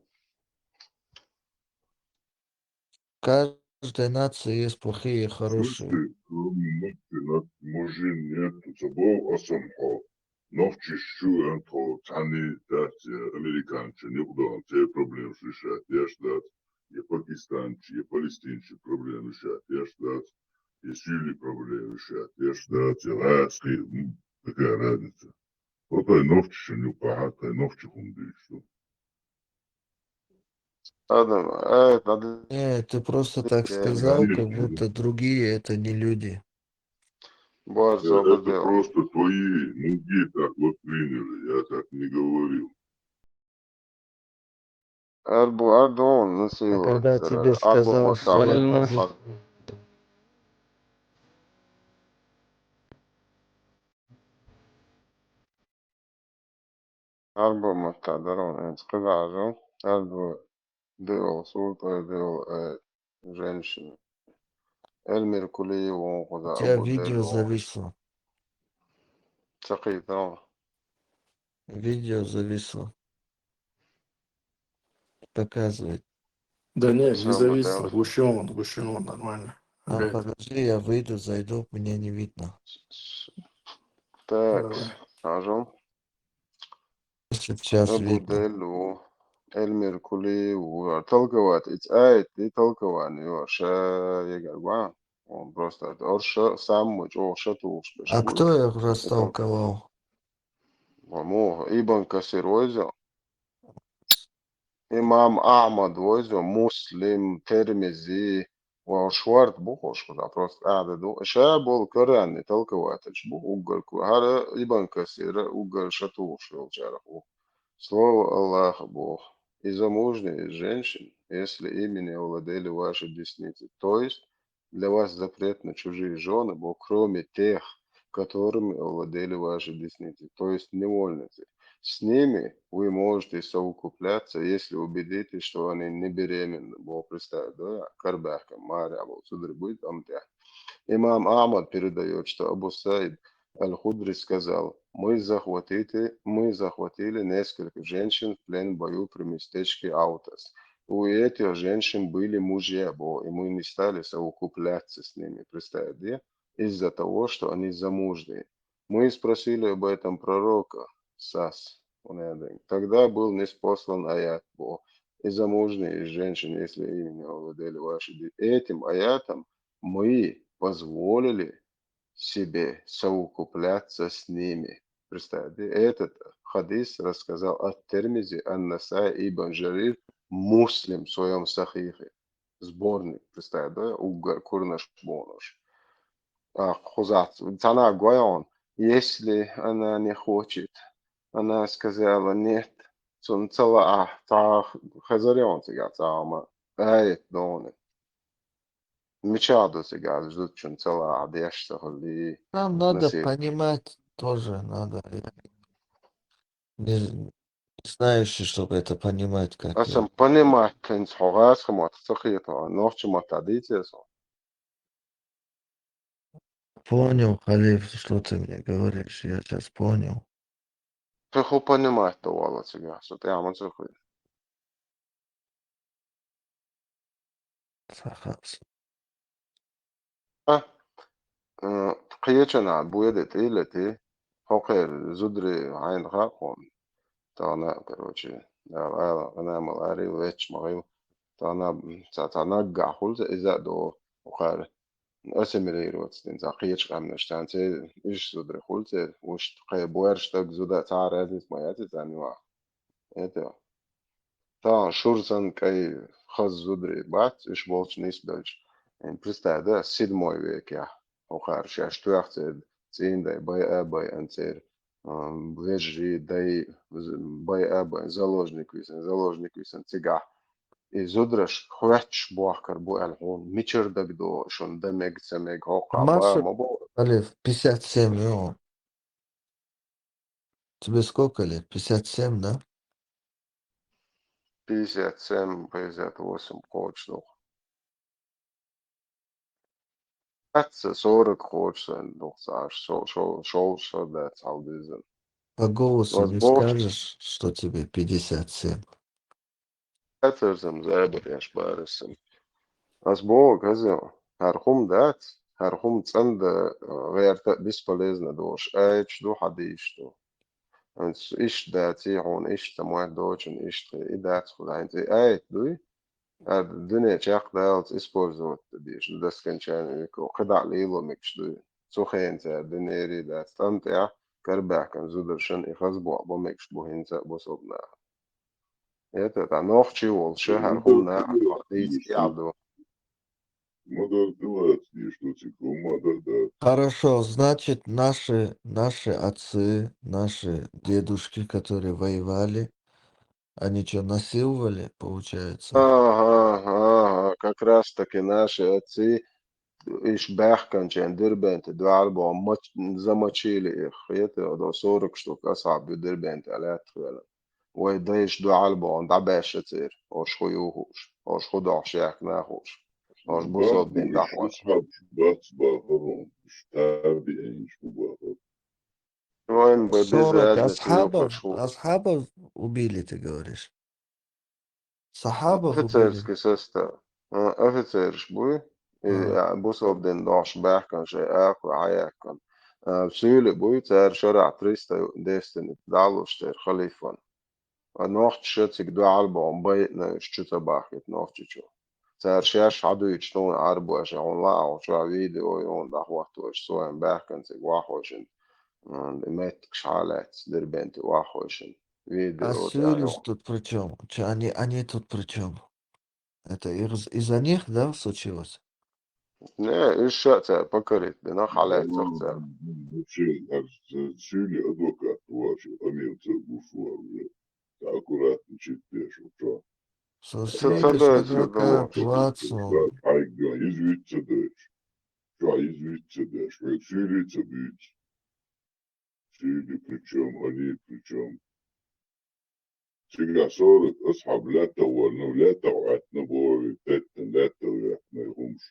Каждая нация есть плохие и хорошие. Слушай, кроме нохчи, на-, мужчин нету, ца боху аса хьо. Нохчаш чу а тхо цхьаьна дац, я американчун юкъадахана церан проблемаш решать деш дац, я пакистанчий, я палестинчий проблемаш решать деш дац, я Сирин проблемаш решать деш дац, я гӀазкхий, м, какая разница? Вот тхайн нохчашна юкъахь, тхайн нохчи хӀума дуьйцу. Адам, э, Адам. Э, ты просто так сказал, как будто другие это не люди. Боже, это просто твои мозги так восприняли, я так не говорил. Арбу, ардон, А насиловать когда цара, тебе арбу сказал, что маттахь. Арбу маттахь дарон, эцкъа дажу, арбу. Дела, суртӀа дела, э, женщина. Эльмира Кулиева вон кхуза. У тебя видео зависло. Ца кхийтал. Видео зависло. Показывает. Да нет, не зависло. Гущон, гущон, нормально. А, подожди, я выйду, зайду, меня не видно. Так, хьажал. Сейчас Абу видно. Дель ву, Эльмира Кулиева ву, толковать, эцу аятан толкование ю, ша егар ван. Он просто орша, самый чӀогӀа ша тухуш берш А бу. Кто их растолковал? Ва муха, Ибн Касир вайза. Имам Ахьмад вайза, Муслим, Термизи, Ва шорта бу хӀорш, просто тӀаьхьа ду. Ша болу Коран толковать еш бу уггар ку-, хӀара Ибн Касира уггар ша тухуш йолчарах ву. Слово Аллаха боху: «И замужние женщины, если ими не овладели ваши десницы». То есть для вас запрет на чужие жены, бо, кроме тех, которыми овладели ваши десницы, то есть невольницы. С ними вы можете совокупляться, если убедитесь, что они не беременны. Бо, представь, да, карбаьхка Мария, бо, цудры будет, ам тя. Имам Ахмад передаёт, что Абу Саид Аль-Худри сказал: «Мы захватили, мы захватили несколько женщин в плен в бою при местечке Аутас. У этих женщин были мужья, бо, и мы не стали совокупляться с ними». Представь, да? Из-за того, что они замужние. Мы спросили об этом пророка, Сас, он я ден. Тогда был ниспослан аят, бо, и замужние женщины, если ими не овладели ваши де-, этим аятом мы позволили себе совокупляться с ними. Представь, да? Этот хадис рассказал Ат-Тирмизи, Ан-Насаи, Ибн Жарир, Муслим в своём Сахихе. Сборник, представь, да? Уггар курнаш бонуш. А, хузац, цана гойон, если она не хочет, она сказала нет, цун цала а, ца хазарион цига цама, ай, доны. Мича до цига, ждут чун цала а, деш сахали. Нам надо понимать тоже, надо. Я не, не знаю ещё, чтобы это понимать, как я. Асам понимать, тенц хогас хамат, сахиет, нохчи мата дитес. Понял, Халиф, что ты мне говоришь, я сейчас понял. Ты хо понимать-то, Вала, цига, что ты, а, мацухуй. Сахас. А, э, кхечана буэдет или ты, хокер, зудри, айн хакон. Тана, короче, да, ала, она мал арил, веч магил. Тана, ца, тана гахул, за, иза до, ухар. Ассимилироваться дин, ца, кхеч камнаш, тан, це, иш зудри хул, це, уш, кхе, буэр, штаг, зуда, ца, разница моя, це, ца, не ва. Это. Та шур сан кай хаз зудри бац, иш болчу нисбелчу. Ин, представь, да, седьмой век я. Охар шаш туях цер, цин дай, бай а бай ан цер, ам, вежри дай, з-, бай а бай, заложник висан, заложник висан, цига. И зудраш хвач бохкар бу эл хун, мичар даг до, шун да мег, ца мег, хока, Маша, ба, ма бо. Алиф, пятьдесят семь, ё. Тебе сколько лет? Пятьдесят семь, да? Пятьдесят семь, пятьдесят восемь кхочуш ду. Аца сорок кхочуш сан ду, цаш, шо-, шо-, шо-, шо дац хьал дизан. По голосу не скажешь, что тебе пятьдесят семь? Хьацарзам забар еш барасам. Ас боху, хӀара хӀума дац, хӀара хӀума цӀанда, а, гӀерта бесполезно долуш. Аяташ ду, хьадисаш ду. Ас иштта дац, и хьуна иштта ца мотт доцун иштта хи, и дац хӀума. ХӀинца и аят дуй, а, дуьне чекхдаллалц использовать деш, до скончания веков. КхидӀа лело мегаш дуй. Цу хенца дуьнери дац. ТӀам тӀехь карабаьхкан зударшан и хазбохь бо мегаш бу хӀинца а бусалба наха. Это, да, нохчи волча, хӀара хӀума наха дийца кӀел ду. Ма дар тӀелаца дийш ду цига, хӀума ма дар дац. Хорошо, значит, наши, наши отцы, наши дедушки, которые воевали, они чё, насиловали, получается? Ага, ага, как раз таки наши отцы, иш баьхканчен Дербенте дуьхьал боху, мач-, замочили их, хета, до сорок штук асхьаб ю Дербенте лаьтта хилла. Вай дайш дуьхьал боху, дӀабаьшша церан, ош хӀу ю хууш, ош хӀу дохуш яьккхина хууш, ош бусалба дин дӀахьош. Асхьаб шу бац бахара, шу табиӀинаш бу бахара. Вайн бай без сорок разницы, асхьабов, асхьабов убили, ты говоришь? Сахьабов убили? Офицерский состав. А, офицераш буй, и, а, бусалба дин дохуш баьхкан шайн акху хьаяьккхина. А, суьйли буй, цара шарахь триста девственниц дӀалуш церан халифан. А нохчаша цига дуьхьал боху, байина уьш чу ца бахкийта Нохчийчу. Цара шаьш хьадуьйцуш тхуна Ӏарбоша, хьуна лаахь чохь видео юна дӀахӀоттош, со вайн баьхкан цига ваххошин, м, меттигаш хьалаьцна, Дербенте ваххошин. Видео. А суьйлаш тут при чём? Чё, они, они тут при чём? Это из, из-за них, да, случилось? Не, уж ша цара покорить бина, хьалаьццах цара. Вообще, ар-, цуьли адвокат вац, Амирца гуш вара уже. Ца аккуратно чит деш, чо. Со Ца следующий ца дойчу адвокат думал. Вац он. Хьайга, из виц ца дойчу. Чо, из виц ца деш, век цуьли ца буьйц. Цуьли при чём, они при чём? Цигахь сорат асхьаб лаьттах вара, ну, лаьттах Ӏаьттина боху, теттина лаьттах ваьккхина хӀумаш.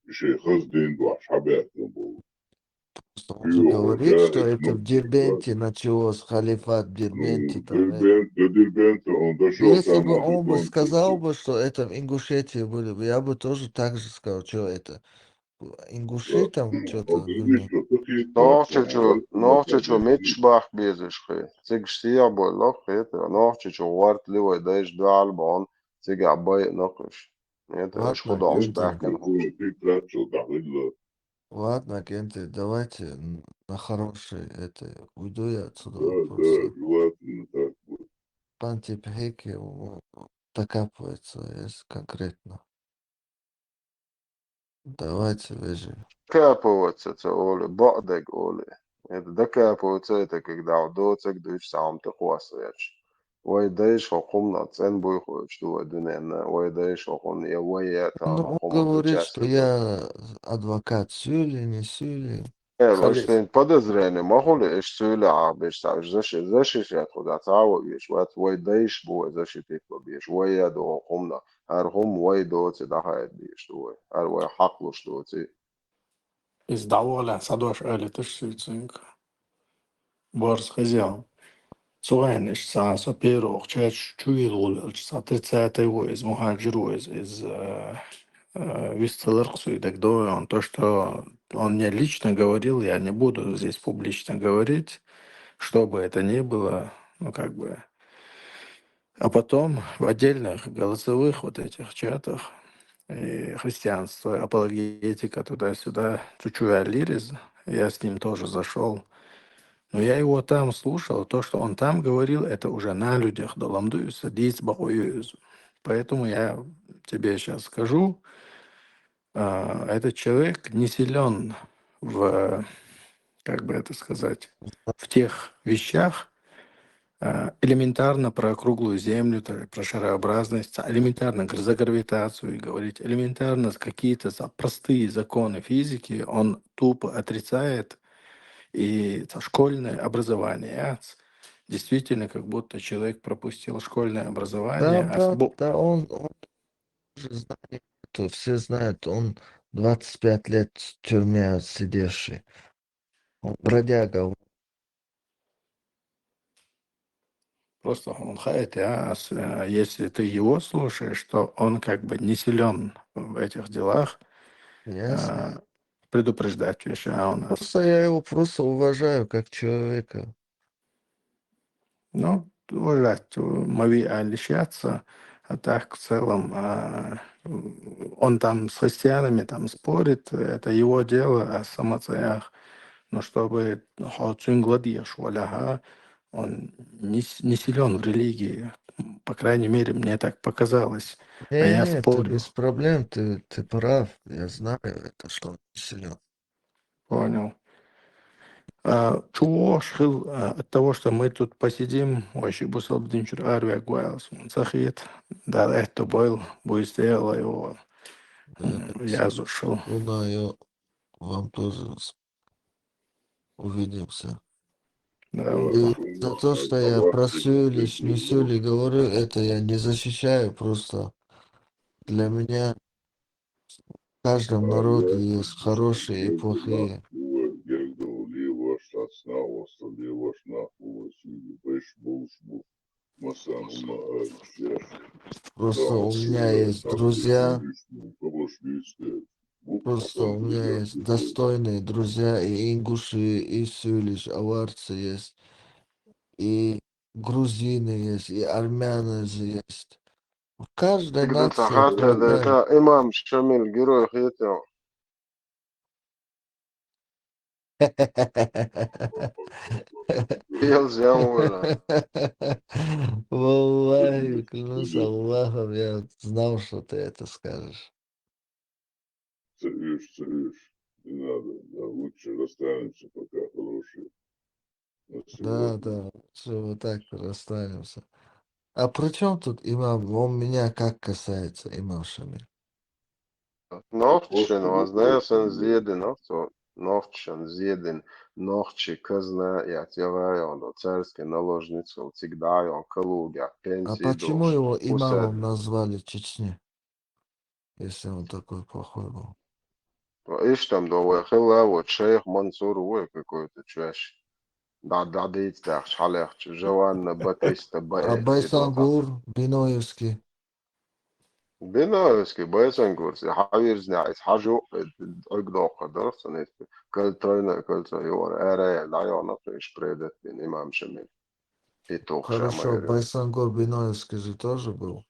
И шайн хаза дин бахьаш хьабаьхкина боху. Он же говорит, что это в Дербенте началось, халифат в Дербенте, там, э. Дербент, до Дербента он дошёл. Если бы он бы сказал бы, что это в Ингушетии были бы, я бы тоже так же сказал, что это. Ингуши там чё-то, ну, ну. Нохчочо, нохчочо мичча бахка безаш хи? Цига сехьа болу хи, нохчочо гӀортали вай дайша дуьхьал бахьана, цигахь байинарш. Нет, ладно, уж худохуш баьхкина. Ладно, Кенте, давайте н-, на хороший, это, уйду я отсюда. Да, да, просто желательно так вот. Пан Типхики, у-, докапывается, если конкретно. Давайте, вежарий. Докапываться ца олу, бакъдерг олу. Это докапываться, это когда доцург дуьйцу цхьа хӀума тӀе кхоссавеш. Вай дайша хӀокху хӀуманах цӀена буй хьоьжуш ду вай дуьненна, вай дайша хӀокхунна я вай я тахана хӀокху хӀуманна участвовать. Ну, он говорит, что я адвокат сюйли, не сюйли. Э, уьш сайн подозрение ма хуьлу, уьш цуьйла Ӏахьбеш цхьа, уьш защи-, защищать кху дӀа цхьа а ван веш вац, вай дайша бу вай защитить бан безаш, вай я ду хӀокху хӀуманах, хӀара хӀума вай доций дӀахаийта дезаш ду вай, хӀара вай хьакъ луш доций. Иза дӀаволахь, схьадош алийташ суьйцинга. Борз хезий хьуна. Цу хенахь иштта цхьа со первый чачу чу йилла гӀулвелча, цхьа тридцатый ву иза, мухӀажир ву иза, иза, э, э, вист ца лара-кх суьйга дагадогӀий хьуна, то, что он мне лично говорил, я не буду здесь публично говорить, что бы это ни было, ну, как бы. А потом в отдельных голосовых вот этих чатах и христианство, апологетика туда-сюда, чу-чу ваьллийра иза, я с ним тоже зашёл. Но я его там слушал, то, что он там говорил, это уже на людях долам дуьйцу, дийца бакъо ю иза. Поэтому я тебе щас скажу, а, этот человек не силён в, как бы это сказать, в тех вещах, а, элементарно про круглую землю, то есть про шарообразность, а, элементарно гр-, за гравитацию говорить, элементарно какие-то за-, простые законы физики он тупо отрицает, и ц-, школьное образование, а, ц-, действительно, как будто человек пропустил школьное образование, да, а с-, да, бо- да, он, он же знает, это все знают, он двадцать пять лет в тюрьме сидевший. Он бродяга. Просто он хаять, а, с-, а, если ты его слушаешь, то он как бы не силён в этих делах. Ясно. А, предупреждать ещё, а у нас. Просто я его просто уважаю как человека. Ну, уважать, э, ма вий аьлла йиш яц, а так в целом, а, он там с христианами там спорит, это его дело, а сама цӀаях. Но чтобы хьо цуьнга ладегӀаш валахь, а, он не с-, не силён в религии. По крайней мере, мне так показалось. А я спорю. Не, не, ты без проблем, ты, ты прав. Я знаю это, что он не силён. Понял. А, чуваш хил, а, от того, что мы тут посидим, вообще бусалба дин чуьра араваьгга ваьлла суна ца хета. Дала аьтто бойла, буйса Дела йогӀу. Да, м, яздеш хила. Луна, ё, вам тоже с-, увидимся. Да, и за то, что я про сюйли, не сюйли говорю, это я не защищаю, просто для меня В каждом народе есть хорошие и плохие. Просто у меня есть друзья, просто у меня есть достойные друзья, и ингуши, и сюйлиш, аварцы есть, и грузины есть, и армяне есть. В каждой нации хата, да, имам Шамил, герой хетал. Валлахи, клянусь Аллахом, я знал, что ты это скажешь. цыш, цыш. Не надо, да, лучше расстанемся пока, хорошие. На Да, сегодня. Да, все, вот так расстанемся. А при чем тут имам? Он меня как касается, имам Шамиль? Нохчишин, он знает, он зиедин, нохчишин зиедин, нохчи казна, я тела, он царский наложница, всегда он калуга, А пенсии почему душ. его имамом Пусть назвали Чечни, если он такой плохой был? Ишта ма ду вай хилла, вот шейх Мансур вай какой-то чуш. Да, да, дицдах, шалехч, Жованна, Батиста, А Баэт, Байсангур, Биноевский. Биноевский, Байсангур, си хавирзня, ис хажу, эгдохка, да, санет. Кольцойна, кольцо, юар, эре, лайона, иш предат, бин, имам Шамиль. И тух Хорошо, Шамиль. Байсангур Биноевский же тоже был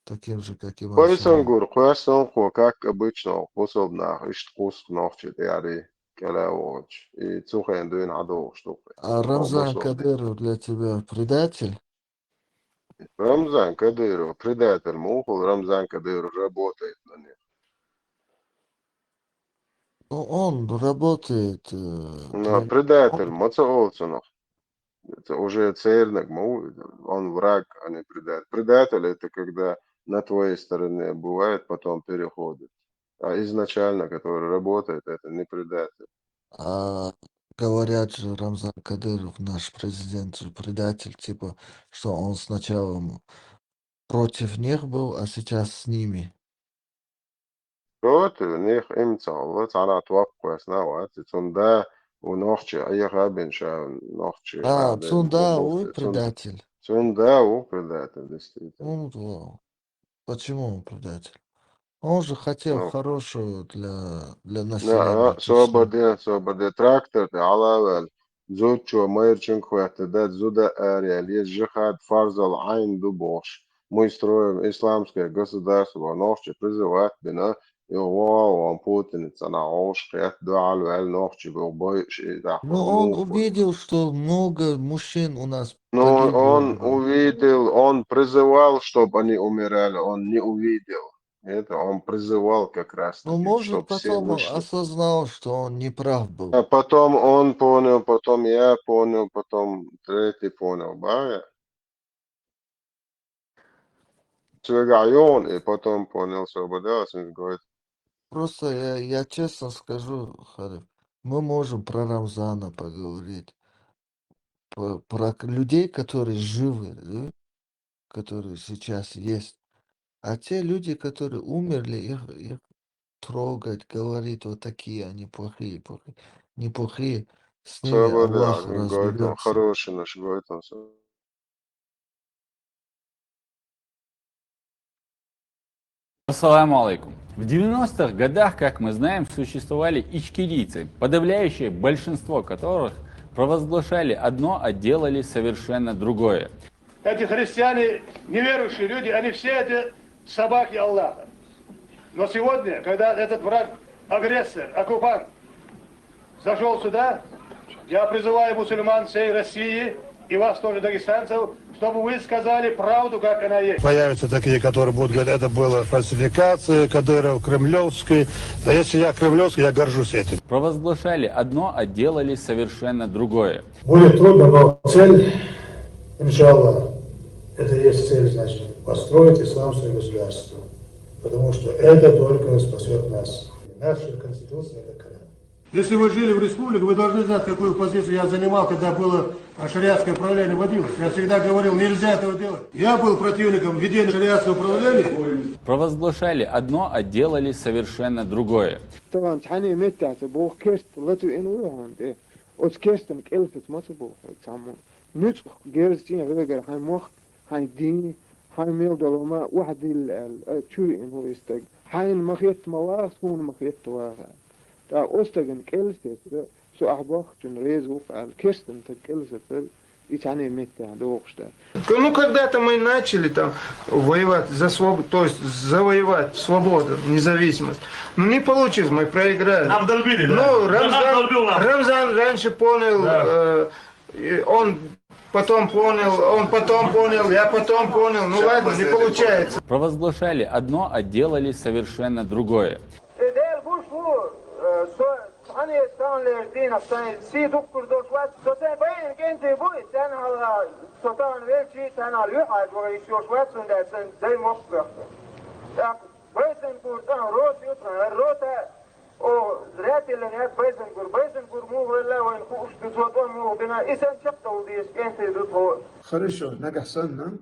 таким же, как имам Шамиль. Байсангур, квасон, ко, как обычно, кусобнах, ишт кус нохчи, яри, келя вогч. И цухен дуин хадо штук. А Рамзан Кадыров для тебя предатель? Рамзан Кадыров, предатель, мухул, Рамзан Кадыров работает на них. Ну, он работает, э, Ну, для- предатель, маца олцунов. Это уже церник, му, он враг, а не предатель. Предатель — это когда на твоей стороне бывает, потом переходит. А изначально, который работает, это не предатель. А говорят же, Рамзан Кадыров, наш президент, же предатель, типа, что он сначала м, против них был, а сейчас с ними. Против них им цалла, цара тваккуэс нават, цунда у нохчи, а я хабин ша нохчи. А, а, бен, Цунда, бу- ой, цун- предатель. Цунда у предатель, действительно. Ну, да. Почему он предатель? Он же хотел Ну. Хорошего для, для На, населения а, Чечни. собаде, собаде, трактор те алавел. Зудчо майрчин хватта, да, зуда ария, лез жихад фарзал айн ду бош. Мы строим исламское государство, нохчи призывать бина, и вау, он Путин, цана ош, хет, дуал, вел, нохчи, бу, бой, ши, да, Ну, он ну, увидел, что много мужчин у нас Ну, он погибло. увидел, он призывал, чтобы они умирали, он не увидел. Это он призывал как раз Ну, таки, может, чтоб все потом он вышли. Осознал, что он не прав был. А потом он понял, потом я понял, потом третий понял, ба? Цвегаён, и потом понял, что бы, да, с ним говорит. Просто я, я честно скажу, Хариф, мы можем про Рамзана поговорить, про, про к- людей, которые живы, да, которые сейчас есть. А те люди, которые умерли, их, их трогать, говорить, вот такие они плохие, плохие, неплохие. С ними Свобода, Аллах говорит, он разберется. Хороший наш, говорит он. Ассаламу алейкум. В девяностых годах, как мы знаем, существовали ичкерийцы, подавляющее большинство которых провозглашали одно, а делали совершенно другое. Эти христиане, неверующие люди, они все это собаки Аллаха. Но сегодня, когда этот враг, агрессор, оккупант зашел сюда, я призываю мусульман всей России и вас тоже, дагестанцев, чтобы вы сказали правду, как она есть. Появятся такие, которые будут говорить, это была фальсификация, Кадыров кремлевский. Да если я кремлевский, я горжусь этим. Провозглашали одно, а делали совершенно другое. Будет трудно, но цель, иншаллах, это и есть цель, значит, построить исламское государство. Потому что это только спасет нас. Наша Конституция — это Коран. Если вы жили в республике, вы должны знать, какую позицию я занимал, когда было а, шариатское правление вводилось. Я всегда говорил, нельзя этого делать. Я был противником введения шариатского правления. Провозглашали одно, а делали совершенно другое. Тагъан цхьанне меттехь ца боху керста латвиъна ву хьуна тӀе. Оцу керстан кӀелсаца ма ца боху хьо цхьаммо. Нуьцкъах герза цӀен хьоьгара хьайн мохк, хьайн дин, хьайн мел долу ма охьадилла аьлла, а, чу виъна ву и стаг. Хьайна ма хетта ма ваха, суна ма хетта ваха. ТӀаккха оцу стагана кӀелсаца, со ахь бохкучунна реза ву-кх аьлла, керстан стаг кӀелсаца, и цхьанне меттехь дохуш дац. Ну, когда-то мы начали там воевать за свободу, то есть завоевать свободу, независимость. Ну, не получилось, мы проиграли. Нам долбили, да. Ну, Да, нам Рамзан, долбил нам. Рамзан раньше понял, Да. э, и он потом понял, он потом понял, я потом понял. Ну ладно, не получается. Провозглашали одно, а делали совершенно другое. Эдел буш Ане, таханлера дийнахь сайн сий дуккха долуш вац, со сайн байна кӀентий бу, и царна хьалха, со тахана велчий, царна хьалха юьхьӀаьржа ваха йиш йолуш вац, цундела сайн дай мохк бехке. ТӀаккха Байзангур тӀехь рота ю тхан, хӀара рота, о, зря тиллина яц Байзангур. Байзангур муха велла вайна хууш ду, цо тӀом муха дина, и сайн чекхдовла дезаш кӀентий ду тхо. Хорошо, нагахь санна,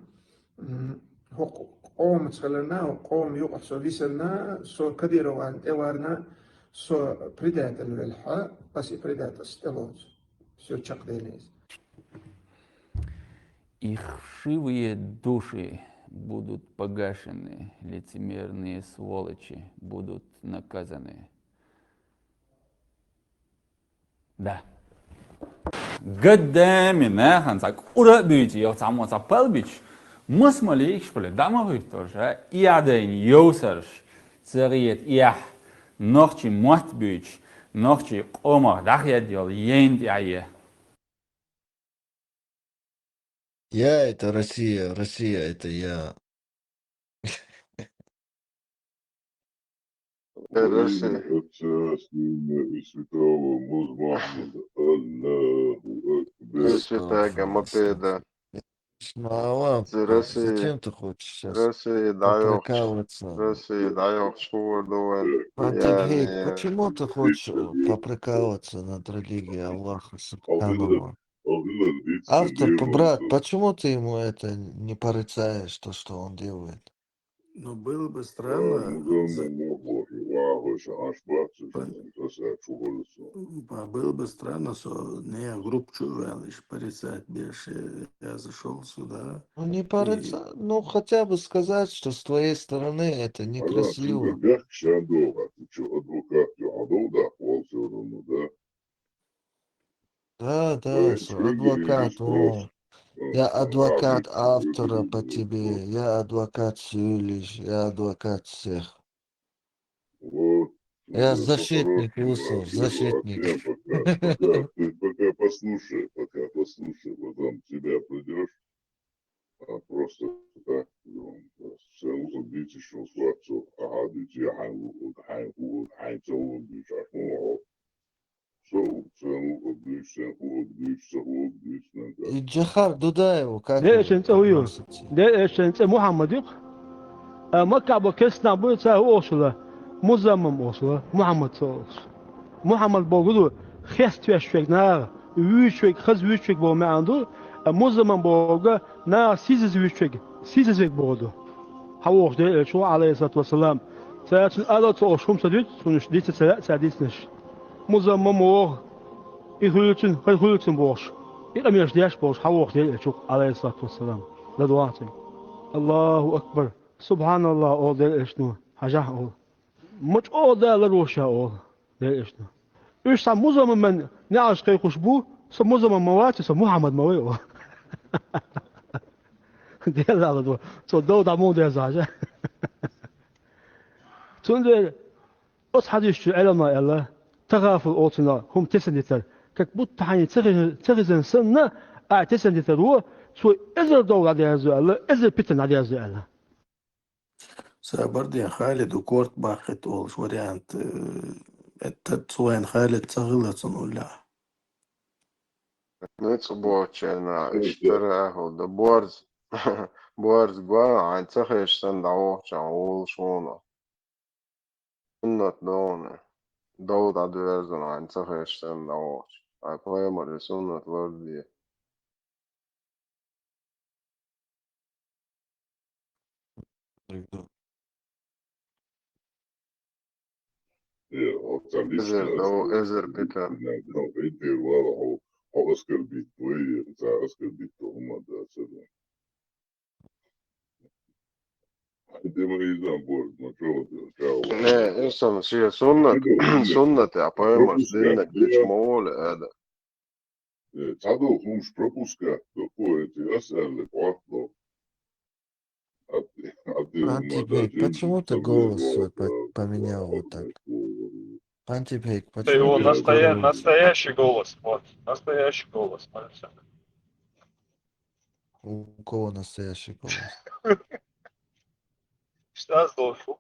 м, хӀокху къомаца хиларна, хӀокху къоман юкъахь со висарна, со Кадыровна тӀеварна, со предатель велахь, ас и предательство тӀелоцу. Всё, чекхдели иза. Их вшивые души будут погашены, лицемерные сволочи будут наказаны. Да. Гаддами нахана цхьа кӀура а буьйцу, йо, цхьаммо цхьа пал бича, мас ма лийгаш хиле, дӀа ма хӀуьттуш, а, и Ӏадайна йовсарш, ца гӀета эхь, нохчий мотт буьйцуш, нохчий къомах дӀахедда йолу яйна тӀехь е. Я — это Россия, Россия — это я. Россия. Отца, Сына и Святого Музмахмада. Аллаху Акбар. Пресвятая Гамапеда. Слава, зачем ты хочешь сейчас поприкалываться? Россия дает. Россия дает. Пантелей, почему ты хочешь, э, поприкалываться над религией Аллаха Субханаху? Автор, брат, почему ты ему это не порицаешь, то, что он делает? Ну, было бы странно, было бы странно, со не группу чу ваьлла, иш порицать беш, я зашёл сюда. Ну, не порицать, ну, хотя бы сказать, что с твоей стороны это некрасиво. Ты же адвокат, ты чё, адвокат, ты адвокат, он всё равно, да? Да, да, адвокат, о. Я адвокат автора по тебе, я адвокат Сюлич, я адвокат всех. Вот. Я защитник, Усов, защитник. Пока, пока, ты пока послушай, пока послушай, потом тебя придёшь. А просто так, ну, церан ву ца дийцаш ву соцу, ахьа дуьйцу, я хьайн ву, хьайн ву, хьайн ца ву дуьйцу, ахьа ву. Со ву, церан ву дуьйцу, церан ву дуьйцу, ца ву дуьйцу, нагахь. И Джохар Дудаев, как его? Дерришан цӀе хӀун ю? Дерришан цӀе Мухьаммад ю-кх. А Маккахь бо керстанаш буй, цара хӀун олуш хилла? Музаммам олуш хилла, Мухьаммад ца олуш. Мухьаммад бохург ду, хеставеш верг наха, вуьйцуш верг, хаза вуьйцуш верг боху маьӀна ду, а музаммам бохург, наха сийсаза вуьйцуш верг, сийсаза верг бохург ду. Хьан вохуш дерриг элча ву, Ӏалайхиссалату вассалам. Цара цуьнан ала а ца олуш хӀума ца дуьту, цунаш дица ца лаьа цара дийцинарш. Музаммам воху, и хуьлуьйтуш, хӀара хуьлуьйтуш бохуш, и къамелаш деш бохуш, хьан вохуш дерриг элча ву, Ӏалайхиссалату вассалам. ЛадогӀахьа цуьнга. Аллаху акбар! СубхьаналлахӀ олу дерриг элчано, хьажахьа олу. Ма чӀогӀа далар ву ша олу дерриг элчано. Уьш цхьа музаммаман неӀарш кхайкхуш бу, со музаммам ма вац, со Мухьаммад ма вай олу. Делла ладогӀа, цо дов дӀа муха деза хьажа. Цундела оцу хьадисчу Ӏеламнаха аьлла, тахафул олу цунах хӀума тесна дитар, как будто хьайна ца хи-, ца хезна санна, ахь тесна дитар ву, цо эзар дов дӀадерзо аьлла, эзар питана дӀадерзо аьлла. Сабардин Халид у корта баххийта олуш вариант, э, это цу вайн Халид ца хилла цунна уллехь. Ницкъ боцучарна иштта тера ахьа ду. Борз, борз гуала хьайна ца хезаш санна дӀавохучохь волуш вуно. Суннат догӀуна. Дов дӀадоьрзуна хьайна ца хезаш санна дӀавохучохь. Хьайн пайхамаран суннат ларде. Э, оцу Эзар личный дов, эзар питана. Хьо, хьо оскорбить вай, ца оскорбить хӀума дац. Хьайн де ма иза борз, ма чӀогӀа, чӀогӀа. Не, инсан шен суннат, суннат, а пайхамаран диннаг дича ма волу ада. Э, цхьадолу хӀумаш пропускать до, кхо эти ас аьлла, бохло. Антипей, почему ты голос свой по-, поменял вот так? Антипей, почему ты голос? Настоя-, настоящий голос, вот, настоящий голос, Александр. У кого настоящий голос? Что за шум?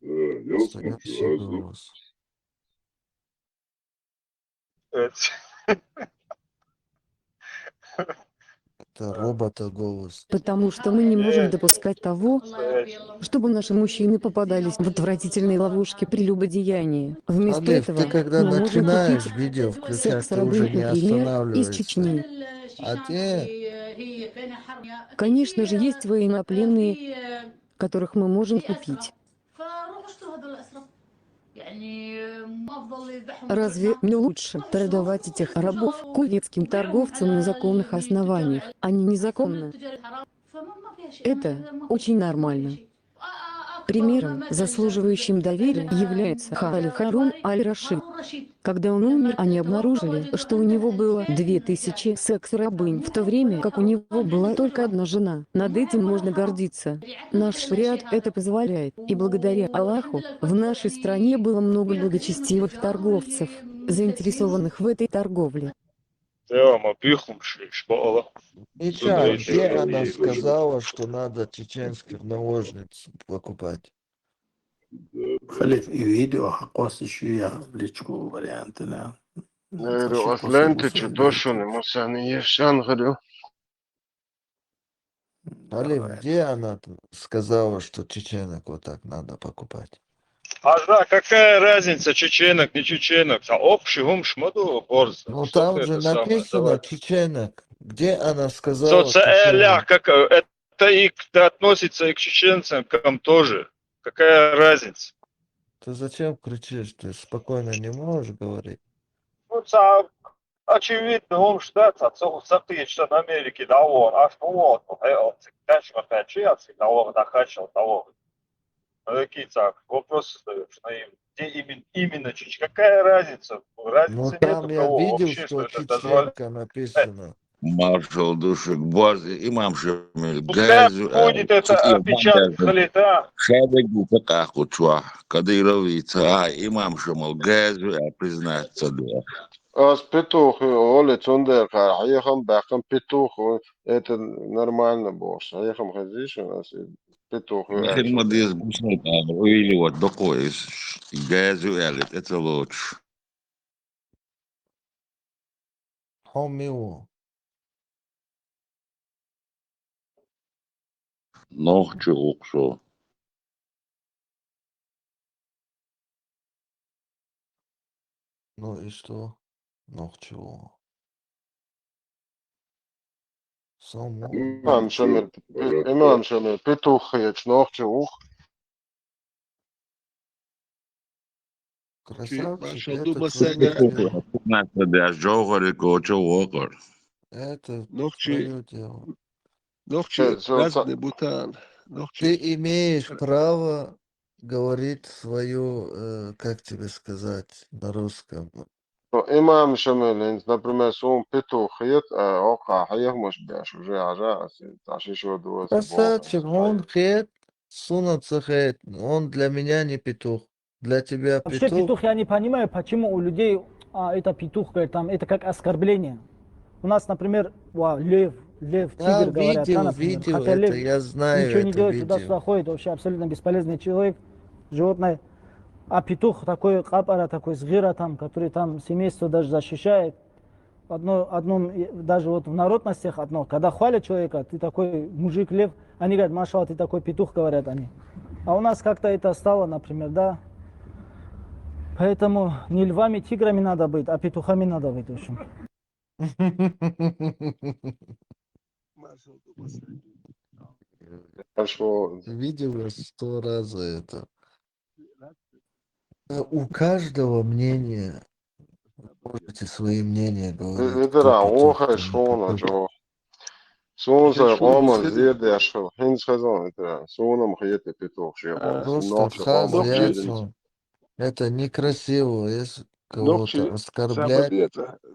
Э, я слышу, настоящий голос. Это робота голос. Потому что мы не можем допускать того, чтобы наши мужчины попадались в отвратительные ловушки прелюбодеяния. Вместо Алиф, этого ты когда мы можем начинаешь купить видео включать, ты уже секс-рабынь, не например, из останавливаешься. Чечни. А те Конечно же, есть военнопленные, которых мы можем купить. Разве не лучше продавать этих рабов кувейтским торговцам на законных основаниях, а не незаконно? Это очень нормально. Примером заслуживающим доверия является Али Харун Аль-Рашид. Когда он умер, они обнаружили, что у него было две тысячи секс-рабынь, в то время как у него была только одна жена. Над этим можно гордиться. Наш шариат это позволяет. И благодаря Аллаху, в нашей стране было много благочестивых торговцев, заинтересованных в этой торговле. Тема бихум шиш бала. Мича, где она сказала, что надо чеченских наложниц покупать? Халиф, и видео хакос ещё я личку варианты на. Нейро аслен ты чё дошён, эмоционируешь, ангелю. Халиф, где она т- сказала, что чеченок вот так надо покупать? А да, какая разница, чеченок, не чеченок? А общий гум шмаду борз. Ну, там же написано чеченок. Где она сказала чеченок? Как, э, это и к- относится и к чеченцам, к нам тоже. Какая разница? Ты зачем кричишь? Ты спокойно не можешь говорить? Ну, ца- очевидно, он ждать, а цо- сапты штат Америки, да, он, аж вот, э, он, дальше опять, а да, он, да, хачал, да, он. Какие-то вопросы задаешь, наивные. Где именно, именно чеч-, какая разница? Ну, разницы нету, там я кого видел, вообще, что что это дозволяет. Чеченка написано. Маршал душик бази имам Шамил. Пускай газу, э, будет это опечатка халита. Шадыгу факаху чуа. Кадыровица, а, имам Шамил газу, э, признаться, да. Аз петух, Оля Цундерка, а я хам бакам петух, это нормально босс. А я хам хазиш, у нас петух. Нахер мадис бусал, а, или вот такой, газу, э, это лучше. Хьо мила ву? Нохчи ву со. Ну и что? Нохчи ву. Со мила ву? Имам Шамил, имам Шамил, петух хеташ нохчи ву-кх. Красавчик, это твоё мнение. Надо, да, жогори кочо вокор. Это твоё дело. Нохчи разные бутан. Нохчи. Ты имеешь право говорить своё, э, как тебе сказать, на русском. Ну, имам Шамил, например, сун петух хет, а, оха, хьехамаш беш, уже ажа, таши шо дуос. Красавчик, он хет, суна ца хет, он для меня не петух. Для тебя петух. Вообще петух я не понимаю, почему у людей, а, это петух, говорит, там, это как оскорбление. У нас, например, ва, лев, лев, тигр, говорят, да, например. Я видел, видел это, я знаю это видео. Хотя лев ничего не делает, туда-сюда ходит, вообще абсолютно бесполезный человек, животное. А петух такой, капара такой, сгира там, который там семейство даже защищает. Одно, одном, и даже вот в народностях одно, когда хвалят человека, ты такой мужик лев, они говорят, машалла, ты такой петух, говорят они. А у нас как-то это стало, например, да. Поэтому не львами, тиграми надо быть, а петухами надо быть, в общем. Хорошо. Видел я сто раз это. Э, у каждого мнение. Можете свои мнения говорить. Э, это да, кто-то охай там шоуна, какой-то. Джо. Сун сай къоман зердеш хил, хӀинца хезна, это да. Сунам хета петух ши. Просто хаз яцун. Это некрасиво, если кого-то оскорблять,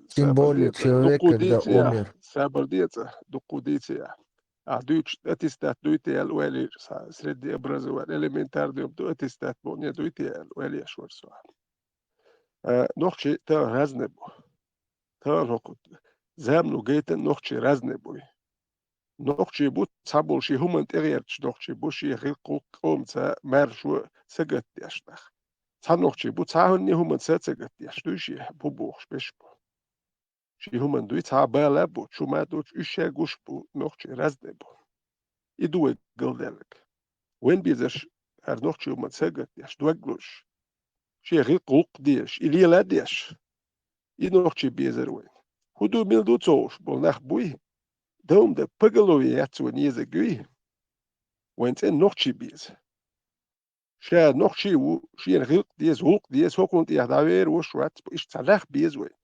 тем более человек, когда умер. Сабар деца, дукку деца. А дуйч аттестат дуйте ял уэли, са-, средний образование, элементарный ду аттестат бо не дуйте ял уэли ашвар со. Э, нохчи та разный бу. Та ноху. Замну гейта нохчи разный буй. Нохчи бу цабул ши хуман тегерч нохчи бу ши хил къу-, къомца маршу сагат яшнах. Ца нохчи бу ца хунни хуман са сагат яш дуй ши бу бухш беш бу. Ши хӀуманна дуй, цхьа а бала а боцуш, хӀума а доцуш, уьш ша гуш бу, нохчий разде бу. И ду вай галдаьлларг. Вайн безарш хӀара нохчий хӀуманна сагатдеш, дог луш, шен гӀиллакх-гӀуллакх деш, и лела а деш. И нохчий безар вайн. ХӀун ду, мила ду ца хууш болу нах буй? Даим дан поголовье яц вайн езарг юй? Вайн цӀена нохчий беза. Ша нохчий ву, шена гӀиллакх деза, гӀуллакх деза, хӀокхунна тӀехь дӀавер вуш вац, иштта цхьа нах беза вайн.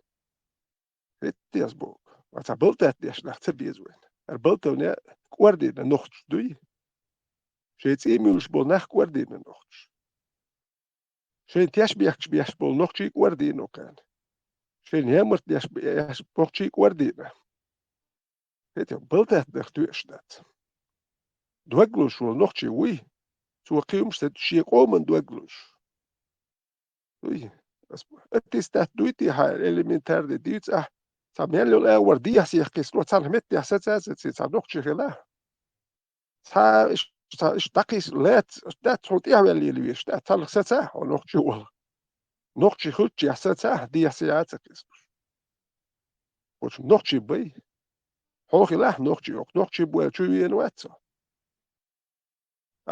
ХӀетте ас боху, ва цхьа балтат деш нах ца беза вайн. ХӀара балтавне кӀордийна нохчаш дуй? Шайн цӀий муьйлуш болу нах кӀордийна нохчаш. Шайн теш бехкаш беш болу нохчий кӀордийна кхана. Шайн ямарт деш беш нохчий кӀордийна. ХӀетте балтат дар тоьаш дац. Дог луш волу нохчий вуй? Цо кхин хӀумаш ца ду, шен къоман дог луш. Дуй. Ас аттестат дуй те хьайна, элементарный дийца ахь, цхьа мел йолу агӀор дехьа-сехьа кхиссало, царна меттехь саца а саций, цхьа нохчий хила. Цхьа иш-, цхьа иштта дӀакхийса лаьцна дац, хьуна тӀаьхьаваьлла лела веш дац, царна саца ахь, хьо нохчий волу. Нохчий хилчехь саца ахь, дехьа-сехьа а ца кхиссалуш. Оцу нохчий бай. Хьо хилахь нохчий, оха нохчий бу аьлла чу веана вац хьо.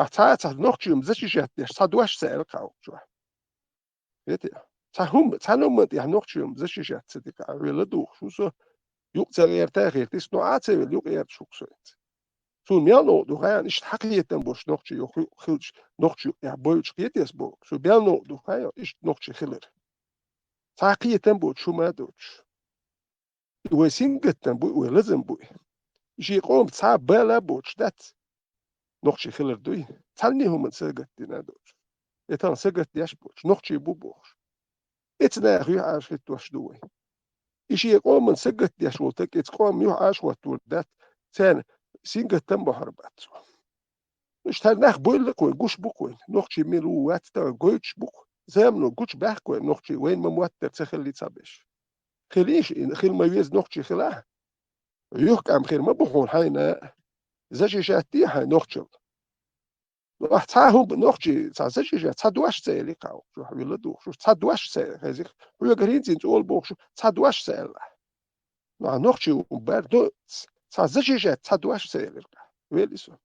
Ахь цхьа а цхьа нохчий хӀума защищать деш, цхьа дош ца аьлла кхаьчча. ХӀетте, цхьа хӀума, цхьана хӀуманна тӀехь нохчий хӀума защищать ца дика, ахь вела духуш ву со, юкъа ца гӀерта а гӀерта, иштта нохча а ца велла, юкъа гӀерташ ву со хӀинца. Суна мел новкъа ду хаьий, иштта хьан кхетам болуш нохчий йоху хилча, нохчий юкъа тӀехь бойучу кхетеш боху. Суна мел новкъа ду хаьий, иштта нохчий хилар. Цхьа кхетам боцуш, хӀума а доцуш. И вай сингаттам буй, вай лазам буй. И шен къоман цхьа а бала а боцуш дац. Нохчий хилар дуй. Цхьанне хӀуманна сагатдина а доцуш. И тахана сагатдеш а боцуш, нохчий бу бохуш. Эца наха юьхьӀаьржа хӀиттош ду вай. И шен къоман сагатдеш волу стаг, эца къоман юьхьӀаьржа хӀоттор дац, царна сингаттам бохьур бац цо. Иштта хӀара нах буйла-кх вайн, гуш бу-кх вайн, нохчий мила ву вац тахана гойтуш бу-кх, замано гучубаьхна-кх вайн нохчий, вайна ма-моттара ца хилли цхьаберш. Хилийша, и хила ма веза нохчий хилахь. ЮьхькӀам хир ма бу хьуна хьайна, защищать де хьайн нохчалла. Ну, ахь цхьа а хӀума нохчий, цхьа защищать, цхьа дош ца элира кхаьчча, чохь вилла духуш, цхьа дош ца хезира, хьоьгара хӀинца-хӀинца олу бохуш, цхьа дош ца аьлла. Ну, ахь нохчий ву бара, ду, цхьа защищать, цхьа дош ца элира кхаьчча. Вели со.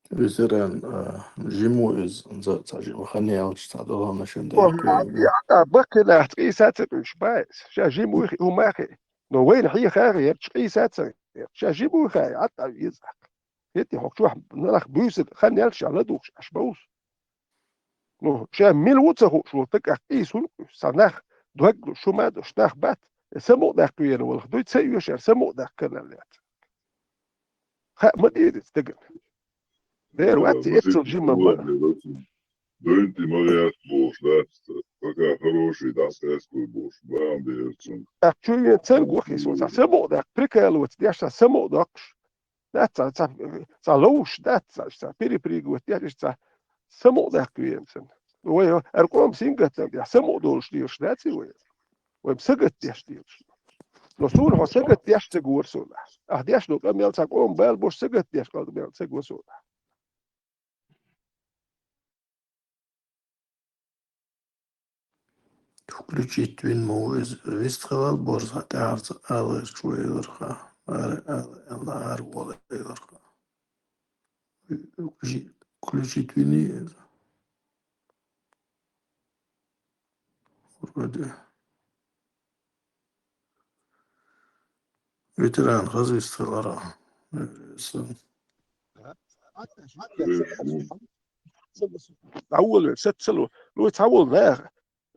Ветеран, а, жима ву иза, ца, ца жима хан яьлча, ца догӀанашна Ох, дерг ма, ву. Я, а, баккхинахь къийса ца къуьйсуш бац. Ша жима ву хи-, хӀума хи. Но вайна хьеха гӀерташ къийса ца гӀерташ. Ша жима ву хай, Ӏад а веза. ХӀетте хьокху чохь нах буьйсанна хан яьлча ша ладугӀуш Ӏаш бовза. Ну, ша мила ву ца хууш волу стаг къийса хӀунда къуьйсу? Цхьа нах дог луш, хӀума а долуш нах бац. Самукъадаккха веана волу дуй, ца оьшура самукъадаккха канал яц. Хаа ма дийра иза дагана. Дера вац, эццал жима ма. Дуьйна тӀе ма гӀерта бохуш дац, пока хороший дӀасакъаьстур бохуш, бан бер цунна. ТӀаккха чу вен цан гохийса, цхьа самукъадаккха, прикалываться деш, цхьа самукъадоккхуш. Дац цхьа, цхьа, цхьа ловш, дац цхьа, цхьа перепрыгивать деш, цхьа самукъадаккха веана цунна. Вай, хӀара къоман сингаттам тӀехь самукъадолуш лелаш дац и вай. Вай сагатдеш лелаш. Но суна хьо сагатдеш ца гора суна. Ахь деш долу къамел цхьа къоман бала болуш сагатдеш къамел ца го суна. Включить вина ма ву иза, вистхилал борза тӀаьхьарца ала гӀерташ ву элира ха. Ара ала, ала ара вола элира ха. Включить, включить вини иза. Вроде. Ветеран, хаза вистхилара. Сан. ДӀаволаве, саццало. Ну, цхьаволу наха.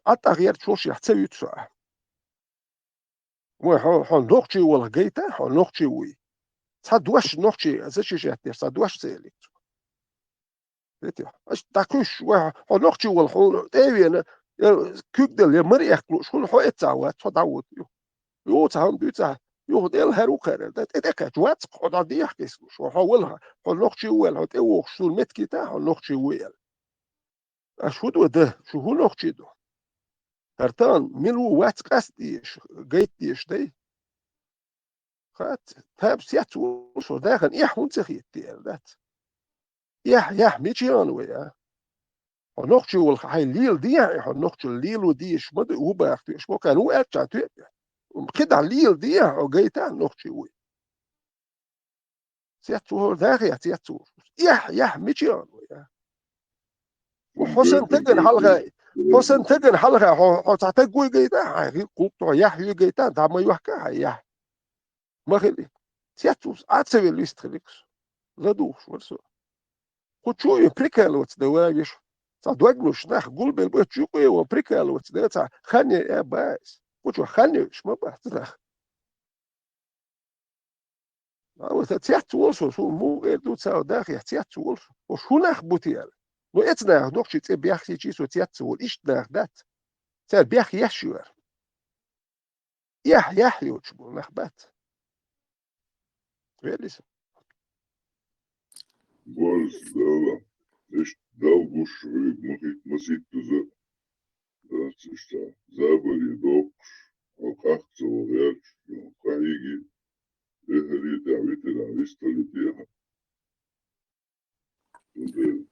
Ӏаттах гӀерташ вовшех ца вуьту со. Вай, хьо, хьо нохчий волу гайта, хьо нохчий вуй. Цхьа дош нохчий, защищать деш, цхьа дош ца элира цо. Вети, аш дӀакхуьйсуш, вай, хьо нохчий волу, хьо тӀе а веана, я куьг дала, я мара эккха лууш, хӀунда хьо эццахь вац, хьо дӀавоьду. Юха цхьа хӀума дуьйцахь, юха тӀе а хӀара ву кхаьрар, дан тӀе тӀекхаьчча вац, хьо дӀадехьа кхийсалуш, хьо, хьо вала, хьо нохчий ву аьлла, хьо тӀе вогӀуш, суна меттиг йита, хьо нохчий ву аьлла. Аш хӀун ду дан? Шу хӀун нохчий ду? ХӀара тахана мила ву вац къастдеш, гайтдеш дай? Хац, тапас яц ву со, дахана эхь хӀунда ца хетти аьлла дац? Эхь, эхь мича яхана вай, а? Хьо нохчий волу хьайн лела дехьа, хьо нохчалла лело дезаш ма ду, ву баха тоьаш бу, кхаьна ву аьлча тоьа. КхидӀа лела дехьа, хьо гайта нохчий вуй. Цец ву хӀора даха, цец ву. Яхь, яхь, мича яхьа ву, я? Хьо сан тагана хьалха, хьо сан тагана хьалха, хьо, хьо цхьа таг вуй гайта, хьайн гӀиллакх гӀуллакх тӀехь яхь юй гайта, дӀа ма йохка хьайн яхь. Ма хили. Цец ву, Ӏа ца велла вистхилира со. ЛадугӀуш вара со. Кху чу ю прикалываться дан вагӀаш. Цхьа доглуш нах гулбелла бу, чу ю кху ю прикалываться дан, цхьа хан е а баьс. Кху чу хан йоьш ма бац нах. А вот цец волу со, суна муха эр ду ца даха, цец волу со. Ош хӀун нах бу те аьлла? Ну, эца наха нохчий цӀе бехсийчий со цец волу, иштта нах дац. Цара бех еш ю ара. Яхь, яхь йоцуш болу нах бац. Веллис. Борз, Дала, иштта Дала гуш хьоьга, ма хӀитта, ма ситтаза. Дац иштта, забаре доккхуш, хьо къахка ца ваха гӀерташ, хьо къахьийги, эххале тӀехь витина, вистхиле тӀехьа.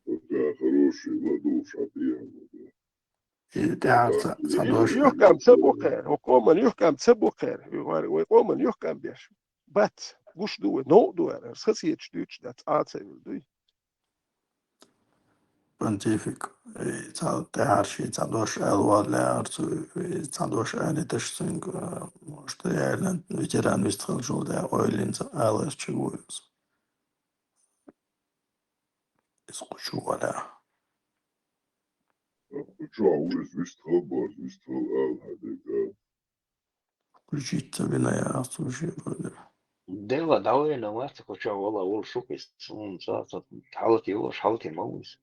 Пока хороший, ладугӀуш, Ӏа тӀехьа ма бе. И тӀаьхьа ца, ца дош. Юхкам ца бу кхера, хӀо къоман юхкам ца бу кхера, вай, вай къоман юхкам беш. Бац, гуш ду вай, новкъа ду вай, аса хазахеташ дуьйцуш дац, Ӏа ца вилла дуй. Понтифик, и ца тӀаьхьарший, ца дош аьлла валла лаьара цу, и ца дош алийташ цуьнга, может, яьллан ветеран вистхилчул тӀаьхьа ойлина ца аларчиг ву иза. Иза кху чу валахь. Кху чохь ву иза вистхила, бозу вистхила ала хьан дерг ала. Включить ца вина яхаш цо шен валира. Дела, дӀавена вац кху чохь вала волу шух иза. Суна ца, ца, хьалати йолуш, хьалати ма ву иза.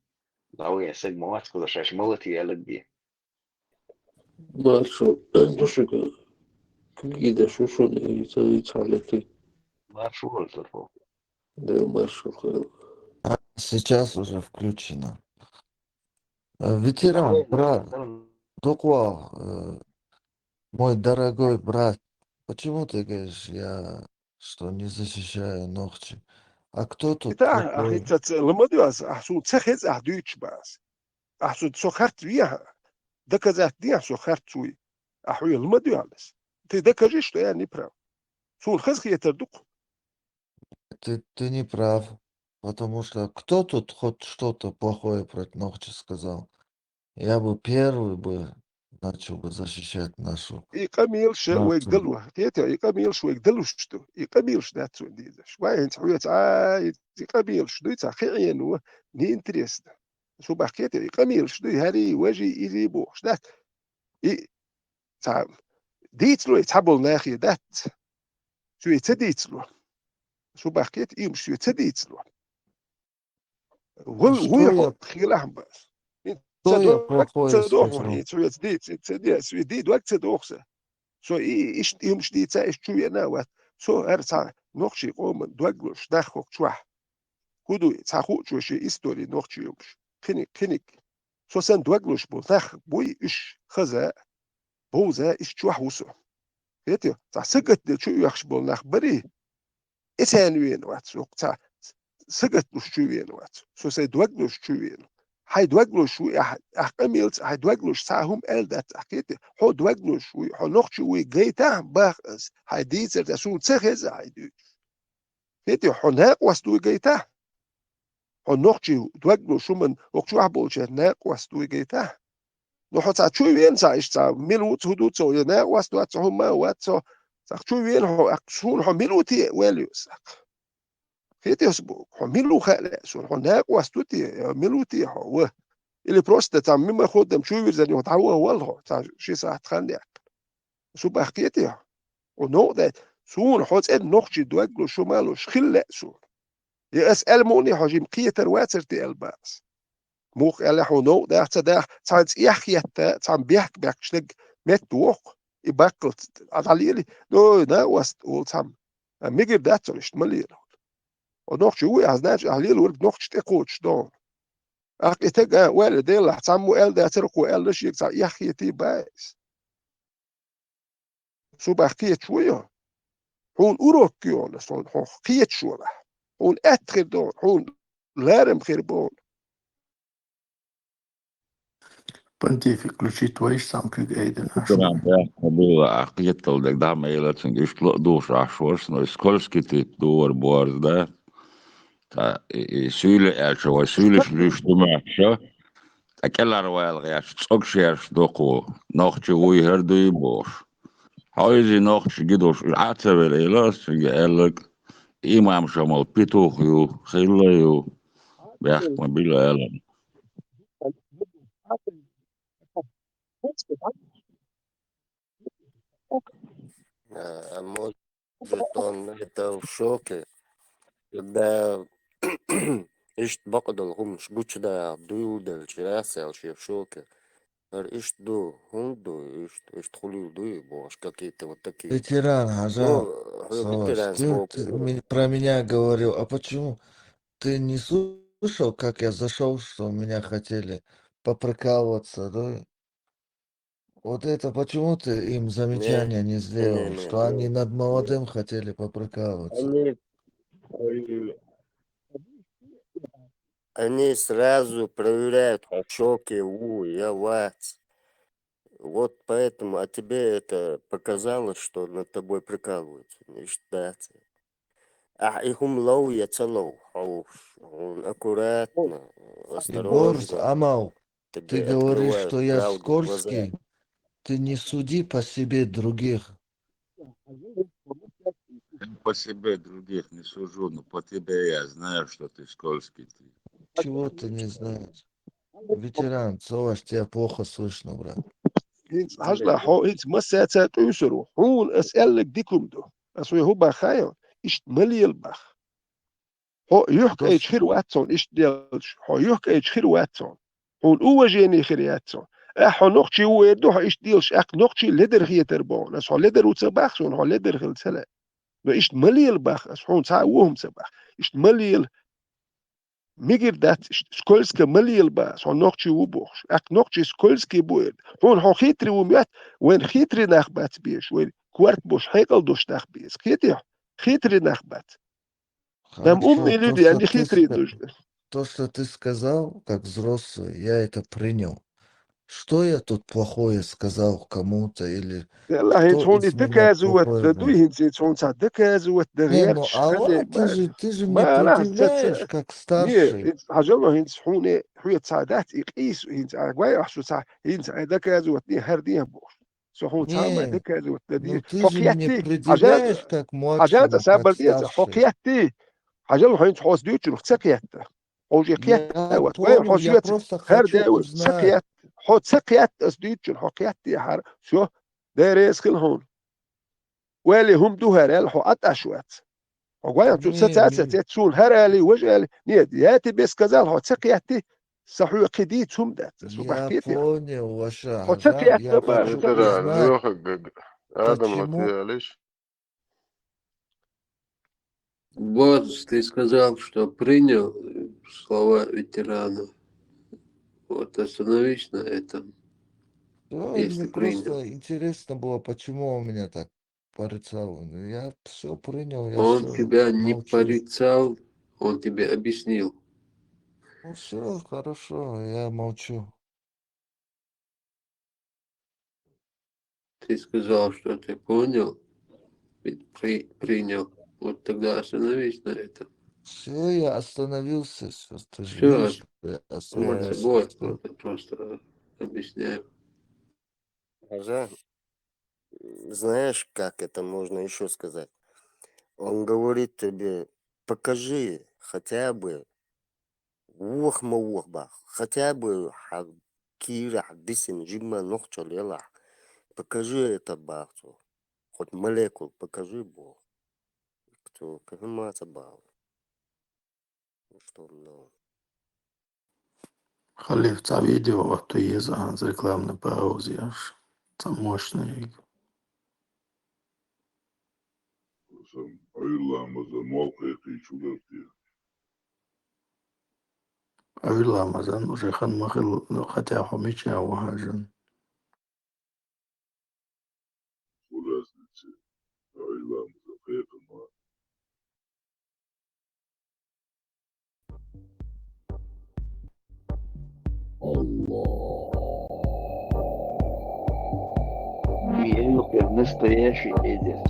ДӀавена саг ма вац кхуза шаьш малати ялаг бе. Маршо, душика, кагида шушуни, ца, ца лети. Маршо, Турпо. Да, маршо, хай. А, сейчас уже включено. Э, ветеран, брат, дукъвал, э, мой дорогой брат, почему ты говоришь, я, что не защищаю нохчи? А кто тут такой? Ахь ца ламадоьс, ахь суна ца хеза, ахь дуьйцуш бац. Ахь со, со харц вехьа, доказать дехьа со харц вуй. Ахь хьоьга ламадоьллас. Ты докажи, что я не прав. Суна хазахетар ду-кх. Ты, ты не прав, потому что кто тут хоть что-то плохое про нохчи сказал? Я бы первый бы начал бы защищать нашу нацию. И къамелаш вайга дало. Кхетий, и къамелаш вайга далуш ду. И къамелаш дац вайн дезаш. Вай хӀинца хьоьца, а, и, и къамелаш дуй ца хиъена, неинтересно. Со бахкетий, и къамелаш дуй, хӀарий, важий, илий бохуш дац. И ца дийцало, и цхьаболу нахе дац. Соьга ца дийцало. Со бахкетий, и хӀумаш соьга ца дийцало. Вуй, вуй хьо хилахь бац. Ца дог ца доху, хьо ца дийца, ца дийца, ди дог ца доху сан. Со и, иштта и хӀумаш дийца, иштта чу веана а вац. Со хӀара цхьа нохчий къоман дог луш нах хӀокху чохь. ХӀун ду, цхьа хуучо шен истори нохчий хӀумаш. Кхиниг, кхиниг. Со сан дог луш болу нах буй уьш хаза, бовза, иштта чохь ву со. Хетий? Цхьа сагатдина чу оьхуш болу нах барий? И царна веана вац, со цхьа сагатлуш чу веана вац. Со сайн дог луш чу веана. Хьайн дог луш вуй, ахь, ахь къамелца, хьайн дог луш цхьа хӀума аьлла дац, ахь кхетий? Хьо дог луш вуй, хьо нохчи вуй гайтахь, бах ас, хьайн дийцар дан суна ца хеза хьайн дуьйцуш. Кхетий, хьо накъост вуй гайтахь? Хьо нохчи дог луш хӀуманна хӀокху чохь болчаьрна накъост вуй гайтахь? Ну, хьо цхьа чу веана цхьа иштта цхьа, мила ву цо, хӀун ду цо, я накъост вац цо, хӀумма а вац цо, цхьа чу веана хьо, аккха суна хьо мила ву те ваьлла ю ас, аккха? Кхетий ас боху, хьо мила ву хаьа лаьа суна, хьо накъост ву те, я мила ву те хьо, ва? Или просто цхьа мима ходам чу вирзина юха дӀаваха валла хьо, цхьа ши сахьт хан яьккхина. Со бах кхетий хьо? Хьо новкъа дай, суна хьо цӀена нохчий дог луш, хӀума луш хила лаьа суна. Я ас аьлла муъне хьо жима кхетар вацара те аьлла бах ас. Муха аьлла хьо новкъа даха ца даха, цхьаьна цӀеххетта, цхьаьна бехк-бехкаш дерг метта воккху, и баккхалц Ӏа дӀалели, дой, накъост волу цхьамма. А мегар дац хьуна иштта ма лела. Хьо нохчи вуй, ахь, значит, ахь лелорг нохча тӀекхочуш ду хьуна. Аккха и таг, а, ойла делахь, цхьаммо аьлла дацара, кхо аьлла шега цхьа эхь хетий баьс. Со бах кхеташ ву хьо. Хьуна урок ю хьуна, сон хьох кхеташ валахь. Хьуна аьтта хир ду хьуна, хьуна ларам хир бу хьуна. Понтифик включить вайш цхьана куьг айдина. Шуна баьхна була а кхеталдег дӀа ма елла цуьнга, иштта ло а духуш ахь шорш, но и скользкий тип дувар борз, да? Ткъа и, и суьйле аьлча, вай суьйлаш луьйш ду моьттуш, ткъа кӀелхьарвала гӀерташ, цӀогаш ерш доккхо, нохчи вуй хӀара дуй бохуш. Хьо иза нохчи гидуш, уьш Ӏа ца велла, ас цуьнга аьлларг, имам Шамал петух ю, хилла ю, бехк ма билла аьлла. А, а может, он это в шоке, когда иштта бакъдолу хӀуманаш гучудаьлча, дуйладелча, яц аьлла шен в шоке. ХӀара иштта ду, хӀунда ду иштта, иштта хуьлийла дуй бохуш, какие-то вот такие. Ветеран, Хьажа, Ну, хӀара Саваш, ветеран ты, сбоку. ты ми- про меня говорил, а почему ты не слышал, как я зашел, что меня хотели поприкалываться, да? Вот это почему ты им замечания не сделал, Не-не-не, что они не, над не. молодым хотели поприкалываться? Они, они, они сразу проверяют, а в шоке ву я, вац. Вот поэтому, а тебе это показалось, что над тобой прикалываются? Иштта дац. Ахь и хӀума лов я ца лов, хьовш, хьуна аккуратно, И борз, осторожно Амал, тебе ты говоришь, открывают что я правду глаза. скользкий, ты не суди по себе других. Я по себе других не сужу, но по тебе я знаю, что ты скользкий. Ты. Чего ты не знаешь? Ветеран, Саваш, тебя плохо слышно, брат. ХӀинца хьажал, хьо хӀинца массаьрца тӀуьйсур ву. Хьуна ас аьлларг дика хӀума ду. Ас вай хӀун баха хаьий? Иштта ма лела баха. Хьо юьхькӀайча хир вац цунна, иштта делча. Хьо юьхькӀайча хир вац цунна. Хьуна уважение хир яц цунна. Ахь хьо нохчи ву эр ду, хьо иштта делаш, аьлла нохчи ледар хетар боху. Ас хьо ледар ву ца баха суна, хьо ледар хила ца лаьа. Но иштта ма лела баха ас, хьуна цхьа а ву хӀума ца баха. Иштта ма лела. Мегар дац иштта, скользко ма лела баха ас, хьо нохчи ву бохуш. Аьлла нохчи скользкий бу эр. Хьуна хьо хитрый ву моьтту, вайн хитрый нах бац безаш, вайн корта болуш, хьекъал долуш нах беза. Кхетий хьо? Хитрый нах бац. Нам Хорошо, умный то, люди, что они ты хитрые ска- нужны. То, что ты сказал, как взрослый, я это принял. Что я тут плохое сказал кому-то или Делла, хӀинца кто хьуна и из меня доказывать плохое дан дуй, был? хӀинца, хӀинца хьуна цхьа доказывать дан Не, ну гӀерташ, Алла, хьаде, ты же, ты же мне ма, ма, ца, ца, предъявляешь как не, старший. хӀинца хьажал, хӀинца хьуна хьоьца цхьа дац и къийса, хӀинца а гой ахь шу цхьа, хӀинца а доказывать ден, хӀара ден бохуш. Со хьуна цхьа а ма Не, доказывать дан ну деза. ты Хьо же мне мне кхетти, хьажал, предъявляешь как хьажал, младшему, сабар как деза, хьо старший. кхетти. Хьажал, хьуна хьоьца дуьйцур, хьо ца кхетта. Хьо уже кхетта, Я вот. Вайн хьо понял, я соьца, просто хӀара хочу ден, ца узнать. кхетта. Хьо ца кхетта, ас дуьйцур, хьо кхетти хӀара. Всё, Дела реза хила хьуна. Вали хӀума ду хӀара аьлла, хьо Ӏа тӀаш вац. Хьо гой, цу ца Не, ца ца не, ца цунна хӀара али, важа али. Нет, я тебе сказал, хьо ца кхетти, сан хьоьга кхин дийца хӀума дац. Ас ву бах я кхетий хьо? понял, Ваша, Хьо ца Хьажа, кхетта, я бах, хочу ца кхетта. Ветеран, узнать, Лёха, г-, г-, Адам, почему, Латвиалиш. Вот ты сказал, что принял э, слова ветерана. Вот остановись на этом, Да, если мне принял. Просто интересно было, почему он меня так порицал. Ну, я все принял, я Он все тебя не молчу. Порицал, он тебе объяснил. Ну, все, хорошо, я молчу. Ты сказал, что ты понял, ведь при, принял. Вот тогда остановись на этом. Все, я остановился, все, ты же Все, видишь, что я вот, остановился. вот, Всё. вот, просто объясняю. Хьажа, знаешь, как это можно еще сказать? Он говорит тебе, покажи хотя бы, вуха ма вуха бах, хотя бы хьан кийра, хьан дисина жимма нохчалла елахь. Покажи это бах цо. Хоть молекул покажи бах. Цо кхин хӀума ца бах. Ну что, ну. Халиф, цхьа видео отту еза хӀанз рекламный пауза еш. Цхьа мощный. Сан Ӏуьйра ламаза молла кхайкхийча хӀун дара те? Ӏуьйра ламазан уже хан ма хилла, ну, хотя хьо мича ву хьажан. Фу разница? Ӏуьйра ламаза кхайкхина ма. Как настоящий эдист.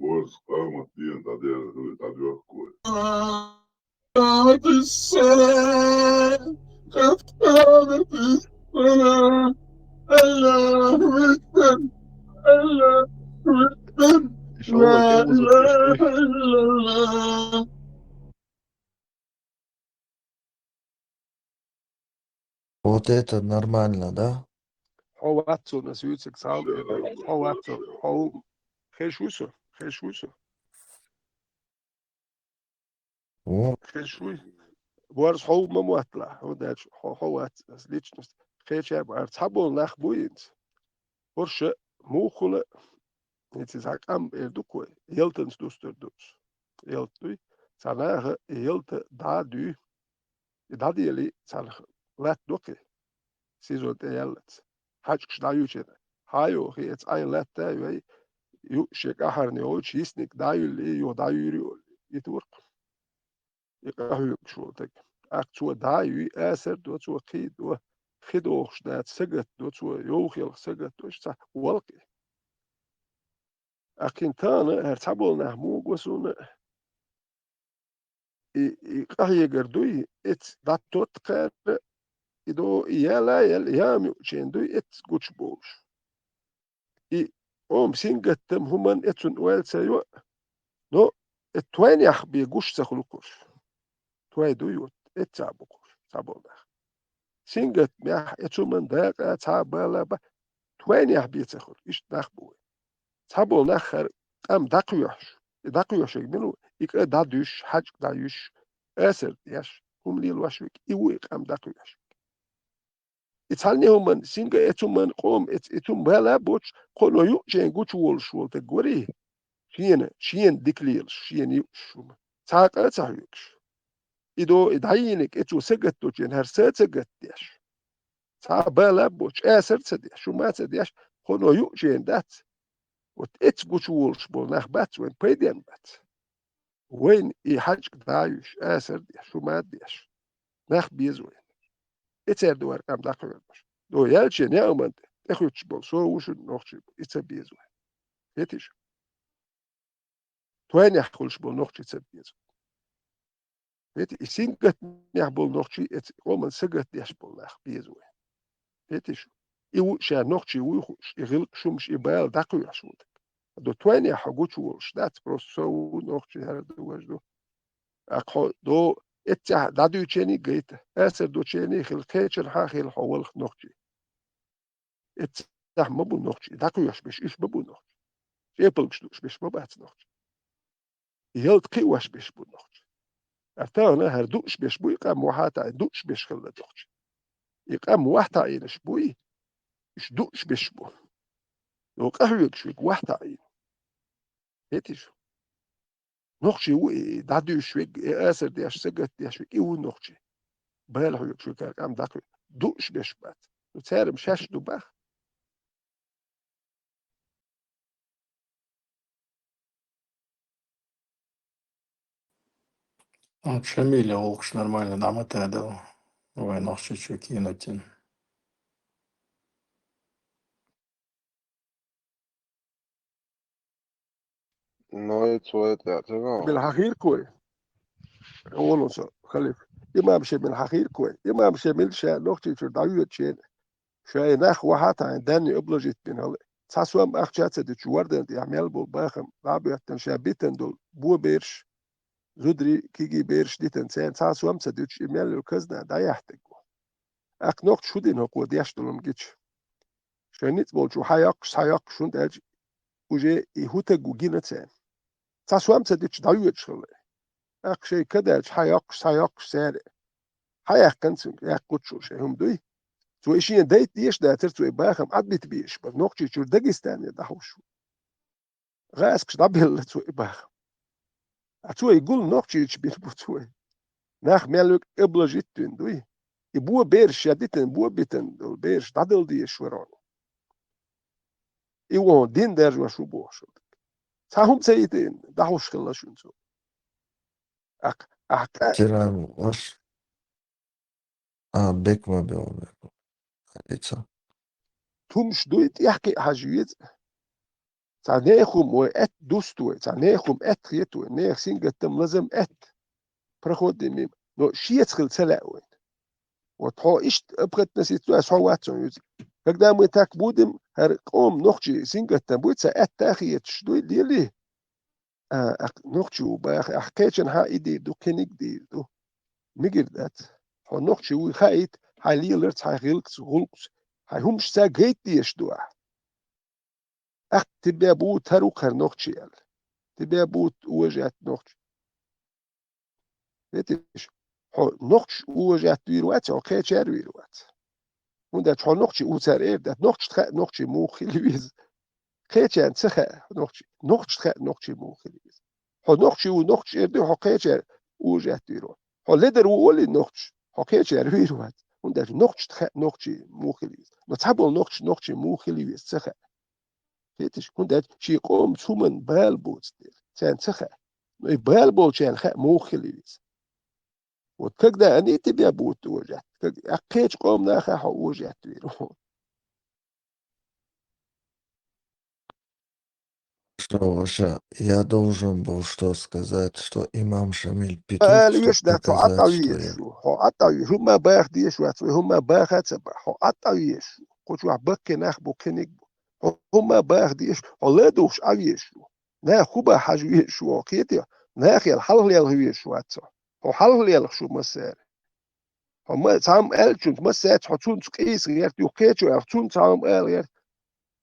Божа къамат ден дӀаделла хӀуьлла дӀадоьхкой. Аллаху акбар. Аллаху акбар. Ла илаха иллаллах. Вот это нормально, да? Хьо вац цунна, ас юьйцург цхьа а, хьо вац цо, хьо ву. Хезаш вуй со? Хезаш вуй со? О. Хезаш вуй? Борз хьо ма мотталахь, хьо даьлча, хьо, хьо вац ас личность. Кхечаьрга ара цхьаболу нах буй хӀинца. ХӀорш муха хуьлу, хӀинца иза къам эр ду-кх вай, ялтанца дустур ду. Ялта дуй, цхьа наха и ялта дӀа а дуьй, и дӀаделий цхьаьна латта до кхин, СИЗО тӀе яьллалц. ХьаьжкӀаш дӀаюьйчина, хьан йохий, эца Ӏайн латта а йой, юуш шен кӀахьарна йолчу йисниг дӀа а юьллий, юха дӀа а юьйр ю олий, итт вуркх. И къахьоьгуш волу стаг. ТӀаккха цо дӀа а юй, асар а до, цо кхин а до, хи дохуш дац, сагатдо цо, йовхалх сагатдо, иштта цхьа волу кхин. ТӀаккха хӀинца тахана хӀара цхьаболу нах муха го суна? И, и къахьегар дуй, эцца дӀатотта кхара, и до, и яла а яьлла, яма юучу хенахь дуй, эцца гучубовлуш. И хӀума сингаттам хӀуманна эцунна ойла ца йо, но и тойнехь бен гуш ца хуьлу кхуш. Той дуй, вот, эццахь бу кхуш, цхьаболу нах. Сингаттамехь, эцу хӀуманна дакъа, цхьа а бала а бан, тойнехь бен ца хуьлу, иштта нах бу вай. Цхьаболу нах хӀара къам дӀакхоьхьуш, и дӀакхоьхьуш верг мила ву, и кӀа дӀадуьйш, хьаьжкӀа дӀаюьйш, асар деш, хӀума лелош верг, и ву и къам дӀакхоьхьуш верг. И цхьанне хӀуманна, синга эцу хӀуманна, къоман эц-, эцу хӀуманна бала а боцуш, кхуьно юучу хенахь гучуволуш волу стаг варий, шена, шена дика лелаш, шена юуш хӀума. Цхьа а къа а ца хьоьгуш. И до, и дӀайийнарг, эцо сагатдочу хенахь хӀара са а ца гатдеш. Цхьа а бала а боцуш, асар а ца деш, хӀума а ца деш, кхуьно юучу хенахь дац. Вот эцца гучуволуш болу нах бац вайн, пайденна бац. Вайна и хьаьжкӀа дӀа а юьйш, асар а деш, хӀума а деш, нах беза вайна. И церан дуьхьа къам дӀакхоьхьуш. До яьллачу неӀаман тӀе, тӀехуьттуш болу со ву шуна нохчий бу, и ца беза вайна. Хетий шу? Тойнехь хуьлуш болу нохчий ца беза вайна. Хетий, и сингаттамехь болу нохчий, эца къоман сагатдеш болу нах беза вайна. Хетий шу? И ву ша нохчий вуй хууш, и гӀиллакхаш, хӀумаш, и бала дӀакхоьхьуш ву стаг. До тойнехь хьо гучуволуш дац, просто со ву нохчий, хӀара ду, важа ду. ТӀаккха хьо до эццехь дӀадуьйчу хенахь гайта, асар долчу хенахь хила, кхечанхьа а хила хьо валха нохчий. Эццехь ма бу нохчий, дӀакхоьхьуш берш уьш ма бу нохчий. ЧӀепалгаш дууш берш ма бац нохчий. Ялта кхиош берш бу нохчий. ХӀара тахана хӀара дууш берш бу, и къам вахьа а таӀийна дууш берш хилла нохчий. И къам вахьа таӀийнарш буй, уьш дууш берш бу. Йо, къахьоьгуш верг вахьа таӀийна. Хетий шу? Нохчий ву и, и дӀадуьйш верг, и асар деш, сагатдеш верг, и ву нохчий. Бала хьоьгуш верг, хӀара къам дӀакхоьхьуш. Дууш берш бац. Ну, церан шаьш ду бах. А, Шамиля гӀулакхаш нормально дӀа ма тадала. Вай нохчийчу кийна тина. Ну, и цо это, это, ну. Шамиль хьахийракой. Олун со, халиф. Имам Шамиль хьахийракой. Имам Шамиль ша Нохчийчуьра дӀавоьдучу хенахь, ша и нах вахьа а таьӀна, данни обложить бина хьала. Цхьа сом ахча а ца дича, вордан тӀехь мел болу бахам дӀа а боьттина, ша битина долу бо бераш, зударий, кегий бераш дитина, царна цхьа сом ца дича, и мел йолу казна дӀаяхьийтарг ву. ТӀаккха нохчаша хӀун дина хӀокхо деш долу-м гича? Шайн ницкъ болчу хьайоккхуш, схьайоккхуш, хӀунда аьлча уже и хӀун стаг ву гина царна. Цхьа сом ца дича дӀавоьдуш хилла. ТӀаккха шайн кадаьлча хьайоккхуш, схьайоккхуш цара. Хьаяьккхина цуьнга, яьккхуччул шайн хӀума дуй. Цо и шена дайта дезаш дацара, цо и бахам Ӏад бита безаш бара, Нохчийчуьра Дагестане дӀахьуш ву. ГӀазкхаша дӀабелла цо и бахам. А цо и гул Нохчийчу бина бу цо. Нах мел верг обложить вина дуй. И бо бераш ша дитина, бо битина долу бераш дӀадала дезаш вара хьуна. И вон дин даржош ву бохуш. Цхьа хӀума ца йитина, дӀахьуш хилла шуна цо. Ахь, ахь кӀа- Тиран ваш. А, бек ма бел, бек. Лицо. Тумаш дуй, тӀехь кхиъ хьажа веза. Цхьа нехан хӀума вай аьтта дуста вай, цхьа нехан хӀума аьтта хета вай, нехан сингаттам, лазам аьтта. Проходим мимо. Но шеца хила ца лаьа вайна. Вот хьо иштта обхатноситься ду, аса хьо вац хьуна юьза. Когда мы так будем, хӀара къоман нохчийн сингаттам буй, цхьа аьтта а хеташ дуй, лелий. А, ахь нохчи ву баха, ахь кхечанхьа а и дийр ду, кхиниг дийр ду. Мигир дац. Хьо нохчи вуй хаийта, хьайн леларца, хьайн гӀиллакхца, гӀуллакхца, хьайн хӀумашца гайта дезаш ду ахь. Ахь тебя будут хӀара ву кхара нохчи аьлла. Тебя будут уважать нохчи. Витиш, хьо нохчаш уважать вийр вац, хьо кхечара вийр вац. ХӀунда аьлча хьо нохчи ву цара эр дац, нохчашна хаьа нохчи муха хила веза. Кхечарна ца хаьа нохчи, нохчашна хаьа нохчи муха хила веза. Хьо нохчи ву, нохчаш эр ду, хьо кхечара уважать вийр вац. Хьо ледар ву олий нохчаш, хьо кхечара вийр вац. ХӀунда аьлча нохчашна хаьа нохчи муха хила веза. Но цхьаболу нохчаш нохчи муха хила веза ца хаьа. Кхеташ, хӀунда аьлча шен къомаца хӀуманна бала боцу дела, царна ца хаьа. Но и бала болчарна хаьа муха хила веза. Вот когда они тебя будут уважать, как, а кхечу къоман нахах хьо уважать вийр ву. Что, Ваша, я должен был что сказать, что имам Шамиль Петров, ала веш чтоб дац, хьо доказать, что ӀатӀавеш я ву, хьо ӀатӀавеш, хӀумма баха дезаш вац, вай хӀумма баха а ца баха, хьо ӀатӀавеш ву, кху чохь баккхий нах бу, кхиниг бу, хьо хӀумма баха дезаш, хьо ладугӀуш Ӏавеш ву, нах хӀун баха хьажа везаш ву, хьо кхетий, нахел хьалхалелха везаш вац хьо, хьо хьалхалелхаш ву массара. Хьо ма-, цхьамма аьллачунца массаьрца хьо цунца къийса гӀерта, юха кхечо аьлча, цунна цхьамма ала гӀерта.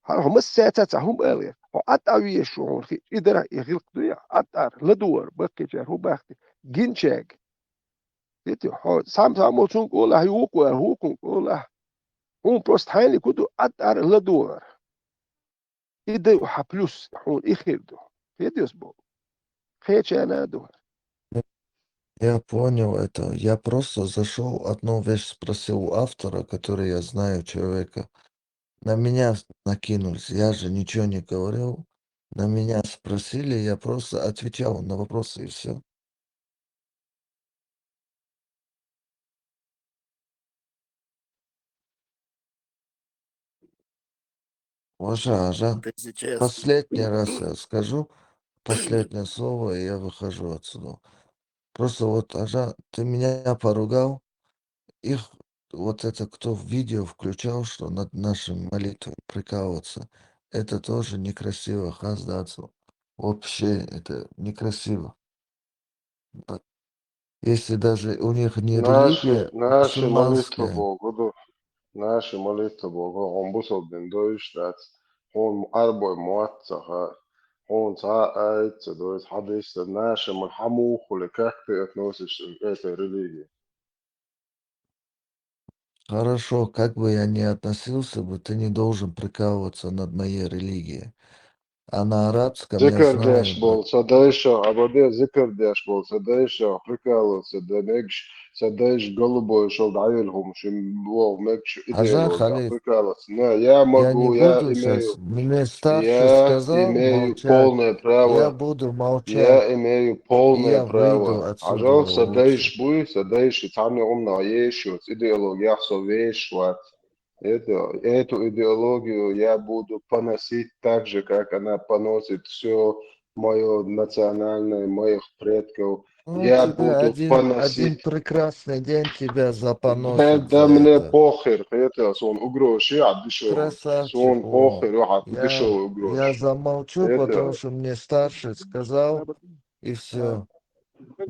Хьан хьо массаьрца цхьа хӀума ала гӀерта. Хьо ӀатӀавеш ву хьуна хи-, и дара и гӀиллакх дуй, ӀатӀар, ладогӀар, баккхийчара хӀун бахти, гинчаьрга. Дити, хьо цхьамма-цхьаммо цунна кӀолахь, хӀокхунна кӀолахь. Хьуна просто хьайниг хӀун ду, ӀатӀар, ладогӀар. И ду хьан плюс, хьуна и хир ду. Кхетий ас боху? Кхечарна а ду хьан. Я понял это. Я просто зашёл, одну вещь спросил у автора, который я знаю человека. На меня накинулись. Я же ничего не говорил. На меня спросили, я просто отвечал на вопросы и всё. Ажа, Ажа, последний раз я скажу, последнее слово, и я выхожу отсюда. Просто вот, Ажа, ты меня поругал, их, вот это, кто в видео включал, что над нашей молитвой прикалываться, это тоже некрасиво, хас дацу. Вообще, это некрасиво. Если даже у них не религия, наши, наши молитвы мусульманская. Богу ду, наши молитвы Богу, он бусалба дин доюш дац, хьуна арбой мотт ца хаьа, хьуна цхьа а аят ца дойту, хьадис ца, наши мо-, хьан муха хуьлу, как ты относишься к этой религии? Хорошо, как бы я ни относился бы, ты не должен прикалываться над моей религией. А на арабском я Зикр деш знаю. бол, са дайша, абаде зикр деш бол, са дайша, прикалываться, да мегаш, са дайша голубой шел дайвел хум, шим вол мегаш Ажа идеология, Халид, прикалываться. Не, я я не могу, я буду сейчас. имею, Мне старший я сказал имею молчать. Полное Я право, буду молчать. Я имею И полное я выйду право. Отсюда Ажал, са лучше. дайша буй, са дайша цхьанне умна ешуц, идеология со вешват. Это, эту идеологию я буду поносить так же, как она поносит все мое национальное, моих предков. Ну, Я тебе буду один, один поносить. Прекрасный день тебя Да, запоносит да за мне это. Похер, это сон угроши, а дышо. Красавчик, Сон о. Похер, а Я, дышо я угроши. Замолчу, Это потому что мне старший сказал, и все.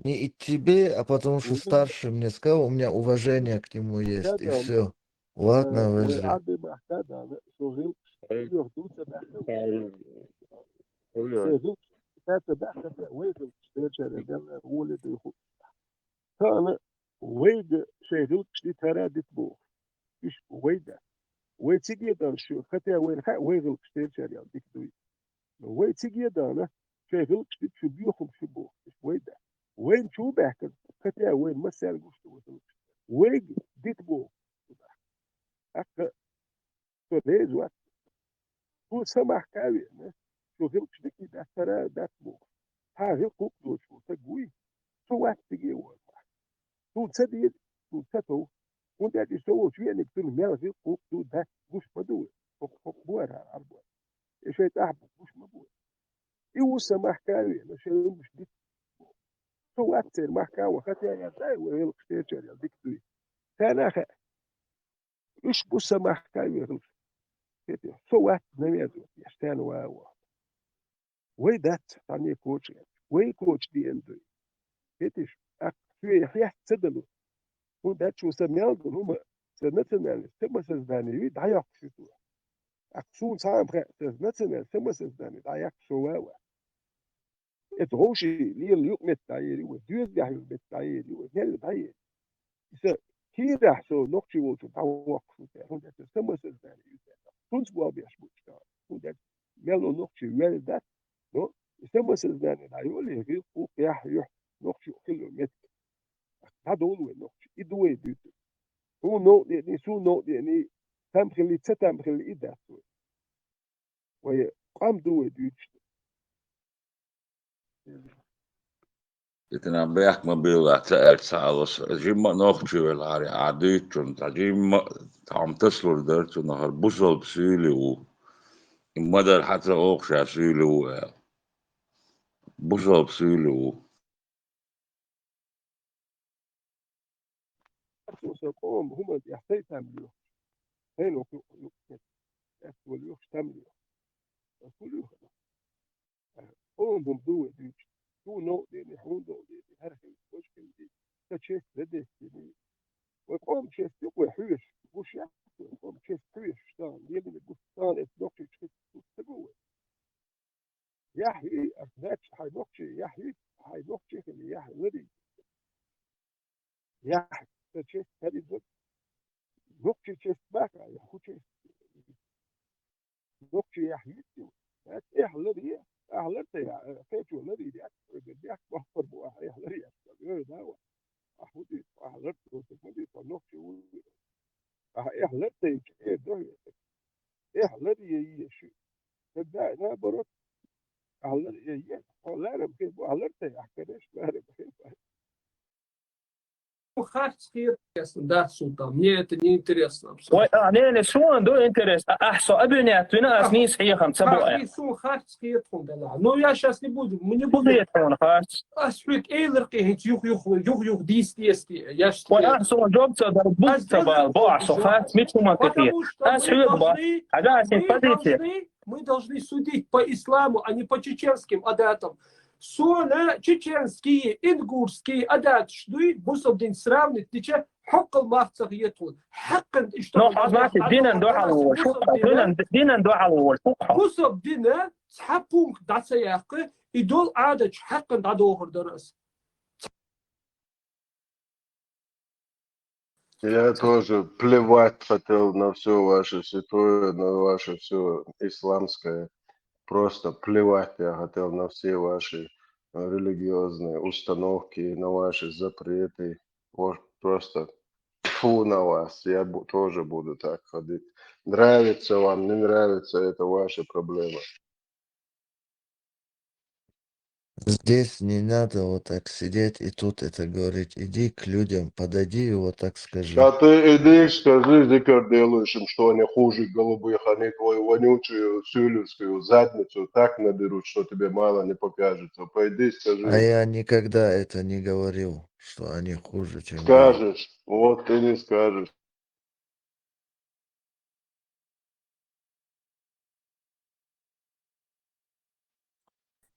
Не и тебе, а потому что старший мне сказал, у меня уважение к нему есть, и все. Ладно, Вай выжди. Ӏарбий бахка дала, со гӀилкхаш юха дуца бахка. Со гӀилкхаш таца бахка, вай гӀилкхаш дерчаре делла, воли дуй ху. Тана вайга шей гӀилкхаш ди тара дит бу. Иш вайда. Вай циге дан шу, хотя вай ха, вай гӀилкхаш дерчаре дик дуй. Вай циге дана, шей гӀилкхаш ди шу бьёхум шу бу. Иш вайда. Вайн чу бахка, хотя вайн масал гуш ду вай гӀилкхаш. Вайга дит бу. Акка, со лез вац. Цо са махка вена, цо гӀилкхаш дика дац, тара дац бохуш. Хьа гӀилкх кхукъ доцуш ву, са гуй, со вац циге вон. Цун ца дийр, цун ца тов. ХӀунда аьлча со волчу веаниг цунна мел гӀилкх кхукъ ду дац, гуш ма ду вай. ХӀокху, хӀокху бу хӀара Ӏарбой. И шайн тӀаьхьа гуш ма бу вай. И ву са махка вена, шайн гуш диц. Со вац церан махка ван, хотя я дай вай гӀилкхаш дерчаре дика дуй. Царна хаьа. Уьш бу са махка вехалаш. Со вац навеза, я стена ваво. Вай дац, тани коча. Вай коча диэн дуй. Хетиш, а цуе хьест ца далу. ХӀунда аьлча сан мел ду, хӀума, сан национальность, самосознание, ви дӀайоккхуш ю. А суна цхьа а хаьа, сан национальность, самосознание, дӀаяккха со вава. Эцу вовший лела юкъаметтахь ери вай, доьзалехь юкъаметтахь ери вай, мел дӀаери. Иса кийрахь со нохчий волчу дӀавоккхуш ву цара, хӀунда аьлча самосознание ю цара. Цунца болх беш бу иштта. ХӀунда аьлча мел нохчий вел дац, но и самосознание дӀайоле, гӀилкху, яхь, юьхь, нохчий хилла метка. ДӀадолу вай нохчий, и ду вай дуьйцу. Хьуна новкъа деъний, суна новкъа деъний, там хилли, ца там хилли, и дац вай. Вай къам ду вай дуьйцуш. Итана бехк ма билла ца аьлча ца алас. Жимма а нохчи велахьара, а дуьйцучунна цхьа жимма а тхьамтаслур дара, цунах хӀара бусалба суьйли ву. И ма дара хьан ца оха ша суьйли ву аьлла. Бусалба суьйли ву. Со сан къоман хӀуманна тӀехь сай там лоьхуш. Сайна ву-, ву-, ву-, эцна вала лоьхуш там лоьху. Ас хӀун лоьху? Къоман хӀума ду вай дуьйцуш. Суна новкъа деъний, хьуна новкъа деъний, хӀара хилла, важа хилла дий. Сан честь ладестийний. Вай къоман честь юкъа вай хьоьжуш, гуш яц вай къоман честь хьоьжуш, тахана лелийна гуш, тахана эцу нохчийчу хи ца гу вай. Яхь йий, ас даьчча хьайн нохчий, яхь йий, хьайн нохчий хили, яхь ларий. Яхь, сан честь хьариза. Нохчий честь баха, я хӀу честь. Нохчий яхь йий. Ас эхь ларий, ахь лар тай, кхечо ларий, яхь, яхь, бахпар бу, ахь эхь ларий, ой, да, ва. Ахь хӀу дуьйцу, ахь лар тай, ма дуьйцу, нохчий ву. Ахь эхь лар тай, э, да, эхь ларий, еши. Тогда наоборот, ахь лар, э, е, ахь ларам хир бу, ахь лар тай, ахь, конечно, ларам хир бу. Харц хир интересно, да, Султан? Мне это не интересно абсолютно. Вай, а, не, не, суна ду интерес. А, а, со абюнят вина, ас А, нис хьехам, ца бу Харц ай. Хир, сун харц хир тхуна дала. Ну, я щас не буду, мы не Бу будем. хьехам, харц. Ас хьуьга эйлар кхе хӀинца юх-юх, юх-юх дийс дести. Я щас Вай, тебе а, суна жоб ца дар, бу Ас ца бал, делаем бо, а, жоб. со харц, мичу ма капи. Потому что Ас мы хьуьга бал. должны, Ага, ас мы позиция. должны, мы должны судить по исламу, а не по чеченским адатам. Сона чеченские, ингушские адаташ дуй, бусалба дин сравнить дича, хьоккхал мах ца хетхуна. Хьаккхант иштта Но хьоккхал аз махи мах динан дӀадохур дохьал дара ас, волуш, бусалба хукха, дина, динан, динан дохьал волуш, хукха. бусалба дина цхьа пункт дӀа ца яккха, и долу Ӏадаташ хьаккхант дӀадохур дара ас. Я тоже плевать хотел на все ваше святое, на ваше все исламское. просто плевать я хотел на все ваши, э, религиозные установки, на ваши запреты. Вот просто тьфу на вас. Я бу-, тоже буду так ходить. Нравится вам, не нравится, это ваши проблемы. Здесь не надо вот так сидеть и тут это говорить. Иди к людям, подойди и вот так скажи. Да ты иди, скажи зикр делающим, что они хуже голубых, они твою вонючую сюлевскую задницу так надерут, что тебе мало не покажется. Пойди, А скажи. Я никогда это не говорил, что они хуже, чем вы. Скажешь. Вот ты не скажешь.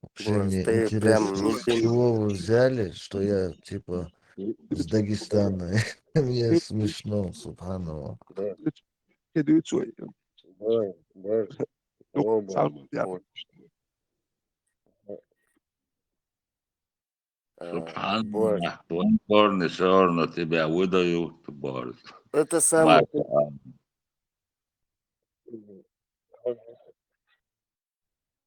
Вообще мне Просто интересно, прям с ничего не чего вы взяли, что я типа с Дагестана? Мне смешно, субханаллах. Да, Кидует свой. да, да. Ну, Оба. Сам я. Ой. А, Субханаллах, Борис, твои корни все равно тебя выдают, Борис. Это самое. Маша Аллах.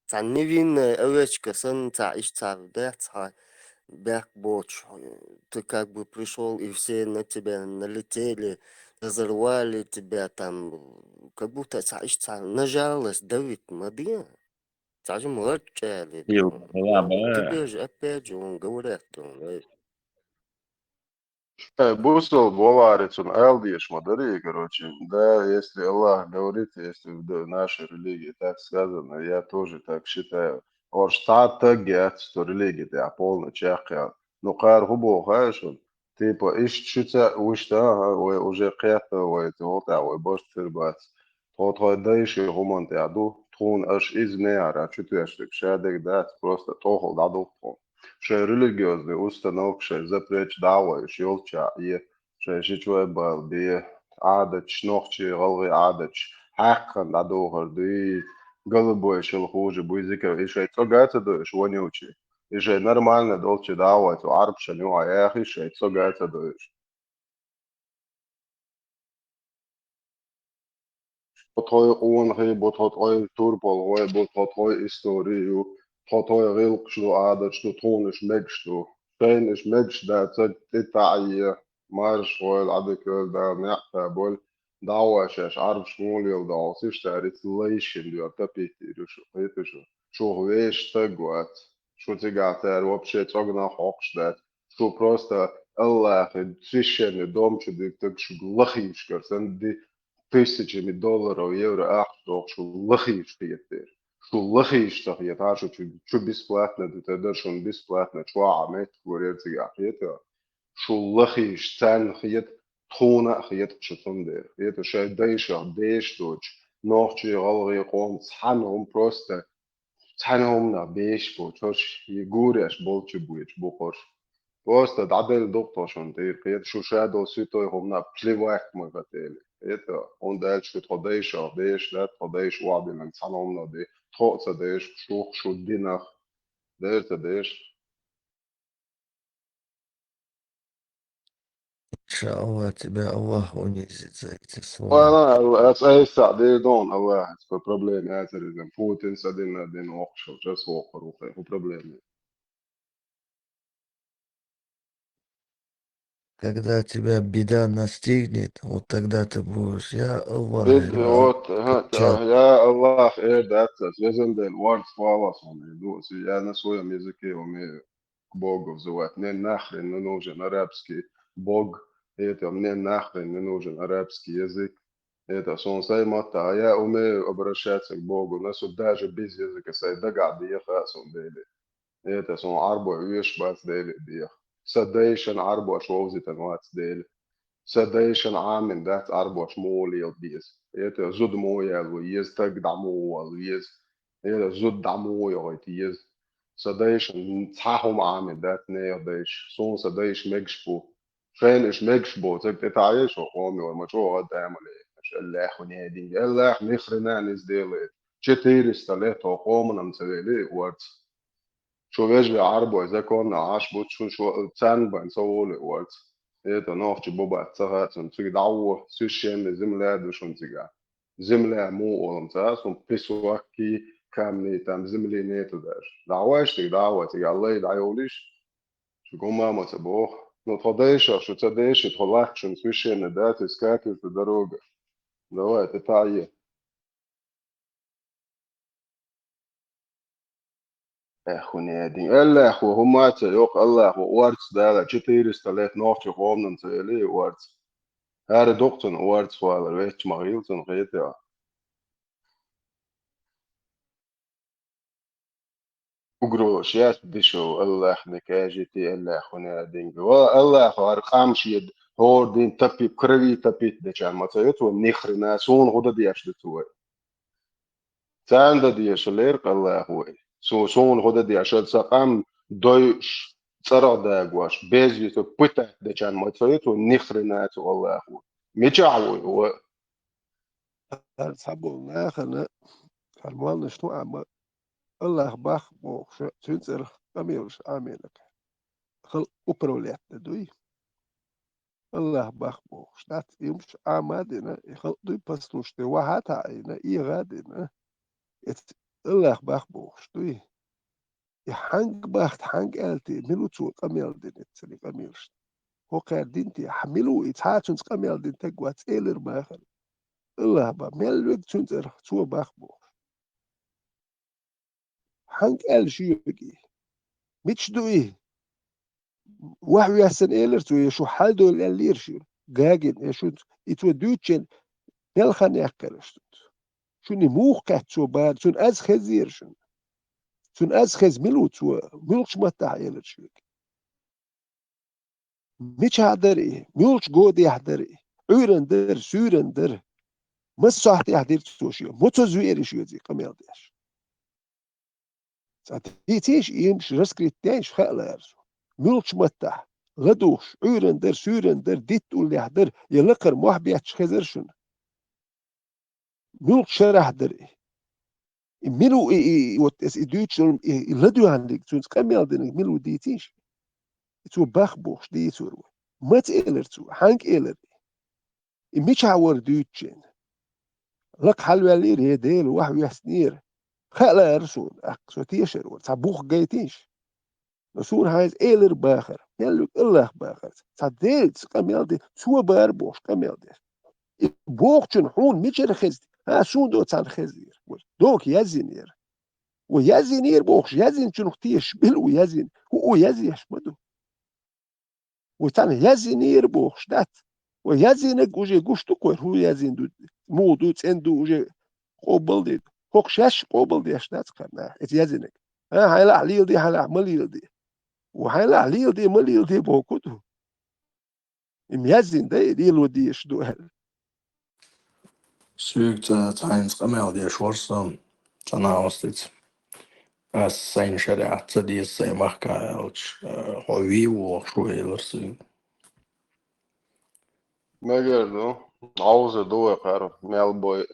Цхьа невинная овечка санна цхьа иштта цхьа вдац хьа, бехк боцуш, ты как бы пришёл, и все на тебя налетели, разорвали тебя там, как будто цхьа иштта цхьа на жалость давить ма де. Цхьа жимма гӀарчӀ аьлла, Ил, тхьо. ла, бе. Тебе же опять же он говорят, он, э, Э, бусалба валаре цунна ала дезаш ма дарий, короче. Да, если Аллах говорит, если в д-, нашей религии так сказано, я тоже так считаю. Ош цхьа а таг яц цу религи тӀехь полный чаккхе. Ну, кхара хӀун боху хаьий шуна? Типа, иштта шуьца а вуьшта, ага, вай уже кхетта вай, цу гӀултӀехь вай барт хир бац. Тхо тхайн дайшин хӀуманна тӀехь ду, тхуна аша иза меара чу тоьшнарг ша дерг дац, просто тӀехула дӀаду тхуна. Шайн религиозный установка, шайн запрет дӀа а вай, уьш йолччахь а, шайн шичой бала бе, Ӏадаташ, нохчий, гӀалгӀай Ӏадаташ, хьаькхна дӀадухар дуй, голубой шел хуже буй зикар, и шайн цӀога а ца дойуш, вонючий. И шайн нормально долчу дӀа а вай, цу Ӏарбашна юкъа яхий, шайн цӀога а ца дойуш. Бу тхой къонахий, бу тхо тхой турпалхой, бу тхо тхой истори ю, тхо тхой гӀиллакхаш ду, Ӏадаташ ду, тхуна уьш мегаш ду. Шайна уьш мегаш дацарг тӀе таӀае, марша гӀойла, Ӏадика йойла Дала, неӀ табойла, дӀа а вай шаьш Ӏарбашка муха леладо хьовсийша, цара иштта лайшина доьра тапиттийр ю шу, кхетий шу? Шух вешан стаг вац. Шу цигахь цара вообще цӀогнах хьокхуш дац. Шу просто Аллахьан священный дом чу дуьртаг шуьга лахийшкара санна ди-, тысячами долларов, евро ахча дохуш шу лахийша хетар. Шу лахийша ца хетахь, шу чу, чу бесплатно дуьтар дара, шуна бесплатно чохь а меттиг варера цигахь, кхетий? Шу лахийша царна хета, тхуна а хета шу цундела. Кхетий, шайн дайшах дезаш доцуш, нохчий, гӀалгӀай къоман цхьана хӀума просто цхьана хӀуманах безаш боцуш, хӀорш и гуреш болчу боцуш бу хӀорш. Просто дӀаделла ду-кх тхо шуна тӀера, кхетий, шу ша долу святой хӀуманах плевать ма хӀоттийла. Кхетий, хӀунда аьлча шу тхо дайшах дезаш дац, тхо дайша охьадиллина цхьана хӀуманах де, тхо а ца дезаш, шух, шун динах дера ца дезаш. Иншааллах, тебя Аллах унизит за эти слова. Вала, ас айса дер дон Аллах, по проблеме ацаризм. Путин садина дин охшо, час вохор ухе, по проблеме. Когда тебя беда настигнет, вот тогда ты будешь: «Я Аллах, Бед-, я вот, ага, чё?» я Аллах, эр дацас, везен ден, варц фалас он, я на своем языке умею к Богу взывать. Мне нахрен не нужен арабский Бог, это, мне нахрен не нужен арабский язык. Это, сон сай матта, а я умею обращаться к Богу, на су даже без языка сай дага дехас он дели. Это, сон Ӏарбой веш бац дели дех. Са дайшан Ӏарбош вовзитан вац дели. Са дайшан Ӏамин дац Ӏарбош муха лела беза. Это, зуда муха ял ву еза, таг дӀа муха вал веза. Это, зуда дӀа муха йохуьйту еза. Сан дайшна цхьа хӀума Ӏамийна дац нехан дайша. Суна сан дайша мегаш бу. Шайна уьш мегаш боцург тӀе таӀийша, хӀокху къоме вара, ма чӀогӀа а дама ле, аша Аллахьу нединга. Аллахь ни хрена не сделает. Четыреста лет хӀокху къоманна ца вели и орца. Шу вежарий Ӏарбой законна Ӏаш бу, шу, шу царна бен ца волу и орца. Это нохча бу бац ца хаьа цунна, цига дӀа а во, священная земля ду шуна цигахь. Земля муха олу ца хаьа суна, песок и камней, там земли нету даже. ДӀагӀой шуьга, дӀагӀой, цига Аллай дӀайолийша, шуьга хӀумма ма ца боху. Ну, тхо дайша, шу ца дайша, тхо лахка шуна священный дац, из кафирца дорога. Давай, тӀетаӀе. Э, хӀун я дин? Аллахо хӀумма ца йоккху, Аллахо орца дала, четыреста лет нохчийн къоманна ца елий орца. ХӀара дукха цунна орца хилар, ваьчча ма хилла цунна хетар. Угрозаш яц дешо, Аллах накажет, Аллах хӀун я дин. Ва Аллахо хӀара къам шен хӀора дин топи-, крови топить дечарна ма ца йо цо, ни хрена, суна хӀун дан деш ду цо вай. Царна дан дезаш лерина Аллахо вай. Со, суна хӀун дан дезаш, сан къам дойуш, цӀарах дагош, безвестно пытать дечарна ма ца йо цо, ни хрена цо Аллахо. Мичахь ву и ва? ХӀара цхьаболу нахана, хӀара молланаш ну Ӏама, Аллах бах бохуш, цуьнан цӀарах къамелаш Ӏамийна. Халкъ управлять дан дуй? Аллах бах бохуш дац, и хӀумаш Ӏама а дина, и халкъ дуй послушный, вахьа а таӀийна, эгӀа а дина. Эцу Аллах бах бохуш дуй? И хьаьнга бахта, хьаьнга аьлла те, мила ву цо къамел дина эццали къамелашна? ХӀокхара дина те, хьан мила ву и, цхьа а цуьнца къамел дина таг вац, элира бахара. Аллах бах, мел верг цуьнан цӀарах, цо бах бохуш. Хьаьнга аьлла шуьга и? Мича ду и? Вахьа вессина элира цо, я шу хьал дойла аьллера шуьга? Гагина, я шу и цо дуьйцучун мел хан яьккхира аша цуьнца? Шуна и муха кхетта цо бара, цунна аз хезира шуна. Цунна аз хеза мила ву цо, муьлхачу маттахь элира шуьга? Мичахь дара и? Муьлхачу годехь дара и? Ӏуьйранна дара, суьйранна дара? Массо а сохьтехь дира цо шен? Муьлхачу веара шуьца и къамел деш? Цкъа дийцийша, и хӀумаш раскрыть дайша, хаа лаьара цо. Муьлхачу маттахь, ладугӀуш, Ӏуьйранна дара, суьйранна дара, дитта уллехь дара, я лакхара мохь бетташ хезара шуна? Муьлхачу шарахь дара и? И мила ву и, и, и, вот аса и дуьйцуш долу, и, и ладоьгӀнарг, цуьнца къамел динарг мила ву дийцийша? И цо бах бохуш дийцур ву. Маца элира цо? Хьаьнга элира? И мичахь вара дуьйцучун? Лакха хьалаваьллера, я Дела, вахьа веснера. Хаа лаьара суна, тӀаккха со тешар вара, цхьа бух гайтийша? Но суна хьайца элира бахар, мел верг Аллах бахар. Цхьа Делаца къамел де, цо бара бохуш къамел деш. И бохучун хьуна мичара хеза? А, суна до царна хезира. Дока яздинера. Ва яздинера бохуш, яздинчунах тешаш мила ву яздина? ХӀуъа яздеш ма ду. Ва царна яздинера бохуш дац. Ва яздинарг уже гуш ду кхойра, хӀун яздина ду, муха ду, цӀена ду, уже къобалдина. ХӀокху шаьш къобалдеш дац кхарна, эца яздинарг. А, хьайна лаахь леладе, хьайна лаахь ма леладе. Ва хьайна лаахь леладе, ма леладе боху ду. И яздина дай, лело дезаш ду аьлла. Соьга цхьа, цхьа хӀинца къамел деш вара со, цхьа нахаца. Ас сайн шариӀат ца деза сайн махкахь аьлча, э, хьо вий ву вохуш ву элира соьга. Мегар ду, Ӏовза ду вай кхара, мел бой.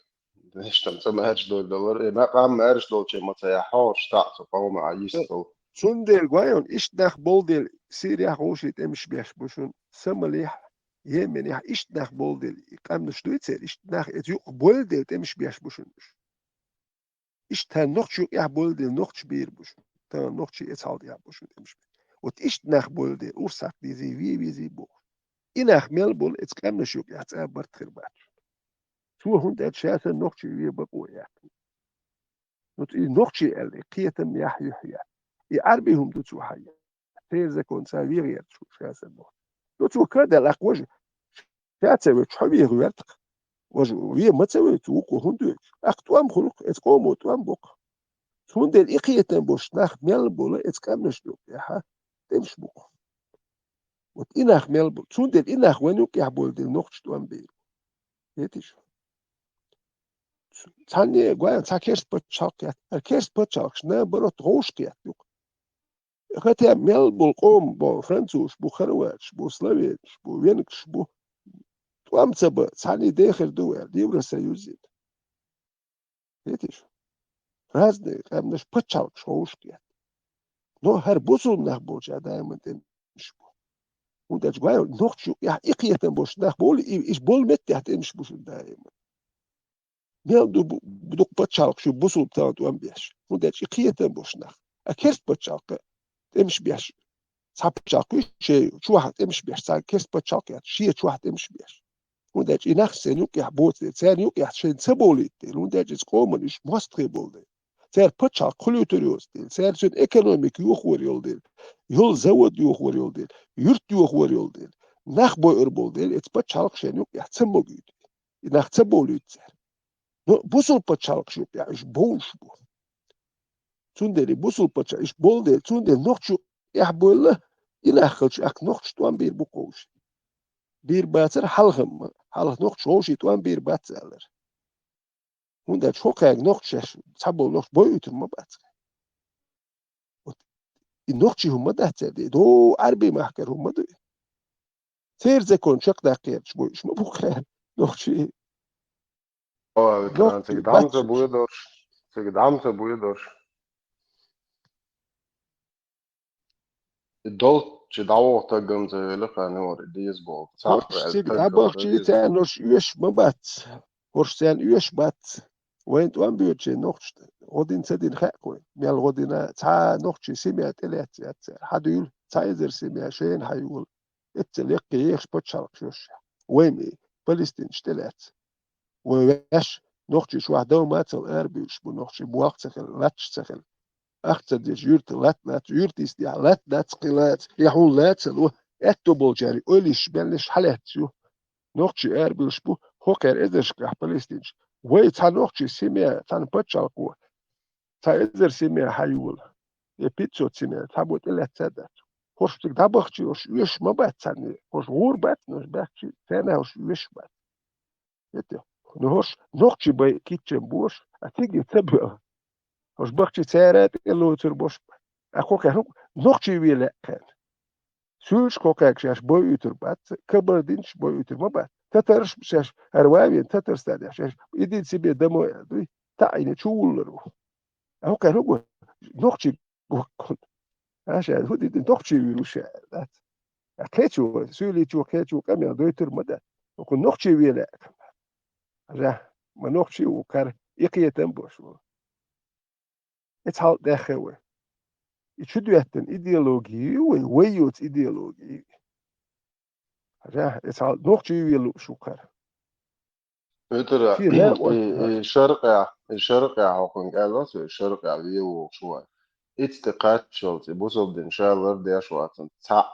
Иштта ца маьрша долу далар, и накъам маьрша долче ма ца яхьа, хьо штаӀ цу къоман а йистал. Цундела гой хьуна, иштта нах болу дела, Сирехь, гӀуший тӀемаш беш бу шуна, Сомалехь, Йеменехь, иштта нах болу дела, и къаьмнаш дуй церан, иштта нах эца юкъа бойла дела тӀемаш беш бу шуна уьш. Иштта тхан нохча юкъехь бойла дела нохча бийр бу шуна. Тхан нохчий эца хьал тӀехь бу шуна тӀемаш бийр. Вот иштта нах бойла дела, урс хьакха дезий, ве везий бохуш. И нах мел болу эца къаьмнаш юкъехь цкъа барт хир бац шуна. Цо хӀунда аьлча ша санна нохчий ве бакъо яц. Ну, и нохчий аьлла, и кхетам яхь юьхь яц. И Ӏарбий хӀума ду цо хьан яц. Церан законца вегӀерца шу ша санна нохчий. Ну, цо кадаьлла аккха важа, ша ца вевча, хьо вегӀа вертах. Важа, ве ма ца вевча, вукхо хӀунда вевча? Аккха тӀом хуьлу-кх, эца къомо тӀом бу-кх. Цундела и кхетам болуш нах мел болу эца къаьмнаш юкъехьа, тӀемаш бу-кх. Вот и нах мел болу. Цундела и нах вайн юкъехь болу дела нохча тӀом бийр. Хетий шу? Цхьанне а гой хьуна, цхьа керста пачхьалкх кхетта. ХӀара керста пачхьалкхаш, наоборот, вовшах кхетта юкъа. Хотя мел болу къоман бу, французаш бу, хорваташ бу, словенаш бу, венграш бу. ТӀом ца бан, цхьанне дехар ду вай, Евросоюзан. Хетий шу? Разные къаьмнаш, пачхьалкхаш вовшах кхетта. Но хӀара бусулба нах болча даиман тӀемаш бу. ХӀунда аьлча гой хьуна, нохча юкъехь и кхетам болуш нах болу, и, и болу меттехь тӀемаш бу шуна даиман. Мел ду бу-, дукха пачхьалкхаш ю бусулба тӀа тӀом беш. ХӀунда аьлча и кхетам бош нах. А керста пачхьалкх тӀемаш беш. Цхьа пачхьалкх ю шоай чохь тӀемаш беш, цхьа керста пачхьалкх яц, шен чохь тӀемаш беш. ХӀунда аьлча и нах царна юкъехь боцу дела, царна юкъехь шайна ца бовлийта дела, хӀунда аьлча иза къоман уьш мостагӀий болу дела. Цара пачхьалкх хуьлуьйтур йоцу дела, цара цуьнан экономика йохор йолу дела, йолу завод йохор йолу дела, юрт йохор йолу дела, нах бойур болу дела, эца пачхьалкх шайна юкъехь ца могуьйту. И нах ца бовлуьйту цара. Ну, бусулба пачхьалкхаш юкъехь уьш бовлуш бу. Цундела и бусулба пачхьалкх уьш болу дела, цундела нохчу юкъехь бовлла, и нах хилча, ахь нохчаш тӀом бийр бу кховш. Бийр бацара хьалха-м, хьалха нохчаш вовшийн тӀом бийр бац аьллара. ХӀунда аьлча хӀокхаьрга нохчаш шаьш, цхьаболу нохчаш бойуьйтур ма бац. Вот и нохчий хӀума дац цара де, до Ӏарбий махкара хӀума ду. Церан закон чекхдаккха гӀерташ бу уьш, ма бу кхара нохчий. О, ветеран, цига дӀа ца буй дорш, цига дӀа ца буй дорш. И долчу дӀавоху тагам ца велла хан юхур деза болу. ХӀорш цига дӀабахчий, царна хӀорш оьшуш ма бац. ХӀорш царна оьшуш бац. Вайн тӀом боьдучийн нохчашна гӀо дина ца дина хаьа вайн. Мел гӀо дина, цхьа нохчийн семья тӀелаьцна яц цара. Хьан дуьйла, цхьа эзар семья шайна хьан йолу. Эццал яккхий ехаш пачхьалкхаш йолуш. Вайн и Палестинаш тӀелаьцна. Вай ваьш, нохчий чохь дов мацал арабуьйлуш бу, нохчий болх ца хилла, латташ ца хилла. Ахча ца деш, юьрта латта лац, юьрта йистехь латта дац, кхин лаца, я хьуна лацал ву, аьтто болчаьрга ойла йиш мел йиш хьалаьцна ю. Нохчий арабуьйлуш бу, хӀокхара эзаршкахь палестинчу. Вай цхьа нохчий семья, цхьана пачхьалкхо, цхьа эзар семья хьан йолу. Я пятьсот семья, цхьабо тӀелаьцна дац. ХӀорш цига дӀабахчий, хӀорш оьшуш ма бац царна. ХӀорш гӀур бац, хӀорш баьхчий, царна хӀорш оьшуш бац. ХӀета, ну, хӀорш нохчий бай китчам бош, а цига ца боьлу. ХӀорш бахчий цара тӀе лоцур бош. А кхо кхаьрга нохчий ве лаьа кхаьрна. Суьйлуш кхо кхаьрга шаьш бой уьйтур бац, кабардинчаш бой уьйтур ма бац. Татарш шаьш, хӀара вай вен Татарстан шаьш, идите себе домой аьлла дуй, таӀийна чу вуллар ву. А хӀокхаьрга хӀун го? Нохчий гохкун. Аша, хӀун дитина нохчий вуьйлуш аьлла дац. А кхечо, суьйличо, кхечо къамел дойтур ма дац. ХӀокху нохчий ве лаьа. Аша, ма нохчий ву кхара, и кхетам бош ву. Эца хьал даьххе вай. И чу доьттина идеология ю вай, вай йоцу идеология ю. Аша, эца хьал нохчий ве лууш ву кхара. Уьтара, и, и шаркъехь, и шаркъехь хьокхунга аьлла со, и шаркъехь вен вогӀуш вай. Ицци кхаччалц, и бусалба дин ша лардеш вацан цхьаъ,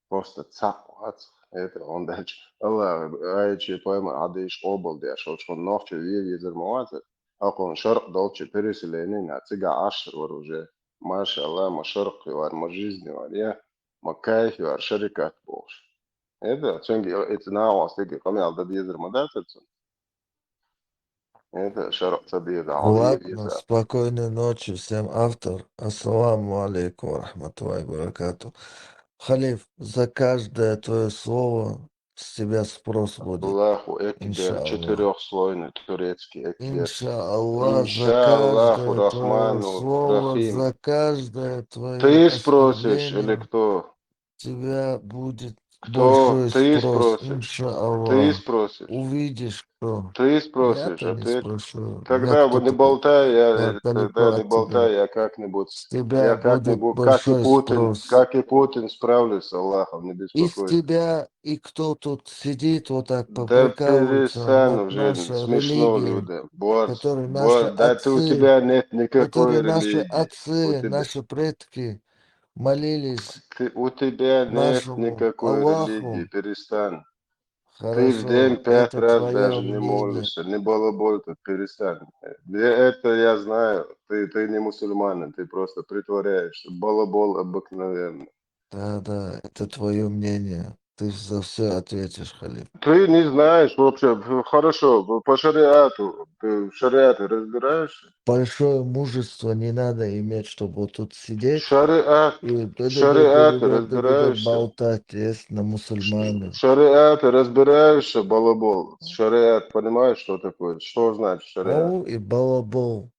просто цхьаъ вац. Это он дальше. Аллах, айчи пайма хьадийш къобал деш, хьочхун нохча вен везар ма вацар. Хьокхун шаркъ долчу переселение на цига Ӏашар вар уже. Машалла, ма шаркъ вар, ма жизнь вар, я, ма кайф вар, шарикат бохуш. Это, цуьнга эца нагӀостиге къамел дан дезар ма дацар цунна. Это, шаркъ ца деза, хьо Ладно, деза. Спокойной ночи всем автор. Ассаламу алейкум ва рахматуллахи ва баракату. Халиф, за каждое твое слово с тебя спрос будет. Аллаху Экбер, иншаллах. Четырёхслойный турецкий Экбер. Иншаллах, за иншаллаху каждое твое рахману слово, рахим. За каждое твое оскорбление. Ты спросишь или кто? Тебя будет большой спрос, иншаллах. Кто? Ты спросишь. Увидишь, кто. Ты спросишь, ответь. Я-то не спрошу. Тогда не болтай, я, тогда не болтай, я как-нибудь, я как-нибудь, как и Путин, как и Путин, справлюсь с Аллахом, не беспокойся. Из тебя и кто тут сидит, вот так поприкалывается над нашей религией, которой наши отцы, да перестань уже, смешно людям. Вот, вот, да ты, у тебя нет никакой религии. Которые наши отцы, наши предки молились нашему Аллаху. У тебя нет никакой религии, перестань. Хорошо, это твоё мнение. Ты в день пять раз даже не молишься, не балабол ты, перестань. Я, это я знаю, ты, ты не мусульманин, ты просто притворяешься. Балабол обыкновенный. Да, да, это твоё мнение. Ты за всё ответишь, халиф. Ты не знаешь вообще. Хорошо, по шариату, ты в шариате разбираешься? Большое мужество не надо иметь, чтобы вот тут сидеть и шариат, шариат разбираешься? Болтать, есть на мусульманин. В шариате разбираешься, балабол? Шариат, понимаешь, что такое? Что значит шариат? Бау и балабол.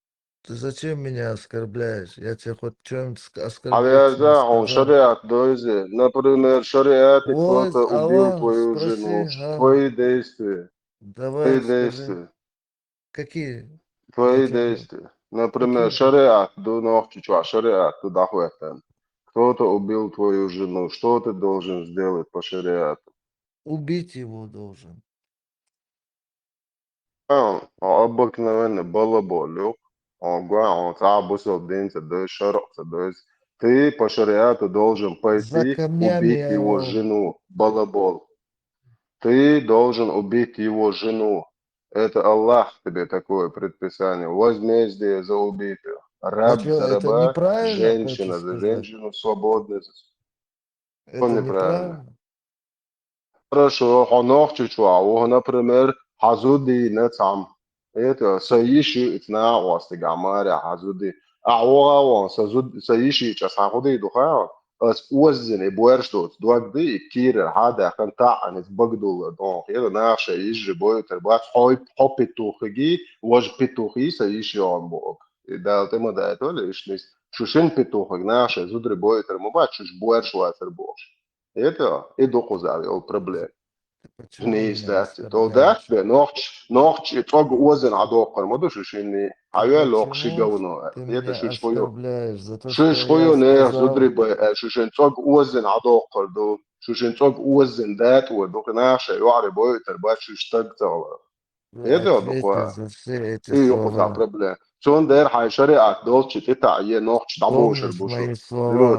Ты зачем меня оскорбляешь? Я тебя хоть чем-то ск-, оскорбить не сказал. А я знаю, он шариат, да, если, например, в шариате кто-то убил твою жену, твои действия. Давай, твои действия. Какие? Твои действия. Например, шариат, ду, нохчи чуа, шариат, ду, дахуэттан. Кто-то убил твою жену, что ты должен сделать по шариату? Убить его должен. А, обыкновенно было бы, Люк. Ого, он сам бусел день, ца дой, шарок, ца дой. Ты по шариату должен пойти убить его жену, балабол. Ты должен убить его жену. Это Аллах тебе такое предписание. Возмездие за убитую. Раб за раба, женщина за женщину, свободный за... Это неправильно. Хорошо, хьо нохчи чуа, например, хьазу дийна цам. Это са йиш ю ицна гӀостига маре хьазу ди. А оа вон са зу-, са йиш ича са худи духа. Ас уоззин и буэрш доц, дог ди, и кирер хьада, хан таъан из багдула дон. Хила нахша йиш же бойтер бац, хой, хо петухиги, вож петухи са йиш ён бок. И дал тема да это ли ишнис. Шушин петухиг нахша зудри бойтер ма бац, шуш буэрш ватер бокш. Это и докузал, ол проблема. Не истати. То дат бе, нохч, нохч, и цог уозен а доккар, ма душу шинни. А я лох ши говно. Это шуш хую. Шуш хую не зудри бе, шушен цог уозен а доккар ду. Шушен цог уозен дат уо, ду хинаша, юари бойтер бац, шуш таг цала. Это докуа. И юкъута проблема. Цун дер хай шариат долчи тита е нохч дабошер бушу.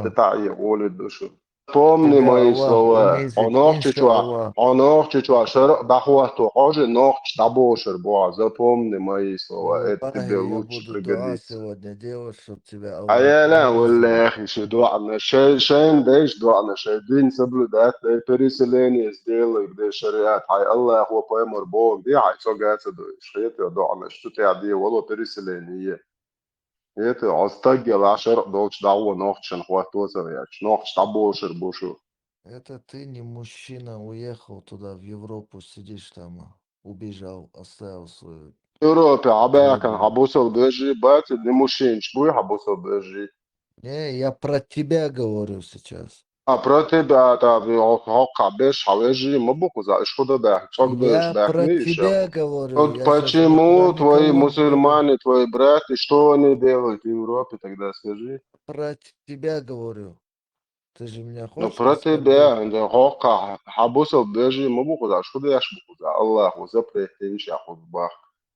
Тита е олит душу. Помни мои слова. Хьо нохчи чуа, хьо нохчи чуа шар дахуату хьожи нохч дабошер буа. Запомни мои слова. Это тебе лучше пригодится. Аяла, валлахи, ши дуана, шей, шейн деш дуана, шей дин соблюдать, дей переселение сделай, где шариат, хай Аллах ва паймар бог, ди хай цо гаца дуй, шхет я дуана, что ты ади, вало переселение. Это остагела шар долч дагу нохчан хватоса яч, нохч табошер бушу. Это ты не мужчина, уехал туда, в Европу, сидишь там, убежал, оставил свою... Европе абакан хабусал бежи, бати не мужчинч буй хабусал бежи. Не, я про тебя говорю сейчас. А про тебя, да, хока беш хавежи, ма букуза, ишхуда бах, цог беш бах. Я про тебя говорю. Почему твои мусульмане, твои братья, что они делают в Европе тогда, скажи? Про тебя говорю. Ты же меня хочешь... Ну, про тебя, да, хока, хабусал бежи, ма букуза, ишхуда яш букуза, Аллаху запретил, ишахуд бах.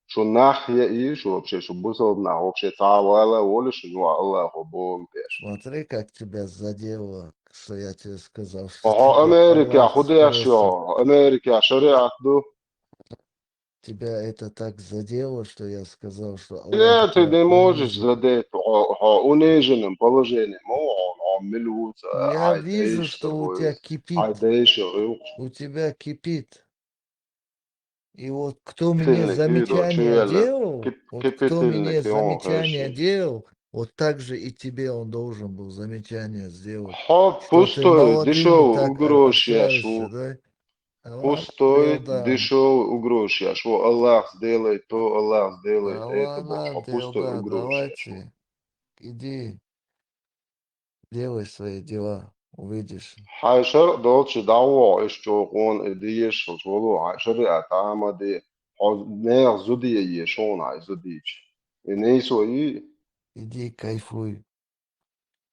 Шу нах я и шу вообще, шу бусал нах вообще, цавала, воли шу, ну, Аллаху бом беш. Смотри, как тебя задело, что я тебе сказал, что... О, Америка, худа я шо, Америка, шариат ду. Тебя это так задело, что я сказал, что... Нет, ты не можешь задеть, о, униженным положением, о, он, он милуца. Я вижу, что у тебя кипит. У тебя кипит. И вот кто мне замечание делал, вот кто мне замечание делал, вот так же и тебе он должен был замечание сделать. Хо, пустой, дешёвый, угрожаешь, да? Пустой, дешёвый, угрожаешь. О, Аллах сделай то, Аллах сделай это. Пустой, угрожаешь. Иди, делай свои дела, увидишь. Хай шар долчи даво, иш чокъон, иди еш, шолу, хай шариат амади, хо, нех зуди еш, он ай зудич. И не свои. Иди кайфуй.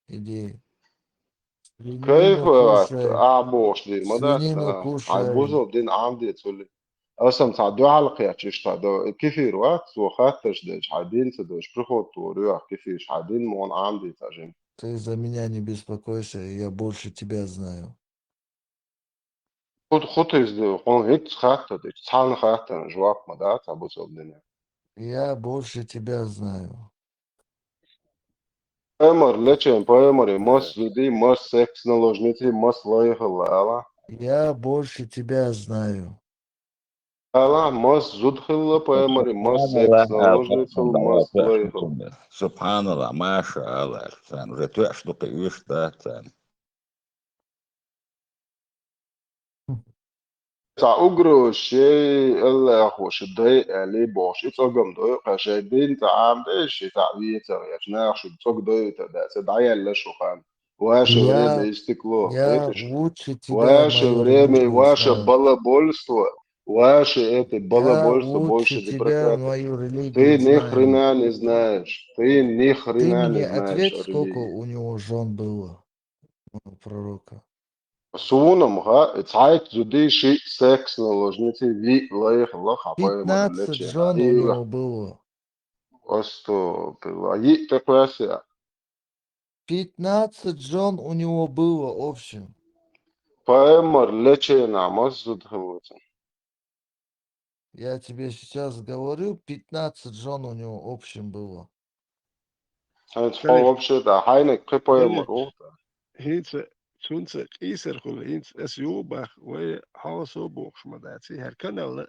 Иди. Кайф, а, бош дир, ма да, свинину кушай. Ай бузо дин амди цули. Асам ца дуал кьячиш та до кефир ва, цо хатташ деш, хай дин ца деш, приход ту рюах кефир, хай дин мон амди ца жим. Ты за меня не беспокойся, я больше тебя знаю. Хут, хут из, хун хит хатташ, цан хаттан жуап ма да, ца бузо дин. Я больше тебя знаю. Эмар лечен, поэмари, мас зуди, мас секс наложници, мас лайхала, ала. Я больше тебя знаю. Ала, мас зуд хилла, поэмари, мас секс наложници, мас лайхала. Субханаллах, маша Аллах, сан, уже тюаш дукы виш да, сан. Ца угрожаешь, Аллаху ши дай али бош, и цогам дой, кашай дин ца ам деш, и ца вица, я чнах шу цог дой, та да, ца даялла шухан. Ваше время истекло. Я лучше тебя, ваше время, ваше балабольство. Ваши это балабольство больше не прокатывает. Ты ни хрена не знаешь. Ты ни хрена не знаешь о религии. Ответь, сколько у него жен было, у пророка? Сунам, га, цхьайтта зуда шиъ секс наложницы виъ лайх лаха. Пятнадцать жен у него было. Астагфируллах. Йиъ тӀакхоьссай. Пятнадцать жен у него было общим. Пайхамар лечена мас зуда хилла цун? Я тебе сейчас говорю, пятнадцать жен у него общим было. ХӀанз хьо вообще да, хьайниг кхы пайхамар ву? ХӀинца цунца къийсар хуьлу, хӀинца ас юха бах, вай хьо со бохуш ма дац, хӀара канал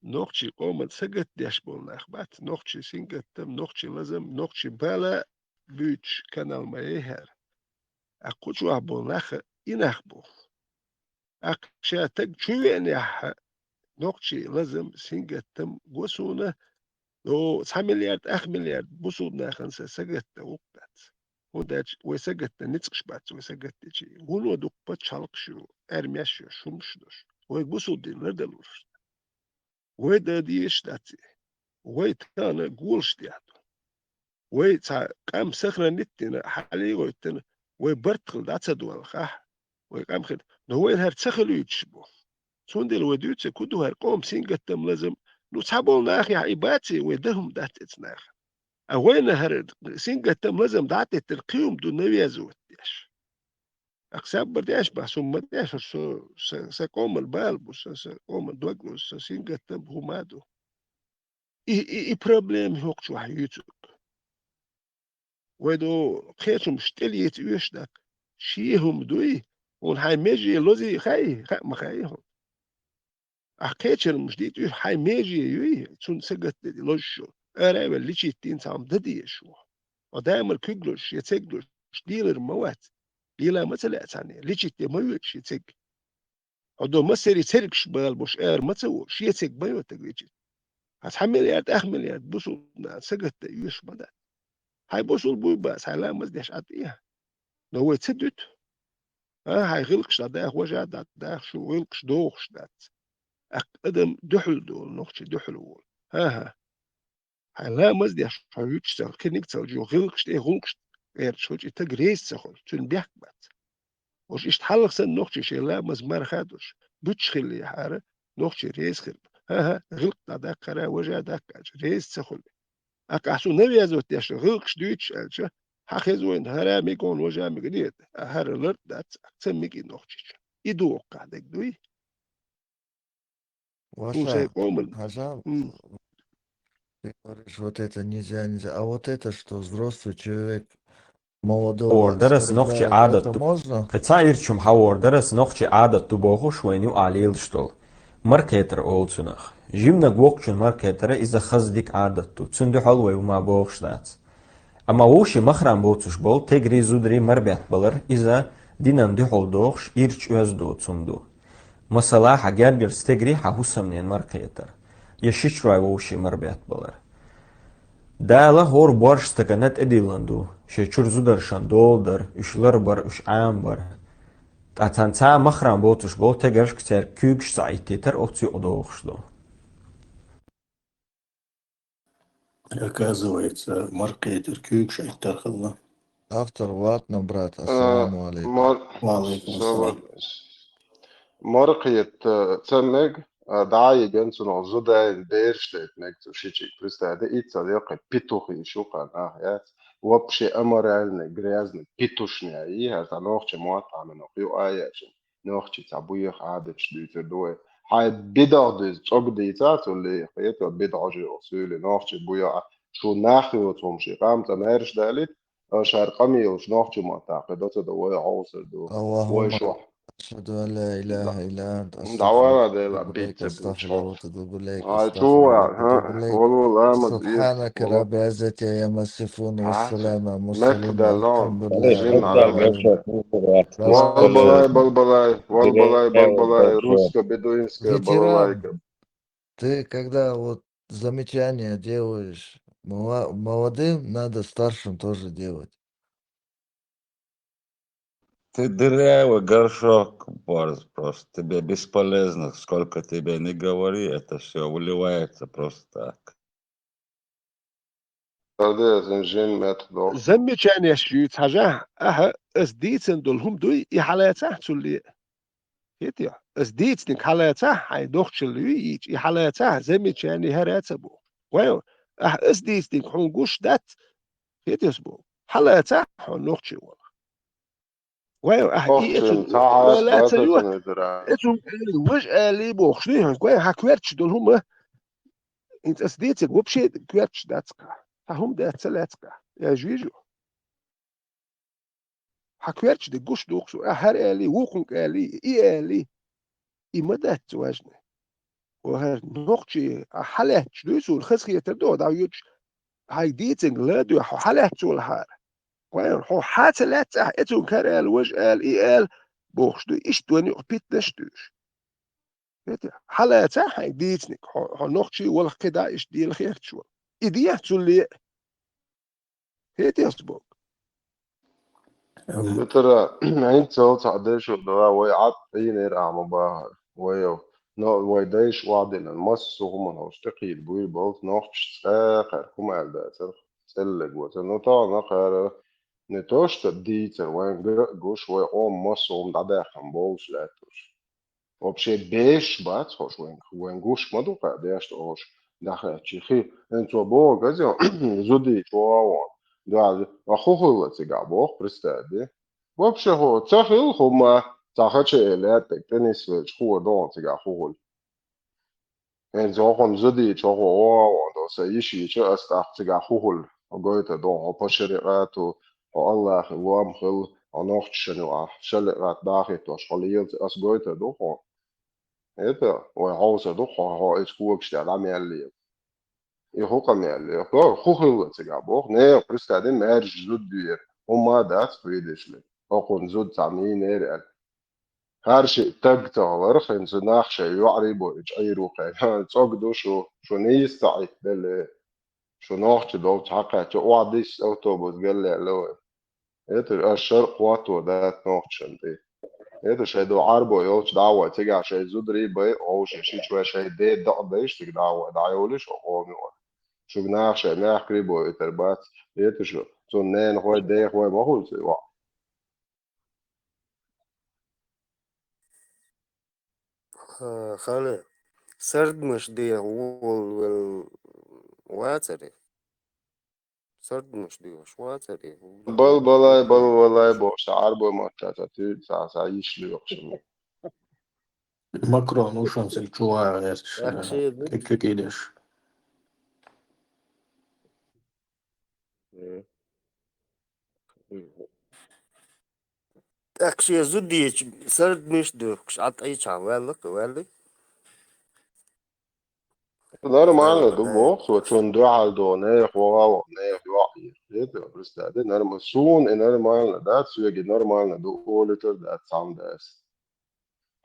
нохчий къоман сагатдеш болу нах бац, нохчий сингаттам, нохчий лазам, нохчий бала буьйцуш канал ма яй хӀара. Аккха кху чохь болу нах и нах бу. Аккха ша таг чу веанехь, нохчий лазам, сингаттам го суна, о, цхьа миллиард, ах миллиард бусулба нахана сан сагатдан гӀуллакх дац. ХӀунда аьлча вай сагатдан ницкъаш бац, вай сагатдечийн. Вуно дукха пачхьалкхаш ю, армеш ю, шумаш долуш. Вайга бусулба дин лардалурш. Вай дан дезаш дац и. Вай тахана голаш тӀехь ду. Вай цхьа къам сохранить дина, хьале а гӀоьттина, вай барт хила дӀа ца долахь, вай къам хила. Но вайна хӀара ца хуьлуьйтуш бу. Цундела вай дуьйцу, ку ду хӀара къоман сингаттам, лазам. Ну, цхьаболу нахехь и баций, вай дан хӀума дац эцу наха. А вайна хӀара сингаттам, лазам дӀа а теттина, кхин хӀума ду навязывать деш. Аккха сабар деш бах, сумма деш, со, сан, сан къоман бала бу, сан, сан къоман дог лозу, сан сингаттам бу, хӀума а ду. И, и, и проблема хӀокху чохь юьйцург. Вай ду кхечу хӀумаш тӀелеца оьшуш даккха. Шен хӀума дуй, хьуна хьайн меже лозий хаьий, хаа ма хаьий хьуна. Ахь кхечара хӀумаш дийца уьш хьайн меже юй, цунна сагатдан лозуш йолу. Ара а велла, лечить дина цхьа хӀума дан дезаш ву. Хьо дамар куьг лозуш, я церг лозуш, лелар ма вац. Лела ма ца лаьа цхьанне, лечить де ма воьдуш я церг. Хьо до массерий цергаш бала болуш ара ма ца во, шен церг ма йо таг лечить. Хьан цхьа миллиард, ах миллиард бусулба нахана сагатдан оьшуш ма дац. Хьайн бусулба буй бац, хьайн ламаз деш Ӏад и. Но вай ца дуьту. А, хьайн гӀиллакхаш дӀадаха, важа дӀадаха, шу гӀиллакхаш дохуш дац. Аккха адам дуьхьал долу, нохчий дуьхьал волу. ХӀан-хӀа. Хьайн ламаз деш, хьо вуьтуш ца, кхиниг ца, жо гӀиллакхаш тӀе, гӀуллакхаш тӀе гӀерташ хилча, и таг реза ца хуьлу, цуьнан бехк бац. Уьш иштта хьалха санна нохчий шайн ламаз марха а долуш, буьтуш хиллехьара, нохчий реза хир бу. ХӀан-хӀа, гӀиллакх дӀадаккхара, важа даккха аьлча, реза ца хуьлу. Аккха ахь суна навязывать деш гӀиллакхаш дуьйцуш аьлча, хьан хеза вайна хӀара мега хьуна, важа мега дета, а хӀара лар а дац, ца мега и нохчичун. И доху кхахь дерг дуй? Ваша, хьажа, ты говоришь, вот это нельзя, нельзя. А вот это что, взрослый человек, молодого оскорбляет, это можно? Хьавор дара ас нохчи Ӏадат ду. Кхин цхьа ирча хӀума хьавор дара ас нохчи Ӏадат ду бохуш вайна юкъахь лелаш долу. Маркхетар олу цунах. Жиманиг воккхачун маркхетара иза хаза дика Ӏадат ду. Цуьнан дуьхьал вай хӀума бохуш дац. Амма вовшийн махрам боцуш болу тегри, зудари марбетта балар, иза динан дуьхьал дохуш, ирча оьзда доцу хӀума ду. Масала, хьан гергара стегри хьан хӀусамнен маркхетар, я шичой вовшийн марбетта балар. Дала хӀора боьрша стагана тӀедиллина ду, шен чуьра зударшна дола дар, уьш ларбар, уьш Ӏамабар. Ткъа царна цхьа а махрам боцуш болу тегаршка цаьрга куьйгаш ца Ӏиттийтар оцу юкъа дохуш ду. Оказывается, маркхетар куьйгаш Ӏиттар хилла. Автор Ватна, брат, ассаламу алейкум. Ва алейкум ассалам. Маркхета ца мега, а, дӀа а йигна цунах зудайна бераш дайта мега цу шичиг. Представь, да, иццал йоккхий петух йиш ю кхана, ах, яц. Вообще аморальный, грязный, петушня, и, хӀара цхьа нохчийн мотт Ӏаминах ю а яьшина. Нохчий цхьа буьйху Ӏадаташ дуьйцур ду вай. Хьайн бидӀа дуьйцу, цӀог дийца, цу лехе, цо бидӀа жиъ суьйлий, нохчий буьйху, шу нах йоцу хӀума ши къам цӀа маьрша далийта, шара къамелаш нохчийн маттахь кхин доцу ду вай хьовсур ду. Аллахумма. Вай шух. Ашхаду ан ла илаха илла ант, дӀавала Дела, астагфирука, бицца астагфирука, ва атубу илейк, ай, астагфирука, чува, ва атубу илейк. Валла, ламаз, Субханака, Рабби, иззати, амма ясифун, ва саламун, мурсалин, валхамдулиллахи, раббил аламин. Вал балай, бал балай, вал балай, бал балай, русско-бедуинская балалайка. Ветеран, ты когда вот замечания делаешь мала-, молодым, надо старшим тоже делать. Ты дырявый горшок, Борис, просто. Тебе бесполезно, сколько тебе не говори, это все выливается просто так. Замечание шуьца хьажахь, ахьа, ас дийцина долу хӀума дуй, и хьалацахь цулле. Хетий? Ас дийциниг хьалацахь, хьайн нохчалла юй йийча, и хьалацахь, замечание хӀара а ца боху. Вай, ахьа, ас дийциниг хьуна гуш дац, хетий ас боху? Хьалацахь хьо нохчий волу. Вай, ахьа, и эцун ала ца ю, эцун ала, важа ала бохуш дуй хьуна, вай, хьан коьрташ долу хӀума, хӀинца ас дийциниг вообще коьрташ дац кхаъ. Хьан хӀума дац ца лаьцкъа, я жижу. Хьан коьрташ де гуш дукху шу, а хӀара али, вукхунг али, и али. И ма дац важна. Ва хӀара нохчий, а хьалаьтташ дуй суна, хазахетар ду, дӀа вуьтуш, хьайга дийцинг ла дуй, хьо хьалаьтташ валахьара. Вайн, хьо хьа ца лаьццахь, эцунг хӀара ала, важа ала, и ала, бохуш дуй, иштта вайн юкъа питнаш дуьйш. Хетий? Хьалацахь хьайн дийциниг, хьо, хьо нохчий валах кхидӀа иштта дела хехча вала. И дехьа цулле а. Хетий ас боху? Ам. Петра, хӀинца цхьа дешо дала, вай Ӏад Ӏийнера ахьа ма бахара. Вай, но вай дайша охьадиллина, массо а хӀуманаш тӀекхийда буйр болу нохчаш цкъа кхаьрга хӀума аьлла дацара, цӀеллиг вацара. Ну, тахана кхара не то что дийцар, вайн га а гуш, вай къоман массо а хӀума дӀадаьккхина болуш лаьтташ. Вообще беш бац хьош вайн, вайн гуш ма ду кхаъ, беш тӀе хьош дахьаьччи хи. ХӀинца цо боху, газе, зудийчу вогӀа вон. Да, а хӀун хилла цигахь боху, представь де. Вообще хӀун, ца хилла хӀума, цхьа хача э лаьттаг тӀе нисвелча, хӀун догӀу цигахь хӀун хуьлу. ХӀинца хӀокхунна зудийчу хӀокхо вогӀа вон, до сан йиш йича, ас тӀаккха цигахь хӀун хуьлу, хьо гойтур ду, хьо пашарикъат ву, хьо Аллахьан лом хилла, хьо нохчашна юкъахь шарикъат дахийтош, хьо лелаца, ас гойтур ду хьуна. Это, вай хьовсур ду, хьо, хьо иза когаш тӀехь дӀа мел лела. И хӀун къамел лела? ХӀун хилла цигахь боху? Нехан, представь де, маьрша зуда дуьйра. ХӀумма а дац, хӀун деш ле? ХӀокхунна зуда цхьа мийнера аьлла. ХӀара шиъ таг ца хиларх, хӀинца нах шайн йоӀарий бо, и чӀийр ву кхайна. ЦӀог ду шу, шу нийса ца Ӏиттабелле. Шу нохча долчу хьакхаьчча, охьадисса автобус галлаьлла вай. Это аш шаръ хӀотто дац нохчашна тӀе. Это шайн ду Ӏарбо йолчу дӀа а вай, цигахь шайн зударий бай, овший шича вай шайн ден дакъа дайша цига дӀа а вай, дӀайолуш хьо къоми вай. Шуьга наха шайн мехкарий бо итар бац. Это шу, цунна ненахой, дехой ма хуьлу ца йоӀ. Ха-, хана, сардамаш де волавелла вацара. Сардамаш дехаш вацара. Бал-балай, бал-балай бохуш, цхьа Ӏарбой маттахь цхьа туьйра, цхьа, цхьа йиш лоькхуш ма. Макрон ву шуна цига чу вагӀа гӀерташ, кек-кекий деш. Э. ТӀаккха шен зудечу сардамаш а дохкуш, Ӏад Ӏийчхьана ваьлла-кх, ваьлла. Нормально ду, боху, со чунна дуьхьал до, нехан вогӀа вон, нехан йоӀ еза. Это, представь, да, норма-, суна и нормально, да, соьга и нормально ду, олуьйтур дац цхьамма дас.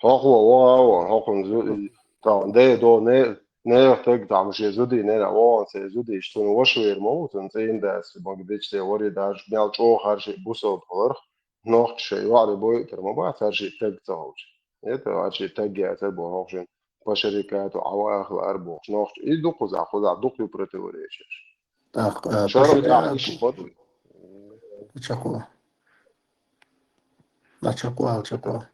ХӀокхо вогӀа вон, хӀокхунна зу-, и, тахана ден до, не-, нехан таг, тахана шен зудий, ненан вогӀан, сайн зудийш, цунна ваша вер ма ву, цунна цӀийнан дас, бага дича, сайн вари даже, мел чӀогӀа хӀара шиъ бусалба хиларх, нохчаша йоӀарий бойуьйтур ма бац, хӀара шиъ таг ца хилча. Это, хӀара шиъ таг яцар боху хӀокху шен пашарикату Ӏавахала ара бохуш нохча. И ду кхузахь, кхузахь дукха ю противоречиеш. ТӀаккха, а, шаръ пашариат яхь иштта ма ду. Чакхо. На чакхо, ал чакхо.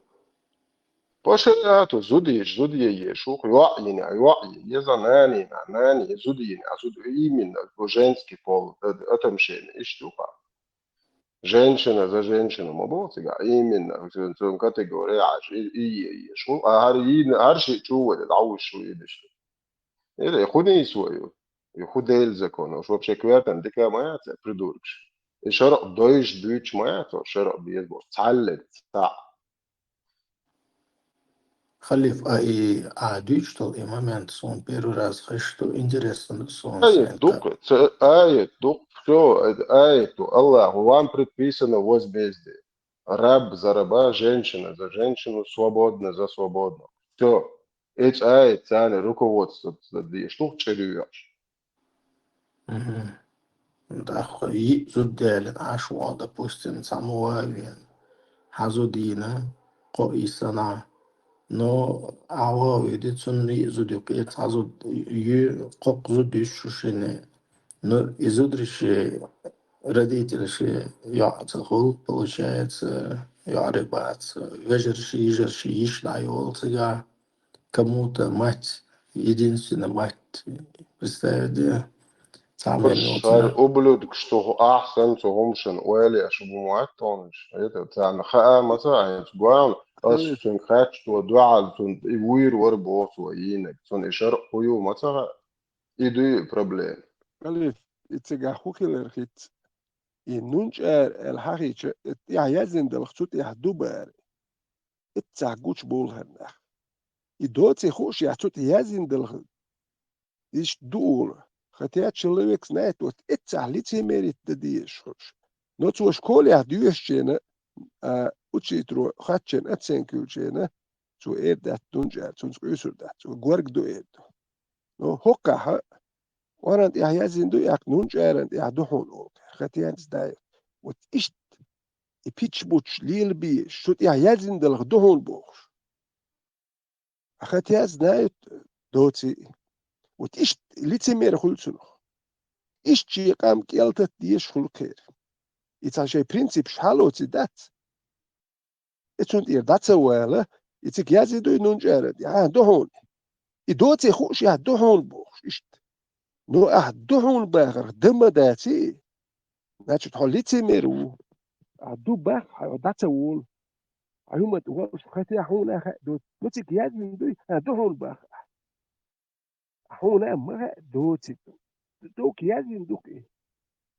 Пашариату зудеш, зуде еш, ух, йоӀ йина, йоӀ е, еза нана йина, нана е, зуда йина, зуда именно, женский пол, э, отношение, иштта ю-кх. Женщина за женщину ма боху цигахь, именно, цуьнан, цуьнан категори Ӏаш, и, и е еш. ХӀу, а хӀара йийна, хӀара шиъ чу ваде, дӀавуьйш ву и дешна. Или хӀун нийса вай ю? И хӀун Делан закон? Уж вообще коьртана дика ма яц, придуркаш. И шаръ дойш дуьйцуш ма яц, шаръ беза боху. Цхьаьллиг цхьаъ. Халиф, а и, а дуьйцуш долу и момент суна первый раз хезаш ду, интересно ду суна. Аят дукха, ца-, аят дукха, всё, это аят ду. Аллах, вам предписано возмездие. Раб за раба, женщина за женщину, свободна за свободного. Всё. Эцу аят царна руководство деш ду, чӀир ю йош. Мгм. ТӀаккха йиъ зуда делина Ӏаш вон, допустим, цхьа ма ван вен. хьазу дийна, кхо ийс санна. Но Ӏа ваха вуьйди, цунна и зуда юкъе цхьа зуда ю, кхоккха зуда ю шуьшинна. Но и зударий шен родителей шен йоӀ ца хуьлу, получается, йоӀарий бац. Вежарий шен, йижарий шен йиша дӀайолу цигахь. Кому-то мать, единственная мать. Представь, да? Цхьа мама йолу цигахь. Ублюдкаш, цу ахь санна цу хӀумашна ойла еш бу ма вац тхуна уьш. ХӀета, царна хаа ма ца хьаьнца гоьгӀна, ас цуьнга хаьттича, цо дуьхьал цунна и вуьйр вара боху цо йийнарг. Цунна и шарӀ хӀун ю ма ца хаьа. И дуй проблема. Халиф, и цигахь хӀун хилар хица? И нунчӀара аьлла хьахийча, и тӀехь яздина далахь, цу тӀехь ду бара. Иццахь гучубовла хӀара нах. И доций хууш яц, цу тӀе яздина далахь, иштта ду олу. Хотя человек знает, вот иццахь лицемерить дан дезаш хуьлуш. Но цо школехь доьшучу хенахь, а, учитело хоьттучу хенахь, оценка йиллачу хенахь, цо эр дац нунчӀара, цуьнца къуьйсур дац, цо горга ду эр ду. Но хӀокхахь а, оран тӀехь яздина ду, аьлла, нунчӀаран тӀехь ду хьуна олу. Хотя знает. Вот иштта и пичча буттуш лелабе, цу тӀехь яздина далахь ду хьуна бохуш. Хотя знают, доций. Вот иштта лицемер хуьлу цунах. Иштта шен къам кӀел тата дезаш хуьлу кхеран. И цхьа шайн принципаш хьалоций дац. И цунна тӀера дӀа ца вала, и цига яздина дуй нунчӀара, а, ду хьуна. И доций хууш яц, ду хьуна бохуш, иштта. Ну, ахь ду хьуна бахарх дан ма даций, значит, хьо лицемер ву. Ахь ду бах, хьо дӀа ца волу. Хьан хӀума тӀе волуш, хотя хьуна а хаьа ду. Ну, цига яздина дуй, а, ду хьуна бах. Хьуна а ма хаьа доций. Ду-, дук яздина дук и.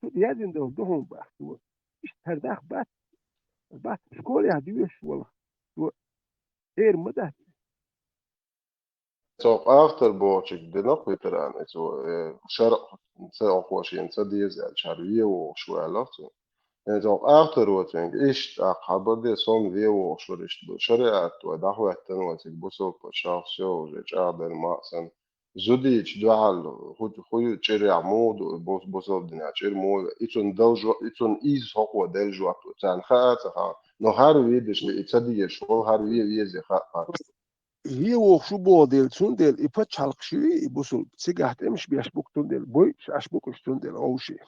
Цу тӀе яздина ду, ду хьуна бах. Иштта хӀара нах бац. Бац, школехь доьшуш волу. Ду, эр ма дац. Цо автор бохучуьнга дина кху ветерана, цо, э, шарӀ ца охо шена ца деза аьлча, хӀара вен вогӀуш ваьлла цо. Э, цо автор ву цуьнга, иштта тӀаккха хьабарде, со-м вен вогӀуш вара иштта бу. ШариӀат вай дӀахӀоьттина вай цига бусалба пачхьалкх, всё, уже чӀагӀдина ма а санна. Зудийчу дуьхьал хӀу-, хӀу чӀирехь муха ду, бус-, бусалба динехь чӀир муха ю? И цунна дала жо-, и цунна иза хӀокхо делла жоп ду. Царна хаа а ца хаьа. Но хӀара вен дешна и ца дезаш волу, хӀара вен веза хаьа. Вен вогӀуш ву боху дела, цундела и пачхьалкхаш ю, и бусалба, цигахь тӀемаш беш бу-кх цундела, бойуш Ӏаш бу-кх уьш цундела вовшийн.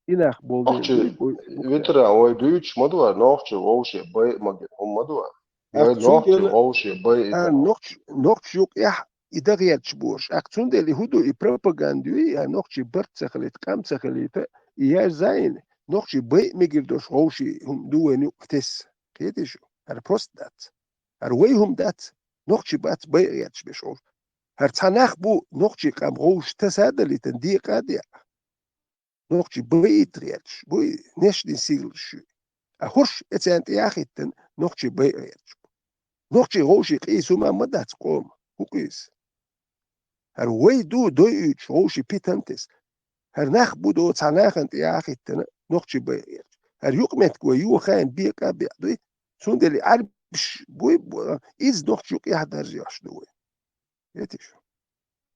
И нах болу дела, нохчий, бой-, бой-, ветеран, вай дуьйцуш ма ду хӀара, нохчий вовшийн байа магийна хӀума ма ду хӀара. Вай нохчий вовшийн байа, а, нохч-, нохчий юкъехь и дан гӀерташ бу уьш. ТӀаккха цундела и хӀун ду, и пропаганда ю, и, а, нохчий барт ца хилийта, къам ца хилийта, и яьржа йина, нохчий байа мегар долуш вовшийн хӀума ду вайна юкъахь тесса. Кхетий шу? ХӀара просто дац. ХӀара вай хӀума дац, нохчий бац байа гӀерташ беш вовш. ХӀара цхьа нах бу, нохчийн къам вовшийн таса а далийтина, декъа а деа. Нохчий байийта гӀерташ бу, нешдин сийлаш ю. А хӀорш, э, царна тӀе а хӀиттина, нохчий байа гӀерташ бу. Нохчий вовшийн къийса хӀума ма дац къоман, хӀун къийса? ХӀара вай ду дойуьйтуш вовшийн питана тесна. ХӀара нах бу до цхьа нахана тӀе а хӀиттина, нохчий байа гӀерташ. ХӀара юкъаметтиг вай йохийна бекъа а беа дуй, цундела и Ӏарбаш буй, бу-, иза нохчий юкъехь даржош ду вай. Кхетий шу?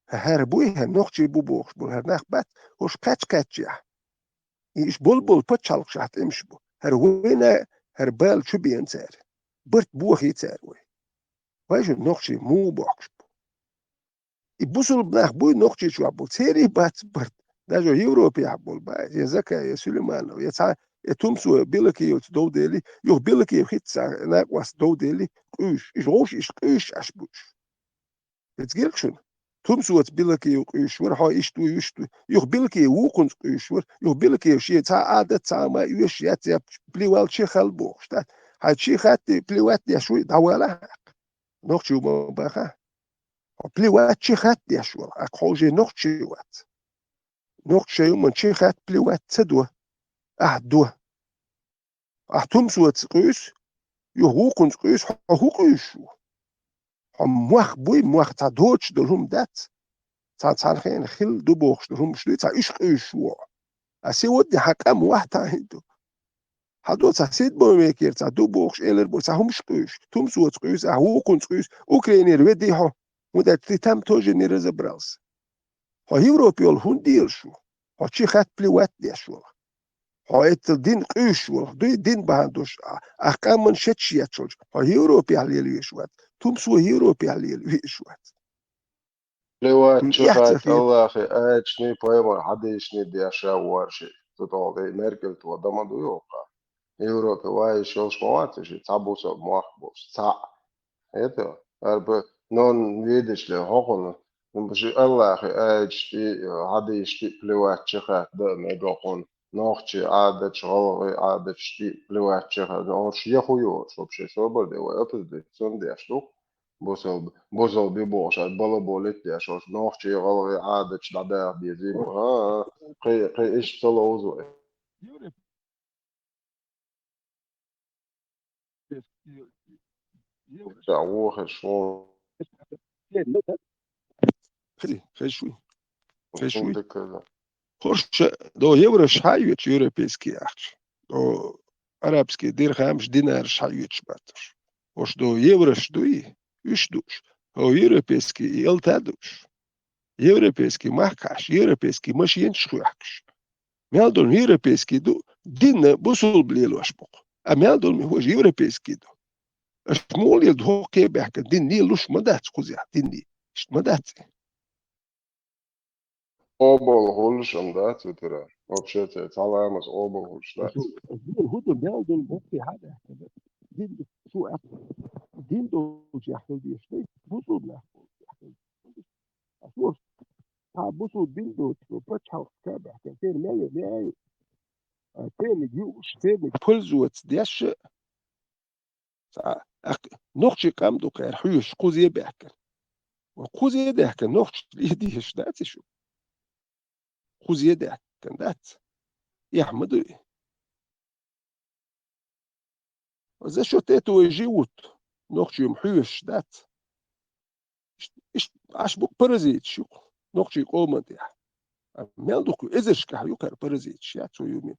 ХӀара буй, хӀара нохчий бу бохуш бу, хӀара нах бац, хӀорш кхаьч-кхаьччехь. И уьш болу-болу пачхьалкхашкахь тӀемаш бу. ХӀара вайна, хӀара бала чу беана цара. Барт бохий цара вай. Вай шу нохчий муха бохкуш бу? И бусалба нах буй нохчий чохь болу, церий бац барт. Даже Европехь болу бац, я Закаев, я Сулейманов, я цхьа, я Тумсо, я Белокиевца дов дели, юха Белокиев хӀитта цхьа накъост дов дели, къуьйсуш. Иш вовш, иш къуьйсуш Ӏаш бу уьш. Иза гира шуна? Тумсоца Белокиев къуьйсуш вара, хьо иштта ву, иштта ву. Юха Белокиев вукхунца къуьйсуш вара. Юха Белокиев шен цхьа Ӏадат, цхьа ма оьшуш яц, я плевал чи хала бохуш, да? Хьайн чи хатти, плевать деш вуй, дӀавала хьакха. Нохчий ву ма баха. Хьо плевать чи хатти деш вала, а хьо уже нохчий вац. Нохчий шайн хӀуманна чи хатти плевать ца до, ахь до. Ахь Тумсоца къуьйсу, юха вукхунца къуьйсу, хьо хӀун къуьйсуш ву? Хьо мох буй, мох цхьа доцуш долу хӀума дац. Цхьа цхьана хенахь хилла ду бохуш долу хӀумаш дуй, цхьа уьш къуьйсуш ву хьо. А сегодня хьан къам вахьтахьийна ду. Хьан ду цхьа седьмой векера цхьа ду бохуш, элар бу цхьа хӀумаш къуьйсуш, Тумсоца къуьйсу, ахь вукхунца къуьйсу, Украинера ведий хьо, хӀунда аьлча ты там тоже не разобрался. Хьо Европе йолу хӀунда делаш ву? Хьо чи хатта плевать деш вала. Хьо эттал дин къуьйсуш волу, дуй дин бахьана долуш, а, ахь къаман шеташ етташ волчу, хьо Европехь лела везаш вац, тумсо Европехь лела везаш вац. Плевать, шу хьаьта Аллахе аяташний, пайхамар хьадисашний деш а ву хӀара шиъ. Цу тӀехь тӀе Меркельто дан ма ду йохка. Европе ван йиш йолуш ма вац и шиъ, цхьа бусалба мохк болуш, цхьаъ. ХӀета, хӀара б-, нон видиш ле хьо кхунна, ши Аллахе аяташний, хьадисашний плевать, шу хьаьта дан а мега хьуна, нохчий Ӏадаташ, гӀалгӀай Ӏадаташний плевать, шу хьаьта, хӀорш я хӀу йоцуш, вообще собар де, вай оппозиция деш ду-кх. Бусалба, бусалба ю бохуш, аса балаболит деш, оцу нохчий, гӀалгӀай Ӏадаташ дӀадаха дезий бу. А, а, кхин, кхин иштта ца ловзу вай. Ша вохуш ву. Хи, хи шуй. Хи шуй. Хурша, до еврош хьайоьцу европейский ахча. До арабский дирхамаш, динараш хьайоьцуш батташ. Ош до еврош дуй, уьш душ. О европейский и алта душ. Европейский махкаш, европейский машинаш хуьхкаш. Мел долу европейский ду, динна бусулба лелош бу-кх. А мел долу ми хӀуж европейский ду. Аша муха лела ду хӀокхе баьхкина, дин лелуш ма дац кхузехь, дин ле. Иштта ма дац и. Къобал хуьлуш ам дац витара. Вообще, цхьа ламаз къобал хуьлуш дац. Шу, шу хӀун ду мел долу боккхий хьан даьхкина? Дин ду, шу аьлла, дин долчех хила дезаш дай, бусулба нах болчех хила дезаш. Шу, цхьа бусулба дин доцучо пачхьалкхашка баьхкина, церан мел ян яй ю. А церниг юуш, церниг пользоваться деш а, цхьа, ахь нохчий къам ду кхара хьоьжуш, кхузе баьхкина. Ва кхузе даьхкина нохчий ле дезаш дац и шу? Кхузе даьхкина дац. Эхь ма ду и. За счёт этого и живут. Нохчий-м хьоьжуш дац. Иш-, иш-, Ӏаш бу-кх паразиташ ю-кх нохчий къоман тӀехь. А мел ду-кх, эзаршкахь ю кхара паразиташ, яц цу юмин.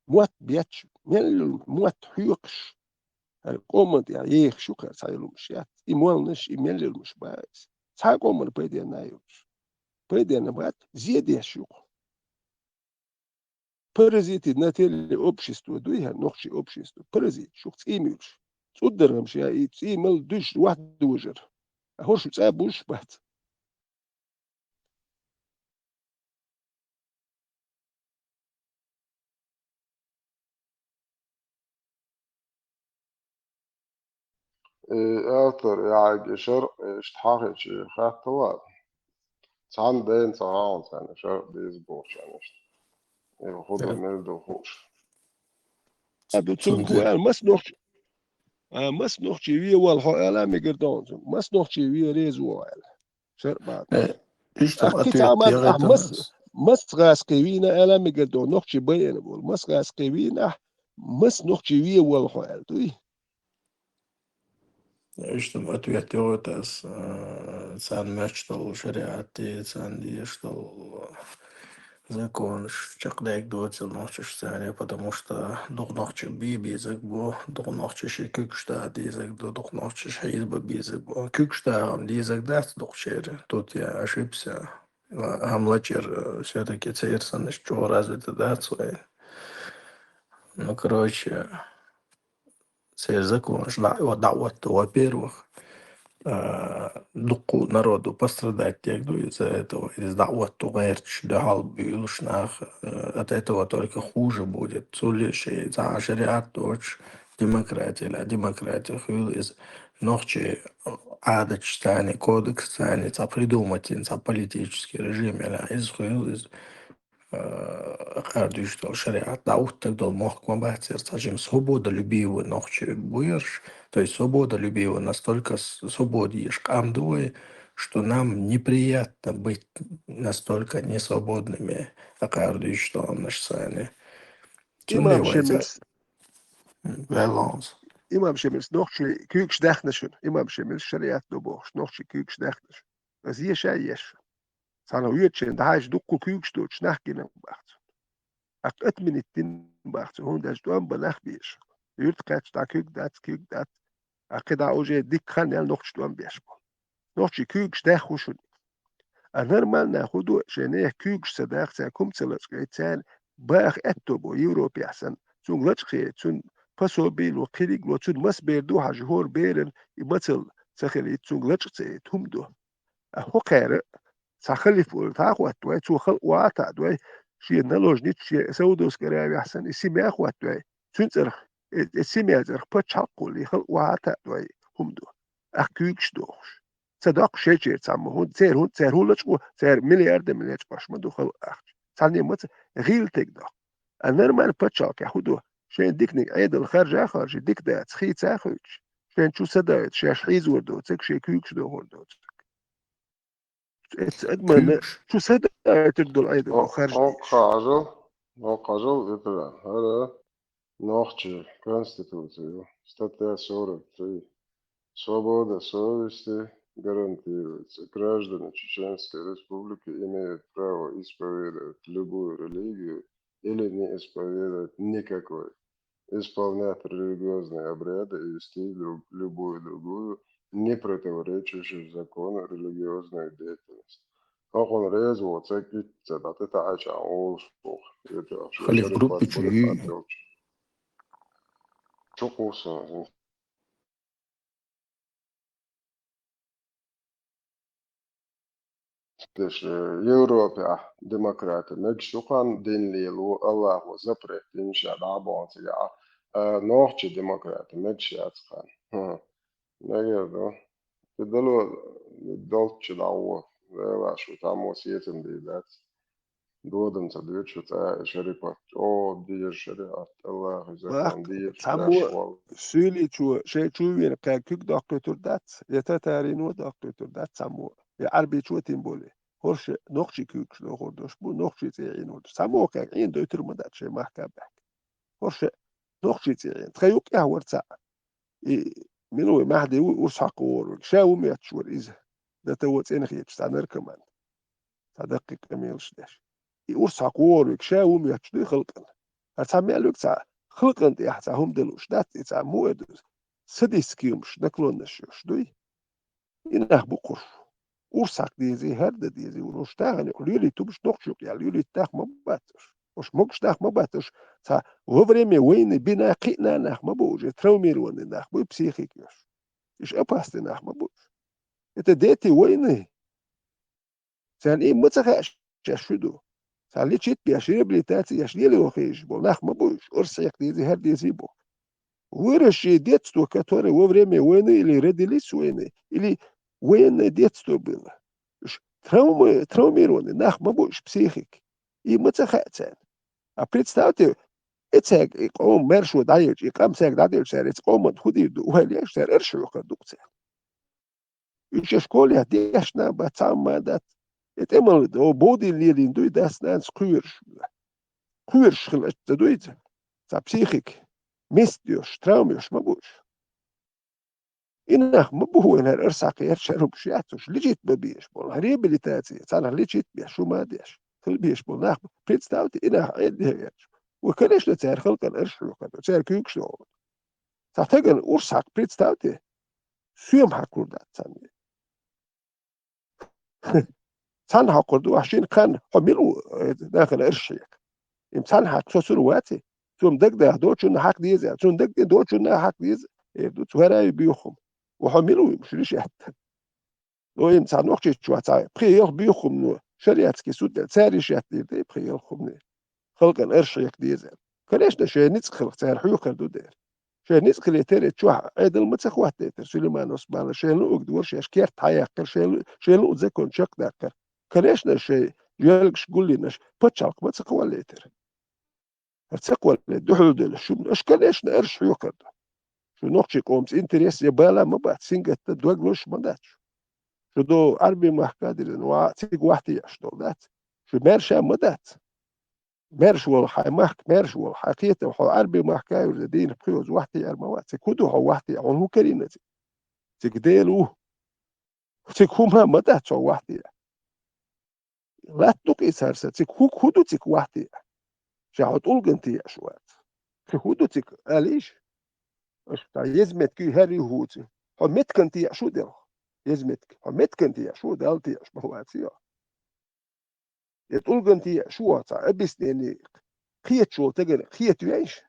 Мотт бетташ, мел йолу мотт хьоькхуш, хӀара къоман тӀехь ехаш ю кхара цхьа йолумаш, яц. И молланаш, и мел йолумаш бац. Цхьа къоман пайденна йолуш. Пайденна бац, зе деш ю-кх. Паразиты на теле общество дуй хӀара, нохчий общество. Паразит, шух цӀий муьлш. ЦӀуддархамаш я и цӀий мел дуьш вахь дожар. А хӀорш цӀа бузуш бац. Э, автор, яхьаг, и шаръ, э, иштта хьахийча, хаттала. Цхьана дайна ца хаьа царна, шаръ деза бохучарна иштта. Э, хӀун ду, мел ду хууш. Аби, цунна хӀун аьлла, мас нохчий, а, мас нохчий ве вала хьо аьлла, мегар ду хьуна цунна. Мас нохчий ве реза ву аьлла. Шаръ бакъ. Э, иштта ахь кхин цхьа ответ мас, ахь мас, мас гӀаскхий вийна аьлла, мегар ду, нохчий байина волу. Мас гӀаскхий вийна ахь, мас нохчий ве вала хьо аьлла, дуй? Иштта ответ йогӀу ас, э, царна моьттуш долу шариат, царна дезаш долу законаш чекхдерг доцург нохчашца, потому что дукха нохчий бе безарг бу, дукха нохчий ши куьгаш даха дезарг ду, дукха нохчий ши хьийза бан безарг бу. Куьгаш даха дезарг дац дукхачеран, тут я ошибся. ХӀама лачкъор, э, всё-таки церан санна чӀогӀа развита дац вай. Ну, короче, церан законаш дӀа-, дӀаотту, во-первых, а, дуккха народу пострадать дерг ду из-за этого, иза дӀаотту гӀерташ, дуьхьал буьйлуш нах, э, от этого только хуже будет. Цул ши-, цхьа шариат доцуш, демократия, ла демократия хуьлу иза, нохчий Ӏадаташца, кодексца, цхьа придумать йина, цхьа политический режим йина, иза хуьлу иза. Э, кхара дуьйцуш долу шариат дӀахӀуттург долу мохк ма бац яра, цхьа жима свободолюбивый нохчий бу ерш, то есть свободолюбивый, настолько с-, свобода еш къам ду вай, что нам неприятно быть настолько несвободными, кхара дуьйцуш долу наш сани. Имам Шемилс. М, ваьлла хьуна. Имам Шемилс, нохчий куьйгаш даьхна шуна, имам Шемилс шариат ду бохуш, нохчий куьйгаш даьхна шуна. Аса еша а еш. Цхьана воьдучеран дӀахьаьжча дуккха куьйгаш доцуш нах гина баха цунна. ТӀаккха отменить дина баха цунна, хӀунда аьлча тӀом бан нах безаш. Юьрта кхаьчча дӀа куьг дац, куьг дац. ТӀаккха кхидӀа уже дикка хан яьлла нохчий тӀом беш бу. Нохчий куьйгаш даьхна хӀу шуна. А нормально хӀу ду, шайн нехан куьйгаш ца даха, цаьрга хӀума ца лачкъийта, царна баха аьтто бо Европехь санна, цунга лачкъа хета, цунна пособи ло, кхериг ло, цунна маса бер ду хьажа, хӀора беран и мацалла ца хилийта, цунга лачкъа ца хета, хӀума ду. А хӀокхара цхьа халиф волу тхьа а хӀоттавой, цо халкъ ваха а таӀадой, шен наложница, шен Саудовская Аравия санна, и семья а хӀоттавой, цуьнан цӀарах, э, э, семья цӀарах пачхьалкх а волий, халкъ ваха а таӀадой, хӀума ду. Ахь куьйгаш дохуш. Ца доккху шайчера цхьамма, хӀунда церан, хӀунда церан хӀун лачкъо, церан миллиарда миллиарда башха ма ду халкъ ахча. Цхьанне ма ца, гӀийла тега доккху. А нормальный пачхьалкхехь хӀун ду? Шайн диканиг Ӏедал харжа а харжий, дика дац, хийца а хуьйцуш, шайн чу са доуьйтуш, шаьш хьийзор доцург, шен куьйгаш дохор доцург. Эцу адамна чу са доуьйтур долу Ӏедал харжа дезаш. Хьажал, хьажал, это, хӀара нохчийн конституция, статья сорок три. Свобода совести гарантируется. Граждане Чеченской Республики имеют право исповедовать любую религию или не исповедовать никакой, исполнять религиозные обряды и вести друг-, любую другую, не противоречащую закону, религиозную деятельность. Хьо кхунна реза воцург итт ца дӀа тӀе таӀийча, Ӏан волуш ву. Халиф группа чу юй. Чу кхуссун. Деш, э, Европехь демократи мегаш ю кхана, дин лело, Аллахо запрет дина ша дӀа а бохна цигахь, а, нохчийн демократи мегаш яц кхана. ХӀун. Мегар ду. И дало долччу дӀагӀо, Дела шу таммо сецам дийр дац. Додам ца дуьйцу шу цӀа, и шариат чӀогӀа деза шариат, Аллахьан закон деза, цхьаммо даш волу. Суьйличо шайн чу вена кхаьга куьг доккхуьйтур дац, я татарино доккхуьйтур дац цхьаммо, я Ӏарбичо тем более. ХӀорш нохчийн куьйгаш дохур долуш бу, нохчийн цӀе Ӏийнор долуш. Цхьаммо кхаьга Ӏийна дойтур ма дац шайн махка баьхка. ХӀорш нохчийн цӀе Ӏийна. Тхан юккъехь вара цхьаъ. И мила вай Махьди ву, урс хьакха вогӀур верг. Ша ву моьттуш вара иза. Дан тан вон цӀена хеташ цхьа наркоман. Цхьа даккхий къамелаш деш. И урс хьакха вогӀур верг ша ву моьттуш дуй халкъана. ХӀара цхьа мел верг цхьа халкъана тӀехь цхьа хӀума дан лууш дац, и цхьа муха эр ду, садистский хӀумаш, наклонносташ йолуш дуй. И нах бу кхуш. Урс хьакха дезий, хӀара дан дезий, уьш тахана юкъа лелийта хӀумаш, нохчийн юкъа яьлла лелийта нах ма бац уьш. Уьш могуш нах ма бац уьш. Цхьа во время войны бина кхиъна нах ма бу уьш, травмированный нах бу, психика йолуш. Уьш опасный нах ма бу уьш. Это дети войны. Царна и ма ца хаьа шаьш шу ду. Цхьа лечить беш, реабилитаци еш, лело хезаш болу нах ма бу уьш, урс хьекха дезий, хӀара дезий бохуш. Выросшие детство, которые во время войны или родились с войны, или военное детство было. Уьш травмы-, травмированный нах ма бу уьш психика. И ма ца хаьа царна. А представьте, и цаьрга и къоман маьршо дӀаелча, и къам цаьрга дӀаделча, цара эца къоман хӀун дийр ду, ойла еш, цара арш хьоькхур ду-кх цара. Уьш школехь дешна а бац, цхьа а ма дац. И тӀемалла до, бовдийла лелийна дуй дас-нанас кхоьруш. Кхоьруш хила ца дуй иза? Цхьа психика, мист йолуш, травма йолуш ма бу уьш. И нах ма бу вайна хӀара арсахь кхерча, хӀара хӀумаш яц уьш, лечить бан безаш болу. Реабилитаци, цхьанхьа лечить беш, шу ма деш, хила безаш болу нах бу. Представьте, и нах Ӏедале гӀерташ. Вай, конечно, цара халкъана арш хьоькхур ду, цара куьйгаш дохур ду. Цхьа стагана урс хьакха, представьте, соьма хьакхур дац царна. Цхьанна хьокхур ду, ахь шина кхаьнна, хьо мила ву, э, нахана арш хьекха? Им цхьанна хьакха, со цунна вац и? Цунна дагадеха, дочунна хьакха деза аьлла. Цунна дагадеха, дочунна хьакха деза, эр ду, цу хӀара а боьха хӀума. Ва хьо мила ву, им шуьриш аьтта? Но им цхьа нохчийчохь цхьа пхи-ялх боьха хӀума, но шариатский суд аьлла, цара йиш яц дийр дай пхи-ялх хӀумане. Халкъана арш хьекха деза аьлла. Конечно, шайн ницкъ хиларх цара хьоькхур ду дера. Шайн ницкъ хилийтар, и чохь Ӏедал ма ца хӀоттийтар, Сулейманов Смаьла шайн луъург дора, шаьш керт хьаяккхар, шайн лу-, шайн луъу закон чекхдаккхар. Конечно, шайн жоьлгаш гуллинарш пачхьалкх ма ца кхоллийтар. ХӀара ца кхолле, дуьхьал делла шуна, аша, конечно, арш хьоькхур ду. Шу нохчийн къомаца интерес я бала ма бац, сингаттам дог лозуш ма дац шу. Шу до Ӏарби махка а дирзина, ва цига вахтеъаш долу дац. Шу маьрша а ма дац. Маьрша волу хьайн махка, маьрша волу хьайн кхетам, хьо Ӏарби махка а вирзина, дийнахь пхоьазза вахтеъар ма вац. Цига хӀун ду хьо вахтеъа? Хьуна хӀун карийна цига? Цига Дела ву. Цига хӀума а ма дац хьо вахтеъа. Латта ду-кх и цара сан, цига хӀу-, хӀун ду цига вахтеъа? Ша хьо тӀулган теъаш вац. Кхин хӀун ду цига, алийша? Аша сан еза меттиг ю, хӀара ю хӀуца. Хьо меттиган теъаш ву делахь. Еза меттиг. Хьо меттиган теъаш ву, Далла теъаш ма вац хьо. Я тӀулган теъаш ву хьо, цхьа объяснение. кхеташ волу стагана кхета веза.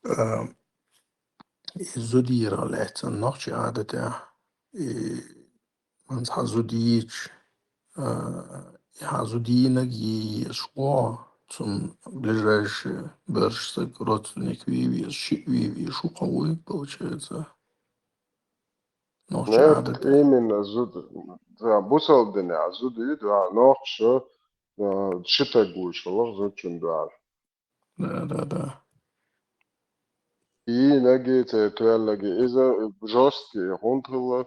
А, и зуда йийрах лаьцна нохчийн Ӏадатехь, и, хӀинца хьан зуда йийча, а, и хьан зуда йийнарг йийна езаш ву, цунна ближайший бераш стаг, родственник вийна везаш, шиъ вийна везаш ву-кх хьо, вуй, получается. Нохчийн Ӏадатехь. Именно зуда. Да, бусалба динехь зуда ю, да, нохчаша, а, ши стаг вуйш хилла зудчун дуьхьал. Да, да, да. Йийнарг, церан тоьлларг, иза жёсткий хӀунда хилла,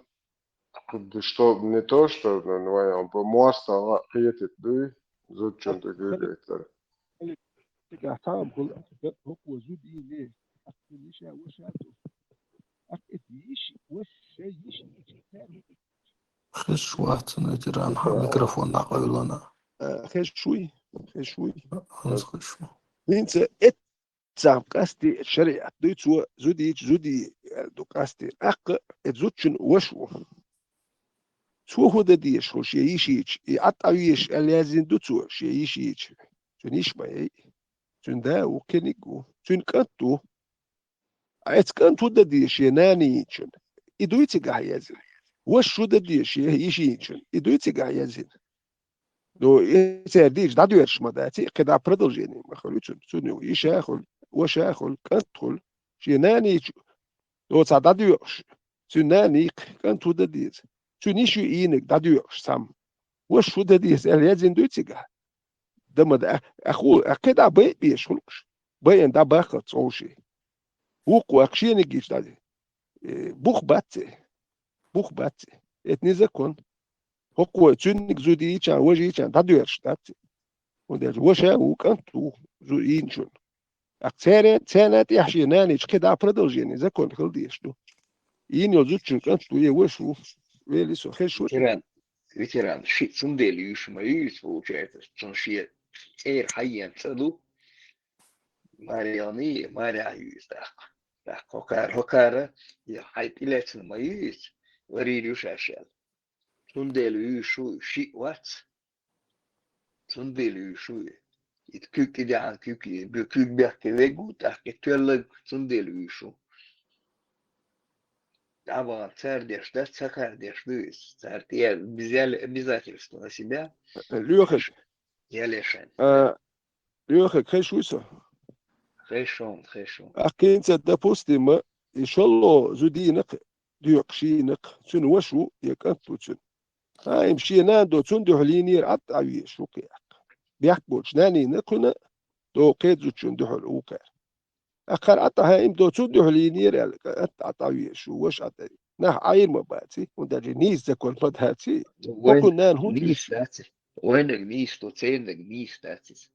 чтоб не то, что, ну, вайн мостагӀа кхетийта дуй, зудчун тӀе гуьйгуьйтура. Цигахь цхьамма хуьлу, хӀокхо зуда йийна, ахь цуьнан йиша, ваша ду. Ахь эца йиша, ваша, йиша, йиша, цаьрга. Хезаш вац цуьнан ветеран, хьан микрофон дӀакъевлина. А, хезаш вуй, хезаш вуй. ХӀинца хезаш ву. ХӀинца эццахь къасте шариӀат дуй, цо зуда йийча, зуда йи аьлла ду къасте. ТӀаккха эца зудчун ваша ву. Цо хӀун дан дезаш хуьлу шен йиша йийча? И Ӏад Ӏа везаш аьлла яздина ду цо шен йиша йийча? Цуьнан йиша ма яй. Цуьнан да ву, кхиниг ву. Цуьнан кӀант ву. Ткъа эца кӀант хӀун дан деза шен нана йийначунна? И дуй цигахь яздина? Ваша хӀун дан деза шен йиша йийначунна? И дуй цигахь яздина? Ну, и церан дийца дӀадоьрзуш ма дац, и кхин дӀа продолжение ма хуьлу цуьнан. Цуьнан йиша а хуьлу, ваша а хуьлу, кӀант а хуьлу. Шен нана йийча, ну, цхьа дӀадоькъуш, цуьнан нана йийкха, кӀант хӀун дан деза? Цуьнан йиша ю йийнарг дӀадоькъуш цхьамма. Ваша хӀун дан деза аьлла яздина дуй цигахь? Дан ма дац, а, а ху-, а кхин дӀа байа безаш хуьлу-кх уьш. Байина дӀабаккхалц вовший. Вукхо ваккха шениг йича дӀа, э, бух бац и. Бух бац и. Это незаконно. ХӀокхо цуьнниг зуда йийча, важа йийча дӀадоьрзуш дац и. ХӀунда аьлча ваша а ву, кӀант а ву зуда йийначунна. ТӀаккха церан, царна тӀехь шен нана йийча кхин дӀа продолжение закон хила дезаш ду. Йийна йолу зудчун кӀант ву я ваша ву, вели со, хезаш ву. Ветеран, ветеран, шиъ цундела юьйш ма ю иза, получается, цунна шен цӀера хьаена цӀа ду, маре яхний, маре а ю иза тӀаккха. ТӀаккха хӀокхара, хӀокхара, я хьайн тӀелаьцна ма ю иза, варийр ю шаьш аьлла. Цундела юьйш ву, шиъ вац. Цундела юьйш ву и. И куьг кӀидехьа куьг, куьг бехке вег ву, тӀаккха и тоьлларг цундела юьйш ву. ДӀа вахана цара деш дац, цхьа кхара деш ду иза. Цара тӀе беза обязательство на себя. Лоьхург. Я лешен. А, Лоьхург, хезаш вуй со? Хезаш ву, хезаш ву. ТӀаккха хӀинца, допустим, и шолгӀа зуда йийна-кх, доькъуш йийна-кх, цуьнан ваша ву я кӀант ву цуьнан. ХӀаъ, шен нана до цунна дуьхьал йийнера Ӏад Ӏа везаш ву кхин. Бехк боцуш нана йийна кхуьнан, до кхин зудчунна дуьхьал ву кхара. ТӀаккха хӀара Ӏад Ӏа хӀаъ до цунна дуьхьал йийнера аьлла, кӀант Ӏад Ӏа везаш ву, ваша Ӏад Ӏа. Нах Ӏайр ма бац и, хӀунда аьлча нийса закон ма дац и. Вайн хӀокхуьнан нана хӀунда нийса дац и? Вайнаг нийса ду, цернаг нийса дац иза.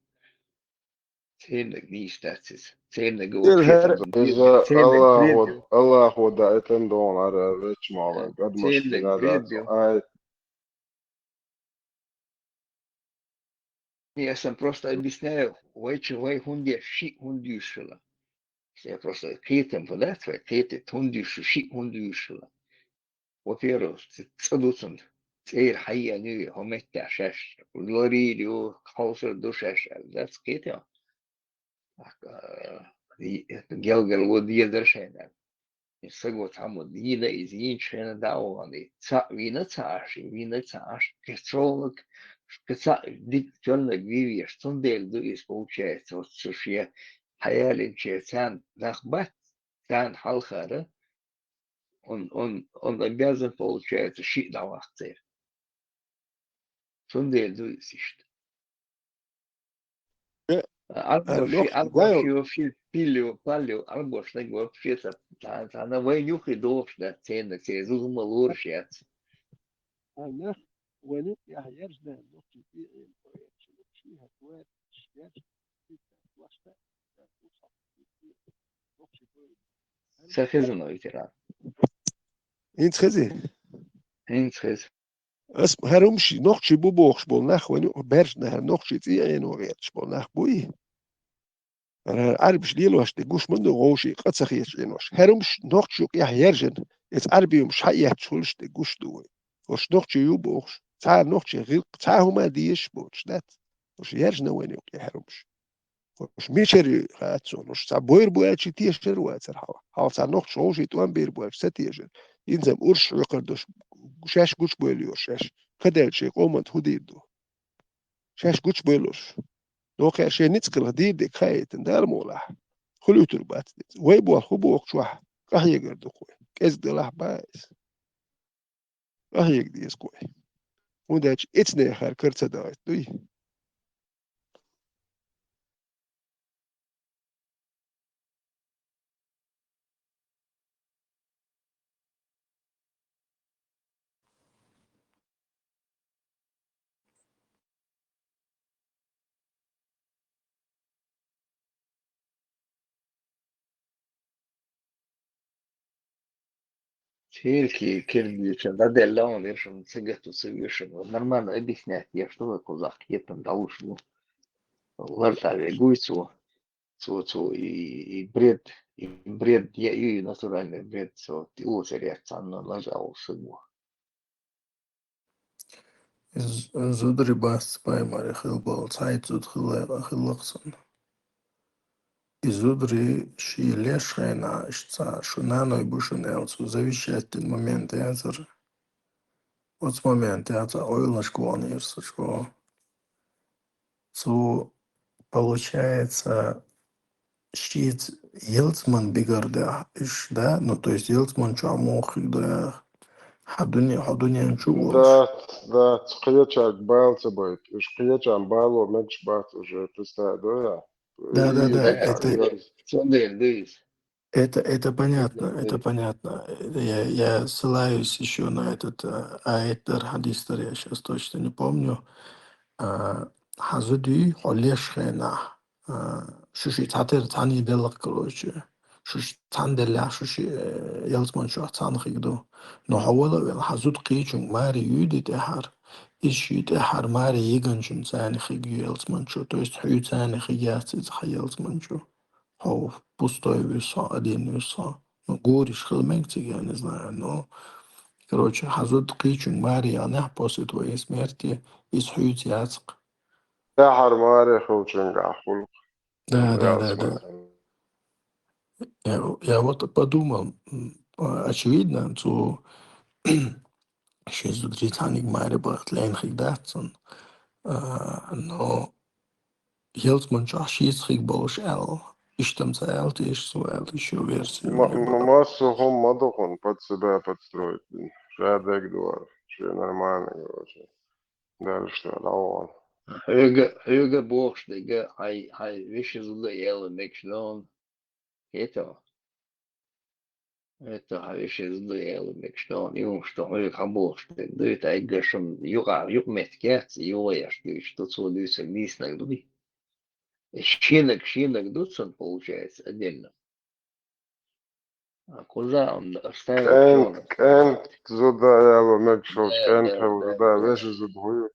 Цернаг нийса дац иза. Цернаг вообще хӀара там иза цернаг Аллахо, предел. Аллахо даийтина догӀу хӀара вечмала, э, кадмаш цернаг дина предел. Ай. Я сам просто объясняю, вай чу, вай хӀунда шиъ хӀунда юьйш хила. Я просто кхетам дац вай, кхетам хӀунда юьйш, шиъ хӀунда юьйш хила. Во-первых, ц-, цӀа ду цунна. ЦӀера хьаена ю, хӀокху меттехь шаьш ларийр ю, хьовсур ду шаьш аьлла, дац кхетам? Ахка, и, гелгал ву дезара шайна аьлла. И саго цхьаммо дийна иза, йийначу хенахь дӀа а вахана, и цхьаъ вийна ца Ӏаш, и вийна ца Ӏаш, кхин цхьа волнаг, кхин цхьаъ дика тоьллаг вийвеш, цундела ду иза, получается, вот цу шен хьаялинчеран царна нах бац, царна хьалхара, он, он, он обязан, получается, шиъ дӀаваккха церан. Цундела ду иза иштта. Э, Ӏарбош, э, нохчий, Ӏарбош вай вообще пилли, палли, Ӏарбошнаг вообще ца, ца, царна вайн юххе догӀуш дац церан, церан зуда ма лоруш яц. Ай, нах, вайн юкъ яхь ерш даьлла, нохчий, э, э, ши хӀара вай, ерш, Ца хезна, ветеран. ХӀинца хези? ХӀинца хеза. Ас хӀара хӀумаш нохчий бу бохуш болу нах вайн юкъа баьржина, хӀара нохчий цӀий Ӏено гӀерташ болу нах буй? Ара Ӏарбаш лелош де гуш ма ду вовший къа ца хеташ Ӏенош. ХӀара хӀумаш нохчий юкъехь яьржина, иза Ӏарбий хӀумаш хьаэцча хуьлуш де гуш ду вай. Ош нохчий ю бохуш, цхьа нохчий гӀиллакх, цхьа хӀума дезаш боцуш дац. Ош яьржина вайна юкъе хӀара хӀумаш. Ош мичара ю хаьа цунна, ош цхьа бойр бу аьлча тешар вацара хьал. Хьал цхьа нохчий вовший тӀом бийр бу аьлча ца тешар. ХӀинца-м урс хьоькхур долуш, шаьш гучубойла йора шаьш. Кхаделча шайн къоман тӀе хӀун дийр ду? Шаьш гучубойла йолуш. Нохчаша шайн ницкъ хилла дийр дерг хаийтина, Дала мукъ лахь. Хуьлуьйтур бац деза. Вай болх хӀун бохучохь къахьегар ду-кх вай. КӀезиг делахь бан иза. Къахьега деза-кх вай. ХӀунда аьлча эцнехьара кара ца дахийта дуй. Церкви кирбича дӀаделла он вешан, ца гату ца вешан. Вот нормально объяснять, я что такое за хетан далуш, ну, лартаве гуйцу, цу, цу, и, и бред, и бред, я и натуральный бред, цу, и лотерея, цанна лажа, сыгу. Из зударий бац паймаре хила болу, цхьайтта зуда хилла, хилла-кх цунна. И зударий шен леш хенахь, иштта цхьа, шу наной бу шуна аьлла, цу завещательный момент яцара. Оцу момент яцара, ойланашка вахана ю со чӀогӀа. Цо, получается, шеца ялсман бигар даьхьа уьш, да? Ну, то есть ялсман чохь муха хиг ду яхь? Хьан дуьне, хьо дуьнен чу волуш? Дац, дац, кхечаьрга бала ца байта. Уьш кхечарна бало мегаш бац уже, ты стадо, я? Да, да, да, это, цундела ду иза. Это, это понятно, это понятно. Я, я ссылаюсь ещё на этот, э, аят дар, хьадис дар, я щас точно не помню. А, хьан зуда юй, хьо леш хенахь, а, шу ши цхьатера цхьаьна делла-кх, короче. Шу ши цхьаьна деллехь, шу ши, э, ялсман чохь цхьаьна хиг ду. Но хьо вала а велла, хьан зуда кхечуьнга маре юй де тӀаьхьара. Иза ши тӀаьхьара маре егначуьнга цхьаьна хиг ю ялсман чу. То есть хьоьца цхьаьна хиг яц иза хьан ялсман чу. Хьо пустой вуьсу хьо, один вуьсу хьо. Ну, гуриш хила мега цига, я не знаю, но, короче, хьан зуда кхечуьнга маре яхнехь после твоей смерти, иза хьоьца яц-кх. Тахьар маре хилчуьнгахь хуьлу-кх. Да, да, да, да. Я, я вот подумал, м, а, очевидно, цу шен зударий цхьаьнниг маре бахийта лаьйна хиг дац цунна. А, но ялсман чохь шеца хиг болуш аьлла. Иштта-м ца аьлла теша цо аьлла, ещё версия. Ма-, ма-, массо а хӀума ма ду хьуна под себя подстроить. Ша дегдора, ше нормально, короче. Дальше дӀавахана. Хьоьга, хьоьга бохуш дерг, хьайн, хьайн вешин зуда яла мегаш ду хьуна. Это, это хьан вешин зуда яла мегаш ду хьуна, и хӀумаш ду хьоьга хьан бохуш дерг. Дуй, тайгашам юкъа, юкъаметтиг яц, юхаеш дуьйцуш ду, цо дуьйцург дийцинарг дуй. Шенаг, шенаг ду цунна, получается, отдельно. А кхуза он оставил. КӀент, кӀент зуда яла мегаш ду, кӀент хьан зуда, вешин зуда хӀун ю?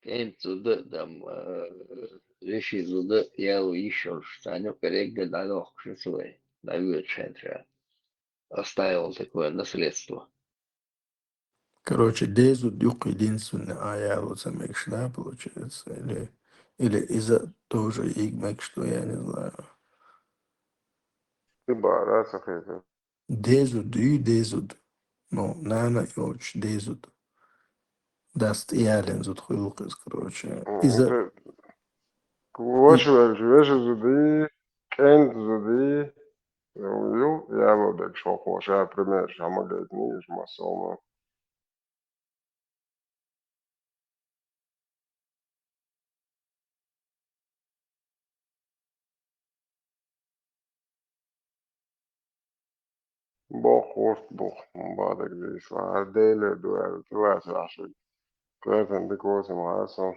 КӀент зуда, там, э, вешин зуда яла йиш йолуш, царна юкъара эгга дӀадохкуш ю цо вай, дӀавоьдуш хенахь. Оставил такое наследство. Короче, дезуд юккъе динцунна а яла ца мегаш, да, получается? Или, или иза тоже йига мегаш ду, я не знаю. И бара ца хеза. Дезуд ю, дезуд. Ну, нана йолчу дезуд. Дас тӀеялина зуда хуьлу-кх иза, короче. М, иза, это ваша и велча, вешин зуда, кӀент зуда, ю, яла мегаш хӀокхо ша примераш хьан ма гайтина, иша массо а ма. Боккха гӀурт бу-кх, бадагадийсла, хӀара Деле ду аьлла, тилаца ваьхьаш ву. Коьртан дика вацам хьасан.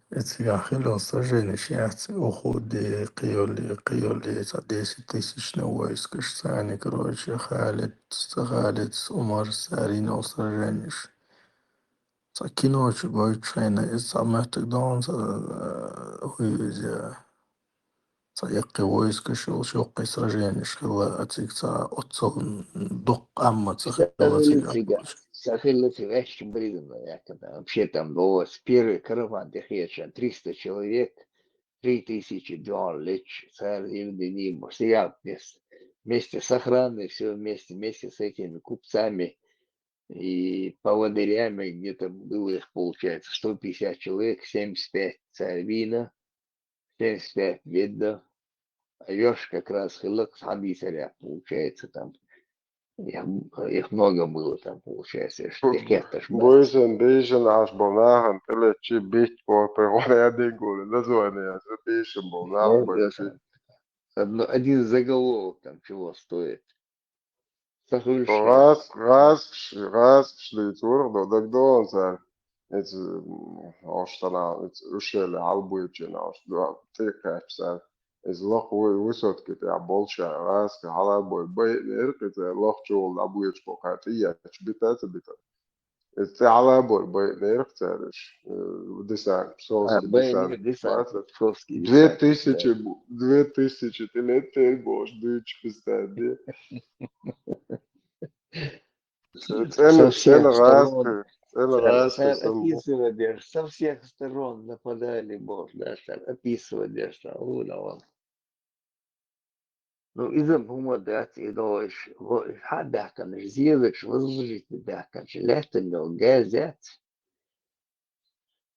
Эцигахь хилла сраженеш яц, Ухуде, кхийоле, кхийоле, цхьа десять тысячный войскаш царна, короче, Халид, ца Халид, Умар, царина сраженеш. Цхьа кино чу гойтуш хьайна, иза цхьа моттиг догӀун, цхьа, э, хӀу ю иза, цхьа яккхий войскаш йолуш, яккхий сраженеш хилла, а цига цхьа оццул дукха къам ма ца хилла цига. Ца хилла цига, аьшка бирзина, яккха, вообще там, до с первой караван тӀехеча триста человек, три тысячи долларов лечу, цара зивдини бу, сериал вместе, вместе с охраной, всё вместе, вместе с этими купцами. И поводырями где-то было их, получается, сто пятьдесят человек, семьдесят пять царь вина, семьдесят пять ведда, а Йош как раз хилла хьадийцарехь, получается, там. Их, их много было там, получается, что Бу-, их керташ бу-, бац. Буйсан дийшина Ӏаш болу нахана тӀелечи битт боху, тӀе гӀо я дегули, название, дийшина болу нах. Ну, бац. Это одно, один заголовок там чего стоит. Ца хуьлуш гӀаз-, гӀазкхаш, гӀазкхаш дийцурах до дагадогӀун цара. Иза, м, ош тана, иза ушеле хьалабуьйчина ош до тӀекхаьчча цара. Иза лакха ву-, высотки тӀехь болчара гӀазкхи хьалабой байинера, кхин цара лакхачу гӀула дӀабоьдуш боху, тӀеетташ бита а ца бита. Иза цӀе хьалабой байинера цара уьш. Э, десант, псовский десант. А, байинера десант, псовский десант. Две тысячи, да. Две тысячи тӀелеттера бохуш дуьйцуш бистаде. Со-, со цӀена, всех цӀена сторон, гӀазкхи, цӀена цара, гӀазкхи цара сан бу. Описывать деш, со всех сторон нападали, боху, да, цара описывать деш, цара, у, да, вон. Ну, иза хӀума дац, и долуш, во-, хьа баьхканаш, зезагаш возложить баьхканаш, лаьттан йолу газ яц.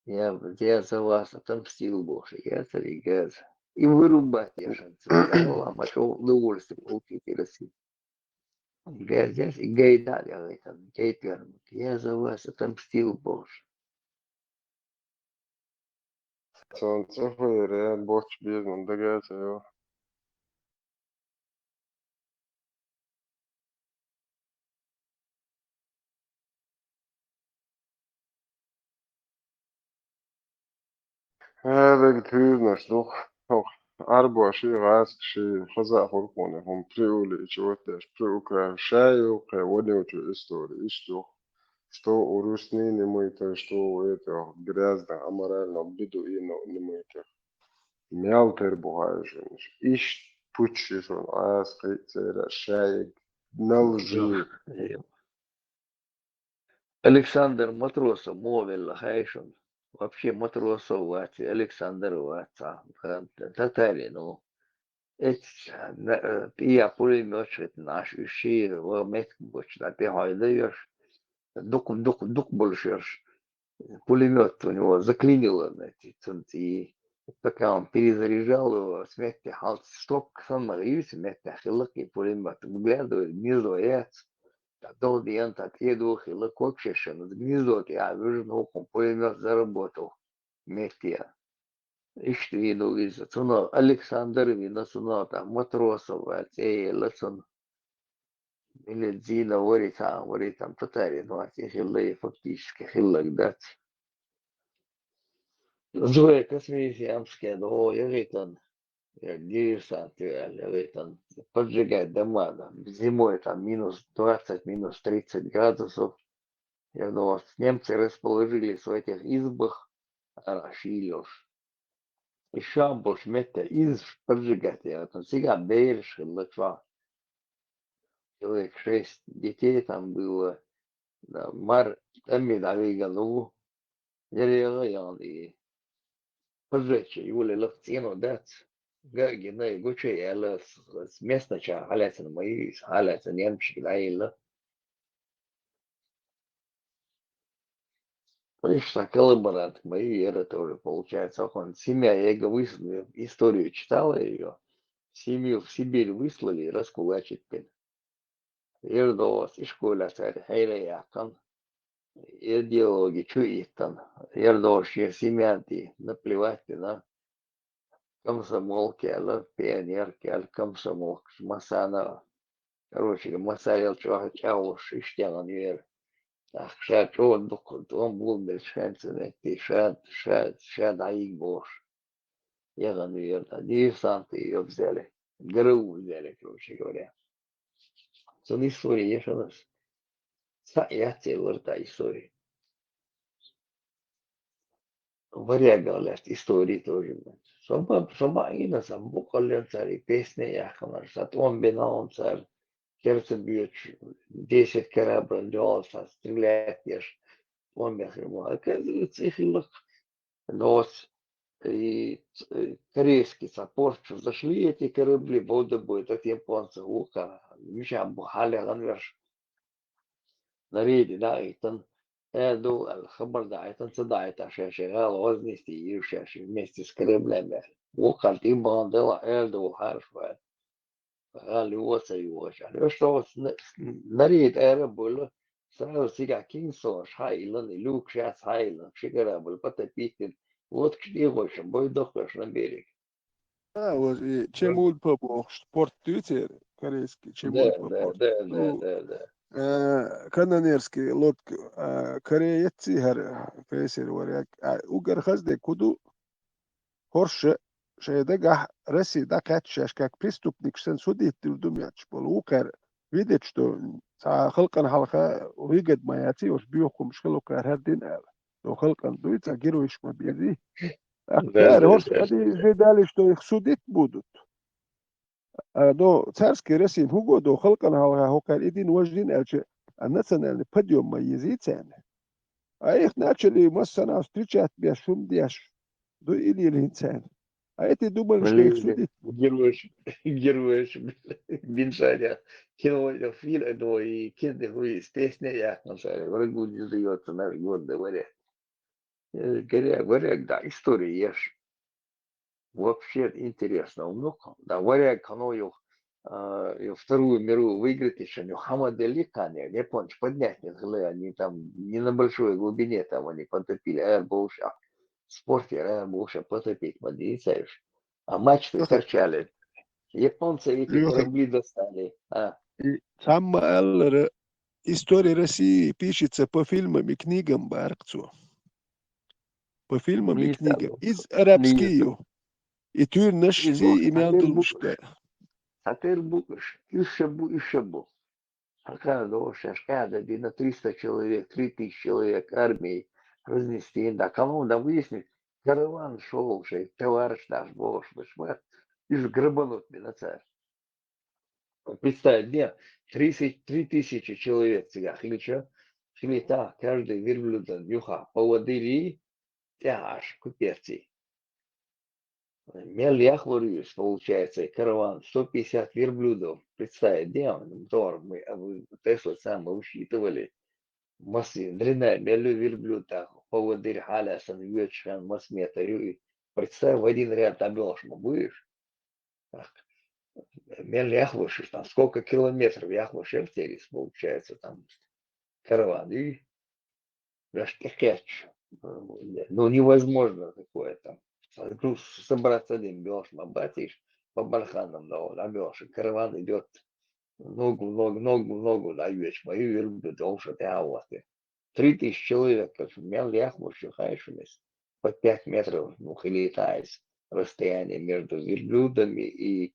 Я, я за вас отомстил, бохуш, я цаьрга газ. И вырубать ешан, ца, ца, ма чо удовольствие получить и Россия. Газ яц, и гайда а яхийтан, гайтар, я за вас отомстил, бохуш. Цунна цӀе хуьйра, я бочу безам дагацайо. Э, дага туьйранаш ду. Хьо, арбоший, гӀазкхаший, хаза а хуьлу хьуна, хӀума преувеличивать деш, преукрашаю, кхе вонючу история, иштта ду. Что у русни не мыто, что у этих грязных, аморальных бедуинов не мыто. Мел тера бу хьаьжжинаш. Иштта пуччи шуна Ӏаса кхин а церан шаерг налжи. Александр Матросов муха велла хаьий шуна? Вообще Матросов вац, Александр вац, а, татарин ву. Эццахь, на-, э, пӀеа пулемёташ хӀиттина Ӏаш уьш шиъ, ва меттиг бучу дӀа тӀехьойла йош, дукха, дукха, дукха болуш йош. Пулемёт у него заклинило, знаете, цунна цӀий. Пока он перезаряжал его, с меттиг хьалц, стопка санна гӀийса меттиг хилла кхин пулемёт. Выглядывает, гнездо яц. ТӀа догӀа деана, тӀа тӀедуха хилла, кокшешан, гнездо тӀехь вуьжна хӀокхун пулемёт заработал метте. Иштта вийна ву иза. Цунах Александр вина, цунах тӀаккха Матросов аьлла цӀе елла цунна. Милицина вари цхьа, вари там татарин вац, и хилла, и фактически хилларг дац. Зоя Космеемская догӀу яхийтан, я диверсант ю аьлла яхийтан. Поджигать дома, да, зимой там минус двадцать, минус тридцать градусов. Я думал, немцы расположились в этих избах, ара шийлош. И шаббалш метта из поджигать яхийтан. Цигахь бераш хилла чохь. Человек шесть детей там было. Да, мар тӀамми дӀавигал ву. Ярега ян и. Поджечь юле лаф цӀено дац. Га гина и гуча яла с-, с-, местнача хьалаьцна ма ю, хьалаьцна немчик дӀаелла. Иштта коллаборант ма ю, яра тоже получается, он семья, я говорю, историю читала её. Семью в Сибирь выслали, раскулачить бен. Яра догӀус ишколехь цара хьейла яьккхина, идеологи чу иттина. Яра догӀус шен семьянти наплевать дина. Комсомолка аьлла, пионерка аьлла, комсомолка, массарна, короче, массарел чӀогӀа чӀагӀлуш, иштта яхана яра. ТӀаккха ша чӀогӀа дукха тӀом болабелча хенца метте, ша, ша, ша дӀайига бохуш. Яхана вера, диверсант йо взяли. Гару взяли, короче говоря. Цун история ешалас. Цхьаъ яц цӀе вара та история. Варягал лаьцна история тоже. Со ма, со ма Ӏийна, сан букъаллен цара и песня яьккхинарш, сан тӀом бина он цара, керта боьдуш, десять корабль доьлла, сан стрелять еш, тӀом бехир ма. Оказывается, их и лакха. Но вот и, э, корейский ца порт чу зашли эти корабли, бордобой, этот японцы, вуха, мичахь бу хьале гӀанвеш. На рейде даийтан, э, ду, аьлла, хабар даийтан, ца даийтан, шаьш гӀала гӀознисте йир шаьш вместе с кораблями. Вукхар тӀе бахана дела, э, ду, харш вай. ГӀала юха ца юхаш. Аьлла, что вот на, на рейд ара буьллу, сразу цигахь кинсо хьаиллан, и люк шаьц хьаиллан, ши корабль потопить дина, лодкаш тӀехочун бой дохкаш на берег. А, вот и Чемульпо бохуш, порт дуьйцу, корейский, Да, Чемульпо да, порт. Да, да, Ну, да, да. э, канонерский лодка, а, Корееций хӀара крейсер варяг. А, угар хазде куду, хӀорш шайн дагахь Россия дӀакхаьчча шаьш как преступник санна судить дилла ду моьттуш болу. Вукхара видеташ ду, цхьа халкъана хьалха выгода ма яций, оцу боьха хӀумаш хила вукхара хӀара дина аьлла. Но халкъана дуй, цхьа геройш ма безий. Да, Ара да, хӀорш да. Ма дий, хи далиш ду, их судить будут. А, до царской России хӀун го до халкъана хьалха хӀокхара и дин важа дин аьлча, а национальный подъём ма езий царна. А их начали массанхьа встречать беш, шум деш, ду и лелин царна. А эти думали, что их Блин, судить. Геройш, геройш, биншаря. Кино, фильм, ну и кино, и песня, я, ну, врагу не сдается наш город, говорят. Э, горя-, варяг, да, история еш. Вообще интересно. Ну, да, варяг, оно их, а, и Вторую мировую выиграть ещё, ну, хамадели, японцы поднять не хлы, они там не на большой глубине там они потопили, а, больше, а, в спорте, а, больше потопить, мадицаешь. А мачты Слушай, торчали. Японцы эти Лёха, корабли достали, а. И самое, история России пишется по фильмам и книгам, баркцо. По фильмам и Миса, книгам. Из арабский миса. Ю. И туьрнаш Из ци, бу-, и мел сатир дулмуш бу-, да. Сатир букаш. Ишша бу, ишша бу. Хакана дошаш, када дина триста человек, три тысячи человек армии разнести. Да, кому да выяснить? Караван шёл, шей, товарищ наш, бош, башмат. Из грабанут бина царь. Представь, где тридцать три тысячи человек цигахь хилча, хилита каждый верблюдан юха поводыри, тяж куперти. Мел яхлур юс, получается, караван сто пятьдесят верблюдов. Представь, где он, мотор мы, а вы, то, что самое высчитывали. Мас дрина мел верблюд, так, поводырь халя сан вьючхан мас метр ю. Представь, в один ряд обёшь, будешь? Так. Мел яхлуш, там сколько километров яхлуш через, получается, там караван, и даже кекеч. Ну, невозможно такое там. Собраться один бёшь, мабатиш, по барханам, но, да, бёшь, караван идёт ногу, ногу, ногу, ногу, да, вьючма, и верблюд, он что ты, а вот ты. Три тысячи человек, как мел яхлуш, хайшумес. По пять метров, ну, хилитайс расстояние между верблюдами и,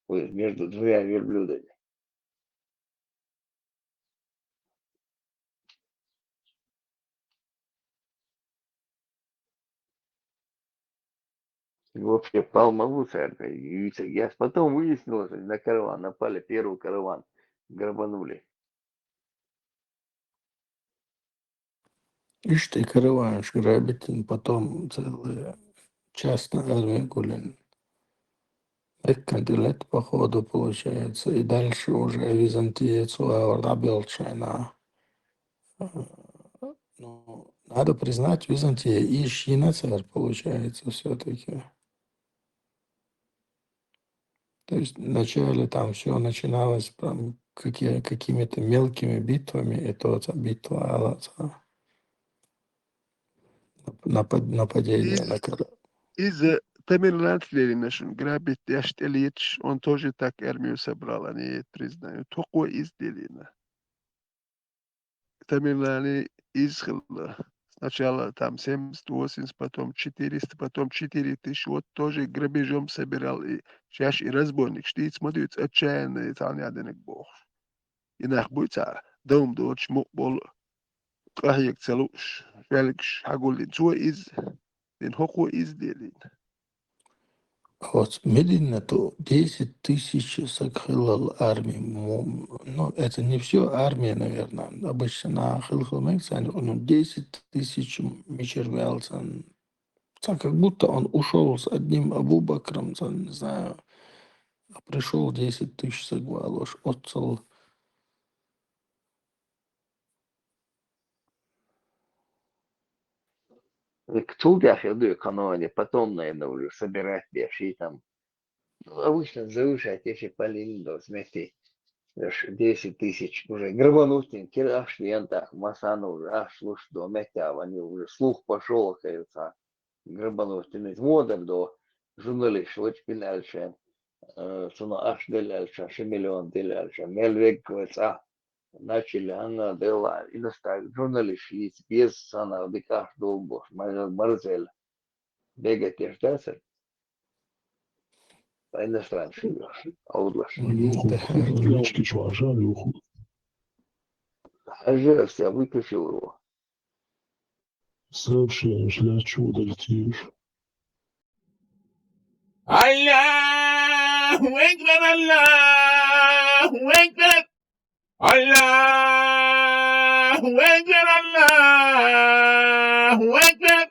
ой, между двумя верблюдами. И вообще, палма лучше, я потом выяснилось, на караван напали, первый караван грабанули. Ишти караванаш грабить, и потом целая частная армия гулин. Эккан тӀе лет, походу, получается, и дальше уже Византия цу гӀавар дӀабелча шайна. Ну, надо признать, Византия и шина царь, получается, всё-таки. То есть вначале там всё начиналось там какие-, какими-то мелкими битвами, и то ца битва, а ца напад-, нападение Из, на кор-, из Тамерлан Леринашин грабить деш тӀелеташ, он тоже так армию собрал, они признают. Только из Лерина. тамерланы из хилла. Сначала там семьдесят, восемьдесят, потом четыреста, потом четыре тысячи. Вот тоже грабежом собирал. И шаьш и разбойникаш дийца ма дуьйцу, отчаянные цхьана яа динарг бохуш. И нах буй цхьа, дом доцуш мукъа болу, къахьега ца лууш, шелгаш хьагулдина цо иза, дина хӀокхо иза делийна. Вот Мединато десять тысяч саг хиллал арми. Мо-, ну, это не всё армия, наверное. Обычно на хил-хил мега царна, ну, десять тысяч мичара ваьлла царна. Цхьа как будто он ушёл с одним Абу Бакром, царна, не знаю, а пришёл десять тысяч саг валош, оццал. К-, цул тӀаьхьа хир ду и каноне, потом, наверное, уже собирать беш и там. Ну, обычно завышать, если по линии должности, ш-, десять тысяч уже грабануть, кира ахьа лентах, масана уже ахьа луш до метта, они уже слух пошёл, оказывается, грабануть. Модар до журналист, вот бин аьлча, э, цунах ахьа делла аьлча, ши миллион делла аьлча, мел вегга вай цӀа. Начали ана дела, иностранный журналист лиц без сана дикаш долбош, мар-, марзел. Бегать еш дацар. По иностранцам, аудаш. Юху, ручки чуажа, юху. Хьажи, я выключил его. Сообщение, шляпчу удалить. Аллаху акбар, Аллаху акбар. Аллаху акбар, Аллаху акбар.